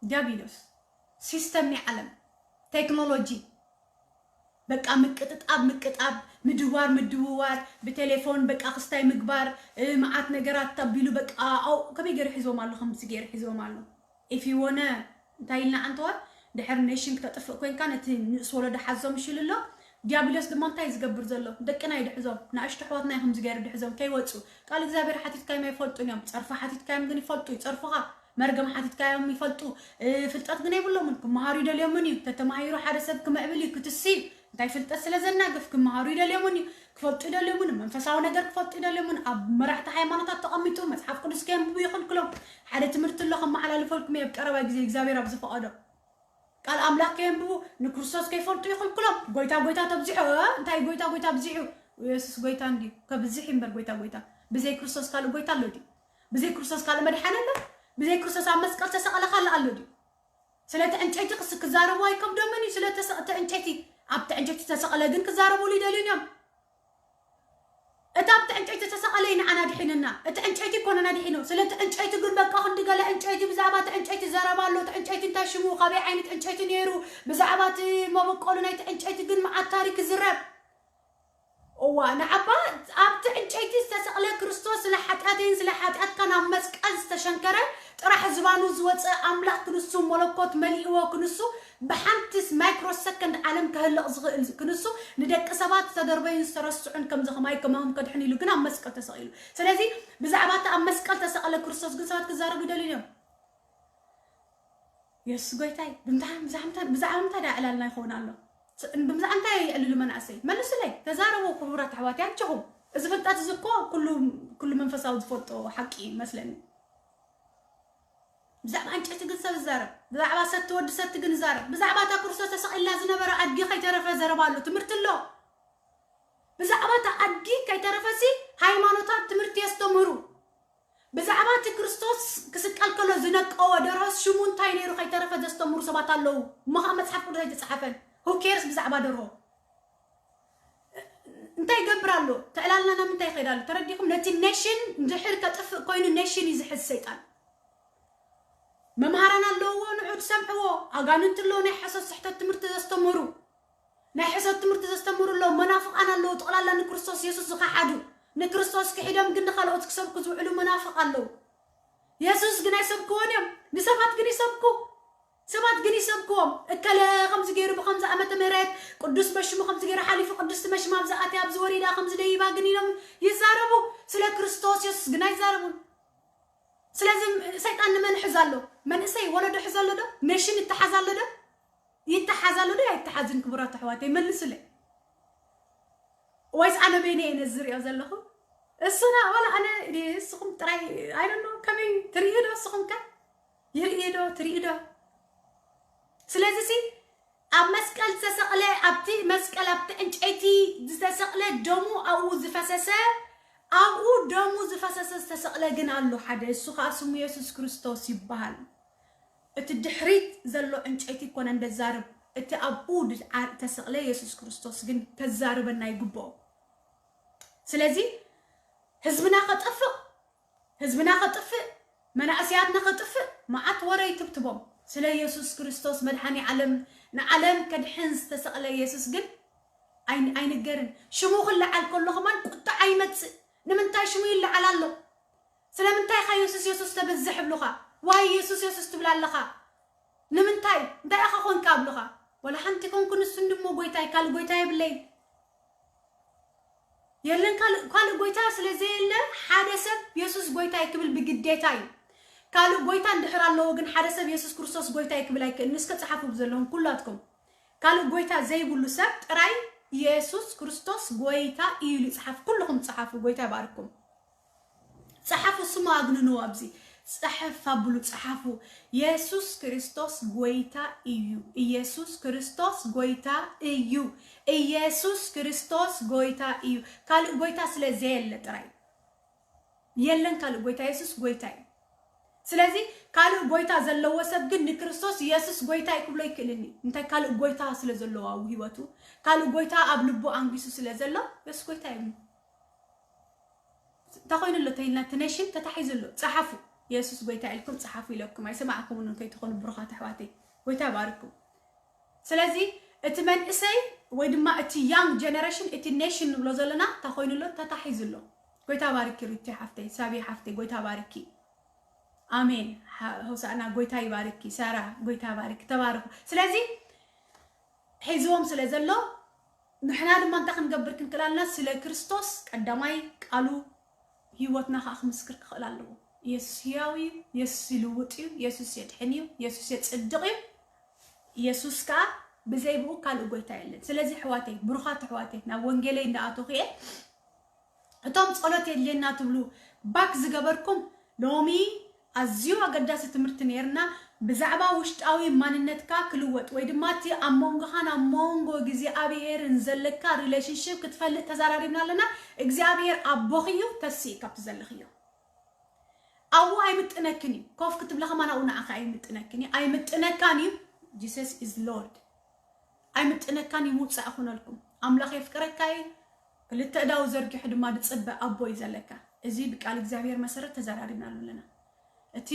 ዲያብሎስ። ሲስተም ናይ ዓለም፣ ቴክኖሎጂ፣ በቃ ምቅጥጣብ፣ ምቅጣብ፣ ምድዋር፣ ምድውዋር፣ ብቴሌፎን በቃ ክስታይ ምግባር፣ መዓት ነገራት ተቢሉ በቃ። ኣው ከመይ ገይሩ ሒዝዎም ኣሎ? ከምዚ ገይሩ ሒዝዎም ኣሎ። ኢፊ ወነ እንታይ ኢልና ኣንተወ? ድሕር ኔሽን ክተጥፍእ ኮንካ ነቲ ንእስ ወለዶ ሓዞም ሽል ኣሎ። ዲያብሎስ ድማ እንታይ ዝገብር ዘሎ? ደቅና ይድሕዞም፣ ንኣሽቱ ኣሕዋትና እዩ ከምዚ ገይሩ ድሕዞም ከይወፁ። ቃል እግዚኣብሔር ሓቲትካዮም ኣይፈልጡን እዮም። ፀርፊ ሓቲትካዮም ግን ይፈልጡ፣ ይፀርፉኻ። መርገም ሓቲትካዮም ይፈልጡ። ፍልጠት ግን የብሎምን። ክመሃሩ ይደልዮምን እዩ። ተተማሂሩ ሓደ ሰብ ክምዕብል እዩ፣ ክትሲ እዩ። እንታይ ፍልጠት ስለ ዘናግፍ ክመሃሩ ይደልዮምን እዩ። ክፈልጡ ይደልዮምን፣ መንፈሳዊ ነገር ክፈልጡ ይደልዮምን። ኣብ መራሕቲ ሃይማኖታት ተቐሚጡ መጽሓፍ ቅዱስ ከየንብቡ ይኽልክሎም። ሓደ ትምህርቲ ኣሎ ከመሓላልፈልኩም እየ ኣብ ቀረባ ግዜ እግዚኣብሔር ኣብ ዝፈቐዶ። ቃል ኣምላኽ ከየንብቡ ንክርስቶስ ከይፈልጡ ይኽልክሎም። ጎይታ ጎይታ ተብዚሑ፣ እ፣ እንታይ ጎይታ ጎይታ ኣብዚሑ? የሱስ ጎይታ እንድዩ። ከብዝሕ እምበር ጎይታ ጎይታ። ብዘይ ክርስቶስ ካልእ ጎይታ ኣሎ ድዩ? ብዘይ ክርስቶስ ካልእ መድሓኒ ኣሎ? ብዘይ ክርስቶስ ኣብ መስቀል ተሰቐለ ካልእ ኣሎ ድዩ? ስለቲ ዕንጨይቲ ክስ-፣ ክዛረቡ ኣይከብዶምን እዩ። ስለቲ ዕንጨይቲ፣ ኣብቲ ዕንጨይቲ ተሰቐለ ግን ክዛረቡሉ ይደልዩን እዮም። እቲ ኣብቲ ዕንጨይቲ ተሰቐለ እዩ ንዓና ድሒንና። እቲ ዕንጨይቲ እኮ ነና ድሒኑ። ስለቲ ዕንጨይቲ ግን በቃ ክንዲ ገለ ዕንጨይቲ፣ ብዛዕባ እቲ ዕንጨይቲ ዘረባ ኣሎ። እቲ ዕንጨይቲ እንታይ ሽሙ፣ ካበይ ዓይነት ዕንጨይቲ ነይሩ፣ ብዛዕባ እቲ መበቆሉ ናይቲ ዕንጨይቲ ግን መዓት ታሪክ ይዝረብ። እዋ፣ ንዓባ ኣብቲ ዕንጨይቲ ዝተሰቕለ ክርስቶስ ስለ ሓጢኣተይን ስለ ሓጢኣትካን ኣብ መስቀል ዝተሸንከረ ጥራሕ ዝባኑ ዝወፀ ኣምላኽ ክንሱ፣ መለኮት መሊእዎ ክንሱ፣ ብሓንቲስ ማይክሮ ሰከንድ ዓለም ከህልቕ ዝኽእል ክንሱ፣ ንደቂ ሰባት ዝተደርበዩን ዝተረስዑን ከምዚ ከማይ ከማኹም ከድሕን ኢሉ ግን ኣብ መስቀል ተሰቒሉ። ስለዚ ብዛዕባ እቲ ኣብ መስቀል ተሰቕለ ክርስቶስ ግን ሰባት ክዛረቡ ይደልዩ እዮም። የሱስ ጎይታይ፣ ብምንታይ፣ ብዛዕባ ምንታይ፣ ብዛዕባ ምንታይ ዳ ዕላልና ይኸውን ኣሎ? ስ-፣ ብዛዕባ እንታይ የዕልሉ መናእሰይ? መልሱለይ፣ ተዛረቡ ክቡራት ኣሕዋት፣ ያንችኹም። እዚ ፍልጠት እዚ እኮ ኩሉ፣ ኩሉ መንፈሳዊ ዝፈልጦ ሓቂ ይመስለኒ። ብዛዕባ ዕንጨይቲ ግን ሰብ ይዛረብ፣ ብዛዕባ ሰቲ ወዲ ሰቲ ግን ይዛረብ፣ ብዛዕባ እታ ክርስቶስ ተሰቒልና ዝነበረ ኣድጊ ከይተረፈ ዘረባ ኣሎ፣ ትምህርቲ ኣሎ። ብዛዕባ እታ ኣድጊ ከይተረፈሲ ሃይማኖታት ትምህርቲ የስተምህሩ። ብዛዕባ እቲ ክርስቶስ ክስቀል ከሎ ዝነቀወ ደርሆስ ሽሙ እንታይ ነይሩ ከይተረፈ ዘስተምህሩ ሰባት ኣለዉ። እሞ ኸዓ መጽሓፍ ቅዱስ ኣይተጻሓፈን። Who cares ብዛዕባ ደርሆ? እንታይ ይገብር ኣሎ? ተዕላልና ናብ ምንታይ ይኸይድ ኣሎ? ተረዲኹም? ነቲ ኔሽን እንድሕር ከጥፍእ ኮይኑ ኔሽን እዩ ዝሕዝ ሰይጣን። መምሃራን ኣለውዎ፣ ንዑ ትሰምዕዎ። ኣጋንንቲ ኣለዉ፣ ናይ ሓሶት ስሕተት ትምህርቲ ዘስተምህሩ። ናይ ሕሰት ትምህርቲ ዘስተምህሩ ኣለዉ፣ መናፍቓን ኣለዉ፣ ጠቕላላ ንክርስቶስ የሱስ ዝኸሓዱ፣ ንክርስቶስ ክሒዶም ግን ንኻልኦት ክሰብኩ ዝውዕሉ መናፍቕ ኣለዉ። የሱስ ግን ኣይሰብክዎን እዮም፣ ንሰባት ግን ይሰብኩ። ሰባት ግን ይሰብክዎም። እከለ ከምዚ ገይሩ ብከምዚ ዓመተ ምህረት ቅዱስ በሽሙ ከምዚ ገይሩ ሓሊፉ፣ ቅድስቲ በሽማ ኣብዚ ኣትያ፣ ኣብዚ ወሪዳ፣ ከምዚ ደይባ ግን ኢሎም ይዛረቡ። ስለ ክርስቶስ የሱስ ግን ኣይዛረቡን። ስለዚ ሰይጣን ንመን ሕዝ ኣሎ? መንእሰይ ወለዶ ሕዝ ኣሎ ዶ? ኔሽን ይተሓዝ ኣሎ ዶ? ይተሓዝ ኣሎ ዶ ኣይተሓዝን? ክቡራት ኣሕዋተይ መልሱለይ። ወይስ ኣነ በይነ እየ ነዚ ዝሪኦ ዘለኹ? እሱና ዋላ ኣነ ንስኹም ጥራይ ኣይደሎ ከመይ ትርእዩ ዶ? እስኹም ከ ይርእዩ ዶ? ትርእዩ ዶ? ስለዚ ሲ ኣብ መስቀል ዝተሰቕለ፣ ኣብቲ መስቀል፣ ኣብቲ ዕንጨይቲ ዝተሰቕለ፣ ደሙ ኣብኡ ዝፈሰሰ፣ ኣብኡ ደሙ ዝፈሰሰ ዝተሰቕለ ግን ኣሎ ሓደ፣ እሱ ኸኣ ስሙ የሱስ ክርስቶስ ይበሃል። እቲ ድሕሪት ዘሎ ዕንጨይቲ ኣይኮነን ደዛርብ፣ እቲ ኣብኡ ዝተሰቕለ የሱስ ክርስቶስ ግን ከዛርበና ይግብኦ። ስለዚ ህዝብና ከጠፍእ፣ ህዝብና ከጥፍእ፣ መናእሰያትና ከጥፍእ መዓት ወረ ይትብትቦም። ስለ የሱስ ክርስቶስ መድሓኒ ዓለም፣ ንዓለም ከድሕን ዝተሰቕለ የሱስ ግን ኣይን-፣ ኣይንገርን። ሽሙ ክለዓል ከሎ ከማን ቁጥዓ ይመጽእ። ንምንታይ ሽሙ ይለዓል ኣሎ? ስለምንታይ ኢኻ የሱስ የሱስ ተበዝሕ ይብሉኻ? ዋይ የሱስ የሱስ ትብል ኣለኻ? ንምንታይ? እንታይ ኢኻ ኮንካ ኣብሉኻ? ወላ ሓንቲ ኮንኩ ንሱ እንድሞ ጎይታይ፣ ካልእ ጎይታ የብለይን። የለን ካልእ፣ ካልእ ጎይታ ስለ ዘየለ ሓደ ሰብ የሱስ ጎይታይ ክብል ብግዴታ እዩ። ካልእ ጎይታ እንድሕር ኣለዎ ግን ሓደ ሰብ የሱስ ክርስቶስ ጎይታይ ክብል ኣይክእልን። እስከ ጸሓፉ ብዘለኹም ኩላትኩም። ካልእ ጎይታ ዘይብሉ ሰብ ጥራይ የሱስ ክርስቶስ ጎይታ እዩ ኢሉ ይጽሓፍ። ኩልኹም ጸሓፉ፣ ጎይታ ይባርኩም። ጸሓፉ፣ ስሙ ኣግንንዎ ኣብዚ። ጽሕፍ ኣብሉ፣ ጸሓፉ። የሱስ ክርስቶስ ጎይታ እዩ። ኢየሱስ ክርስቶስ ጎይታ እዩ። ኢየሱስ ክርስቶስ ጎይታ እዩ። ካልእ ጎይታ ስለ ዘየለ ጥራይ። የለን ካልእ ጎይታ፣ የሱስ ጎይታ እዩ። ስለዚ ካልእ ጎይታ ዘለዎ ሰብ ግን ንክርስቶስ የሱስ ጎይታ እዩ ክብሎ ይክእልን እዩ። እንታይ ካልእ ጎይታ ስለ ዘለዎ ኣብ ህይወቱ፣ ካልእ ጎይታ ኣብ ልቡ ኣንጊሱ ስለ ዘሎ የሱስ ጎይታ እዩ። እንታይ ኮይኑ ኣሎ ተይልና እቲ ኔሽን ተታሒዙ ኣሎ። ጸሓፉ። የሱስ ጎይታ ኢልኩም ጸሓፉ ኢለኩም ኣይሰማዕኩምን ከይትኾኑ ብሩኻት ኣሕዋተይ። ጎይታ ይባርኩም። ስለዚ እቲ መንእሰይ ወይ ድማ እቲ ያንግ ጀነሬሽን፣ እቲ ኔሽን ንብሎ ዘለና እንታይ ኮይኑ ኣሎ? ተታሒዙ ኣሎ። ጎይታ ባርኪ ሪቲ ሓፍተይ፣ ሳቢ ሓፍተይ፣ ጎይታ ባርኪ። ኣሜን። ሓ-፣ ሆሳዕና፣ ጎይታ ይባርኪ። ሳራ፣ ጎይታ ባርኪ። ተባረኹ። ስለዚ ሒዝዎም ስለ ዘሎ ንሕና ድማ እንታይ ክንገብር ክንክእል ኣለና? ስለ ክርስቶስ ቀዳማይ ቃሉ ህይወትና ከዓ ክምስክር ክኽእል ኣለዎ። ኢየሱስ ህያው እዩ፣ ኢየሱስ ይልውጥ እዩ፣ ኢየሱስ የድሕን እዩ፣ ኢየሱስ የጽድቕ እዩ። ኢየሱስ ከዓ ብዘይ ብኡ ካልእ ጎይታ የለን። ስለዚ ኣሕዋተይ፣ ብሩኻት ኣሕዋተይ፣ ናብ ወንጌለይ እንዳኣተኹ እየ። እቶም ጸሎት የድልየና ትብሉ ባክ ዝገበርኩም፣ ሎሚ ኣዝዩ ኣገዳሲ ትምህርቲ ነይርና። ብዛዕባ ውሽጣዊ ማንነትካ ክልወጥ ወይ ድማ እቲ ኣብ መንጎኻን ኣብ መንጎ እግዚኣብሔርን ዘለካ ሪሌሽንሽፕ ክትፈልጥ ተዘራሪብና ኣለና። እግዚኣብሔር ኣቦኺ እዩ፣ ተስኢ ካብቲ ዘለኽዮ። ኣብኡ ኣይምጥነክን እዩ። ኮፍ ክትብሊ ከማን ኣብኡ ንዓኻ ኣይምጥነክን እዩ። ኣይምጥነካን እዩ። Jesus is Lord። ኣይምጥነካን እዩ። ምውጻእ ኩነልኩም። ኣምላኽ የፍቅረካ እዩ። ክልተ እዳው ዘርጊሑ ድማ ዝጽበ ኣቦ እዩ ዘለካ። እዚ ብቃል እግዚኣብሔር መሰረት ተዘራሪብናሉ ኣለና። እቲ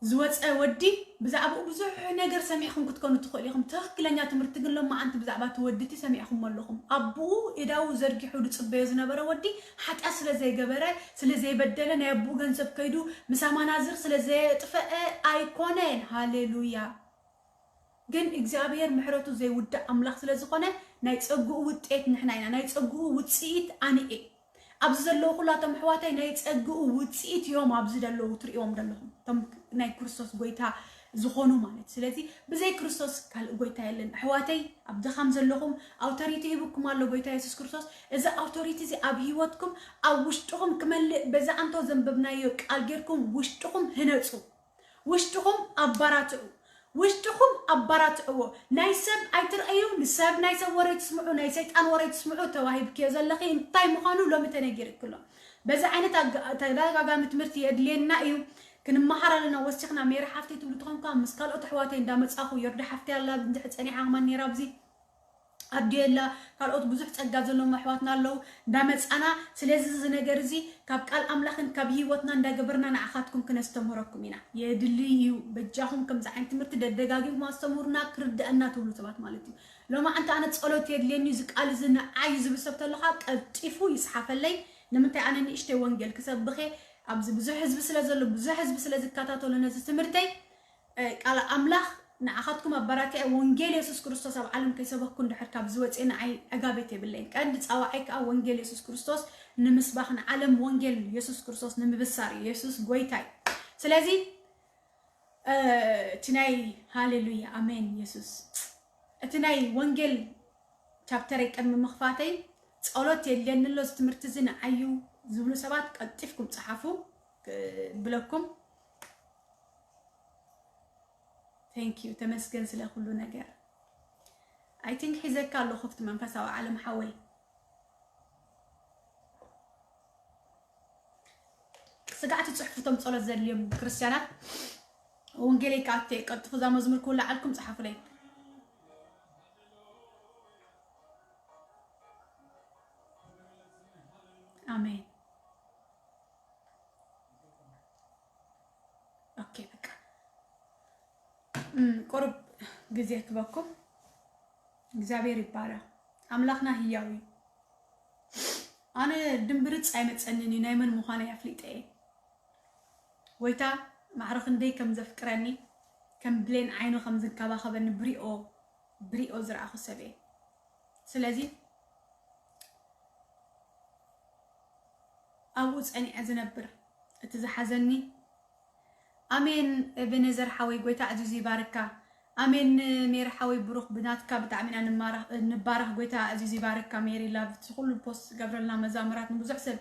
ዝወፀ ወዲ ብዛዕባኡ ብዙሕ ነገር ሰሚዕኹም ክትኮኑ ትኽእሉ ኢኹም። ትኽክለኛ ትምህርቲ ግን ሎማዓንቲ ብዛዕባ እቲ ወዲ እቲ ሰሚዕኹም ኣለኹም። ኣቦኡ እዳው ዘርጊሑ ዝጽበዮ ዝነበረ ወዲ ሓጢኣት ስለ ዘይገበረ፣ ስለ ዘይበደለ፣ ናይ ኣቦኡ ገንዘብ ከይዱ ምስ ኣማናዝር ስለ ዘየጥፈአ ኣይኮነን። ሃሌሉያ። ግን እግዚኣብሔር ምሕረቱ ዘይውዳእ ኣምላኽ ስለ ዝኾነ ናይ ጸግኡ ውጤት ንሕና ኢና። ናይ ጸግኡ ውጽኢት ኣነ እየ። ኣብዚ ዘለዉ ኩላቶም ኣሕዋተይ ናይ ጸግኡ ውጽኢት እዮም ኣብዚ ዘለዉ ትርእይዎም ዘለኹም። እቶም ናይ ክርስቶስ ጎይታ ዝኾኑ ማለት። ስለዚ ብዘይ ክርስቶስ ካልእ ጎይታ የለን። ኣሕዋተይ ኣብ ድኻም ዘለኹም ኣውቶሪቲ ሂብኩም ኣሎ ጎይታ የሱስ ክርስቶስ። እዚ ኣውቶሪቲ እዚ ኣብ ህይወትኩም ኣብ ውሽጥኹም ክመልእ በዚ ኣንቶ ዘንበብናዮ ቃል ጌርኩም ውሽጥኹም ህነጹ። ውሽጥኹም ኣባራትዑ። ውሽጥኹም ኣባራትዕዎ። ናይ ሰብ ኣይትርኣዩ፣ ንሰብ ናይ ሰብ ወረ ትስምዑ፣ ናይ ሰይጣን ወረ ትስምዑ ተዋሂብክዮ ዘለኺ እንታይ ምዃኑ ሎሚ ተነጊርክሎ። በዚ ዓይነት ኣጋ-፣ ተደጋጋሚ ትምህርቲ የድልየና እዩ። ክንመሃር ኣለና ወሲኽና። ሜሪ ሓፍተይ ትብሉ ተኾንኳ ምስ ካልኦት ኣሕዋተይ እንዳመጻኹ፣ ዮርዳ ሓፍተይ ኣላ እንድሕር ጸኒሓ ከማን ነይራ ኣብዚ። ኣዲየላ ካልኦት ብዙሕ ጸጋ ዘለዎም ኣሕዋትና ኣለዉ እንዳመጻና። ስለዚ እዚ ነገር እዚ ካብ ቃል ኣምላኽን ካብ ህይወትና እንዳገበርና ንዓኻትኩም ክነስተምህረኩም ኢና። የድሊ እዩ። በጃኹም ከምዚ ዓይነት ትምህርቲ ደደጋጊምኩም ኣስተምህሩና ክርድአና ትብሉ ሰባት ማለት እዩ። ሎማዓንቲ ኣነ ጸሎት የድልየኒ እዩ፣ እዚ ቃል እዚ ንዓይ እዩ ዝብል ሰብ ተሎ ከኣ ቀልጢፉ ይጽሓፈለይ። ንምንታይ ኣነ ንእሽተይ ወንጌል ክሰብኽ እየ። ኣብዚ ብዙሕ ህዝቢ ስለ ዘሎ፣ ብዙሕ ህዝቢ ስለ ዝከታተሎ ነዚ ትምህርተይ እ፣ ቃል ኣምላኽ ንዓኻትኩም ኣበራቲዐ ወንጌል የሱስ ክርስቶስ ኣብ ዓለም ከይሰበኽኩ እንድሕር ካብ ዝወፅእ ንዓይ ዕጋበት የብለይን። ቀንዲ ጻዋዓይ ከኣ ወንጌል የሱስ ክርስቶስ ንምስባኽ ንዓለም ወንጌል የሱስ ክርስቶስ ንምብሳር እዩ። የሱስ ጎይታ እዩ። ስለዚ፣ እ፣ እቲ ናይ ሃሌሉያ ኣሜን የሱስ፣ እቲ ናይ ወንጌል ቻፕተረይ ቅድሚ ምኽፋተይ ጸሎት የድልየኒ ኣሎ፣ እዚ ትምህርቲ እዚ ንዓዩ ዝብሉ ሰባት ቀልጢፍኩም ጸሓፉ ክብለኩም። Thank you፣ ተመስገን ስለ ኩሉ ነገር። I think ሒዘካ ኣሎ ክፍቲ መንፈሳዊ ዓለም ሓወይ። ስጋዕ ትጽሕፉ እቶም ጸሎት ዘድልዮም ክርስትያናት። ወንጌለይ ከኣ ቀልጥፉ እዛ መዝሙር ክውላዓልኩም ጸሓፉለይ። ኣሜን። ኦኬ፣ በቃ። እም፣ ቁሩብ ግዜ ክበኩም። እግዚኣብሔር ይባረክ። ኣምላኽና ህያው እዩ። ኣነ ድምብርጽ ኣይመጸንን እዩ፣ ናይ መን ምዃነይ ኣፍሊጠ እየ። ጎይታ ማዕረ ክንደይ ከም ዘፍቅረኒ፣ ከም ብሌን ዓይኑ ከም ዝንከባኸበኒ ብሪኦ ብሪኦ ዝረኣኹ ሰብ እየ። ስለዚ ኣብኡ ጸኒዐ ዝነብር እቲ ዝሓዘኒ። ኣሜን። እብነዘር ሓወይ ጎይታ ኣዚዙ ይባርካ። ኣሜን። ሜሪ ሓወይ ብሩኽ ብናትካ ብጣዕሚ ኢና ንማረኽ- ንባረኽ። ጎይታ ኣዚዙ ይባርካ። ሜሪ ላቭ እቲ ኩሉ ፖስት ዝገብረልና መዛምራት ንብዙሕ ሰብ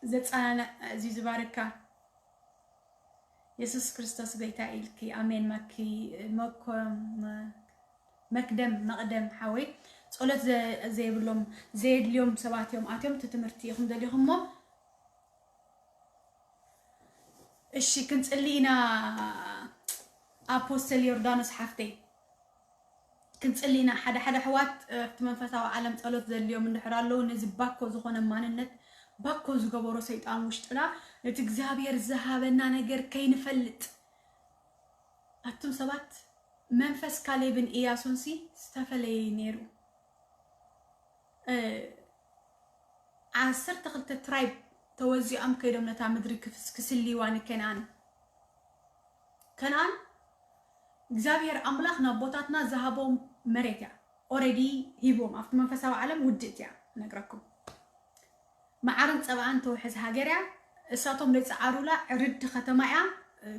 ዘጸናንዕ ኣዚዙ ይባርካ። የሱስ ክርስቶስ ጎይታ ኢልኪ ኣሜን። መኪ መኮ- መ- መክደም መቕደም ሓወይ ጸሎት ዘ- ዘይብሎም ዘየድልዮም ሰባት እዮም ኣትዮም እቲ ትምህርቲ ኢኹም ደሊኹሞ። እሺ ክንጽሊ ኢና። ኣፖስተል ዮርዳኖስ ሓፍተይ ክንጽሊ ኢና። ሓደ ሓደ ኣሕዋት ኣብቲ መንፈሳዊ ዓለም ጸሎት ዘድልዮም እንድሕር ኣለዉ ነዚ ባኮ ዝኾነ ማንነት ባኮ ዝገበሮ ሰይጣን ውሽጥና ነቲ እግዚኣብሔር ዝሃበና ነገር ከይንፈልጥ ኣቱም ሰባት መንፈስ ካሌብን ኢያሱን ሲ ዝተፈለየ እዩ ነይሩ። እ፣ ዓሰርተ ክልተ ትራይብ ተወዚዖም ከይዶም ነታ ምድሪ ክፍስ- ክስልይዋ ንከነኣን። ከነኣን እግዚኣብሔር ኣምላኽ ናብ ቦታትና ዝሃቦም መሬት እያ። ኦረዲ ሂቦም ኣብቲ መንፈሳዊ ዓለም ውድእት እያ ነግረኩም። መዓርን ጸባኣን ተውሕዝ ሃገር እያ። እሳቶም ዘይጸዓሩላ ዕርዲ ከተማ እያ።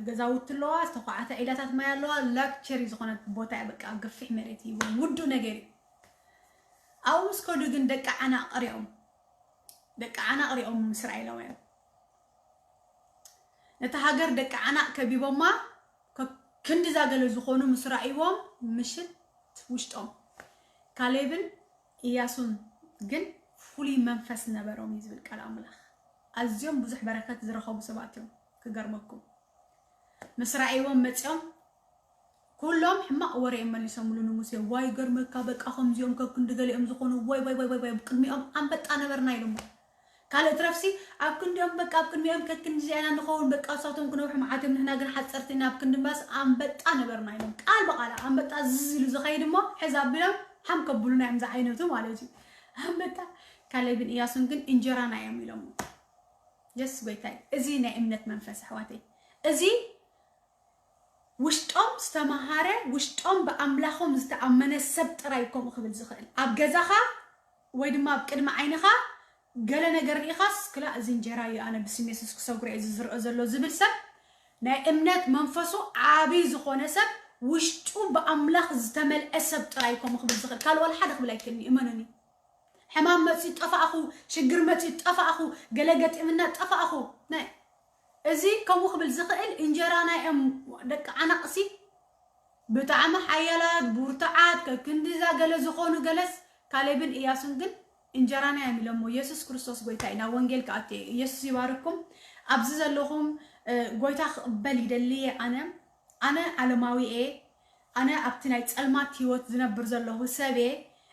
ገዛውቲ ኣለዋ፣ ዝተኳዓተ ዒላታት ማይ ኣለዋ። ላክቸሪ ዝኾነት ቦታ እያ። በቃ ገፊሕ መሬት እዩ፣ ውዱእ ነገር እዩ። ኣብኡ ምስ ከዱ ግን ደቂ ዓናቕ ሪኦም፣ ደቂ ዓናቕ ሪኦም እስራኤላውያን ነታ ሃገር ደቂ ዓናቕ ከቢቦማ፣ ከ- ክንድዛ ገለ ዝኾኑ ምስ ረኣይዎም ምሽት ውሽጦም። ካሌብን ኢያሱን ግን ፍሉይ መንፈስ ነበሮም እዩ ዝብል ቃል ኣምላኽ። ኣዝዮም ብዙሕ በረከት ዝረኸቡ ሰባት እዮም። ክገርመኩም ምስ ረኣይዎም መፂኦም ኩሎም ሕማቕ ወረ እዮም መሊሶምሉ ንሙሴ። ዋይ ገርመካ በቃ ከምዚኦም ከክንዲ ገሊኦም ዝኾኑ ወይ ወይ ወይ ወይ ወይ ቅድሚኦም ኣንበጣ ነበርና ኢሎሞ። ካልእ ትረፍሲ ኣብ ክንዲኦም በቃ ኣብ ቅድሚኦም ከክንዲ ዚኣና ንኸውን በቃ እሳቶም ክነውሑ መዓት እዮም ንሕና ግን ሓፀርቲ ኢና ኣብ ክንዲ እምባስ ኣንበጣ ነበርና ኢሎም ቃል ብቃል ኣንበጣ ዝዝ ኢሉ ዝኸይድ እሞ ሕዝ ኣቢሎም ሓም ከብሉና እዮም ዝዓይነቱ ማለት እዩ። ኣንበጣ ካሌብን ኢያሱን ግን እንጀራና እዮም ኢሎሞ። የስ ጎይታይ እዚ ናይ እምነት መንፈስ ኣሕዋተይ እዚ ውሽጦም ዝተምሃረ ውሽጦም ብኣምላኾም ዝተኣመነ ሰብ ጥራይ ከምኡ ክብል ዝኽእል ኣብ ገዛኻ ወይ ድማ ኣብ ቅድሚ ዓይንኻ ገለ ነገር ርኢኻስ ክላ እዚ እንጀራ እዩ ኣነ ብስም የሱስ ክሰጉሮ እዩ ዝዝርኦ ዘሎ ዝብል ሰብ ናይ እምነት መንፈሱ ዓብይ ዝኾነ ሰብ ውሽጡ ብኣምላኽ ዝተመልአ ሰብ ጥራይ ከምኡ ክብል ዝኽእል ካልእ ዋላ ሓደ ክብል ኣይክእልን እዩ እመኑኒ። ሕማም መፂኡ ጠፋእኹ፣ ሽግር መፂኡ ጠፋእኹ፣ ገለ ገጢምና ጠፋእኹ። ናይ እዚ ከምኡ ክብል ዝኽእል እንጀራና እዮም ደቂ ዓናቕሲ ብጣዕሚ ሓያላት ብርቱዓት ከክንድዛ ገለ ዝኾኑ ገለስ ካሌብን እያሱን ግን እንጀራና እዮም ኢሎሞ። ኢየሱስ ክርስቶስ ጎይታ እዩ። ናብ ወንጌል ክኣቱ እየ። ኢየሱስ ይባርኩም። ኣብዚ ዘለኹም ጎይታ ክቕበል ይደሊ እየ ኣነ ኣነ ዓለማዊ እየ ኣነ ኣብቲ ናይ ጸልማት ህይወት ዝነብር ዘለኹ ሰብ እየ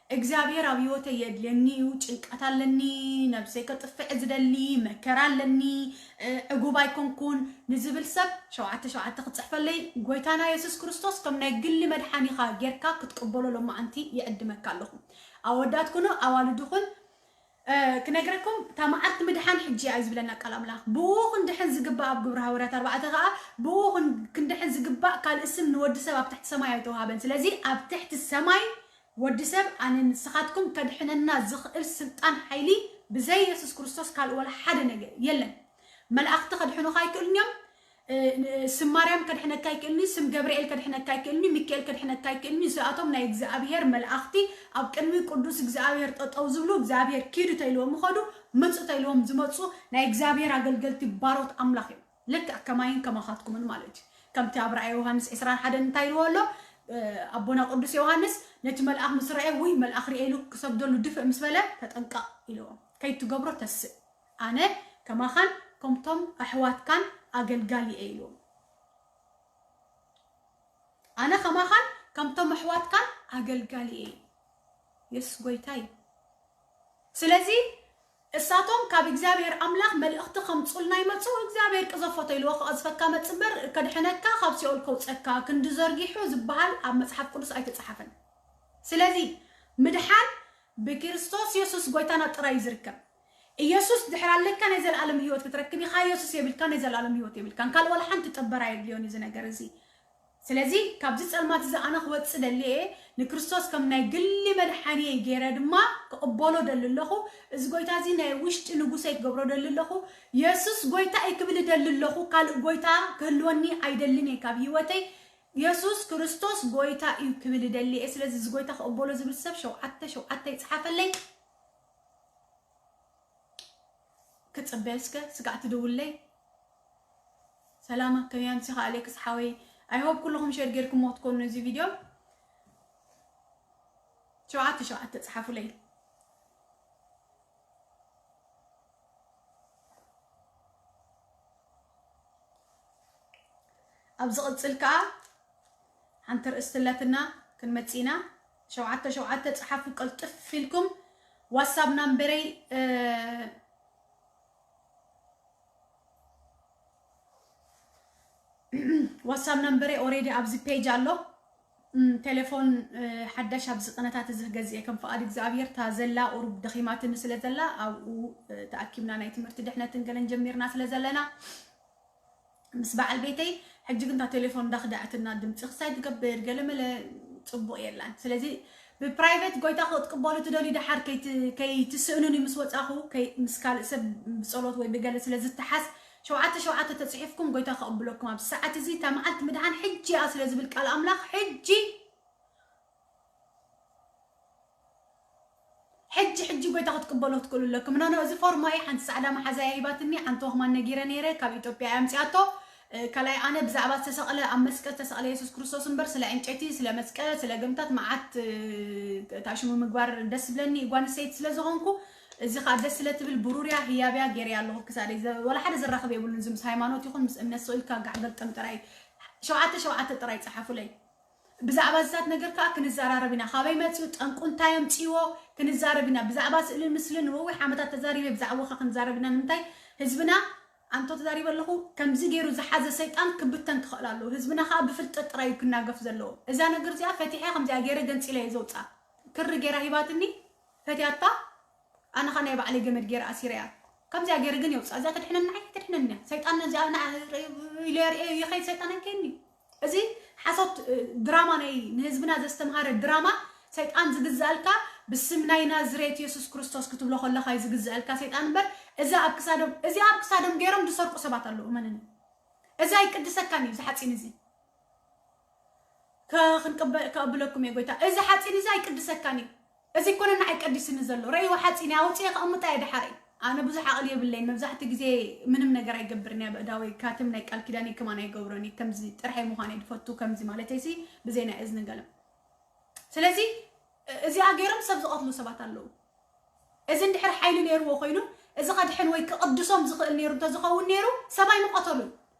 እግዚኣብሔር ኣብ ህይወተይ የድልየኒ እዩ ጭንቀት ኣለኒ ነብሰይ ከጥፍዕ ዝደሊ መከራ ኣለኒ ዕጉብ ኣይኮንኩን ንዝብል ሰብ ሸውዓተ ሸውዓተ ክጽሕፈለይ ጎይታና የሱስ ክርስቶስ ከም ናይ ግሊ መድሓኒኻ ጌርካ ክትቅበሎ ሎማዓንቲ ይዕድመካ ኣለኹ ኣወዳት ኩኑ ኣዋልድ ኹን ክነግረኩም እታ መዓልቲ ምድሓን ሕጂ እያ እዩ ዝብለና ቃል ኣምላኽ ብኡ ክንድሕን ዝግባእ ኣብ ግብሪ ሃዋርያት ኣርባዕተ ከዓ ብኡ ክንድሕን ዝግባእ ካልእ ስም ንወዲ ሰብ ኣብ ትሕቲ ሰማይ ኣይተዋሃበን ስለዚ ኣብ ትሕቲ ሰማይ ወዲ ሰብ ኣነ ንስኻትኩም ከድሕነና ዝኽእል ስልጣን ሓይሊ ብዘይ የሱስ ክርስቶስ ካልእ ወላ ሓደ ነገር የለን መላእኽቲ ከድሕኑኻ ኣይክእሉን እዮም ስም ማርያም ከድሕነካ ኣይክእልኒ ስም ገብርኤል ከድሕነካ ኣይክእልኒ ሚካኤል ከድሕነካ ኣይክእልኒ እዚኣቶም ናይ እግዚኣብሄር መላእኽቲ ኣብ ቅድሚ ቅዱስ እግዚኣብሄር ጠጠው ዝብሉ እግዚኣብሄር ኪዱ ተይልዎም ምኸዱ ምፁ ተይልዎም ዝመፁ ናይ እግዚኣብሄር ኣገልገልቲ ባሮት ኣምላኽ እዮም ልክዕ ከማይን ከማኻትኩምን ማለት እዩ ከምቲ ኣብ ራእይ ዮሃንስ ዕስራን ሓደን እንታይ ኢልዎ ኣሎ ኣቦና ቅዱስ ዮሃንስ ነቲ መልኣኽ ምስ ረአየ ውይ መልኣኽ ርኤ ኢሉ ክሰግደሉ ድፍእ ምስ በለ ተጠንቀቕ ኢልዎ ከይትገብሮ ተስእ ኣነ ከማኻን ከምቶም ኣሕዋትካን ኣገልጋሊ እየ ኢሉ ኣነ ከማኻን ከምቶም ኣሕዋትካን ኣገልጋሊ እየ የሱስ ጎይታ እዩ ስለዚ እሳቶም ካብ እግዚኣብሔር ኣምላኽ መልእኽቲ ከምፁልና ይመፁ እግዚኣብሔር ቅዘፎ ተይልዎ ክቐዝፈካ መፅ እምበር ከድሕነካ ካብ ሲኦል ከውፀካ ክንዲ ዘርጊሑ ዝበሃል ኣብ መፅሓፍ ቅዱስ ኣይተፀሓፈን ስለዚ ምድሓን ብክርስቶስ የሱስ ጎይታና ጥራይ እዩ ዝርከብ። ኢየሱስ ድሕር ኣለካ ናይ ዘለኣለም ህይወት ክትረክብ ኢኻ። ኢየሱስ የብልካ ናይ ዘለኣለም ህይወት የብልካን። ካልእ ዋላ ሓንቲ ጥበራ የድልዮን እዚ ነገር እዚ። ስለዚ ካብዚ ጸልማት እዚ ኣነ ክወጽእ ደልየ፣ ንክርስቶስ ከም ናይ ግሊ መድሓኒየይ ገይረ ድማ ክቕበሎ ደሊ ኣለኹ። እዚ ጎይታ እዚ ናይ ውሽጢ ንጉሰይ ክገብሮ ደሊ ኣለኹ። የሱስ ጎይታ እዩ ክብል ደሊ ኣለኹ። ካልእ ጎይታ ክህልወኒ ኣይደልን እየ ካብ ህይወተይ። የሱስ ክርስቶስ ጎይታ እዩ ክብል ደሊ እየ። ስለዚ እዚ ጎይታ ክቕበሎ ዝብል ሰብ ሸውዓተ ሸውዓተ ይጽሓፈለይ። ክጽበ እስከ ስጋዕ ትድውለይ። ሰላም ከመይ ኣምሲኻ ኣሌክስ ሓወይ? I hope ኩልኹም ሼር ጌርኩሞ ክትኮኑ እዚ ቪድዮ። ሸውዓተ ሸውዓተ ጸሓፉለይ። ኣብ ዝቕጽል ከኣ ሓንቲ ርእስቲ ኣለትና ክንመጽእ ኢና። ሸውዓተ ሸውዓተ ጸሓፉ ቅልጥፍ ኢልኩም። ዋትሳፕ ናምበረይ፣ እ፣ ዋትሳፕ ናምበረይ ኦሬዲ ኣብዚ ፔጅ ኣሎ። እም፣ ቴሌፎን፣ እ፣ ሓዳሽ ኣብዚ ቅነታት እዚ ክገዝእ እየ ከም ፍቓድ እግዚኣብሔር። እታ ዘላ ቁሩብ ደኺማትኒ ስለ ዘላ ኣብኡ፣ እ፣ ተኣኪብና ናይ ትምህርቲ ድሕነትን ገለን ጀሚርና ስለ ዘለና ምስ በዓል ቤተይ። ሕጂ ግን እታ ቴሌፎን እንዳኽዳዕትና ድምፂ ክሳይ ትገብር ገለ መለ ፅቡቕ የላን። ስለዚ ብፕራይቬት ጎይታ ክትቅበሉ ትደልዩ ደሓር ከይት-፣ ከይትስእኑኒ ምስ ወፃኹ ከይ-፣ ምስ ካልእ ሰብ ብፀሎት ወይ ብገለ ስለ ዝተሓዝ ሸውዓተ ሸውዓተ ተፅሒፍኩም ጎይታ ከቕብለኩም ኣብ ሰዓት እዚ እታ መዓልቲ ምድሓን ሕጂ እያ ስለ ዝብል ቃል ኣምላኽ ሕጂ ሕጂ ሕጂ ጎይታ ክትቅበሎ ትክእሉ ኣለኩም። ኖ ኖ፣ እዚ ፎርማይ ሓንቲ ጻዕዳ መሓዛያ ሂባትኒ፣ ሓንቲ ወኽማን ነጊረ ነይረ፣ ካብ ኢትዮጵያ እያ ኣምጺኣቶ። እ፣ ካልኣይ ኣነ ብዛዕባ ዝተሰቕለ፣ ኣብ መስቀል ዝተሰቕለ የሱስ ክርስቶስ እምበር ስለ ዕንጨይቲ፣ ስለ መስቀል፣ ስለ ገምታት መዓት፣ እ፣ ታሽሙ ምግባር ደስ ዝብለኒ ጓል ኣንስተይቲ ስለ ዝኾንኩ፣ እዚ ኸኣ ደስ ስለ ትብል ብሩርያ ህያብያ ገይረያ ኣለኹ ክሳደይ። ዘ-፣ ወላ ሓደ ዘራኽብ የብሉን፣ እዚ ምስ ሃይማኖት ይኹን ምስ እምነት ስቕ ኢልካ ጋዕ ገልጠም ጥራይ። ሸውዓተ ሸውዓተ ጥራይ ጸሓፉለይ። ብዛዕባ እዚታት ነገር ከኣ ክንዘራረብ ኢና። ካበይ መጺኡ፣ ጠንቁ እንታይ ኣምጺእዎ ክንዛረብ ኢና። ብዛዕባ ስእልን ምስልን ንነዊሕ ዓመታት ተዛሪበ፣ ብዛዕባኡ ከኣ ክንዛረብ ኢና። ንምንታይ? ህዝብና፣ ኣንቶ ተዛሪበ ኣለኹ፣ ከምዚ ገይሩ ዝሓዘ ሰይጣን ክብተን ክኽእል ኣለዎ። ህዝብና ከኣ ብፍልጠት ጥራይ እዩ ክናገፍ ዘለዎ። እዛ ነገር እዚኣ ፈቲሐ፣ ከምዚኣ ገይረ ገንጺለ እየ ዘውጽኣ። ክሪ ገይራ ሂባትኒ፣ ፈትያታ፣ ኣነ ኸኣ ናይ ባዕለይ ገመድ ገይረ ኣሲረያ። ከምዚኣ ገይረ ግን የውጽኣ። እዚኣ ተድሕነና፣ ኣይ፣ ተድሕነና። ሰይጣን እዚኣ ና-፣ ኢለ ርእየ ይኸይድ፣ ሰይጣን ኣይከይድኒ። እዚ ሓሶት፣ እ፣ ድራማ ናይ ንህዝብና ዘስተምሃረ ድራማ፣ ሰይጣን ዝግዝኣልካ ብስም ናይ ናዝሬት የሱስ ክርስቶስ ክትብሎ ከለኻ እዩ ዝግዝኣልካ ሰይጣን እምበር፣ እዛ ኣብ ክሳዶም፣ እዚ ኣብ ክሳዶም ገይሮም ዝሰርቁ ሰባት ኣለዉ፣ እመንኒ። እዚ ኣይቅድሰካን እዩ፣ እዚ ሓፂን እዚ። ከ-፣ ክንቅበ-፣ ከእብለኩም እየ ጎይታ። እዚ ሓፂን እዚ ኣይቅድሰካን እዩ። እዚ እኮ ነና ኣይቀዲስኒ ዘሎ። ረእይዎ ሓፂን እየ፣ ኣውፅኤ ከቕምጣ እየ ድሓረይ። ኣነ ብዙሕ ዓቕሊ የብለይን። መብዛሕትኡ ግዜ ምንም ነገር ኣይገብርን እየ። ብእዳወይ ካትም ናይ ቃል ኪዳነይ ከማን ኣይገብሮን እየ። ከምዚ ጥርሐይ ምዃነይ ድፈቱ፣ ከምዚ ማለተይሲ ብዘይ ናይ እዝኒ ገለም። ስለዚ፣ እ-፣ እዚኣ ገይሮም ሰብ ዝቐትሉ ሰባት ኣለዉ። እዚ እንድሕር ሓይሊ ነይርዎ ኮይኑ፣ እዚ ከድሕን ወይ ክቕድሶም ዝኽእል ነይሩ እንተዝኸውን ነይሩ፣ ሰብ ኣይምቐተሉን።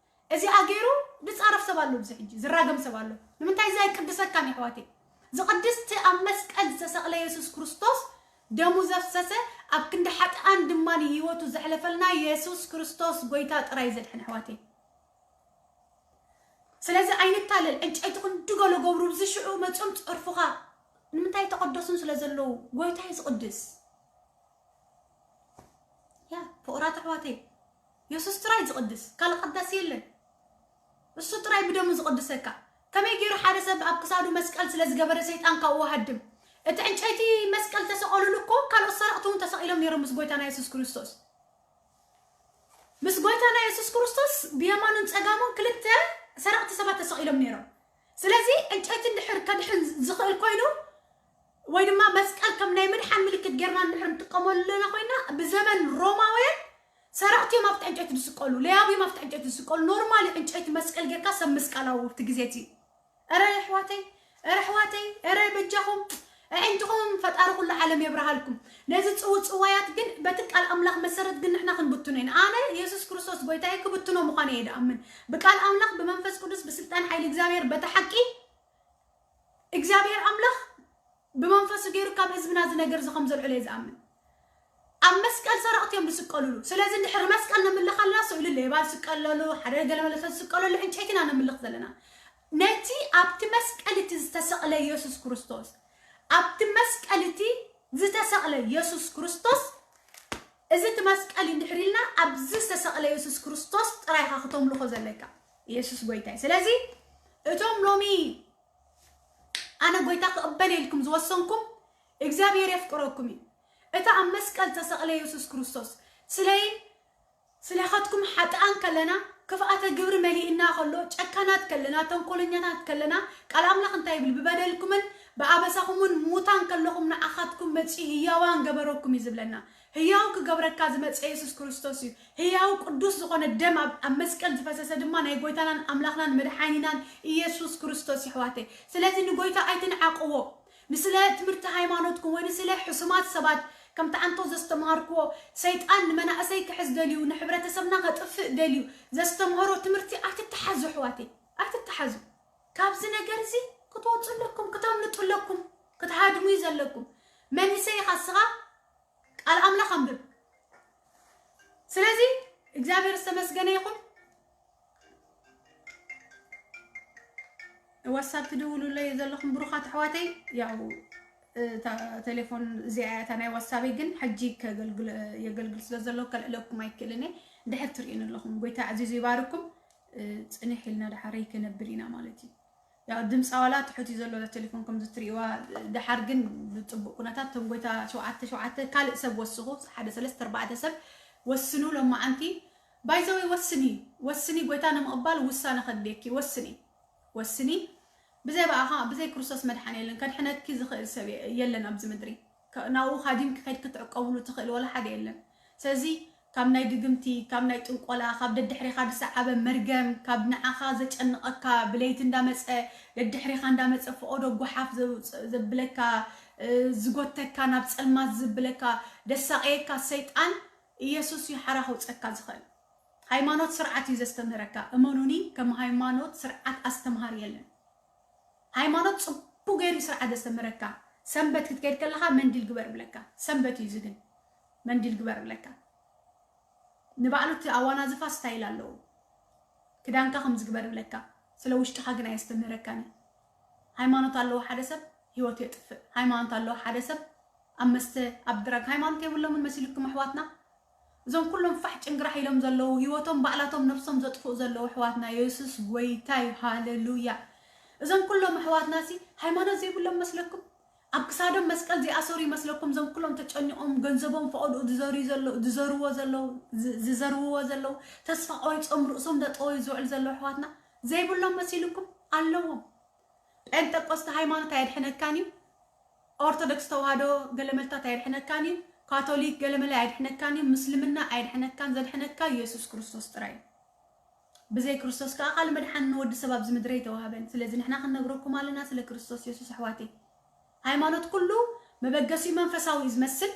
እዚኣ ገይሩ ዝጻረፍ ሰብ ኣሎ፣ ኣብዚ ሕጂ ዝራገም ሰብ ኣሎ። ንምንታይ? እዚ ኣይቅድሰካን እዩ፣ ኣሕዋተይ። ዝቕድስቲ ኣብ መስቀል ዝተሰቕለ የሱስ ክርስቶስ፣ ደሙ ዘፍሰሰ፣ ኣብ ክንዲ ሓጥኣን ድማ ንህይወቱ ዘሕለፈልና የሱስ ክርስቶስ ጎይታ ጥራይ ዘድሕን፣ ኣሕዋተይ። ስለዚ ኣይንታለል። ዕንጨይቲ ክንዲ ገለ ገብሩ፣ ብዚ ሽዑ መጺኦም ጸርፉኻ። ንምንታይ? ተቐደሱን ስለ ዘለዉ። ጎይታ እዩ ዝቕድስ። ያ፣ ፍቑራት ኣሕዋተይ፣ የሱስ ጥራይ ዝቕድስ፣ ካልእ ቀዳሲ የለን። እሱ ጥራይ ብደሙ ዝቕድሰካ። ከመይ ገይሩ ሓደ ሰብ ኣብ ክሳዱ መስቀል ስለ ዝገበረ ሰይጣን ካብኡ ሃድም? እቲ ዕንጨይቲ መስቀል ተሰቐሉሉ እኮ፣ ካልኦት ሰረቕቲ እውን ተሰቒሎም ነይሮም ምስ ጎይታና የሱስ ክርስቶስ። ምስ ጎይታና የሱስ ክርስቶስ ብየማኑን ጸጋሙን ክልተ ሰረቕቲ ሰባት ተሰቒሎም ነይሮም። ስለዚ ዕንጨይቲ እንድሕር ከድሕን ዝኽእል ኮይኑ፣ ወይ ድማ መስቀል ከም ናይ ምድሓን ምልክት ጌርና እንድሕር ንጥቀመሉ ኣለና ኮይና፣ ብዘመን ሮማውያን ሰረቕቲ እዮም ኣብቲ ዕንጨይቲ ዝስቀሉ፣ ለያቡ እዮም ኣብቲ ዕንጨይቲ ዝስቀሉ። ኖርማል እዩ ዕንጨይቲ መስቀል ጌርካ ሰብ ምስቃል ኣብኡ ኣብቲ ግዜ እቲ። ኧረ ኣሕዋተይ፣ ኧረ ኣሕዋተይ፣ ኧረ በጃኹም፣ ኣዒንትኹም ፈጣሪ ኩሉ ዓለም የብርሃልኩም። ነዚ ጽውጽዋያት ግን በቲ ቃል ኣምላኽ መሰረት ግን ንሕና ክንብትኖ ኢና። ኣነ የሱስ ክርስቶስ ጎይታዬ ክብትኖ ምዃነ እየ ድኣምን። ብቃል ኣምላኽ፣ ብመንፈስ ቅዱስ፣ ብስልጣን ሓይሊ እግዚኣብሔር፣ በቲ ሓቂ እግዚኣብሔር ኣምላኽ ብመንፈሱ ገይሩ ካብ ህዝብና እዚ ነገር እዚ ከም ዘልዕሎ እየ ዝኣምን። ኣብ መስቀል ሰረቕቲ እዮም ዝስቀሉሉ። ስለዚ እንድሕር መስቀል ነምልኽ ኣለና፣ ስእሊ ሌባ ዝስቀለሉ፣ ሓደ ገለ መለሰ ዝስቀለሉ ዕንጨይቲ ኢና ነምልኽ ዘለና። ነቲ ኣብቲ መስቀል እቲ ዝተሰቕለ የሱስ ክርስቶስ፣ ኣብቲ መስቀል እቲ ዝተሰቕለ የሱስ ክርስቶስ፣ እዚ እቲ መስቀል እንድሕር ኢልና ኣብዚ ዝተሰቕለ የሱስ ክርስቶስ ጥራይ ኢኻ ክተምልኾ ዘለካ። የሱስ ጎይታይ። ስለዚ እቶም ሎሚ ኣነ ጎይታ ክቕበል ኢልኩም ዝወሰንኩም እግዚኣብሔር የፍቅረኩም እዩ። እቲ ኣብ መስቀል ዝተሰቕለ የሱስ ክርስቶስ ስለይ ስለኻትኩም ሓጥኣን ከለና፣ ክፍኣተ ግብሪ መሊእና ከሎ፣ ጨካናት ከለና፣ ተንኮለኛታት ከለና፣ ቃል ኣምላኽ እንታይ ይብል? ብበደልኩምን ብኣበሳኹምን ሙታን ከለኹም ንዓኻትኩም መጺኡ ህያዋን ገበረኩም እዩ ዝብለና። ህያው ክገብረካ ዝመጸ የሱስ ክርስቶስ እዩ። ህያው ቅዱስ ዝኾነ ደም ኣብ፣ ኣብ መስቀል ዝፈሰሰ ድማ ናይ ጎይታናን ኣምላኽናን መድሓኒናን ኢየሱስ ክርስቶስ፣ ይሕዋተይ። ስለዚ ንጎይታ ኣይትንዓቅዎ። ንስለ ትምህርቲ ሃይማኖትኩም ወይ ንስለ ሕሱማት ሰባት ከምቲ ኣንቶ ዘስተምሃርክዎ፣ ሰይጣን ንመናእሰይ ክሕዝ ደልዩ፣ ንሕብረተሰብና ከጥፍእ ደልዩ ዘስተምሃሮ ትምህርቲ ኣይትተሓዙ ኣሕዋተይ፣ ኣይትተሓዙ። ካብዚ ነገር እዚ ክትወፁ ኣለኩም፣ ክተምልጡ ኣለኩም፣ ክትሃድሙ እዩ ዘለኩም። መንእሰይ ኢኻ እስኻ፣ ቃል ኣምላኽ ኣንብብ። ስለዚ እግዚኣብሔር ዝተመስገነ ይኹን። ዋትሳፕ ትድውሉለይ ዘለኹም ብሩኻት ኣሕዋተይ፣ ያው እታ ቴሌፎን እዚኣ እያ እታ ናይ ዋትሳበይ፣ ግን ሕጂ ከገልግል የገልግል ስለ ዘሎ ከልዕለኩም ኣይክእልን እየ። እንድሕር ትርእዩኒ ኣለኹም፣ ጎይታ ኣዕዚዙ ይባርኩም። እ፣ ጽንሕ ኢልና ደሓረይ ክነብል ኢና ማለት እዩ። ያው ድምፃ ዋላ ትሑት እዩ ዘሎ እዛ ቴሌፎን ከምዚ ትርእይዋ። ደሓር ግን ብፅቡቅ ኩነታት እቶም ጎይታ ሸውዓተ ሸውዓተ ካልእ ሰብ ወስኹ፣ ሓደ ሰለስተ ኣርባዕተ ሰብ ወስኑ። ሎማዓንቲ ባይዘወይ ወስኒ፣ ወስኒ፣ ጎይታ ንምቕባል ውሳነ ከድልየኪ። ወስኒ፣ ወስኒ። ብዘይ ብኣኻ፣ ብዘይ ክርስቶስ መድሓኒ የለን፣ ከድሕነኪ ዝኽእል ሰብ የለን ኣብዚ ምድሪ። ከ-፣ ናብኡ ካዲምኪ ከይድኪ ትዕቀብሉ ትኽእል ወላ ሓደ የለን። ስለዚ ካብ ናይ ድግምቲ፣ ካብ ናይ ጥንቆላ፣ ካብ ደድሕሬኻ ዝሰዓበ መርገም፣ ካብ ንዓኻ ዘጨንቐካ፣ ብለይቲ እንዳመጸ፣ ደድሕሬኻ እንዳመጸ ፈቐዶ ጓሓፍ ዘ-፣ ዘብለካ፣ እ፣ ዝጎተካ፣ ናብ ጸልማት ዝብለካ፣ ደሳቐየካ ሰይጣን፣ ኢየሱስ እዩ ሓራ ከውጸካ ዝኽእል። ሃይማኖት ስርዓት እዩ ዘስተምህረካ። እመኑኒ፣ ከም ሃይማኖት ስርዓት ኣስተምሃሪ የለን። ሃይማኖት ጽቡቅ ገይሩ ስርዓት ዘስተምህረካ። ሰንበት ክትከይድ ከለኻ መንዲል ግበር ብለካ። ሰንበት እዩ እዚ ግን። መንዲል ግበር ብለካ። ንባዕሉ እቲ ኣዋናዝፋ ስታይል ኣለዎ። ክዳንካ ከም ዝግበር ብለካ። ስለ ውሽጥኻ ግን ኣየስተምህረካን እዩ። ሃይማኖት ኣለዎ ሓደ ሰብ ህይወቱ የጥፍእ። ሃይማኖት ኣለዎ ሓደ ሰብ ኣብ መስተ፣ ኣብ ድራግ። ሃይማኖት የብሎምን መሲልኩም ኣሕዋትና? እዞም ኩሎም ፋሕ ጭንግራሕ ኢሎም ዘለዉ፣ ህይወቶም ባዕላቶም ነብሶም ዘጥፍኡ ዘለዉ ኣሕዋትና፣ የሱስ ጎይታ እዩ። ሃሌሉያ። እዞም ኩሎም ኣሕዋትና ሲ ሃይማኖት ዘይብሎም መስለኩም? ኣብ ክሳዶም መስቀል ዘይኣሰሩ ይመስለኩም? እዞም ኩሎም ተጨኒቖም ገንዘቦም ፈቐድኡ ዝዘርዩ ዘለዉ፣ ዝዘርዎ ዘለዉ፣ ዝ-፣ ዝዘርውዎ ዘለዉ፣ ተስፋ ቆሪጾም ርእሶም ዘጠወዩ ዝውዕል ዘለዉ ኣሕዋትና ዘይብሎም መሲልኩም? ኣለዎም። ጴንጠቆስተ ሃይማኖት ኣየድሕነካን እዩ። ኦርቶዶክስ ተዋህዶ ገለመልታት ኣየድሕነካን እዩ። ካቶሊክ ገለመለ ኣየድሕነካን እዩ። ምስልምና ኣየድሕነካን። ዘድሕነካ የሱስ ክርስቶስ ጥራይ እዩ። ብዘይ ክርስቶስ ከኣ ካልእ መድሓኒ ንወዲ ሰብ ኣብዚ ምድሪ ኣይተዋህበን። ስለዚ ንሕና ክንነግረኩም ኣለና ስለ ክርስቶስ የሱስ ኣሕዋተይ። ሃይማኖት ኩሉ መበገሲኡ መንፈሳዊ እዩ ዝመስል፣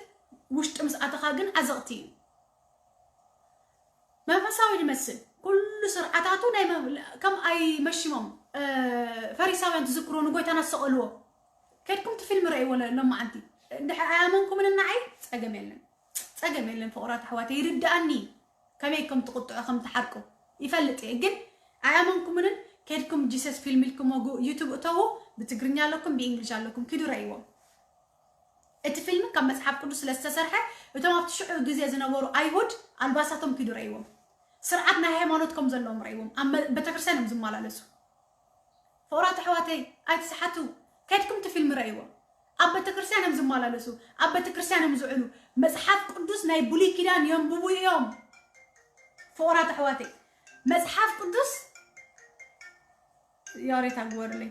ውሽጢ ምስ ኣተኻ ግን ዓዘቕቲ እዩ። መንፈሳዊ ዝመስል ኩሉ ስርዓታቱ ናይ መ-፣ ከም ኣይመሽሞም፣ እ፣ ፈሪሳውያን ትዝክሩ ንጎይታና ዝሰቐልዎ። ከድኩም እቲ ፊልም ረእይዎ ለ-፣ ሎማዓንቲ። እንድሕር ኣያመንኩምን ንዓይ ጸገም የለን። ጸገም የለን ፍቑራት ኣሕዋተይ፣ ይርድኣኒ ከመይ ከም ትቁጥዑ ከም ትሓርቁ ይፈልጥ እየ። ግን ኣያመንኩምንን ከድኩም ጂሰስ ፊልም ኢልኩም ወጉ ዩቱብ እተዉ፣ ብትግርኛ ኣለኩም፣ ብእንግሊሽ ኣለኩም፣ ኪዱ ረእይዎም። እቲ ፊልም ካብ መጽሓፍ ቅዱስ ስለ ዝተሰርሐ፣ እቶም ኣብቲ ሽዑ ግዜ ዝነበሩ ኣይሁድ ኣልባሳቶም ኪዱ ረእይዎም። ስርዓት ናይ ሃይማኖት ከም ዘለዎም ረእይዎም። ኣብ መ-፣ ቤተክርስትያን እዮም ዝመላለሱ። ፍቑራት ኣሕዋተይ፣ ኣይትስሓቱ። ከድኩም እቲ ፊልም ረእይዎ። ኣብ ቤተክርስትያን እዮም ዝመላለሱ። ኣብ ቤተክርስትያን እዮም ዝውዕሉ። መጽሓፍ ቅዱስ ናይ ብሉይ ኪዳን የንብቡ እዮም። ፍቑራት ኣሕዋተይ፣ መጽሓፍ ቅዱስ ያሬታ ግበርለይ።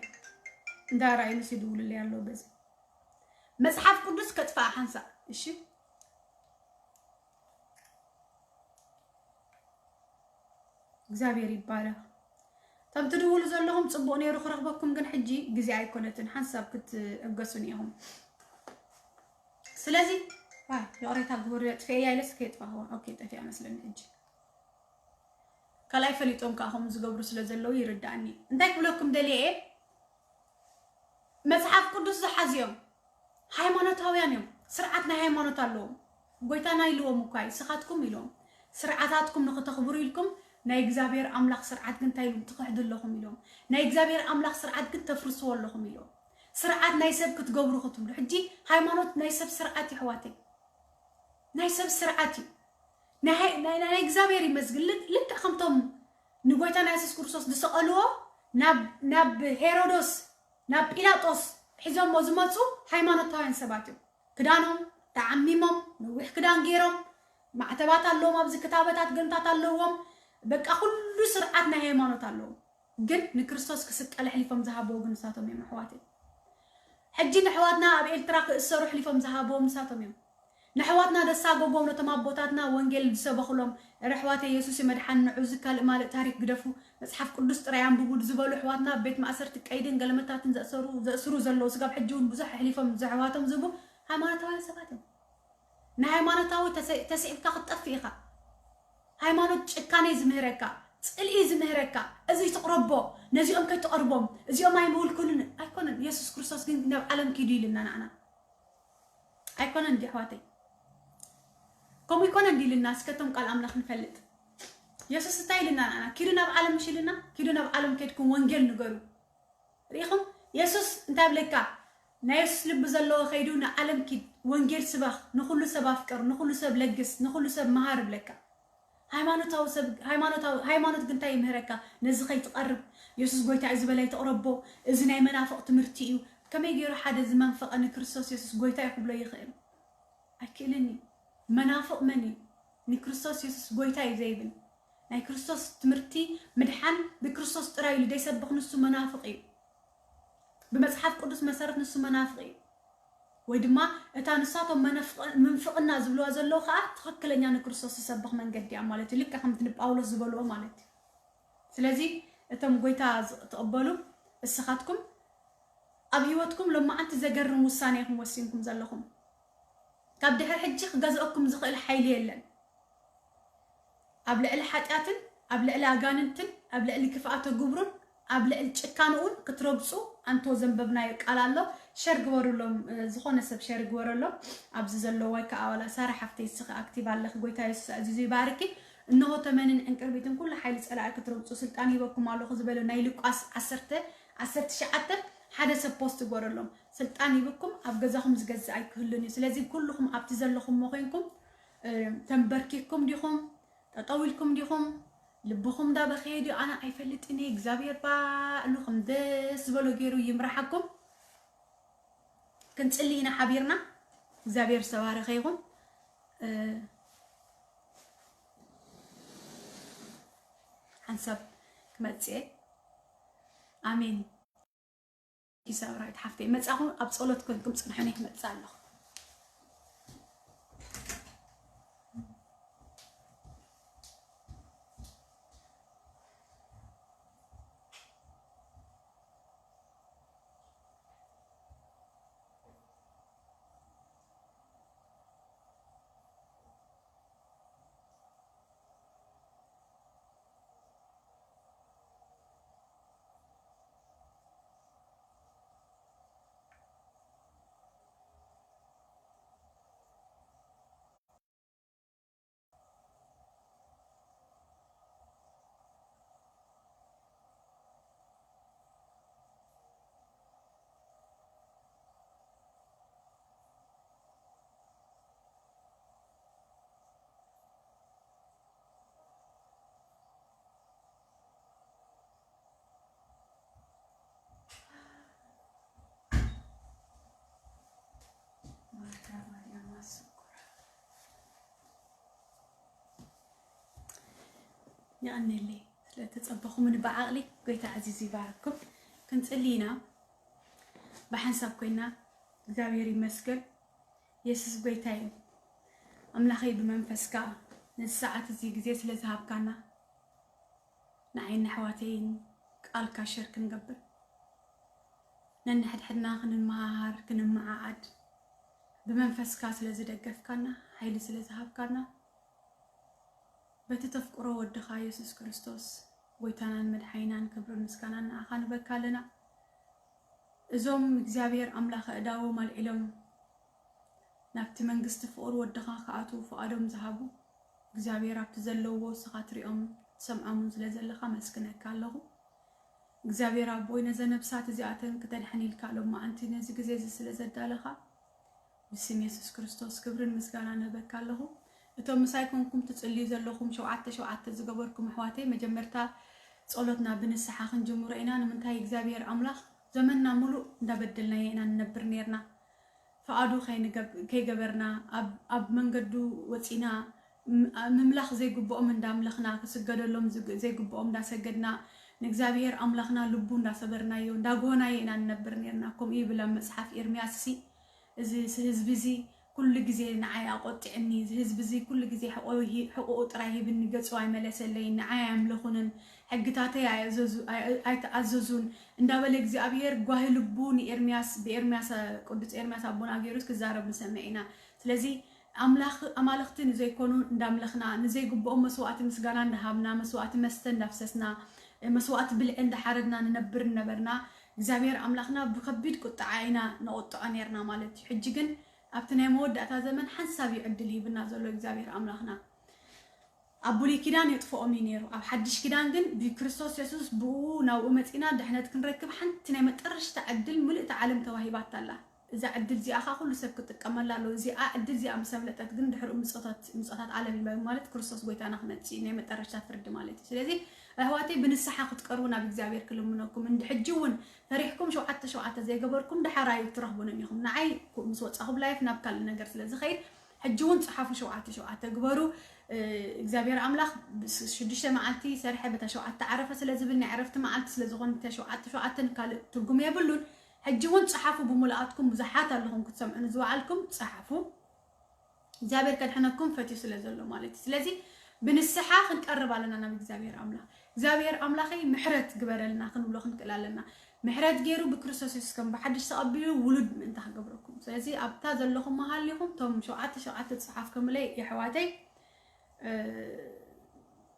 እንዳ ራእይ ምስ ይድውልለይ ኣለዉ በዚ። መጽሓፍ ቅዱስ ከጥፋእ ሓንሳእ። እሺ። እግዚኣብሔር ይባረኽ። እቶም ትድውሉ ዘለኹም ጽቡቕ ነይሩ ክረኽበኩም፣ ግን ሕጂ ግዜ ኣይኮነትን። ሓንሳብ ክትዕገሱኒ ኢኹም። ስለዚ፣ ዋይ፣ ይቕሬታ ግበሩ፣ የጥፍኤያ ኢለስ ከየጥፋኽዋ። ኦኬ፣ ጠፊኣ መስለኒ ሕጂ። ካልኣይ ፈሊጦም ከኣ ከምኡ ዝገብሩ ስለ ዘለዉ ይርድኣኒ። እንታይ ክብለኩም ደልየ እየ? መጽሓፍ ቅዱስ ዝሓዙ እዮም። ሃይማኖታውያን እዮም። ስርዓት ናይ ሃይማኖት ኣለዎም። ጎይታና ኢልዎም እኳ እዩ፣ ንስኻትኩም ኢልዎም። ስርዓታትኩም ንኽተኽብሩ ኢልኩም ናይ እግዚኣብሔር ኣምላኽ ስርዓት ግን እንታይ ኢልዎም? ትኽሕዱ ኣለኹም ኢልዎም። ናይ እግዚኣብሔር ኣምላኽ ስርዓት ግን ተፍርስዎ ኣለኹም ኢልዎም። ስርዓት ናይ ሰብ ክትገብሩ ክትብሉ። ሕጂ ሃይማኖት ናይ ሰብ ስርዓት እዩ ኣሕዋተይ፣ ናይ ሰብ ስርዓት እዩ። ናይ ሃይ- ናይ ናይ እግዚኣብሔር ይመስግን። ልክ- ልክዕ ከምቶም ንጎይታና የሱስ ክርስቶስ ዝሰቐልዎ ናብ ናብ ሄሮዶስ ናብ ጲላጦስ ሒዞሞ ዝመፁ ሃይማኖታውያን ሰባት እዮም። ክዳኖም ተዓሚሞም፣ ነዊሕ ክዳን ገይሮም፣ ማዕተባት ኣለዎም፣ ኣብዚ ክታበታት ገንታት ኣለዎም። በቃ ኩሉ ስርዓት ናይ ሃይማኖት ኣለዎም። ግን ንክርስቶስ ክስቀል ኣሕሊፎም ዝሃብዎ ግን ንሳቶም እዮም ኣሕዋተይ። ሕጂ ንኣሕዋትና ኣብ ኤርትራ ክእሰሩ ኣሕሊፎም ዝሃብዎም ንሳቶም እዮም። ንኣሕዋትና ደሳጎጎም ነቶም ኣቦታትና ወንጌል ዝሰበኹሎም፣ "ረ ኣሕዋተይ የሱስ እዩ መድሓኒ፣ ንዑ እዚ ካልእ ማልእ ታሪክ ግደፉ፣ መጽሓፍ ቅዱስ ጥራይ ኣንብቡ" ዝበሉ ኣሕዋትና ኣብ ቤት ማእሰርቲ ቀይድን ገለመታትን ዘእሰሩ ዘእስሩ ዘለዉ ስጋብ ሕጂ እውን ብዙሕ ኣሕሊፎም ዘሕዋቶም ዝህቡ ሃይማኖታውያን ሰባት እዮም። ንሃይማኖታዊ ተሰ- ተስዒብካ ክትጠፍእ ኢኻ። ሃይማኖት ጭካኔ ዝምህረካ፣ ጽልኢ ዝምህረካ፣ እዚ ትቕረቦ፣ ነዚኦም ከይትቐርቦም፣ እዚኦም ኣይምውልኩልን ኣይኮነን። የሱስ ክርስቶስ ግን ናብ ዓለም ኪዱ ኢልና ንዓና ኣይኮነን እንዲ ኣሕዋተይ፣ ከምኡ ይኮነ እንዲ ኢልና እስከቶም ቃል ኣምላኽ ንፈልጥ። የሱስ እንታይ ኢልና ንዓና? ኪዱ ናብ ዓለም ምሽ ኢልና? ኪዱ ናብ ዓለም ከድኩም ወንጌል ንገሩ። ርኢኹም? የሱስ እንታይ ብለካ? ናይ የሱስ ልቢ ዘለዎ ከይዱ ንዓለም ኪድ፣ ወንጌል ስበኽ፣ ንኹሉ ሰብ ኣፍቅር፣ ንኹሉ ሰብ ለግስ፣ ንኹሉ ሰብ መሃር ብለካ። ሃይማኖታዊ ሰብ ሃይማኖታዊ ሃይማኖት ግን እንታይ ይምህረካ? ነዚ ከይትቐርብ፣ የሱስ ጎይታ እዩ ዝበለ ኣይትቕረቦ፣ እዚ ናይ መናፍቕ ትምህርቲ እዩ። ከመይ ገይሩ ሓደ ዝመንፈቐ ንክርስቶስ የሱስ ጎይታ እዩ ክብሎ ይኽእል? ኣይክእልን እዩ። መናፍቕ መን እዩ? ንክርስቶስ የሱስ ጎይታ እዩ ዘይብል፣ ናይ ክርስቶስ ትምህርቲ ምድሓን ብክርስቶስ ጥራይ ኢሉ ዘይሰብኽ ንሱ መናፍቕ እዩ። ብመጽሓፍ ቅዱስ መሰረት ንሱ መናፍቕ እዩ። ወይ ድማ እታ ንሳቶም መነፍቕ- ምንፍቕና ዝብልዋ ዘለዉ ከዓ ትኽክለኛ ንክርስቶስ ዝሰብኽ መንገዲ እያ ማለት እዩ። ልክዕ ከምቲ ንጳውሎስ ዝበልዎ ማለት እዩ። ስለዚ እቶም ጎይታ ዝ- ትቕበሉ እስኻትኩም ኣብ ህይወትኩም ሎማዓንቲ ዘገርም ውሳኔ ኢኹም ወሲንኩም ዘለኹም። ካብ ድሕሪ ሕጂ ክገዝአኩም ዝኽእል ሓይሊ የለን። ኣብ ልዕሊ ሓጢኣትን ኣብ ልዕሊ ኣጋንንትን ኣብ ልዕሊ ክፍኣተ ግብሩን ኣብ ልዕሊ ጭካንኡን ክትረግፁ ኣንቶ ዘንበብናዮ ቃል ኣሎ። ሸር ግበሩሎም፣ እ፣ ዝኾነ ሰብ ሸር ግበረሎም ኣብዚ ዘሎ ወይ ከዓ ዋላ ሳራ ሓፍተይ እስኺ ኣክቲቭ ኣለኺ። ጎይታ የሱስ ኣዚዙ ይባርኪ። እንሆ ተመንን ዕንቅርቢትን ኩሉ ሓይሊ ጸላኢ ክትረግጹ ስልጣን ሂበኩም ኣለኹ ዝበለ ናይ ሉቃስ ዓሰርተ ዓሰርተ ትሽዓተ ሓደ ሰብ ፖስት ግበረሎም። ስልጣን ሂብኩም ኣብ ገዛኹም ዝገዝእ ኣይክህሉን እዩ። ስለዚ ኩልኹም ኣብቲ ዘለኹም ኮይንኩም፣ እ፣ ተንበርኪኩም ዲኹም? ጠጠው ኢልኩም ዲኹም? ልብኹም እንዳበኸየ ድዩ? ኣነ ኣይፈልጥን እየ። እግዚኣብሔር ባዕሉ ከም ደስ ዝበሎ ገይሩ ይምርሓኩም። ክንጽሊ ኢና ሓቢርና። እግዚኣብሔር ዝተባረኸ ይኹን። እ፣ ሓንሳብ ክመጽእ እየ። ኣሜን። ኢሳብራዊት ሓፍተይ መጻኹ ኣብ ጸሎት ኮንኩም ጽንሑኒ ክመጽእ ኣለኹ። ማርታ ማርያም ኣሰኩራ። የቐንየለይ ስለተጸበኹምኒ ብዓቕሊ። ጎይታ ዓዚዙ ይባርኩም። ክንጽሊ ኢና ብሓንሳብ ኮይና። እግዚኣብሔር ይመስገን። የሱስ ጎይታ እዩ። ኣምላኸይ ብመንፈስካ ነዚ ሰዓት እዚ ግዜ ስለ ዝሃብካና ንዓይን ኣሕዋተይን ቃልካ ሸር ክንገብር ነንሕድሕድና ክንመሃሃር ክንመዓዓድ ብመንፈስካ ስለ ዝደገፍካና ሓይሊ ስለ ዝሃብካና በቲ ተፍቅሮ ወድኻ የሱስ ክርስቶስ ጎይታናን መድሓኒናን ክብርን ምስጋናን ንኣኻ ንበካ ኣለና። እዞም እግዚኣብሔር ኣምላኽ ኣእዳዎም ኣልዒሎም ናብቲ መንግስቲ ፍቕር ወድኻ ክኣትዉ ፍቓዶም ዝሃቡ እግዚኣብሔር ኣብቲ ዘለውዎ እስኻ ትሪኦም ትሰምዖምን ስለ ዘለኻ መስግነካ ኣለኹ። እግዚኣብሔር ኣቦይ፣ ነዘ ነብሳት እዚኣተን ክተድሕን ኢልካ ሎማዓንቲ ነዚ ግዜ እዚ ስለ ዘዳለኻ፣ ብስም የሱስ ክርስቶስ ክብርን ምስጋና ንህበካ ኣለኹ። እቶም ምሳይ ኮንኩም ትጽልዩ ዘለኹም ሸውዓተ ሸውዓተ ዝገበርኩም ኣሕዋተይ፣ መጀመርታ ጸሎትና ብንስሓ ክንጅምሮ ኢና። ንምንታይ እግዚኣብሔር ኣምላኽ፣ ዘመንና ሙሉእ እንዳበደልናዮ ኢና ንነብር ኔርና። ፍቓዱ ከይንገብ-፣ ከይገበርና፣ ኣብ፣ ኣብ መንገዱ ወጺና፣ ም-፣ ምምላኽ ዘይግብኦም እንዳምለኽና፣ ክስገደሎም ዝግ-፣ ዘይግብኦም እንዳሰገድና፣ ንእግዚኣብሔር ኣምላኽና ልቡ እንዳሰበርናዮ፣ እንዳጎሆናዮ ኢና ንነብር ኔርና። ከምኡ ይብል ኣብ መጽሓፍ ኤርምያስ ሲ፣ እዚ ስ-፣ ህዝቢ እዚ ኩሉ ግዜ ንዓይ ኣቆጢዕኒ፣ እዚ ህዝቢ እዚ ኩሉ ግዜ ሕቆ-፣ ሂብ-፣ ሕቆኡ ጥራይ ሂብኒ፣ ገጹ ኣይመለሰለይን፣ ንዓይ ኣየምለኹንን፣ ሕግታተይ ኣየዘዙ-፣ ኣይ-፣ ኣይተኣዘዙን እንዳበለ እግዚኣብሔር ጓሂ ልቡ ንኤርምያስ፣ ብኤርምያስ፣ ቅዱስ ኤርምያስ ኣቦና ገይሩስ ክዛረብ ንሰምዕ ኢና። ስለዚ ኣምላኽ፣ ኣማልኽቲ ንዘይኮኑ እንዳምለኽና፣ ንዘይግብኦም መስዋዕቲ ምስጋና እንዳሃብና፣ መስዋዕቲ መስተ እንዳፍሰስና፣ መስዋዕቲ ብልዒ እንዳሓረድና ንነብር ነበርና፣ እግዚኣብሔር ኣምላኽና ብከቢድ ቁጥዓ ኢና ነቑጥዖ ኔርና ማለት እዩ። ሕጂ ግን ኣብቲ ናይ መወዳእታ ዘመን ሓንሳብ እዩ ዕድል ሂብና ዘሎ እግዚኣብሔር ኣምላኽና። ኣብ ብሉይ ኪዳን የጥፍኦም እዩ ነይሩ። ኣብ ሓድሽ ኪዳን ግን ብክርስቶስ የሱስ ብኡ ናብኡ መጺና ድሕነት ክንረክብ ሓንቲ ናይ መጠረሽታ ዕድል ምልእቲ ዓለም ተዋሂባታ ኣላ። እዛ ዕድል እዚኣ ኸዓ ኩሉ ሰብ ክጥቀመላ ኣለዎ። እዚኣ ዕድል እዚኣ ምስ ኣምለጠት ግን ድሕሪኡ ምጾታት፣ ምጾታት ዓለም ይመ-፣ ማለት ክርስቶስ ጎይታና ክመጽእ እዩ፣ ናይ መጠረሽታ ፍርዲ ማለት እዩ። ስለዚ ኣሕዋተይ ብንስሓ ክትቀርቡ ናብ እግዚኣብሔር ክልምነኩም። እንዲ ሕጂ እውን ፈሪሕኩም ሸውዓተ ሸውዓተ ዘይገበርኩም ደሓር ኣይትረኽቡንን ኢኹም። ንዓይ ምስ ወጻኹ ብላይፍ ናብ ካልእ ነገር ስለ ዝኸይድ ሕጂ እውን ጽሓፉ ሸውዓተ ሸውዓተ ግበሩ። እ፣ እግዚኣብሔር ኣምላኽ ብስ-፣ ሽዱሽተ መዓልቲ ሰርሐ በታ ሸውዓተ ዓረፈ ስለ ዝብል ናይ ዕረፍቲ መዓልቲ ስለ ዝኾነ እታ ሸውዓተ ሸውዓተ ካልእ ትርጉም የብሉን። ሕጂ እውን ጽሓፉ ብሙሉኣትኩም ብዙሓት ኣለኹም ክትሰምዑ ንዝወዓልኩም ጽሓፉ። እግዚኣብሔር ከድሕነኩም ፈትዩ ስለ ዘሎ ማለት እዩ። ስለዚ ብንስሓ ክንቀርብ ኣለና ናብ እግዚኣብሔር ኣምላኽ። እግዚኣብሔር ኣምላኸይ ምሕረት ግበረልና ክንብሎ ክንክእል ኣለና። ምሕረት ገይሩ ብክርስቶስ የሱስ ከም ብሓድሽ ተቐቢሉ ውሉድ ምእንቲ ክገብረኩም። ስለዚ ኣብታ ዘለኹም መሃሊኹም እቶም ሸውዓተ ሸውዓተ ጽሓፍ ከምለይ የሕዋተይ፣ እ፣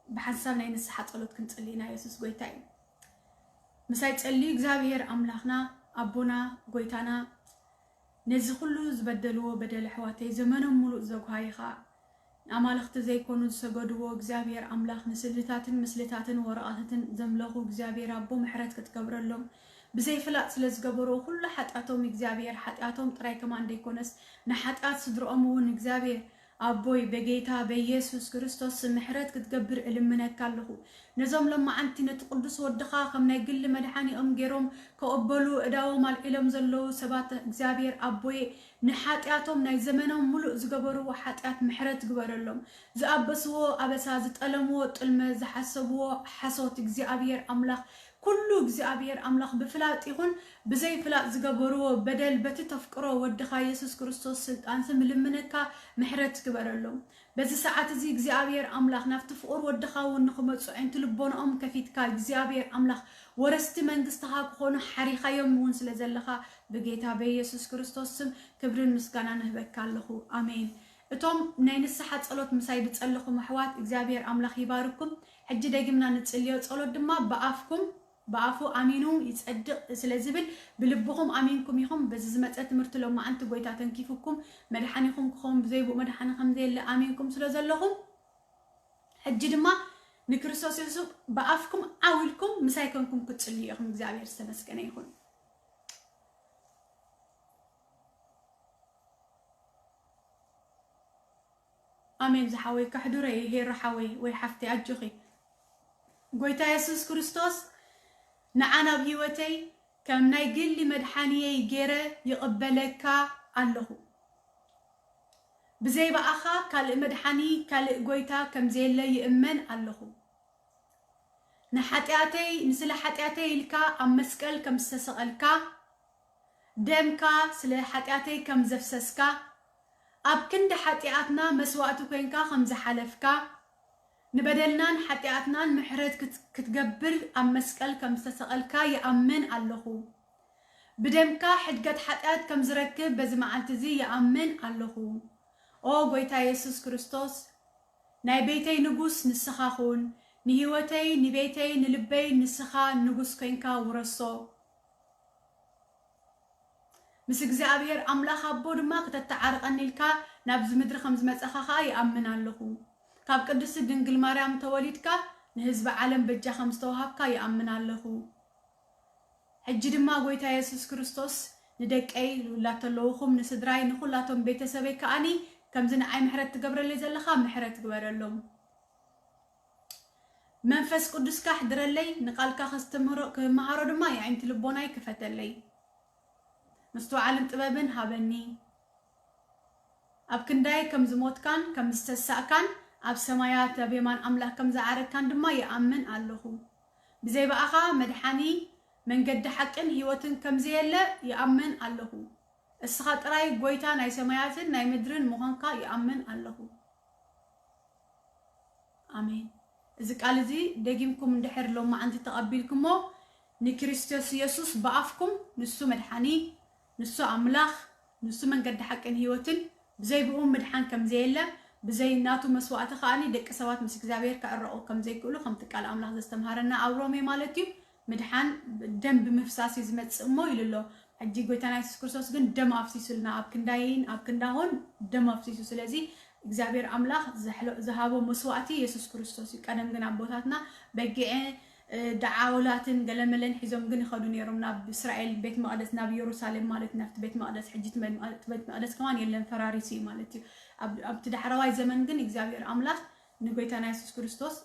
ብሓንሳብ ናይ ንስሓ ጸሎት ክንጽሊ ኢና። የሱስ ጎይታ እዩ። ምሳይ ጸልዩ። እግዚኣብሔር ኣምላኽና፣ ኣቦና፣ ጎይታና፣ ነዚ ኩሉ ዝበደልዎ በደል ኣሕዋተይ ዘመኖም ሙሉእ ዘጉሃዩኻ፣ ንኣማልኽቲ ዘይኮኑ ዝሰገድዎ እግዚኣብሔር ኣምላኽ፣ ንስእልታትን ምስልታትን ወረቓታትን ዘምለኹ እግዚኣብሔር ኣቦ ምሕረት ክትገብረሎም፣ ብዘይፍላጥ ስለ ዝገበርዎ ኩሉ ሓጢኣቶም እግዚኣብሔር ሓጢኣቶም ጥራይ ከማን ደይኮነስ ንሓጢኣት ስድርኦም እውን እግዚኣብሔር ኣቦይ በጌታ በኢየሱስ ክርስቶስ ስም ምሕረት ክትገብር እልምነካ ኣለኹ። ነዞም ሎማዓንቲ ነቲ ቅዱስ ወድኻ ከም ናይ ግሊ መድሓኒኦም ገይሮም ከቐበሉ እዳዎም ኣልዒሎም ዘለዉ ሰባት እግዚኣብሔር ኣቦየ ንሓጢኣቶም ናይ ዘመኖም ሙሉእ ዝገበርዎ ሓጢኣት ምሕረት ግበረሎም። ዝኣበስዎ ኣበሳ፣ ዝጠለምዎ ጥልመት፣ ዝሓሰብዎ ሓሶት እግዚኣብሔር ኣምላኽ ኩሉ እግዚኣብሔር ኣምላኽ ብፍላጥ ይኹን ብዘይፍላጥ ዝገበርዎ በደል በቲ ተፍቅሮ ወድኻ የሱስ ክርስቶስ ስልጣን ስም ልምነካ ምሕረት ግበረሎም። በዚ ሰዓት እዚ እግዚኣብሔር ኣምላኽ ናብቲ ፍቑር ወድኻ እውን ንኽመጹ ዓይንቲ ልቦናኦም ከፊትካ እግዚኣብሔር ኣምላኽ ወረስቲ መንግስትኻ ክኾኑ ሓሪኻዮም እውን ስለ ዘለኻ ብጌታ በኢየሱስ ክርስቶስ ስም ክብርን ምስጋና ንህበካ ኣለኹ። ኣሜን። እቶም ናይ ንስሓ ጸሎት ምሳይ ዝጸለኹም ኣሕዋት እግዚኣብሔር ኣምላኽ ይባርኩም። ሕጂ ደጊምና ንጽልዮ ጸሎት ድማ ብኣፍኩም ብኣፉ ኣሚኑ ይጸድቕ ስለ ዝብል ብልብኹም ኣሚንኩም ኢኹም። በዚ ዝመጸ ትምህርቲ ሎማዓንቲ ጎይታ ተንኪፉኩም መድሓኒኹም ክኸውን ብዘይ ብኡ መድሓኒ ከም ዘየለ ኣሚንኩም ስለ ዘለኹም ሕጂ ድማ ንክርስቶስ የሱስ ብኣፍኩም ዓው ኢልኩም ምሳይ ኮንኩም ክትጽልዩ ኢኹም። እግዚኣብሔር ዝተመስገነ ይኹን። ኣሜን ዝሓወይ፣ ከሕዱረ እየ ሄሮ ሓወይ ወይ ሓፍተይ፣ ኣጆኺ። ጎይታ የሱስ ክርስቶስ ንዓ ናብ ህይወተይ ከም ናይ ግሊ መድሓኒየይ ገይረ ይቕበለካ ኣለኹ። ብዘይ ብኣኻ ካልእ መድሓኒ፣ ካልእ ጎይታ ከም ዘየለ ይእመን ኣለኹ። ንሓጢኣተይ፣ ንስለ ሓጢኣተይ ኢልካ ኣብ መስቀል ከም ዝተሰቐልካ፣ ደምካ ስለ ሓጢኣተይ ከም ዘፍሰስካ፣ ኣብ ክንዲ ሓጢኣትና መስዋእቲ ኮንካ ከም ዝሓለፍካ፣ ንበደልናን ሓጢኣትናን ምሕረት ክት-፣ ክትገብር ኣብ መስቀል ከም ዝተሰቐልካ ይኣምን ኣለኹ። ብደምካ ሕድገት ሓጢኣት ከም ዝረክብ በዚ መዓልቲ እዚ ይኣምን ኣለኹ። ኦ ጎይታ የሱስ ክርስቶስ፣ ናይ ቤተይ ንጉስ ንስኻ ኩን። ንህይወተይ፣ ንቤተይ፣ ንልበይ ንስኻ ንጉስ ኮንካ ውረሶ። ምስ እግዚኣብሔር ኣምላኽ ኣቦ ድማ ክተተዓርቐኒ ኢልካ ናብዚ ምድሪ ከም ዝመጻኻ ኸኣ ይኣምን ኣለኹ። ካብ ቅድስቲ ድንግል ማርያም ተወሊድካ ንህዝቢ ዓለም በጃ ከም ዝተዋሃብካ ይኣምን ኣለኹ። ሕጂ ድማ ጎይታ የሱስ ክርስቶስ ንደቀይ፣ ንውላድ ተለውኹም፣ ንስድራይ፣ ንኹላቶም ቤተሰበይ ከኣኒ ከምዚ ንዓይ ምሕረት ትገብረለይ ዘለኻ ምሕረት ግበረሎም። መንፈስ ቅዱስካ ኣሕድረለይ፣ ንቃልካ ከስተምህሮ ክመሃሮ ድማ የዒንቲ ልቦናይ ክፈተለይ። ምስትውዓልን ጥበብን ሃበኒ። ኣብ ክንዳይ ከም ዝሞትካን ከም ዝተሳእካን ኣብ ሰማያት ኣብ የማን ኣምላኽ ከም ዝዓረግካን ድማ ይኣምን ኣለኹ። ብዘይ ብኣኻ መድሓኒ፣ መንገዲ ሓቅን ህይወትን ከም ዘየለ ይኣምን ኣለኹ። እስኻ ጥራይ ጎይታ ናይ ሰማያትን ናይ ምድርን ምዃንካ ይኣምን ኣለኹ። ኣሜን። እዚ ቃል እዚ ደጊምኩም እንድሕር ሎማዓንቲ ተቐቢልኩሞ፣ ንክርስቶስ ኢየሱስ ብኣፍኩም ንሱ መድሓኒ፣ ንሱ ኣምላኽ፣ ንሱ መንገዲ ሓቅን ህይወትን፣ ብዘይ ብኡ ምድሓን ከም ዘየለ፣ ብዘይ ናቱ መስዋእቲ ከኣኒ ደቂ ሰባት ምስ እግዚኣብሔር ክዕረቑ ከም ዘይክእሉ፣ ከምቲ ቃል ኣምላኽ ዘስተምሃረና ኣብ ሮሜ ማለት እዩ። ምድሓን ደም ብምፍሳስ እዩ ዝመጽእ እሞ ኢሉ ኣሎ። ሕጂ ጎይታና የሱስ ክርስቶስ ግን ደም ኣፍሲሱልና፣ ኣብ ክንዳይን ኣብ ክንዳሆን ደም ኣፍሲሱ። ስለዚ እግዚኣብሔር ኣምላኽ ዘሕሎ-፣ ዝሃቦ መስዋእቲ የሱስ ክርስቶስ እዩ። ቀደም ግን ኣቦታትና በጊዕ፣ እ፣ ደዓውላትን ገለመለን ሒዞም ግን ይኸዱ ነይሮም ናብ እስራኤል ቤት መቕደስ፣ ናብ ኢየሩሳሌም ማለት ናብቲ ቤት መቕደስ። ሕጂ እቲ መ-፣ እቲ ቤት መቕደስ ከማን የለን፣ ፈራሪሱ እዩ ማለት እዩ። ኣብ-፣ ኣብቲ ዳሕረዋይ ዘመን ግን እግዚኣብሔር ኣምላኽ ንጎይታና የሱስ ክርስቶስ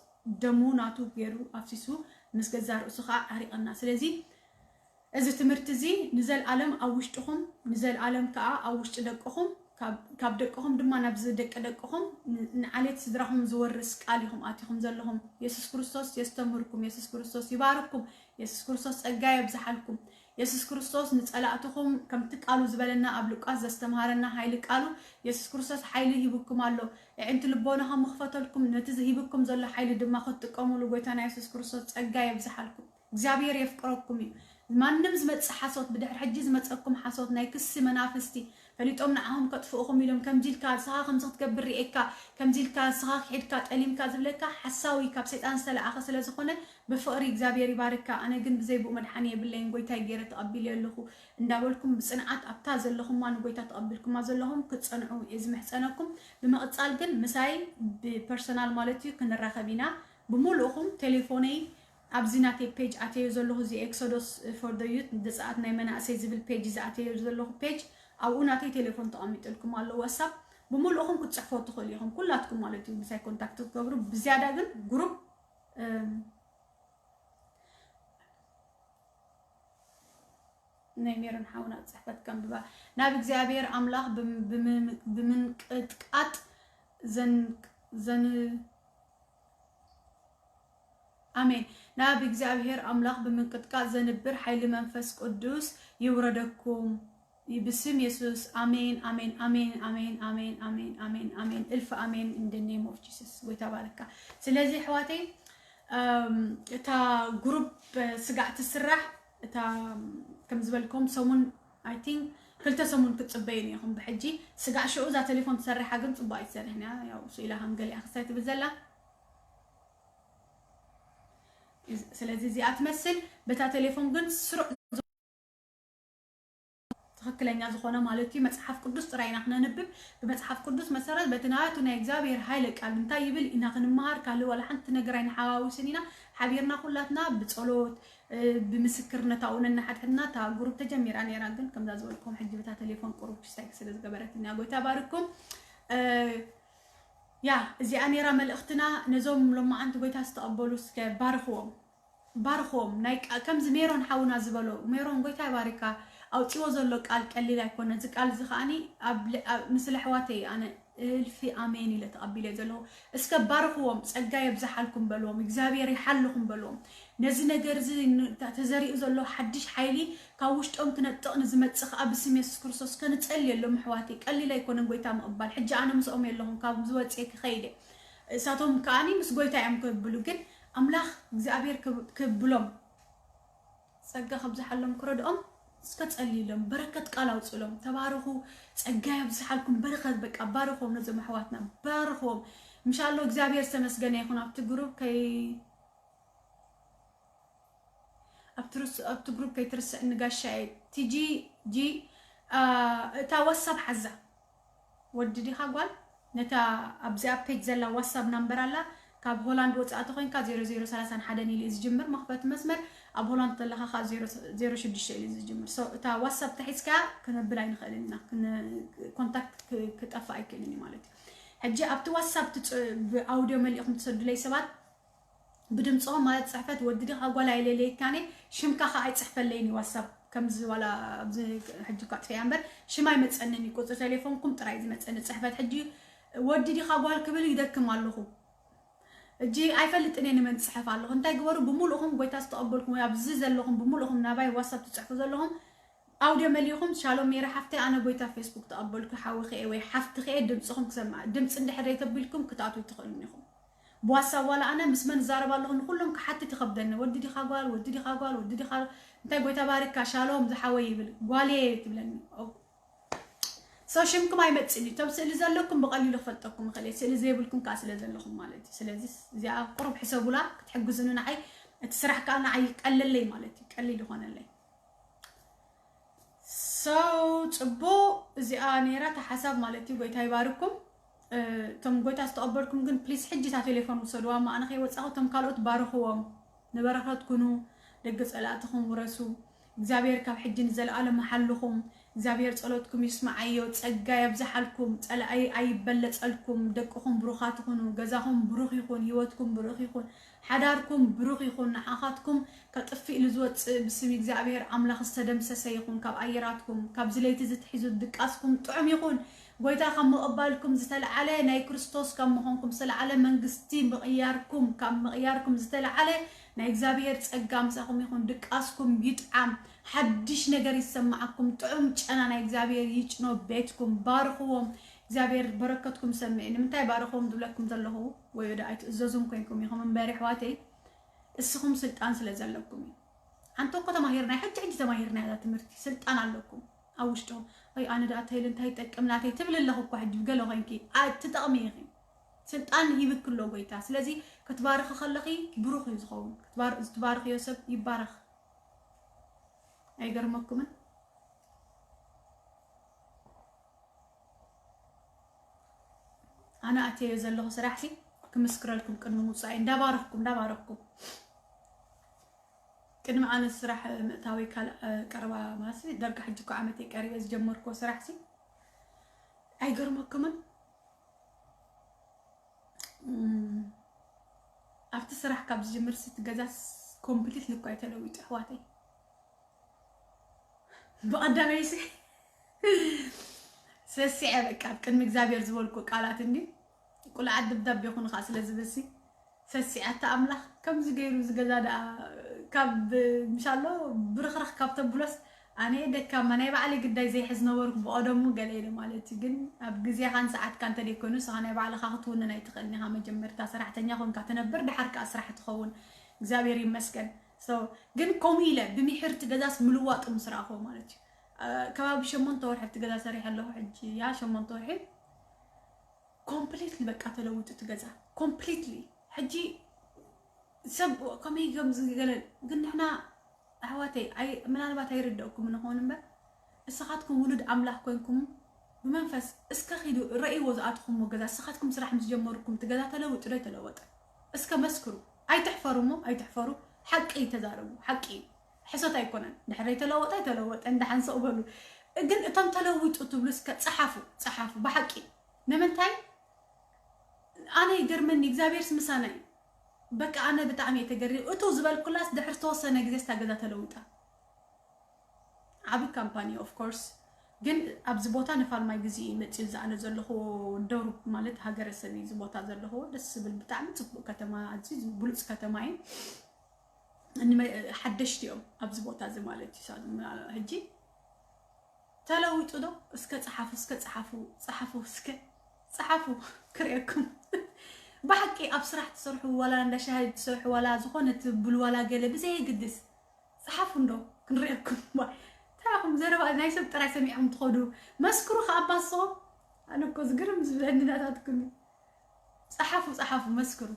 ደሙ ናቱ ገይሩ ኣፍሲሱ ምስ ገዛ ርእሱ ከዓ ዓሪቐና። ስለዚ እዚ ትምህርቲ እዚ ንዘልኣለም ኣብ ውሽጥኹም፣ ንዘልኣለም ከዓ ኣብ ውሽጢ ደቅኹም፣ ካብ፣ ካብ ደቅኹም ድማ ናብ ደቂ ደቅኹም፣ ን-፣ ንዓሌት ስድራኹም ዝወርስ ቃል ኢኹም ኣቲኹም ዘለኹም። የሱስ ክርስቶስ የስተምህርኩም፣ የሱስ ክርስቶስ ይባርኩም፣ የሱስ ክርስቶስ ጸጋ የብዝሓልኩም። የሱስ ክርስቶስ ንጸላእትኹም ከምቲ ቃሉ ዝበለና ኣብ ሉቃስ ዘስተምሃረና ሓይሊ ቃሉ የሱስ ክርስቶስ ሓይሊ ሂብኩም ኣሎ። ኣዒንቲ ልቦናኹም ይኽፈተልኩም፣ ነቲ ዝሂብኩም ዘሎ ሓይሊ ድማ ክትጥቀሙሉ ጎይታና የሱስ ክርስቶስ ጸጋ የብዝሓልኩም። እግዚኣብሔር የፍቅረኩም እዩ። ማንም ዝመጽእ ሓሶት፣ ብድሕሪ ሕጂ ዝመጸኩም ሓሶት ናይ ክሲ መናፍስቲ፣ ፈሊጦም ንዓኹም ከጥፍኡኹም ኢሎም ከምዚ ኢልካ፣ ንስኻ ከምዚ ክትገብር ርኤካ፣ ከምዚ ኢልካ፣ ንስኻ ክሒድካ፣ ጠሊምካ ዝብለካ ሓሳዊ ካብ ሰይጣን ዝተለኣኸ ስለ ዝኾነ ብፍቕሪ እግዚኣብሔር ይባርካ። ኣነ ግን ብዘይ ብኡ መድሓኒ የብለይን፣ ጎይታይ ገይረ ተቐቢለዮ ኣለኹ እንዳበልኩም ብጽንዓት ኣብታ ዘለኹማ ንጎይታ ተቐቢልኩማ ዘለኹም ክትጸንዑ እየ ዝምሕጸነኩም። ብምቕጻል ግን ምሳይ ብፐርሰናል ማለት እዩ ክንራኸብ ኢና። ብምሉእኹም ቴሌፎነይ ኣብዚ ናተይ ፔጅ ኣተዮ ዘለኹ፣ እዚ ኤክሶዶስ ፎር ደ ዩት፣ ዘጸኣት ናይ መናእሰይ ዝብል ፔጅ፣ እዚ ኣተዮ ዘለኹ ፔጅ፣ ኣብኡ ናተይ ቴሌፎን ተቐሚጥልኩም ኣሎ፣ ዋትሳፕ። ብምሉእኹም ክትጽሕፎ ትኽእሉ ኢኹም፣ ኩላትኩም ማለት እዩ፣ ምሳይ ኮንታክት ክትገብሩ። ብዝያዳ ግን ግሩፕ፣ እም፣ ናይ ሜሮን ሓውና ጽሕፈት ከንብባ። ናብ እግዚኣብሔር ኣምላኽ ብም-፣ ብምን-፣ ብምንቅጥቃጥ ዘን-፣ ዘን-፣ ኣሜን። ናብ እግዚኣብሔር ኣምላኽ ብምንቅጥቃጥ ዘንብር ሓይሊ መንፈስ ቅዱስ ይውረደኩም። ብስም የሱስ። ኣሜን፣ ኣሜን፣ ኣሜን፣ ኣሜን፣ ኣሜን፣ ኣሜን፣ ኣሜን፣ ኣሜን፣ ኣሜን። እልፍ ኣሜን in the name of Jesus። ጎይታ ባርካ። ስለዚ ኣሕዋተይ፣ እም፣ እታ ግሩፕ ስጋዕ ትስራሕ፣ እታ ከም ዝበልኩም ሰሙን፣ I think ክልተ ሰሙን ክትጽበዩኒ ኢኹም። ብሕጂ ስጋዕ ሽዑ እዛ ቴሌፎን ትሰርሓ ግን ጽቡቕ ኣይትሰርሕን እያ። ያው ስኢላ ከም ገሊኣ ክሳይ ትብል ዘላ። ስለዚ እዚኣ ትመስል፣ በታ ቴሌፎን ግን ስሩዕ ትኽክለኛ ዝኾነ ማለት እዩ። መጽሓፍ ቅዱስ ጥራይ ኢና ክነንብብ። ብመጽሓፍ ቅዱስ መሰረት በቲ ናቱ ናይ እግዚኣብሔር ሃይለ ቃል እንታይ ይብል ኢና ክንመሃር። ካልእ ዋላ ሓንቲ ነገር ኣይንሓዋውስን ኢና። ሓቢርና ኩላትና ብጸሎት፣ እ፣ ብምስክርነት ኣብኡ ነንሓድሕድና። እታ ግሩፕ ተጀሚራ ነይራ፣ ግን ከምዛ ዝበልኩም ሕጂ በታ ቴሌፎን ቁሩብ ችስታይ ስለ ዝገበረትና ጎይታ ባርኩም። እ፣ ያ፣ እዚኣ ነይራ መልእኽትና። ነዞም ሎማዓንቲ ጎይታ ዝተቐበሉ እስከ ባርኽዎም። ባርኽዎም። ናይ ቃ-፣ ከምዚ ሜሮን ሓውና ዝበሎ፣ ሜሮን ጎይታ ይባርካ፣ ኣውፂዎ ዘሎ ቃል ቀሊል ኣይኮነ። እዚ ቃል እዚ ከዓኒ ኣብ ል-፣ ኣብ፣ ንስለ ኣሕዋተይ ኣነ እልፊ ኣሜን ኢለ ተቐቢለ ዘለኹ። እስከ ባርኽዎም፣ ጸጋ የብዝሓልኩም በልዎም፣ እግዚኣብሔር ይሓልኹም በልዎም። ነዚ ነገር እዚ ን-፣ ተ-፣ ተዘሪኡ ዘሎ ሓድሽ ሓይሊ ካብ ውሽጦም ክነጥቕ ንዝመጽእ ከኣ ብስም የሱስ ክርስቶስ ከንጸልየሎም ኣሕዋተይ። ቀሊል ኣይኮነን ጎይታ ምቕባል። ሕጂ ኣነ ምስኦም የለኹን፣ ካብ ዝወጽእ ክኸይድ እየ። እሳቶም ከኣኒ ምስ ጎይታ እዮም ክብሉ፣ ግን ኣምላኽ እግዚኣብሔር ክብ-፣ ክብሎም ጸጋ ከብዝሓሎም ክረድኦም እስከ ጸልይሎም፣ በረከት ቃል ኣውጽእሎም። ተባረኹ፣ ጸጋ የብዝሓልኩም፣ በረከት በቃ ባርኽዎም፣ ነዞም ኣሕዋትና ባርኽዎም። ምሻሎ እግዚኣብሔር ዝተመስገነ ይኹን። ኣብቲ ግሩፕ ከይ-፣ ኣብቲ ርስ-፣ ኣብቲ ግሩፕ ከይትርስዕኒ ጋሻየ። ቲጂ ጂ፣ አ፣ እታ ዋትሳፕ ሓዛ። ወዲ ዲኻ ጓል? ነታ ኣብዚኣ ፔጅ ዘላ ዋትሳፕ ናምበር ኣላ፣ ካብ ሆላንድ ወፃእ ተኮይንካ ዜሮ ዜሮ ሰላሳን ሓደን ኢሉ እዩ ዝጅምር መኽፈቲ መስመር። ኣብ ሆላንድ ዘለካ ከዓ ዜሮ ሽዱሽተ ኢሉ እዩ ዝጅምር። So እታ ዋትሳፕ ተሒዝካ ክነብል ኣይንኽእልን ኢና፣ ኮንታክት ክጠፍእ ኣይክእልን እዩ ማለት እዩ። ሕጂ ኣብቲ ዋትሳፕ ብኣውዲዮ መሊእኹም ትሰዱለይ ሰባት ብድምፅኹም ማለት ፅሕፈት ወዲ ዲኻ ጓል ኣይለለየካነ፣ ሽምካ ከዓ ኣይፅሕፈለይን እዩ ዋትሳፕ። ከምዚ ዋላ ኣብዚ ሕጂ እኳ ኣጥፊኣ እምበር ሽም ኣይመፀንን እዩ፣ ቁፅሪ ቴሌፎንኩም ጥራይ ዝመፀኒ ፅሕፈት። ሕጂ ወዲ ዲኻ ጓል ክብል ይደክም ኣለኹ። እጂ ኣይፈልጥን እየ ንመን ዝፅሕፍ ኣለኹ። እንታይ ግበሩ፣ ብምሉእኹም ጎይታ ዝተቐበልኩም ወይ ኣብዚ ዘለኹም ብምሉእኹም ናባይ ዋትሳፕ ትፅሕፉ ዘለኹም ኣውዲዮ መሊእኹም፣ ሻሎም ሜሪ ሓፍተይ፣ ኣነ ጎይታ ፌስቡክ ተቐበልኩ፣ ሓውኺ እየ ወይ ሓፍትኺ እየ፣ ድምፅኹም ክሰምዕ፣ ድምፂ እንድሕር ዘይተቢልኩም ክትኣትዉ ትኽእሉን ኢኹም። ብዋትሳፕ ዋላ ኣነ ምስ መን እዛረብ ኣለኹ ንኩሎም ክሓትት ይኸብደኒ። ወዲ ዲኻ ጓል፣ ወዲ ዲኻ ጓል፣ ወዲ ዲኻ እንታይ፣ ጎይታ ባርካ፣ ሻሎም ዝሓወይ ይብል፣ ጓል እየ ትብለኒ። ኦ፣ so ሽምኩም ኣይመፅእን እዩ። እቶም ስእሊ ዘለኩም ብቐሊሉ ክፈልጠኩም ይኽእል እየ፣ ስእሊ ዘይብልኩም ከዓ ስለ ዘለኹም ማለት እዩ። ስለዚ እዚኣ ቁሩብ ሕሰቡላ፣ ክትሕግዙኒ ንዓይ፣ እቲ ስራሕ ከዓ ንዓይ ይቀለለይ ማለት እዩ፣ ቀሊል ይኾነለይ። So ፅቡቅ፣ እዚኣ ነይራ እታ ሓሳብ ማለት እዩ። ጎይታ ይባርኩም። እ፣ እቶም ጎይታ ዝተቐበልኩም ግን ፕሊስ ሕጂ እታ ቴሌፎን ውሰድዋ እሞ ኣነ ከይወፃኹ እቶም ካልኦት ባርኽዎም። ንበረኸት ኩኑ፣ ደቂ ጸላእትኹም ውረሱ። እግዚኣብሔር ካብ ሕጂ ንዘለኣለም ይሓልኹም። እግዚኣብሔር ጸሎትኩም ይስምዓዮ፣ ጸጋ የብዝሓልኩም፣ ጸላኢ ኣይበለጸልኩም፣ ደቅኹም ብሩኻት ይኹኑ፣ ገዛኹም ብሩኽ ይኹን፣ ህይወትኩም ብሩኽ ይኹን፣ ሓዳርኩም ብሩኽ ይኹን። ንዓኻትኩም ከጥፍእ ኢሉ ዝወጽእ ብስም እግዚኣብሔር ኣምላኽ ዝተደምሰሰ ይኹን። ካብ ኣየራትኩም፣ ካብዚ ለይቲ እዚ ትሒዙ ድቃስኩም ጥዑም ይኹን። ጎይታ ካብ ምቕባልኩም ዝተለዓለ፣ ናይ ክርስቶስ ካብ ምዃንኩም ዝተለዓለ፣ መንግስቲ ምቕያርኩም ካብ ምቕያርኩም ዝተለዓለ ናይ እግዚኣብሔር ጸጋ ምሳኹም ይኹን። ድቃስኩም ይጥዓም፣ ሓድሽ ነገር ይሰማዓኩም። ጥዑም ጨና ናይ እግዚኣብሔር ይጭኖ ቤትኩም። ባርኽዎም፣ እግዚኣብሔር በረከትኩም ሰምዕ። ንምንታይ ባርኽዎም ዝብለኩም ዘለኹ ወይ ወደ ኣይትእዘዙም ኮይንኩም ኢኹም እምበር፣ ኣሕዋተይ፣ እስኹም ስልጣን ስለ ዘለኩም እዩ። ኣንተ እኮ ተማሂርና፣ ሕጂ ሕጂ ተማሂርና እዛ ትምህርቲ፣ ስልጣን ኣለኩም ኣብ ውሽጥኹም። ኣይ ኣነ ደኣ ተይለ እንታይ ይጠቅም ናተይ ትብል ኣለኹ እኮ። ሕጂ ገለ ኮይንኪ ኣትጠቕሚ ኢኺ። ስልጣን ሂብኪ ኣሎ ጎይታ። ስለዚ ክትባርኺ ከለኺ ብሩኽ እዩ ዝኸውን። ክትባር-፣ ዝትባርኽዮ ሰብ ይባረኽ። ኣይገርመኩምን? ኣነ ኣትየዮ ዘለኹ ስራሕ ሲ ክምስክረልኩም ቅድሚ ምውፃእይ እንዳባረኽኩም፣ እንዳባረኽኩም። ቅድሚ ኣነ ስራሕ ምእታወይ ካልእ፣ እ፣ ቀረባ ማለት ሲ፣ ዳርጋ ሕጂ እኮ ዓመት እየ ቀሪበ ዝጀመርኩዎ ስራሕ ሲ። ኣይገርመኩምን? እም፣ ኣብቲ ስራሕ ካብ ዝጅምር ሲ፣ እቲ ገዛ ስ-፣ ኮምፕሊትሊ እኮ እዩ ተለዊጡ፣ ኣሕዋተይ። ብቐዳመይ ሲ፣ ሰሲዐ በቃ፣ ኣብ ቅድሚ እግዚኣብሔር ዝበልኩ ቃላት እንዲ፣ ቁልዓት ደብዳቤ ይኹን ኸዓ ስለ ዝብል ሲ፣ ሰሲዐ፣ ኣታ ኣምላኽ፣ ከምዚ ገይሩ እዚ ገዛ ደኣ ካብ፣ ምሻሎ፣ ብርኽርኽ ካብ ተብሎስ፣ ኣነ ደካማ፣ ናይ ባዕለይ ግዳይ ዘይሕዝ ነበርኩ ብቐደሙ፣ ገለ ኢለ ማለት እዩ። ግን ኣብ ግዜኻን ሰዓትካን እንተደይኮይኑ፣ ንስኻ ናይ ባዕልኻ ክትውንን ኣይትኽእልን ኢኻ። መጀመርታ ሰራሕተኛ ኮንካ ትነብር፣ ደሓር ከኣ ስራሕ ትኸውን። እግዚኣብሔር ይመስገን። So፣ ግን ከምኡ ኢለ ብምሒር እቲ ገዛስ ምልዋጡ ምስ ረኣኹዎ ማለት እዩ። እ፣ ከባቢ ሸሞንተ ወርሒ ኣብቲ ገዛ ሰሪሐ ኣለኹ። ሕጂ፣ ያ፣ ሸሞንተ ወርሒ ኮምፕሊትሊ በቃ ተለዊጡ እቲ ገዛ። ኮምፕሊትሊ። ሕጂ ሰብ ከመይ ከም ዝገለ፣ ግን ንሕና ኣሕዋተይ፣ ኣይ-፣ ምናልባት ኣይርደእኩምን ይኸውን እምበር፣ እስኻትኩም ውሉድ ኣምላኽ ኮይንኩም ብመንፈስ እስከ ኪዱ ረእይዎ ዝኣትኹምዎ ገዛ፣ እስኻትኩም ስራሕ ምስ ጀመርኩም እቲ ገዛ ተለዊጡ ዶ ኣይተለወጠ? እስከ መስክሩ። ኣይትሕፈሩ እሞ፣ ኣይትሕፈሩ። ሓቂ ተዛረቡ። ሓቂ እዩ። ሕሶት ኣይኮነን። ድሕሪ ተለወጠ፣ ተለወጠ፣ እንዳሓንሰው በሉ። ግን እቶም ተለዊጡ ትብሉ እስከ ጸሓፉ፣ ጸሓፉ። ብሓቂ ንምንታይ? ኣነ ይገርመኒ፣ እግዚኣብሔርስ ምሳና እዩ። በቃ ኣነ ብጣዕሚ እየ ተገሪመ። እቱ ዝበልኩላስ ድሕሪ ዝተወሰነ ግዜ ስታ ገዛ ተለዊጣ። ዓቢ ካምፓኒ ኦፍ ኮርስ፣ ግን ኣብዚ ቦታ ንፋል ማይ ግዜ እዩ መፅኡ። እዚ ኣነ ዘለኹ ደቡብ ማለት ሃገረሰብ እዩ እዚ ቦታ ዘለኹ። ደስ ዝብል ብጣዕሚ ፅቡቅ ከተማ፣ ኣዝዩ ብሉፅ ከተማ እዩ። እንመ-፣ ሓደሽቲ እዮም ኣብዚ ቦታ እዚ ማለት እዩ። ሳ-፣ ሕጂ ተለዊጡ ዶ? እስከ ጸሓፉ፣ እስከ ጸሓፉ፣ ጸሓፉ፣ እስከ ጸሓፉ ክርእየኩም። ብሓቂ ኣብ ስራሕ ትሰርሑ፣ ዋላ እንዳ ሻሂ ትሰርሑ፣ ዋላ ዝኾነ ትብሉ፣ ዋላ ገለ ብዘየግድስ ጸሓፉ እንዶ ክንርእየኩም። ዋ፣ እንታይ ኢኹም ዘረባ ናይ ሰብ ጥራይ ሰሚዕኩም ትኸዱ? መስክሩ ኸኣ ኣባሶ። ኣነ እኮ ዝግርም ዝብለኒ ናታትኩም እዩ። ጸሓፉ፣ ጸሓፉ፣ መስክሩ።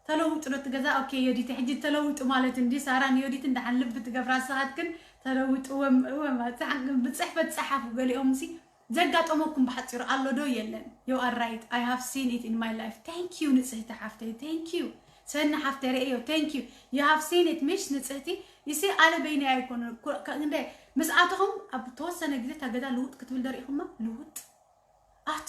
ተለዊጡ ዶ እቲ ገዛ? ኦኬ፣ ዮዲት፣ ሕጂ ተለዊጡ ማለት እንዲ ሳራ ንዮዲት እንዳሓን ልቢ ትገብራ፣ ንስኻትክን ተለዊጡ፣ እወ፣ እወ፣ ማለት ጸሓፍክን ብጽሕፈት ጸሓፉ። ገሊኦም ሲ ዘጋጠመኩም ብሓፂሩ ኣሎ ዶ የለን? You are right, I have seen it in my life. Thank you ንፅህቲ ሓፍተይ፣ thank you ሰኒ ሓፍተይ፣ ርእዮ፣ thank you, you have seen it ምሽ ንፅህቲ። ይሲ ኣለ በይነይ ኣይኮነ እንደ ምስ ኣተኹም ኣብ ተወሰነ ግዜ እታ ገዛ ልውጥ ክትብል ደሪእኹማ ልውጥ ኣቲ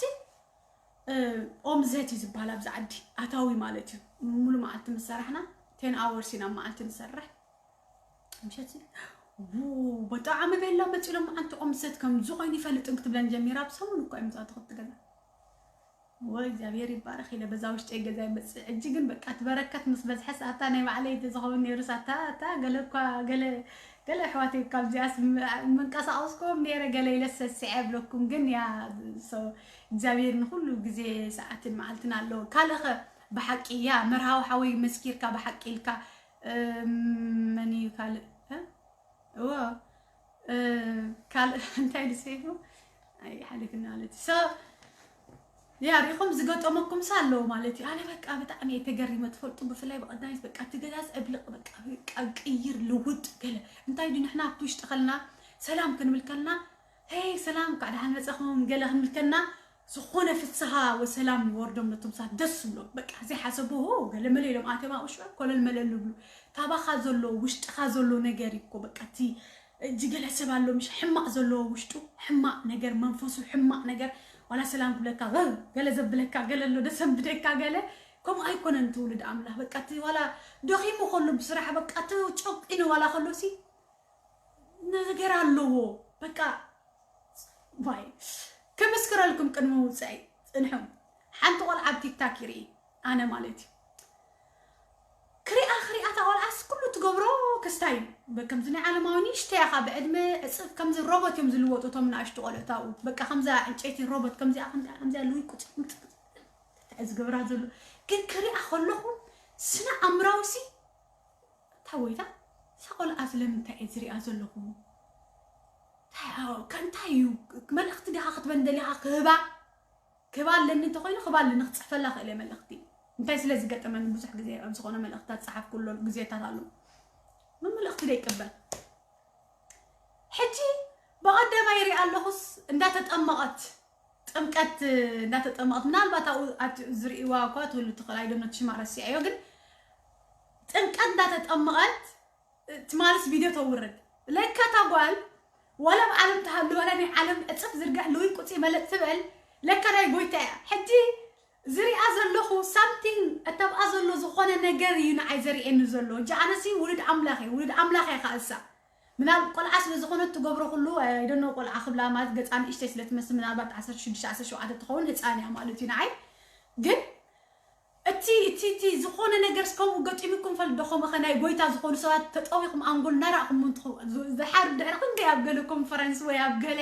ኦም ዘት እዩ ዝበሃል ኣብዚ ዓዲ ኣታዊ ማለት እዩ። ሙሉ መዓልቲ ምስ ሰራሕና ቴን ኣወርስ ኢና መዓልቲ ንሰርሕ። ምሸት ሲ፣ ው፣ ብጣዕሚ ቤላ መፂሎም መዓንቲ ኦም ዘት ከምዚ ኮይኑ ይፈልጥን ክትብለን ጀሚራ። ኣብ ሰሙን እኮ እዮም ዝኣተኹ እቲ ገዛ። ወይ እግዚኣብሔር ይባረክ ኢለ በዛ ውሽጠይ ገዛ ይመፅእ። ሕጂ ግን በቃ እቲ በረከት ምስ በዝሐ ሰኣታ ናይ ባዕለይ ተዝኸውን ነይሩ ሳታ ኣታ ገለ እኳ ገለ ገለ ኣሕዋተይ ካብዚኣስ ም- መንቀሳቀስኩም ነይረ ገለ ኢለ ሰስዐ ብለኩም። ግን ያ ሰው እግዚኣብሔር ንኩሉ ግዜ ሰዓትን መዓልትን ኣለዎ። ካልእኸ ብሓቂ ያ መርሃዊ ሓወይ መስኪርካ ብሓቂ ኢልካ። እም፣ መን እዩ ካልእ እ? እዎ እ፣ ካልእ እንታይ ድሰይፉ ኣይሓልፍና ማለት እዩ። So ያ ሪኹም ዝገጠመኩም ሳ ኣለዎ ማለት እዩ። ኣነ በቃ ብጣዕሚ እየ ተገሪመ። ትፈልጡ ብፍላይ ብቐዳሚት በቃ እቲ ገዛ ዝዕብልቕ በቃ በቃ ቅይር ልውጥ ገለ እንታይ ድዩ ንሕና ኣብቲ ውሽጢ ከልና ሰላም ክንብል ከልና ሄይ ሰላም ካዕ ደሓን መጻኹም ገለ ክንብል ከልና ዝኾነ ፍስሃ ወሰላም ይወርዶም ነቶም ሰባት ደስ ዝብሎም በቃ ዘይሓሰቡ ሆ ገለ መለ ኢሎም ኣትዮም ኣብኡ ሽዑ ኮለል መለል ይብሉ። ታባኻ ዘሎ ውሽጥኻ ዘሎ ነገር እዩ እኮ በቃ እቲ እጂ ገለ ሰብ ኣሎ ምሽ ሕማቕ ዘለዎ ውሽጡ ሕማቕ ነገር መንፈሱ ሕማቕ ነገር ዋላ ሰላም ክብለካ ገ- ገለ ዘብለካ ገለ ኣሎ ደሰንብደካ ገለ ከምኡ ኣይኮነን ትውልድ ኣምላኽ በቃ እቲ ዋላ ደኺሙ ከሎ ብስራሕ በቃ እቲ ጨቂኑ ዋላ ከሎ ሲ ነገር ኣለዎ በቃ ዋይ ክምስክረልኩም ቅድሚ ውፅኣይ ፅንሑ ሓንቲ ቆልዓ ኣብ ቲክታክ ይርኢ ኣነ ማለት እዩ ክሪኣ ክሪኣ እታ ቆልዓስ ኩሉ ትገብሮ ክስታይ እዩ ከምዚ ናይ ዓለማዊ ንእሽተይ ኢኻ ብዕድመ ዕፅፍ ከምዚ ሮቦት እዮም ዝልወጡ እቶም ንኣሽቱ ቆልዑት ኣብኡ በቃ ከምዛ ዕንጨይቲ ሮቦት ከምዚኣ ከምዚኣ ከምዚኣ ልውይ ቁጭ ዝገብራ ዘሎ ግን ክሪኣ ከለኹ ስነ ኣምራዊ ሲ እታ ጎይታ እዛ ቆልዓ ስለምንታይ እየ ዝሪኣ ዘለኹ እንታይ እዩ መልእኽቲ ዲኻ ክትበን ደሊኻ ክህባ ክህባ ኣለኒ እንተኮይኑ ክህባ ኣለኒ ክፅሕፈላ ክእል እየ መልእኽቲ እንታይ ስለ ዝገጠመኒ ብዙሕ ግዜ ኣብ ዝኾነ መልእኽትታት ዝፀሓፍኩሎ ግዜታት ኣሎ ምን መልእኽቲ ደይቅበል ሕጂ ብቐደማ ይሪኣ ኣለኹስ እንዳተጠመቐት ጥምቀት እንዳተጠመቐት ምናልባት ኣብኡ ዝርእዋ እኳ ትህሉ ትኽእል ኣይደኖት ሽማ ረሲዐዮ ግን ጥምቀት እንዳተጠመቐት ትማልስ ቪድዮ ተውርድ ለካ እታ ጓል ዋላ ኣብ ዓለም ትሃሉ ዋላ ናይ ዓለም ዕፅፍ ዝርግሕ ልውይ ቁፂ መለጥ ትበል ለካ ናይ ጎይታ እያ ሕጂ ዝሪኣ ዘለኹ ሳምቲንግ እተብኣ ዘሎ ዝኾነ ነገር እዩ ንዓይ ዘርእየኒ ዘሎ እጂ ኣነሲ ውሉድ ኣምላኽ እየ ውሉድ ኣምላኽ እየ ከኣሳ ምናል ቆልዓ ስለ ዝኾነት ትገብሮ ኩሉ ኣይደኖ ቆልዓ ክብላ ማለት ገፃ ንእሽተይ ስለ ትመስል ምናልባት ዓሰርተ ሽዱሽተ ዓሰርተ ሸውዓተ ትኸውን ህፃን እያ ማለት እዩ ንዓይ ግን እቲ እቲ እቲ ዝኾነ ነገር ከምኡ ገጢሙኩም ፈልጥ ዶ ከምኡ ከ ናይ ጎይታ ዝኾኑ ሰባት ተጠዊኹም ኣንጎል እናረእኹም ዝሓር ድሕሪ ክንደይ ኣብ ገለ ኮንፈረንስ ወይ ኣብ ገለ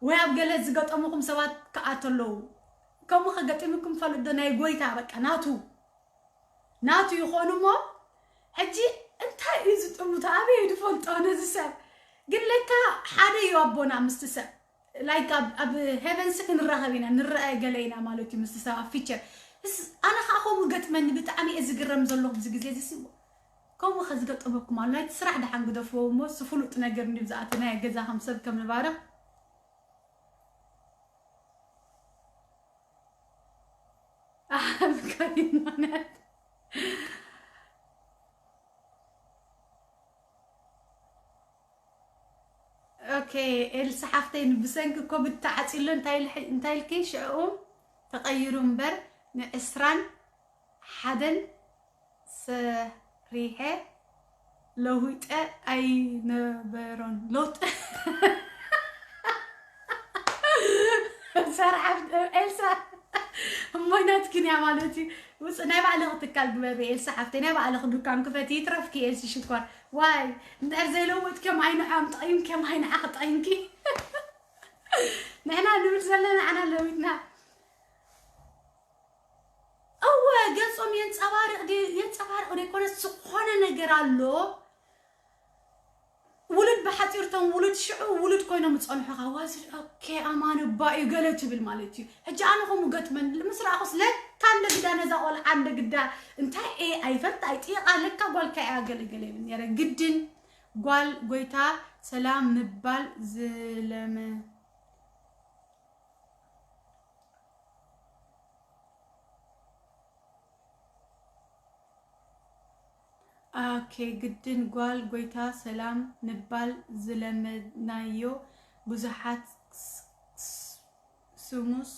ወይ ኣብ ገለ ዝገጠሙኹም ሰባት ክኣተለዉ ከምኡ ከ ገጢሙኩም ፈልጥ ዶ ናይ ጎይታ በቃ ናቱ ናቱ ይኾኑ እሞ ሕጂ እንታይ እዩ ዝጥምቶ ኣበይ ድፈልጦ ነዚ ሰብ ግን ለካ ሓደ እዩ ኣቦና ምስቲ ሰብ ላይክ ኣብ ሄቨንስ ክንራኸብ ኢና ንረኣየ ገለ ኢና ማለት እዩ ምስ ሰብ ኣብ ፊቸር ኣነ ከዓ ከምኡ ገጥመኒ ብጣዕሚ እየ ዝግረም ዘለኹ ብዚ ግዜ እዚ ስዎ ከምኡ ከ ዝገጠመኩም ኣሎ ናይቲ ስራሕ ደሓን ግደፍዎ እሞ እሱ ፍሉጥ ነገር እንዲ ዝኣተናዮ ገዛ ከም ሰብ ከም ንባርኽ ኣምካሪሞነት ኦኬ ኤልሳ ሓፍተይ ብሰንኪ ኮቪድ ተዓፂሎ እንታይ ኢልኪ ሽዕኡ ተቐይሩ እምበር ንዕስራን ሓደን ሰሪሐ ለዊጠ ኣይነበሮን ለውጥ ሰራሕ ኤልሳ እሞይናትኪን እያ ማለት እዩ ውፅእ ናይ ባዕልኺ ትካል ግበሪ ኤልሳ ሓፍተይ ናይ ባዕልኺ ዱካን ክፈቲ ይትረፍኪ ኤልሲ ሽኮር ዋይ እንድሕር ዘይለወጥኪ ዮም ኣይንሖም ጠቒምኪ ዮም ኣይንዓኺ ጠቒምኪ ንሕና ንብል ዘለና ንዓና ለዊጥና እወ ገጾም የንጸባርቕ የንጸባርቕ ዘይኮነስ ዝኾነ ነገር ኣሎ ውሉድ ብሓፂርቶም ውሉድ ሽዑ ውሉድ ኮይኖም ዝፀንሑ ካዋስ ኦኬ ኣማን እባ እዩ ገለ ትብል ማለት እዩ ሕጂ ኣነ ከምኡ ገጥመን ምስ ረኣኹስ ለካ እንደ ግዳ ነዛ ቆልዓ እንደ ግዳ እንታይ እየ ኣይፈልጥ ኣይጥየቃ ለካ ጓልካ እያ ገለ ገለ ይብል ነረ ግድን ጓል ጎይታ ሰላም ምባል ዝለመ ከግድን ጓል ጎይታ ሰላም ንባል ዝለመድናዮ ብዙሓት ስሙስ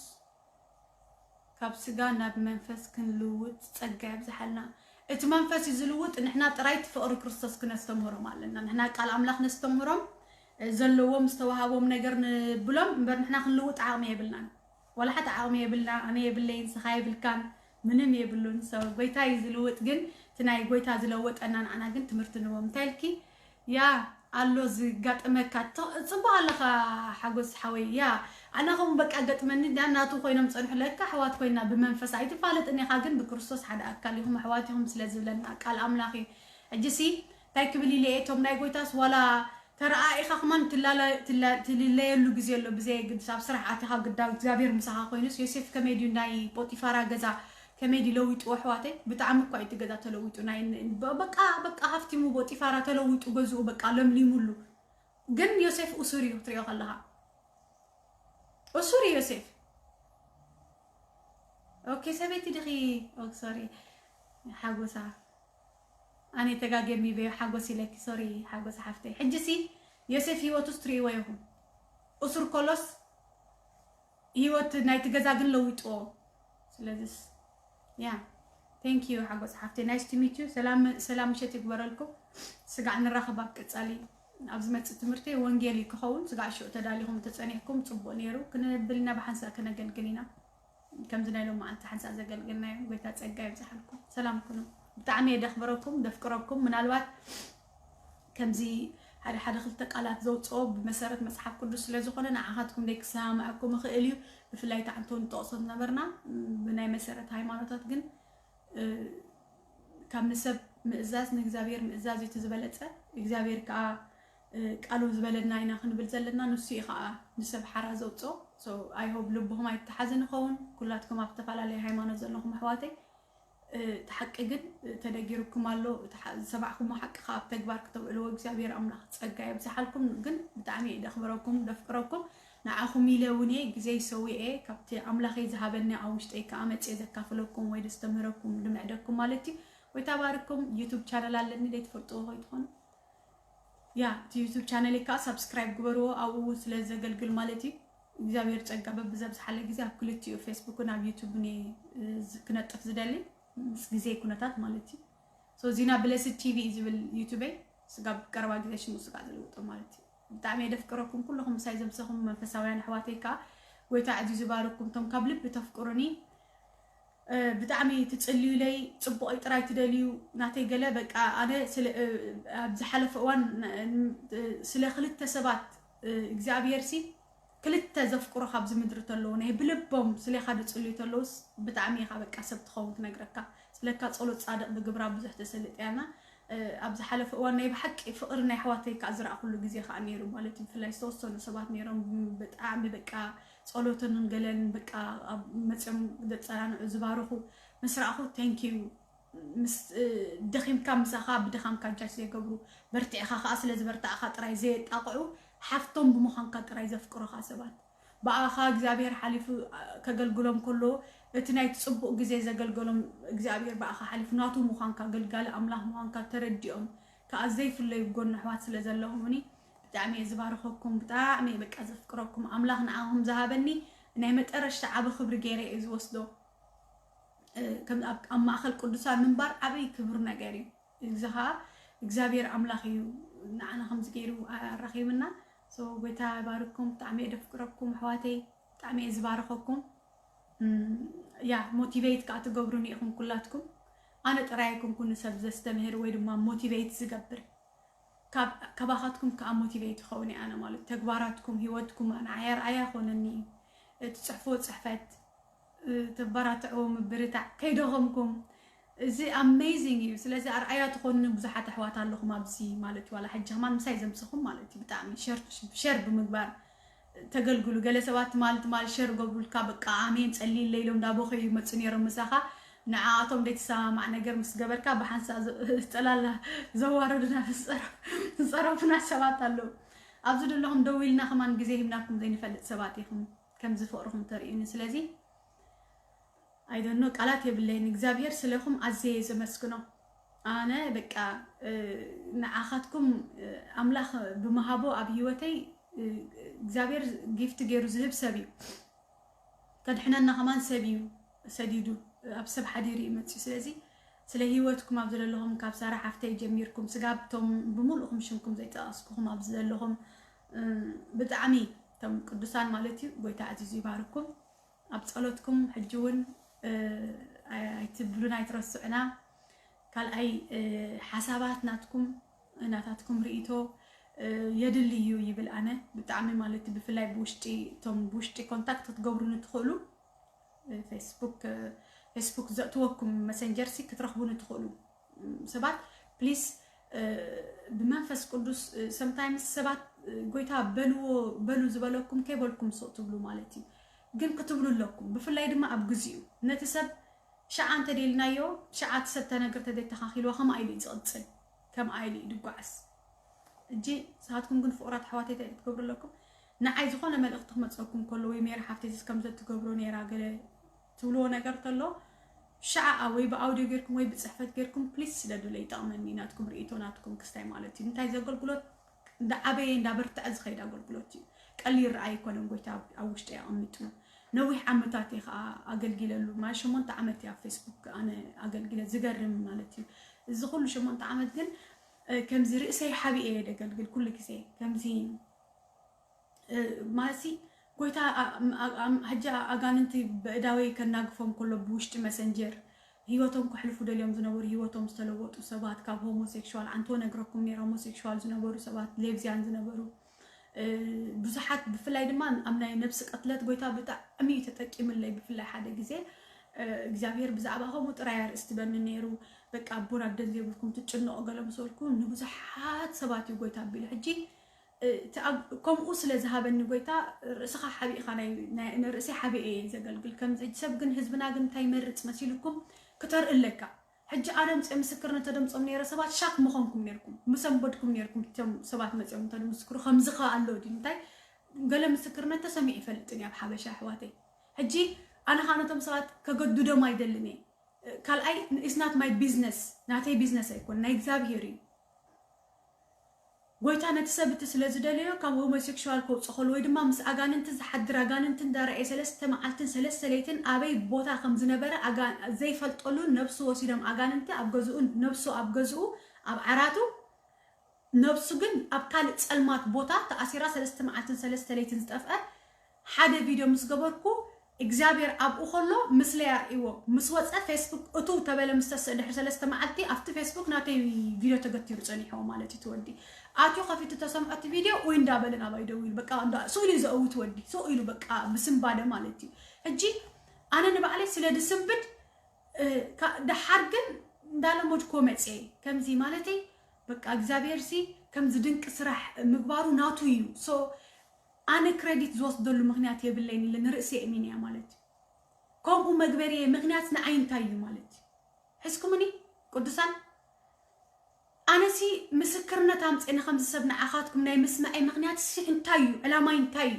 ካብ ስጋ ናብ መንፈስ ክንልውጥ ጸጋ የብዝሓልና። እቲ መንፈስ እዩ ዝልውጥ። ንሕና ጥራይ እቲ ፍቕሪ ክርስቶስ ክነስተምህሮም ኣለና። ንሕና ቃል ኣምላኽ ነስተምህሮም፣ ዘለዎም ዝተዋሃቦም ነገር ንብሎም እምበር ንሕና ክንልውጥ ዓቕሚ የብልናን። ዋላ ሓንቲ ዓቕሚ የብልና። ኣነ የብለይን፣ ንስኻ የብልካን፣ ምንም የብሉን። So ጎይታ እዩ ዝልውጥ። ግን እቲ ናይ ጎይታ ዝለወጠና ንዓና ግን ትምህርቲ ንቦም። እንታይ ኢልኪ? ያ ኣሎ ዝጋጥመካ። ጽቡቅ ኣለኻ ሓጎስ ሓወይ። ያ ኣነ ከም በቃ ገጥመኒ ዳ ናቱ ኮይኖም ጸንሑ ለካ ኣሕዋት ኮይና ብመንፈስ ኣይትፋለጥን ኢኻ፣ ግን ብክርስቶስ ሓደ ኣካል ኢኹም ኣሕዋት ኢኹም ስለ ዝብለና ቃል ኣምላኽ እዩ። ሕጂ ሲ እንታይ ክብል ኢለ እየ፣ እቶም ናይ ጎይታስ ዋላ ተረኣኢኻ ከማን ትልለየሉ ግዜ ኣሎ። ብዘየግድስ ኣብ ስራሕ ኣቲኻ ግዳ እግዚኣብሔር ምሳኻ ኮይኑስ፣ ዮሴፍ ከመይ ድዩ ናይ ጶጢፋራ ገዛ ከመይ ድዩ ለዊጡ ኣሕዋተይ? ብጣዕሚ እኳ እዩ እቲ ገዛ ተለዊጡ። ናይ በቃ በቃ ሃፍቲሙ ጶጢፋራ ተለዊጡ ገዝኡ በቃ ለምሊሙሉ። ግን ዮሴፍ እሱር እዩ ክትሪኦ ከለኻ፣ እሱር እዩ ዮሴፍ። ኦኬ ሰበይቲ ድኺ? ኦክ ሶሪ ሓጎሳ ኣነ ተጋገሚ በዮ ሓጎስ ኢለኪ። ሶሪ ሓጎስ ሓፍተይ። ሕጂ ሲ ዮሴፍ ህይወቱስ ትርእይዎ ኢኹም። እሱር ኮሎስ ህይወት ናይቲ ገዛ ግን ለዊጥዎ። ስለዚስ ያ thank you ሓጎስ ሓፍተይ፣ nice to meet you። ሰላም ሰላም ምሸት ይግበረልኩም። ስጋዕ ንራኸብ ኣብ ቀጻሊ ኣብ ዝመጽእ ትምህርቲ ወንጌል እዩ ክኸውን። ስጋዕ ሽዑ ተዳሊኹም ተጸኒሕኩም ጽቡቕ ነይሩ። ክንብልና ብሓንሳእ ከነገልግል ኢና። ከምዚ ናይ ሎማዓንቲ ሓንሳእ ዘገልገልናዮ ጎይታ ጸጋ ይብዝሓልኩም። ሰላም ኩኑ። ብጣዕሚ እየ ደኽብረኩም ደፍቅረኩም። ምናልባት ከምዚ ሓደ ሓደ ክልተ ቃላት ዘውፅኦ ብመሰረት መፅሓፍ ቅዱስ ስለ ዝኾነ ንዓኻትኩም ደይ ክሰማምዐኩም ይኽእል እዩ። ብፍላይ እታ ዓንቶ ንጠቕሶ ዝነበርና ብናይ መሰረት ሃይማኖታት ግን ካብ ንሰብ ምእዛዝ ንእግዚኣብሔር ምእዛዝ እዩ እቲ ዝበለፀ። እግዚኣብሔር ከዓ ቃሉ ዝበለና ኢና ክንብል ዘለና፣ ንሱ እዩ ከዓ ንሰብ ሓራ ዘውፅኦ። So I hope ልብኹም ኣይተሓዝን ይኸውን። ኩላትኩም ኣብ ዝተፈላለየ ሃይማኖት ዘለኹም ኣሕዋተይ እቲ ሓቂ ግን ተደጊርኩም ኣሎ። ዝሰማዕኩሞ ሓቂ ከዓ ኣብ ተግባር ክተውዕልዎ እግዚኣብሔር ኣምላኽ ጸጋ የብዝሓልኩም። ግን ብጣዕሚ እየ ደኽብረኩም ደፍቅረኩም። ንዓኹም ኢለ እውን እየ ግዜይ ሰዊኤ ካብቲ ኣምላኸይ ዝሃበኒ ኣብ ውሽጠይ ከዓ መፅየ ዘካፍለኩም ወይ ደስተምህረኩም ድምዕደኩም ማለት እዩ። ወይ ታባርኩም ዩቱብ ቻነል ኣለኒ ደይ ትፈልጥዎ ኮይትኾኑ ያ እቲ ዩቱብ ቻነል ከዓ ሳብስክራይብ ግበርዎ። ኣብኡ እውን ስለ ዘገልግል ማለት እዩ። እግዚኣብሔር ጸጋ በብዘብዝሓለ ግዜ ኣብ ክልቲኡ ፌስቡክን ኣብ ዩቱብን እየ ክነጥፍ ዝደሊ ምስ ግዜ ኩነታት ማለት እዩ። So ዚና ብለስድ ቲቪ እዩ ዝብል ዩቱበይ። ስጋብ ቀረባ ግዜ ሽሙ ስጋዕ ዝልውጦ ማለት እዩ። ብጣዕሚ የደፍቅረኩም ኩለኹም ምሳይ ዘምሰኹም መንፈሳውያን ኣሕዋተይ ከዓ ጎይታ ኣዕዚዙ ይባርኩም። እቶም ካብ ልቢ ተፍቅሩኒ ብጣዕሚ ትጽልዩለይ ጽቡቕ ጥራይ ትደልዩ ናተይ ገለ በቃ ኣነ ኣብ ዝሓለፈ እዋን ስለ ክልተ ሰባት እግዚኣብሔር ሲ ክልተ ዘፍቅሮ ካብዚ ምድሪ ተለዉ ናይ ብልቦም ስሌኻ ድጽልዩ ተለውስ ብጣዕሚ ኢኻ በቃ ሰብ ትኸውን ክነግረካ ስለካ ጸሎት ጻድቕ ብግብራ ብዙሕ ተሰልጥያና ኣብ ዝሓለፈ እዋን ናይ ብሓቂ ፍቕሪ ናይ ኣሕዋተይ ከዓ ዝረኣኹሉ ግዜ ከዓ ነይሩ ማለት እዩ። ብፍላይ ዝተወሰኑ ሰባት ነይሮም ብጣዕሚ በቃ ጸሎተንን ገለን በቃ ኣብ መፅኦም ዘፀናንዑ ዝባርኹ ምስ ረኣኹ thank you ምስ ደኺምካ ምሳኻ ብድኻምካ ጃጅ ዘይገብሩ በርቲዕኻ ከዓ ስለ ዝበርታዕኻ ጥራይ ዘየጣቕዑ ሓፍቶም ብምዃንካ ጥራይ ዘፍቅሩኻ ሰባት ብኣኻ እግዚኣብሔር ሓሊፉ ከገልግሎም ከሎ እቲ ናይ ጽቡቕ ግዜ ዘገልገሎም እግዚኣብሔር ብኣኻ ሓሊፉ ናቱ ምዃንካ ገልጋሊ ኣምላኽ ምዃንካ ተረዲኦም ከዓ ዘይፍለዩ ጎኒ ኣሕዋት ስለ ዘለኹምኒ ብጣዕሚ እየ ዝባርኸኩም። ብጣዕሚ እየ በቃ ዘፍቅረኩም። ኣምላኽ ንዓኹም ዝሃበኒ ናይ መጠረሽታ ዓቢ ክብሪ ገይረ እየ ዝወስዶ። ኣብ ማእኸል ቅዱሳን ምንባር ዓብይ ክብር ነገር እዩ። እዚ ከዓ እግዚኣብሔር ኣምላኽ እዩ ንዓና ከምዚ ገይሩ ኣራኺብና። ጎይታ ባርኩም። ብጣዕሚ እየ ደፍቅረኩም ኣሕዋተይ። ብጣዕሚ እየ ዝባርኸኩም። ያ ሞቲቬት ከዓ ትገብሩኒ ኢኹም ኩላትኩም። ኣነ ጥራይ ኣይኮንኩን ንሰብ ዘስተምህር ወይ ድማ ሞቲቬት ዝገብር ካባኻትኩም ከዓ ሞቲቬት ይኸውን ኣነ ማለት ተግባራትኩም ህይወትኩም ንዓይ ኣርኣያ ኮነኒ እዩ። ትፅሕፎ ፅሕፈት ተበራትዕዎ ምብርታዕ ከይደኸምኩም እዚ amazing እዩ። ስለዚ ኣርኣያ ትኾኑኒ ብዙሓት ኣሕዋት ኣለኹም ኣብዚ ማለት እዩ። ዋላ ሕጂ ከማን ምሳይ ዘምስኹም ማለት እዩ። ብጣዕሚ ሸር ሸር ብምግባር ተገልግሉ። ገለ ሰባት ትማሊ ትማሊ ሸር ገብሩልካ በቃ ኣሜን ጸልይለ ኢሎም ዳቦኸ ይመፁ ነይሮም ምሳኻ ንዓኣቶም ዘይትሰማማዕ ነገር ምስ ገበርካ ብሓንሳ ጠላላ ዘዋረዱና ዝፀረፉና ሰባት ኣለዉ። ኣብዚ ዘለኹም ደው ኢልና ከማን ግዜ ሂብናኩም ዘይንፈልጥ ሰባት ኢኹም ከምዚ ፍቕርኹም ተርእዩኒ። ስለዚ ኣይደኖ ቃላት የብለይን። እግዚኣብሔር ስለኹም ኣዝየ እየ ዘመስግኖ። ኣነ በቃ ንዓኻትኩም ኣምላኽ ብምሃቦ ኣብ ህይወተይ እግዚኣብሔር ጊፍት ገይሩ ዝህብ ሰብ እዩ። ከድሕነና ከማን ሰብ እዩ ሰዲዱ፣ ኣብ ሰብ ሓዲሩ እዩ መፅዩ። ስለዚ ስለ ህይወትኩም ኣብ ዘለኹም፣ ካብ ሳራ ሓፍተይ ጀሚርኩም ስጋብ ቶም ብምሉእኹም ሽምኩም ዘይጠቐስኩኹም ኣብ ዘለኹም ብጣዕሚ ቶም ቅዱሳን ማለት እዩ ጎይታ ኣዚዙ ይባርኩም። ኣብ ጸሎትኩም ሕጂ እውን ኣይትብሉን ኣይትረስዑና። ካልኣይ ሓሳባት ናትኩም ናታትኩም ርእይቶ የድሊ እዩ ይብል ኣነ። ብጣዕሚ ማለት ብፍላይ ብውሽጢ እቶም ብውሽጢ ኮንታክት ክትገብሩኒ ትኽእሉ ፌስቡክ ፌስቡክ ዘእትወኩም መሰንጀር ሲ ክትረኽቡኒ ትኽእሉ ሰባት ፕሊስ ብመንፈስ ቅዱስ ሰምታይምስ ሰባት ጎይታ በልዎ በሉ ዝበለኩም ከይበልኩም ስቕ ትብሉ ማለት እዩ። ግን ክትብሉ ኣለኩም። ብፍላይ ድማ ኣብ ግዚኡ ነቲ ሰብ ሸዓ እንተደልናዮ ሸዓ እቲ ሰብ ተነግር ተደተኻኺልዋ ከምኣ ኢሉ እዩ ዝቕፅል፣ ከምኣ ኢሉ እዩ ድጓዓስ። እጂ ንስኻትኩም ግን ፍቑራት ኣሕዋተይ እንታይ ክትገብሩ ኣለኩም? ንዓይ ዝኾነ መልእኽቲ ክመፀኩም ከሎ ወይ ሜሪ ሓፍተይስ ከምዚ ትገብሮ ነይራ ገለ ትብልዎ ነገር ተሎ ሸዓ ወይ ብኣውዲዮ ጌርኩም ወይ ብፅሕፈት ጌርኩም ፕሊስ ስደዱለይ፣ ይጠቕመኒ ናትኩም ርእይቶ ናትኩም ክስታይ ማለት እዩ። እንታይ ዘገልግሎት እንዳዓበየ እንዳበርትዐ ዝኸይድ ኣገልግሎት እዩ። ቀሊል ረኣይ ኣይኮነን ጎይታ ኣብ ውሽጢ ኣቐሚጡ። ነዊሕ ዓመታት እየ ከዓ ኣገልጊለሉ። ማለት ሸሞንተ ዓመት እየ ኣብ ፌስቡክ ኣነ ኣገልጊለ። ዝገርም ማለት እዩ። እዚ ኩሉ ሸሞንተ ዓመት ግን ከምዚ ርእሰይ ሓቢኤ እየ ደገልግል ኩሉ ግዜ ከምዚ ማሲ ጎይታ ሕጂ ኣጋንንቲ በእዳወይ ከናግፎም ከሎ ብውሽጢ መሰንጀር ህይወቶም ከሕልፉ ደልዮም ዝነበሩ ህይወቶም ዝተለወጡ ሰባት ካብ ሆሞሴክሹዋል ኣንቶ ነግረኩም ነራ ሆሞሴክሹዋል ዝነበሩ ሰባት ሌብዚያን ዝነበሩ ብዙሓት ብፍላይ ድማ ኣብ ናይ ነብሲ ቅትለት ጎይታ ብጣዕሚ እዩ ተጠቂምለይ። ብፍላይ ሓደ ግዜ እግዚኣብሔር ብዛዕባ ከምኡ ጥራይ ኣርእስቲ በኒ ነይሩ። በቃ ኣቦን ኣደን ዘይብልኩም ትጭነቑ ገለ ምስ በልኩ ንብዙሓት ሰባት እዩ ጎይታ ኣቢሉ። ሕጂ ከምኡ ስለ ዝሃበኒ ጎይታ ርእስኻ ሓቢእኻ ንርእሲ ሓቢኤ እየ ዘገልግል። ከምዚ ሰብ ግን ህዝብና ግን እንታይ ይመርፅ መሲልኩም ክተርኢ ኣለካ። ሕጂ ኣነ ምፅኦ ምስክርነት ተደምፆም ነይረ ሰባት ሻክ ምኾንኩም ነርኩም ምሰንበድኩም ነርኩም። እቶም ሰባት መፅኦም እንተድምስክሩ ከምዚ ከ ኣሎ ድዩ እንታይ ገለ ምስክርነት ተሰሚዑ ይፈልጥን ኣብ ሓበሻ ኣሕዋተይ። ሕጂ ኣነ ከዓ ነቶም ሰባት ከገድዶም ኣይደልን እየ። ካልኣይ it's not my business፣ ናተይ ቢዝነስ ኣይኮን ናይ እግዚኣብሄር እዩ። ጎይታ ነቲ ሰብ እቲ ስለ ዝደለዮ ካብ ሆሞሴክሹዋል ከውፅእ ከሎ ወይ ድማ ምስ ኣጋንንቲ ዝሓድር ኣጋንንቲ እንዳረኣየ ሰለስተ መዓልትን ሰለስተ ለይትን ኣበይ ቦታ ከም ዝነበረ ዘይፈልጠሉ ነብሱ ወሲዶም ኣጋንንቲ ኣብ ገዝኡ ነብሱ ኣብ ገዝኡ ኣብ ዓራቱ ነብሱ ግን ኣብ ካልእ ፀልማት ቦታ ተኣሲራ ሰለስተ መዓልትን ሰለስተ ለይትን ዝጠፍአ ሓደ ቪድዮ ምስ ገበርኩ እግዚኣብሔር ኣብኡ ከሎ ምስለ ያርእዎ ምስ ወፀ ፌስቡክ እቱ ተበለ ምስ ተስእ ድሕሪ ሰለስተ መዓልቲ ኣብቲ ፌስቡክ ናተይ ቪድዮ ተገቲሩ ፀኒሕዎ ማለት እዩ። ትወዲ ኣትዩ ከፊቱ ተሰምዖ እቲ ቪድዮ ወይ እንዳበለ ናባይ ደው ኢሉ በቃ እንዳ ስኡ ኢሉ ዘእውት ወዲ ስኡ ኢሉ በቃ ብስንባደ ማለት እዩ። ሕጂ ኣነ ንባዕለይ ስለ ድስንብድ ደሓር ግን እንዳለመድኮ መፅየ ከምዚ ማለተይ በቃ እግዚኣብሔር ሲ ከምዚ ድንቂ ስራሕ ምግባሩ ናቱ እዩ። ሶ ኣነ ክሬዲት ዝወስደሉ ምክንያት የብለይን ኢለ ንርእሲ የእሚን እያ ማለት እዩ። ከምኡ መግበሪ ምክንያት ንዓይ እንታይ እዩ ማለት እዩ። ሕዝኩምኒ ቅዱሳን ኣነሲ ምስክርነት ኣምፅእኒ ከምዚ ሰብ ንዓኻትኩም ናይ ምስማዐይ ምክንያት ሲ እንታይ እዩ ዕላማይ እንታይ እዩ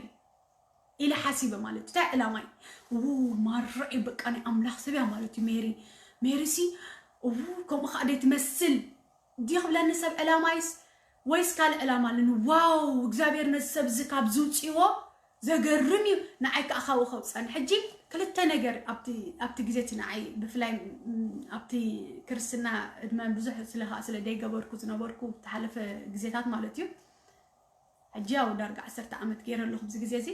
ኢለ ሓሲበ ማለት እዩ። እንታይ ዕላማይ ው ማርዕ በቃ ናይ ኣምላኽ ሰብ እያ ማለት እዩ። ሜሪ ሜሪ ሲ ው ከምኡ ከዓ ደይ ትመስል ድዩ ክብለኒ ሰብ ዕላማይስ ወይስ ካልእ ዕላማ ኣለኒ? ዋው እግዚኣብሔር ነዚ ሰብ እዚ ካብ ዝውፅዎ ዘገርም እዩ። ንዓይ ከዓ ካብኡ ከውፀኒ ሕጂ ክልተ ነገር ኣብቲ ኣብቲ ግዜ እቲ ንዓይ ብፍላይ ኣብቲ ክርስትና ዕድመ ብዙሕ ስለ ከዓ ስለ ደይገበርኩ ዝነበርኩ ተሓለፈ ግዜታት ማለት እዩ። ሕጂ ያው ዳርጋ ዓሰርተ ዓመት ገይረ ኣለኹ ኣብዚ ግዜ እዚ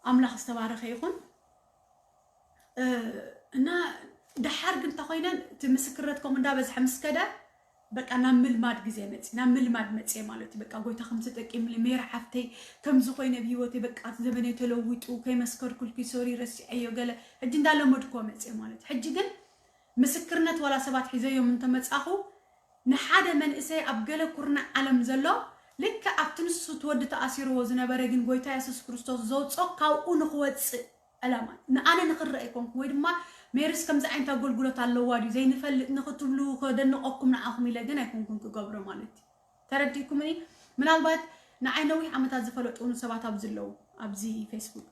ኣምላኽ ዝተባረኸ ይኹን። እና ደሓር ግን እንተኮይነ እቲ ምስክርነት ከምኡ እንዳበዝሐ ምስ ከደ በቃ ናብ ምልማድ ግዜ መፅእ ናብ ምልማድ መፅእ ማለት እዩ። በቃ ጎይታ ከም ተጠቂምሊ ሜር ሓፍተይ ከምዚ ኮይነ ብሂወተይ በቃ እቲ ዘመነይ ተለዊጡ ከይመስከርኩልኪ ሶሪ ረሲዐዮ ገለ ሕጂ እንዳለመድኮ መፅእ ማለት እዩ። ሕጂ ግን ምስክርነት ዋላ ሰባት ሒዘዮም እንተመፃኹ ንሓደ መንእሰይ ኣብ ገለ ኩርናዕ ዓለም ዘሎ ልክዕ ኣብቲ ንሱ እቲ ወዲ ተኣሲርዎ ዝነበረ ግን ጎይታ የሱስ ክርስቶስ ዘውፅኦ ካብኡ ንክወፅእ ዕላማ ንኣነ ንክረአ ኣይኮንኩን ወይ ድማ ሜሪስ ከምዚ ዓይነት ኣገልግሎት ኣለዋ ድዩ ዘይንፈልጥ ንክትብሉ ከደንቀኩም ንዓኹም ኢለ ግን ኣይኮንኩን ክገብሮ ማለት እዩ። ተረዲእኩምኒ? ምናልባት ንዓይ ነዊሕ ዓመታት ዝፈለጡኒ ሰባት ኣብዚ ኣለዉ ኣብዚ ፌስቡክ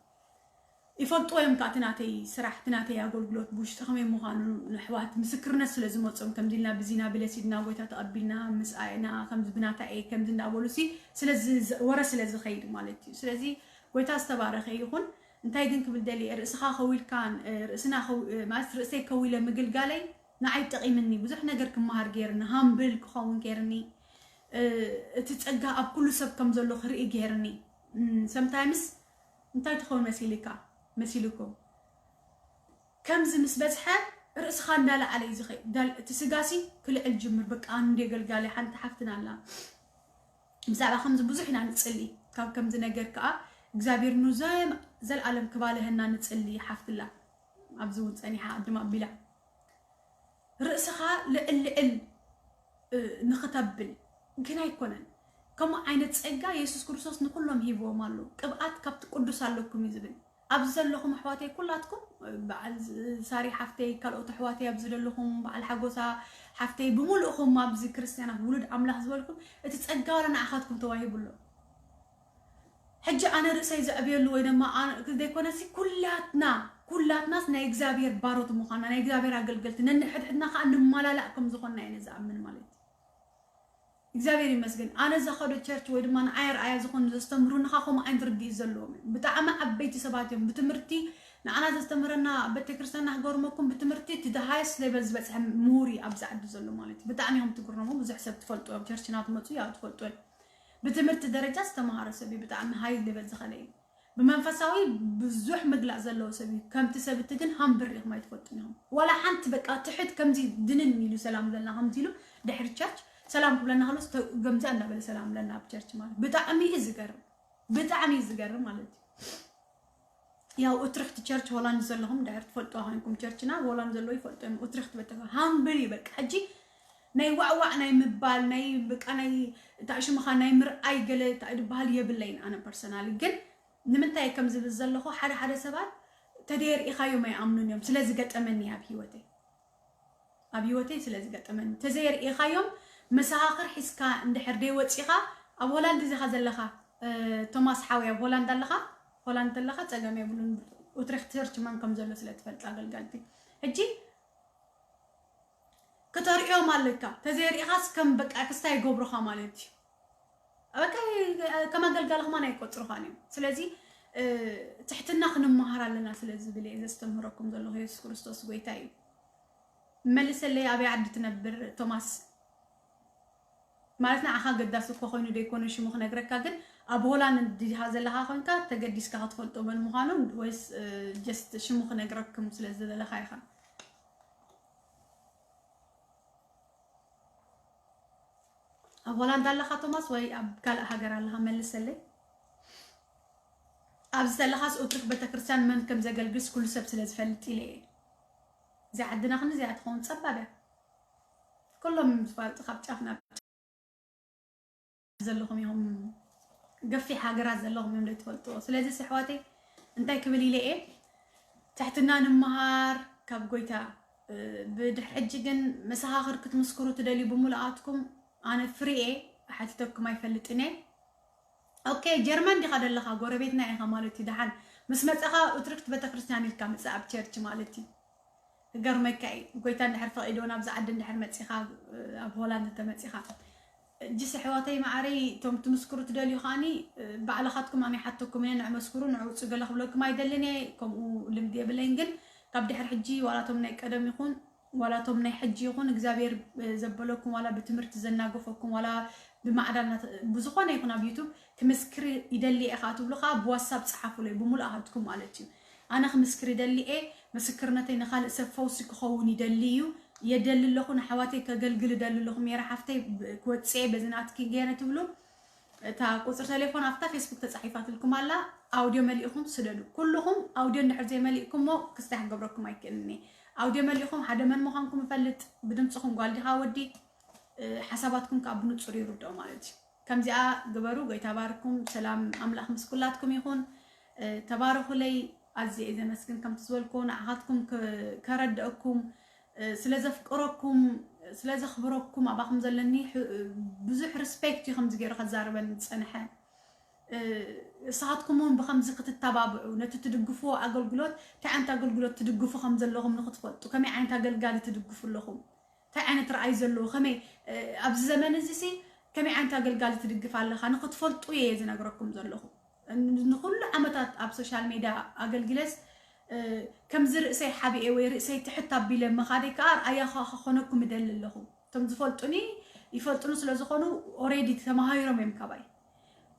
ይፈልጥዎ እዮም። ከኣ እቲ ናተይ ስራሕ፣ እቲ ናተይ ኣገልግሎት ብውሽጢ ከመይ ምዃኑ፣ ንኣሕዋት ምስክርነት ስለ ዝመጾም፣ ከምዚ ኢልና ብዚና ብለሲድና ጎይታ ተቐቢልና፣ ምስ ኣየና ከምዚ ብናታ እየ ከምዚ እንዳበሉ ሲ ስለዚ ወረ ስለ ዝኸይድ ማለት እዩ። ስለዚ ጎይታ ዝተባረኸ ይኹን። እንታይ ግን ክብል ደልየ፣ ርእስኻ ከዊልካ፣ ርእስና ከው-፣ ማለት ርእሰይ ከዊለ ምግልጋለይ ንዓይ ጠቒምኒ፣ ብዙሕ ነገር ክመሃር ገይርኒ፣ ሃምብል ክኸውን ገይርኒ፣ እቲ ጸጋ ኣብ ኩሉ ሰብ ከም ዘሎ ክርኢ ገይርኒ። ሰምታይምስ እንታይ ትኸውን መሲልካ፣ መሲልኩም፣ ከምዚ ምስ በዝሐ ርእስኻ እንዳለዓለ እዩ ዝኸይድ። ዳል-፣ እቲ ስጋሲ ክልዕል ጅምር። በቃ ኣነ እንደ ገልጋሊ ሓንቲ ሓፍትና ኣላ፣ ብዛዕባ ከምዚ ብዙሕ ኢና ንጽሊ። ካብ ከምዚ ነገር ከኣ እግዚኣብሔር ንዘ-፣ ዘልኣለም ክባልሀና ንጽሊ ሓፍትላ። ኣብዚ እውን ጸኒሓ ቅድም ኣቢላ። ርእስኻ ልዕል ልዕል፣ እ፣ ንኽተብል ግን ኣይኮነን። ከምኡ ዓይነት ጸጋ የሱስ ክርስቶስ ንኹሎም ሂብዎም ኣሎ። ቅብኣት ካብቲ ቅዱስ ኣለኩም እዩ ዝብል። ኣብዚ ዘለኹም ኣሕዋተይ ኩላትኩም፣ በዓል ሳሪ ሓፍተይ፣ ካልኦት ኣሕዋተይ ኣብዚ ዘለኹም፣ በዓል ሓጎሳ ሓፍተይ፣ ብምሉእኹም ኣብዚ ክርስትያናት ውሉድ ኣምላኽ ዝበልኩም፣ እቲ ጸጋ ዋላ ንዓኻትኩም ተዋሂቡ ኣሎ። ሕጂ ኣነ ርእሰይ ዘዕብየሉ ወይ ድማ ኣነ ዘይኮነሲ ኩላትና፣ ኩላትናስ ናይ እግዚኣብሔር ባሮት ምዃንና፣ ናይ እግዚኣብሔር ኣገልገልቲ፣ ነንሕድሕድና ከኣ ንመላላእ ከም ዝኾንና እየ ዝኣምን ማለት እዩ። እግዚኣብሔር ይመስገን። ኣነ ዝኸዶ ቸርች ወይ ድማ ንዓይ ኣርኣያ ዝኾኑ ዘስተምህሩኒ ከኣ ከምኡ ዓይነት ርድኢት ዘለዎም እዮም። ብጣዕሚ ዓበይቲ ሰባት እዮም። ብትምህርቲ ንዓና ዘስተምህረና ቤተክርስትያንና ክገርመኩም ብትምህርቲ እቲ the highest level ዝበጽሐ ምሁር እዩ ኣብዚ ዓዲ ዘሎ ማለት እዩ። ብጣዕሚ እዮም ትግረሙ። ብዙሕ ሰብ ትፈልጡ እዮም። ቸርችና ትመጹ ያው ትፈልጡ እዮም። ብትምህርቲ ደረጃ ዝተምሃረ ሰብ እዩ። ብጣዕሚ ሃይ ሌቨል ዝኸደ እዩ። ብመንፈሳዊ ብዙሕ ምግላእ ዘለዎ ሰብ እዩ። ከምቲ ሰብ እቲ ግን ሃምብር ኢኹም ኣይትፈልጡን ኢኹም። ዋላ ሓንቲ በቃ ትሕት ከምዚ ድንን ኢሉ ሰላም ለና ከምዚ ኢሉ ድሕሪ ቸርች ሰላም ክብለና ከሎስ ተ-፣ ገምዚኣ እንዳበለ ሰላም ለና ኣብ ቸርች ማለት ብጣዕሚ እዩ ዝገርም። ብጣዕሚ እዩ ዝገርም ማለት እዩ። ያው ኡትሪኽት ቸርች ሆላንድ ዘለኹም ድሕር ትፈልጥዋ ኮይንኩም ቸርችና ሆላንድ ዘለዉ ይፈልጡ እዮም። ኡትሪኽት በተፈ ሃምብል እዩ በቃ። ሕጂ ናይ ዋዕዋዕ ናይ ምባል ናይ በቃ ናይ እንታይ ሽምኻ ናይ ምርኣይ ገለ እንታይ ዝበሃል የብለይን ኣነ ፐርሰናሊ። ግን ንምንታይ ከም ዝብል ዘለኹ ሓደ ሓደ ሰባት ተደየርኢኻዮም ኣይኣምኑን እዮም። ስለ ዝገጠመኒ ኣብ ህይወተይ ኣብ ህይወተይ ስለ ዝገጠመኒ ተዘየርኢኻዮም መሰኻኽር ሒዝካ እንድሕር ደይወፂኻ ኣብ ሆላንድ እዚኻ ዘለኻ እ፣ ቶማስ ሓወይ ኣብ ሆላንድ ኣለኻ? ሆላንድ ኣለኻ ጸገም የብሉን። ኡትሬክት ቸርች መን ከም ዘሎ ስለ ትፈልጥ ኣገልጋልቲ። ሕጂ ክተርእዮም ኣለካ። ተዘይርኢኻስ ከም በቃ ክስታይ ይገብሩኻ ማለት እዩ። በቃ ከም ኣገልጋሊ ከማን ኣይቆጽሩኻን እዮም። ስለዚ እ፣ ትሕትና ክንመሃር ኣለና ስለ ዝብል እየ ዘስተምህረኩም ዘለኹ። የሱስ ክርስቶስ ጎይታ እዩ። መልሰለይ ኣበይ ዓዲ ትነብር ቶማስ? ማለት ንዓኻ ገዳሲ እኮ ኮይኑ ደይኮነ ሽሙ ክነግረካ፣ ግን ኣብ ሆላንድ ዲኻ ዘለኻ ኮንካ ተገዲስካ ክትፈልጦ መን ምዃኑ ወይስ፣ እ፣ ጀስት ሽሙ ክነግረኩም ስለ ዝደለኻ ኢኻ? ኣብ ሆላንድ ኣለኻ ቶማስ ወይ ኣብ ካልእ ሃገር ኣለኻ? መልሰለይ። ኣብዚ ዘለኻስ ኡትሪክ ቤተክርስትያን መን ከም ዘገልግልስ ኩሉ ሰብ ስለ ዝፈልጥ ኢለ እየ። እዚኣ ዓድና ክንዲ እዚኣ ትኸውን ጸባብ እያ። ኩሎም ዝፈልጡ ካብ ጫፍ ናብ ጫፍ ዘለኹም ኢኹም፣ ገፊሕ ሃገራት ዘለኹም እዮም ዘይትፈልጥዎ። ስለዚ ኣሕዋተይ እንታይ ክብል ኢለ እየ፣ ትሕትና ንምሃር ካብ ጎይታ። እ፣ ብድሕሪ ሕጂ ግን መሰኻኽር ክትምስክሩ ትደልዩ ብምሉኣትኩም ኣነ ፍሪ እየ፣ ሓቲተኩም ኣይፈልጥን እየ። ኦኬ፣ ጀርመን ዲኻ ደለኻ? ጎረቤትና ኢኻ ማለት እዩ። ደሓን ምስ መጸኻ ኡትሪክት ቤተክርስትያን ኢልካ ምጻእ ኣብ ቸርች ማለት እዩ። ክገርመካ እዩ። ጎይታ እንድሕር ፈቒድዎ ናብዚ ዓዲ እንድሕር መጺኻ፣ ኣብ ሆላንድ እንተመጺኻ። እጅስ ኣሕዋተይ መዓረይ፣ እቶም ትምስክሩ ትደልዩ ከኣኒ፣ ባዕልኻትኩም ኣነ ይሓተኩም እየ፣ ንዕ መስክሩ፣ ንዕ ውጹ ገለ ክብለኩም ኣይደልን እየ፣ ከምኡ ልምዲ የብለይን። ግን ካብ ድሕሪ ሕጂ ዋላ እቶም ናይ ቀደም ይኹን፣ ዋላ እቶም ናይ ሕጂ ይኹን፣ እግዚኣብሔር ዘበለኩም፣ ዋላ ብትምህርቲ ዘናገፈኩም፣ ዋላ ብማዕዳ እናተ-፣ ብዝኾነ ይኹን ኣብ ዩቱብ ክምስክር ይደሊ እየ ከኣ ትብሉ ከኣ ብዋትሳፕ ጸሓፉለይ፣ ብምሉኣትኩም ማለት እዩ። ኣነ ክምስክር ይደሊ እየ፣ ምስክርነተይ ንኻልእ ሰብ ፈውሲ ክኸውን ይደሊ እዩ፣ የደሊ ኣለኹ፣ ንኣሕዋተይ ከገልግል እደሊ ኣለኹ፣ ሜራ ሓፍተይ ብ-፣ ክወጽእ እየ፣ በዚ ናትኪ ገይረ ትብሉ፣ እታ ቁጽሪ ቴሌፎን ኣብታ ፌስቡክ ተጻሒፋትልኩም ኣላ፣ ኣውድዮ መሊእኹም ስደዱ። ኩልኹም ኣውድዮ እንድሕር ዘይመሊእኩሞ ክስታይ ክገብረኩም ኣይክእልን እየ። ኣውድዮ መሊእኹም ሓደ መን ምዃንኩም እፈልጥ፣ ብድምጽኹም ጓል ዲኻ ወዲ፣ እ፣ ሓሳባትኩም ከኣ ብንጹር ይርድኦ ማለት እዩ። ከምዚኣ ግበሩ። ጎይታ ባርኩም። ሰላም ኣምላኽ ምስ ኩላትኩም ይኹን። እ፣ ተባረኹለይ። ኣዝየ እየ ዘመስግን ከምቲ ዝበልኩ ንዓኻትኩም ከ-፣ ከረድአኩም፣ እ፣ ስለ ዘፍቅረኩም፣ ስለ ዘኽብረኩም ኣባኹም ዘለኒ ሕ-፣ ብዙሕ ሪስፔክት እዩ ከምዚ ገይሩ ከዛርበኒ ዝጸንሐ። እ፣ ንስኻትኩም እውን ብኸምዚ ክትተባብዑ፣ ነቲ ትድግፍዎ ኣገልግሎት፣ እንታይ ዓይነት ኣገልግሎት ትድግፉ ከም ዘለኹም ንክትፈልጡ፣ ከመይ ዓይነት ኣገልጋሊ ትድግፉ ኣለኹም፣ እንታይ ዓይነት ረኣይ ዘለዎ፣ ከመይ፣ እ፣ ኣብዚ ዘመን እዚ ሲ ከመይ ዓይነት ኣገልጋሊ ትድግፍ ኣለኻ ንክትፈልጡ እየ ዝነግረኩም ዘለኹ። ን-፣ ንኹሉ ዓመታት ኣብ ሶሻል ሜድያ ኣገልግለስ፣ እ፣ ከምዚ ርእሰይ ሓቢኤ ወይ ርእሰይ ትሕት ኣቢለ ምኻደይ ከኣ ኣርኣያ ከ-፣ ክኾነኩም እደሊ ኣለኹ። እቶም ዝፈልጡኒ ይፈልጡኒ ስለ ዝኾኑ ኦሬዲ ተመሃይሮም እዮም ካባይ።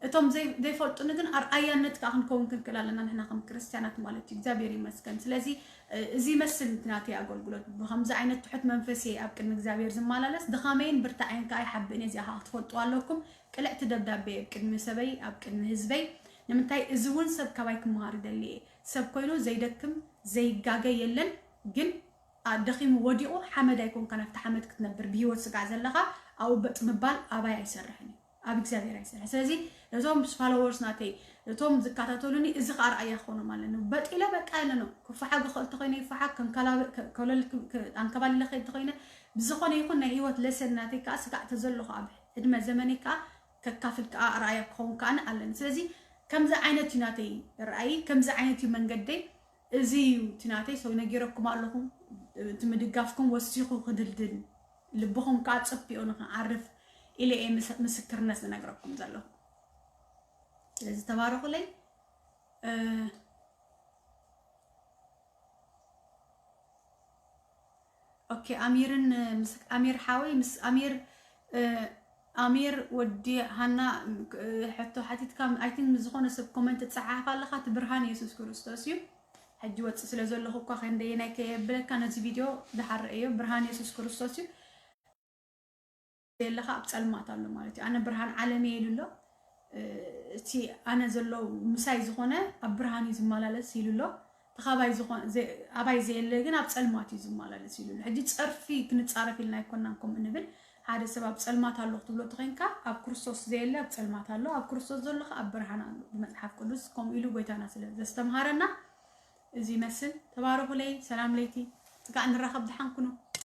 እቶም ዘይ-፣ ዘይፈልጡኒ ግን ኣርኣያነት ከኣ ክንከውን ክንክእል ኣለና ንሕና ከም ክርስትያናት ማለት እዩ። እግዚኣብሔር ይመስገን። ስለዚ፣ እ፣ እዚ ይመስል እቲ ናተይ ኣገልግሎት። ብኸምዚ ዓይነት ትሑት መንፈስ እየ ኣብ ቅድሚ እግዚኣብሔር ዝመላለስ። ድኻመይን ብርታዐይን ከኣ ይሓብእን እየ። እዚኣ ከኣ ክትፈልጡ ኣለኩም። ቅልዕቲ ደብዳቤ ኣብ ቅድሚ ሰበይ፣ ኣብ ቅድሚ ህዝበይ። ንምንታይ? እዚ እውን ሰብ ካባይ ክመሃር ይደሊ እየ። ሰብ ኮይኑ ዘይደክም፣ ዘይጋገ የለን። ግን፣ ኣ፣ ደኺሙ ወዲቑ ሓመድ ኣይኮንካን ኣብቲ ሓመድ ክትነብር ብህይወት ስጋዕ ዘለኻ ኣብኡ በጥ ምባል ኣባይ ኣይሰርሕን እዩ። ኣብ እግዚኣብሔር ኣይሰርሕን። ስለዚ ነቶም ፋሎወርስ ናተይ፣ ነቶም ዝከታተሉኒ እዚ ከኣ ኣርኣያ ክኾኖም ኣለኒ። በጢለ በቃ ኢለ ነው። ክፈሓግ ክኽእል ተኾይነ ይፈሓግ፣ ከንከላበ-፣ ከ-፣ ከለል-፣ ከ-፣ ኣንከባሊለ ከይድ ተኾይነ ብዝኾነ ይኹን ናይ ህይወት ለሰን ናተይ ከኣ ስጋዕ ተዘለኹ ኣብ ዕድመ ዘመነይ ከኣ ከካፍል ከኣ ኣርኣያ ክኸውን ከኣ ኣለኒ። ስለዚ ከምዚ ዓይነት እዩ ናተይ ርኣይ፣ ከምዚ ዓይነት እዩ መንገደይ። እዚ እዩ እቲ ናተይ። ሰው ነጊረኩም ኣለኹም። እቲ ምድጋፍኩም ወሲኹ ክድልድል፣ ልብኹም ከኣ ጽፊኡ ንኽዓርፍ ኢለ እየ ምስ-፣ ምስክርነት ዝነግረኩም ዘለኹ። ስለዚ ተባረኹለይ። እ፣ ኦኬ፣ ኣሚርን፣ ምስ ኣሚር ሓወይ፣ ምስ ኣሚር፣ እ፣ ኣሚር ወዲ ሃና፣ እ፣ ሕቶ ሓቲትካ፣ ኣይ ቲንክ ምስ ዝኾነ ሰብ ኮመንት ትጸሓፍ ኣለኻ፣ እቲ ብርሃን የሱስ ክርስቶስ እዩ። ሕጂ ወጽእ ስለ ዘለኹ እኳ ክንደየናይ ከየብለካ፣ ነዚ ቪድዮ ድሓር እዮ። ብርሃን የሱስ ክርስቶስ እዩ። ዘለኻ ኣብ ጸልማት ኣሎ ማለት እዩ። ኣነ ብርሃን ዓለም እየ ኢሉ ኣሎ። እ፣ እቲ ኣነ ዘሎ ምሳይ ዝኾነ ኣብ ብርሃን እዩ ዝመላለስ ኢሉ ኣሎ። እቲ ካባይ ዝኾነ፣ ዘ-፣ ኣባይ ዘየለ ግን ኣብ ጸልማት እዩ ዝመላለስ ኢሉ ኣሎ። ሕጂ ጸርፊ ክንጻረፍ ኢልና ኣይኮናን ከምኡ ንብል። ሓደ ሰብ ኣብ ጸልማት ኣሎ ክትብሎ ተኾይንካ፣ ኣብ ክርስቶስ ዘየለ ኣብ ጸልማት ኣሎ፣ ኣብ ክርስቶስ ዘሎ ኸኣ ኣብ ብርሃን ኣሎ። ብመጽሓፍ ቅዱስ ከምኡ ኢሉ ጎይታና ስለ ዘስተምሃረና፣ እዚ ይመስል። ተባረኹለይ፣ ሰላም ለይቲ፣ ጽጋዕ ንራኸብ፣ ደሓን ኩኑ።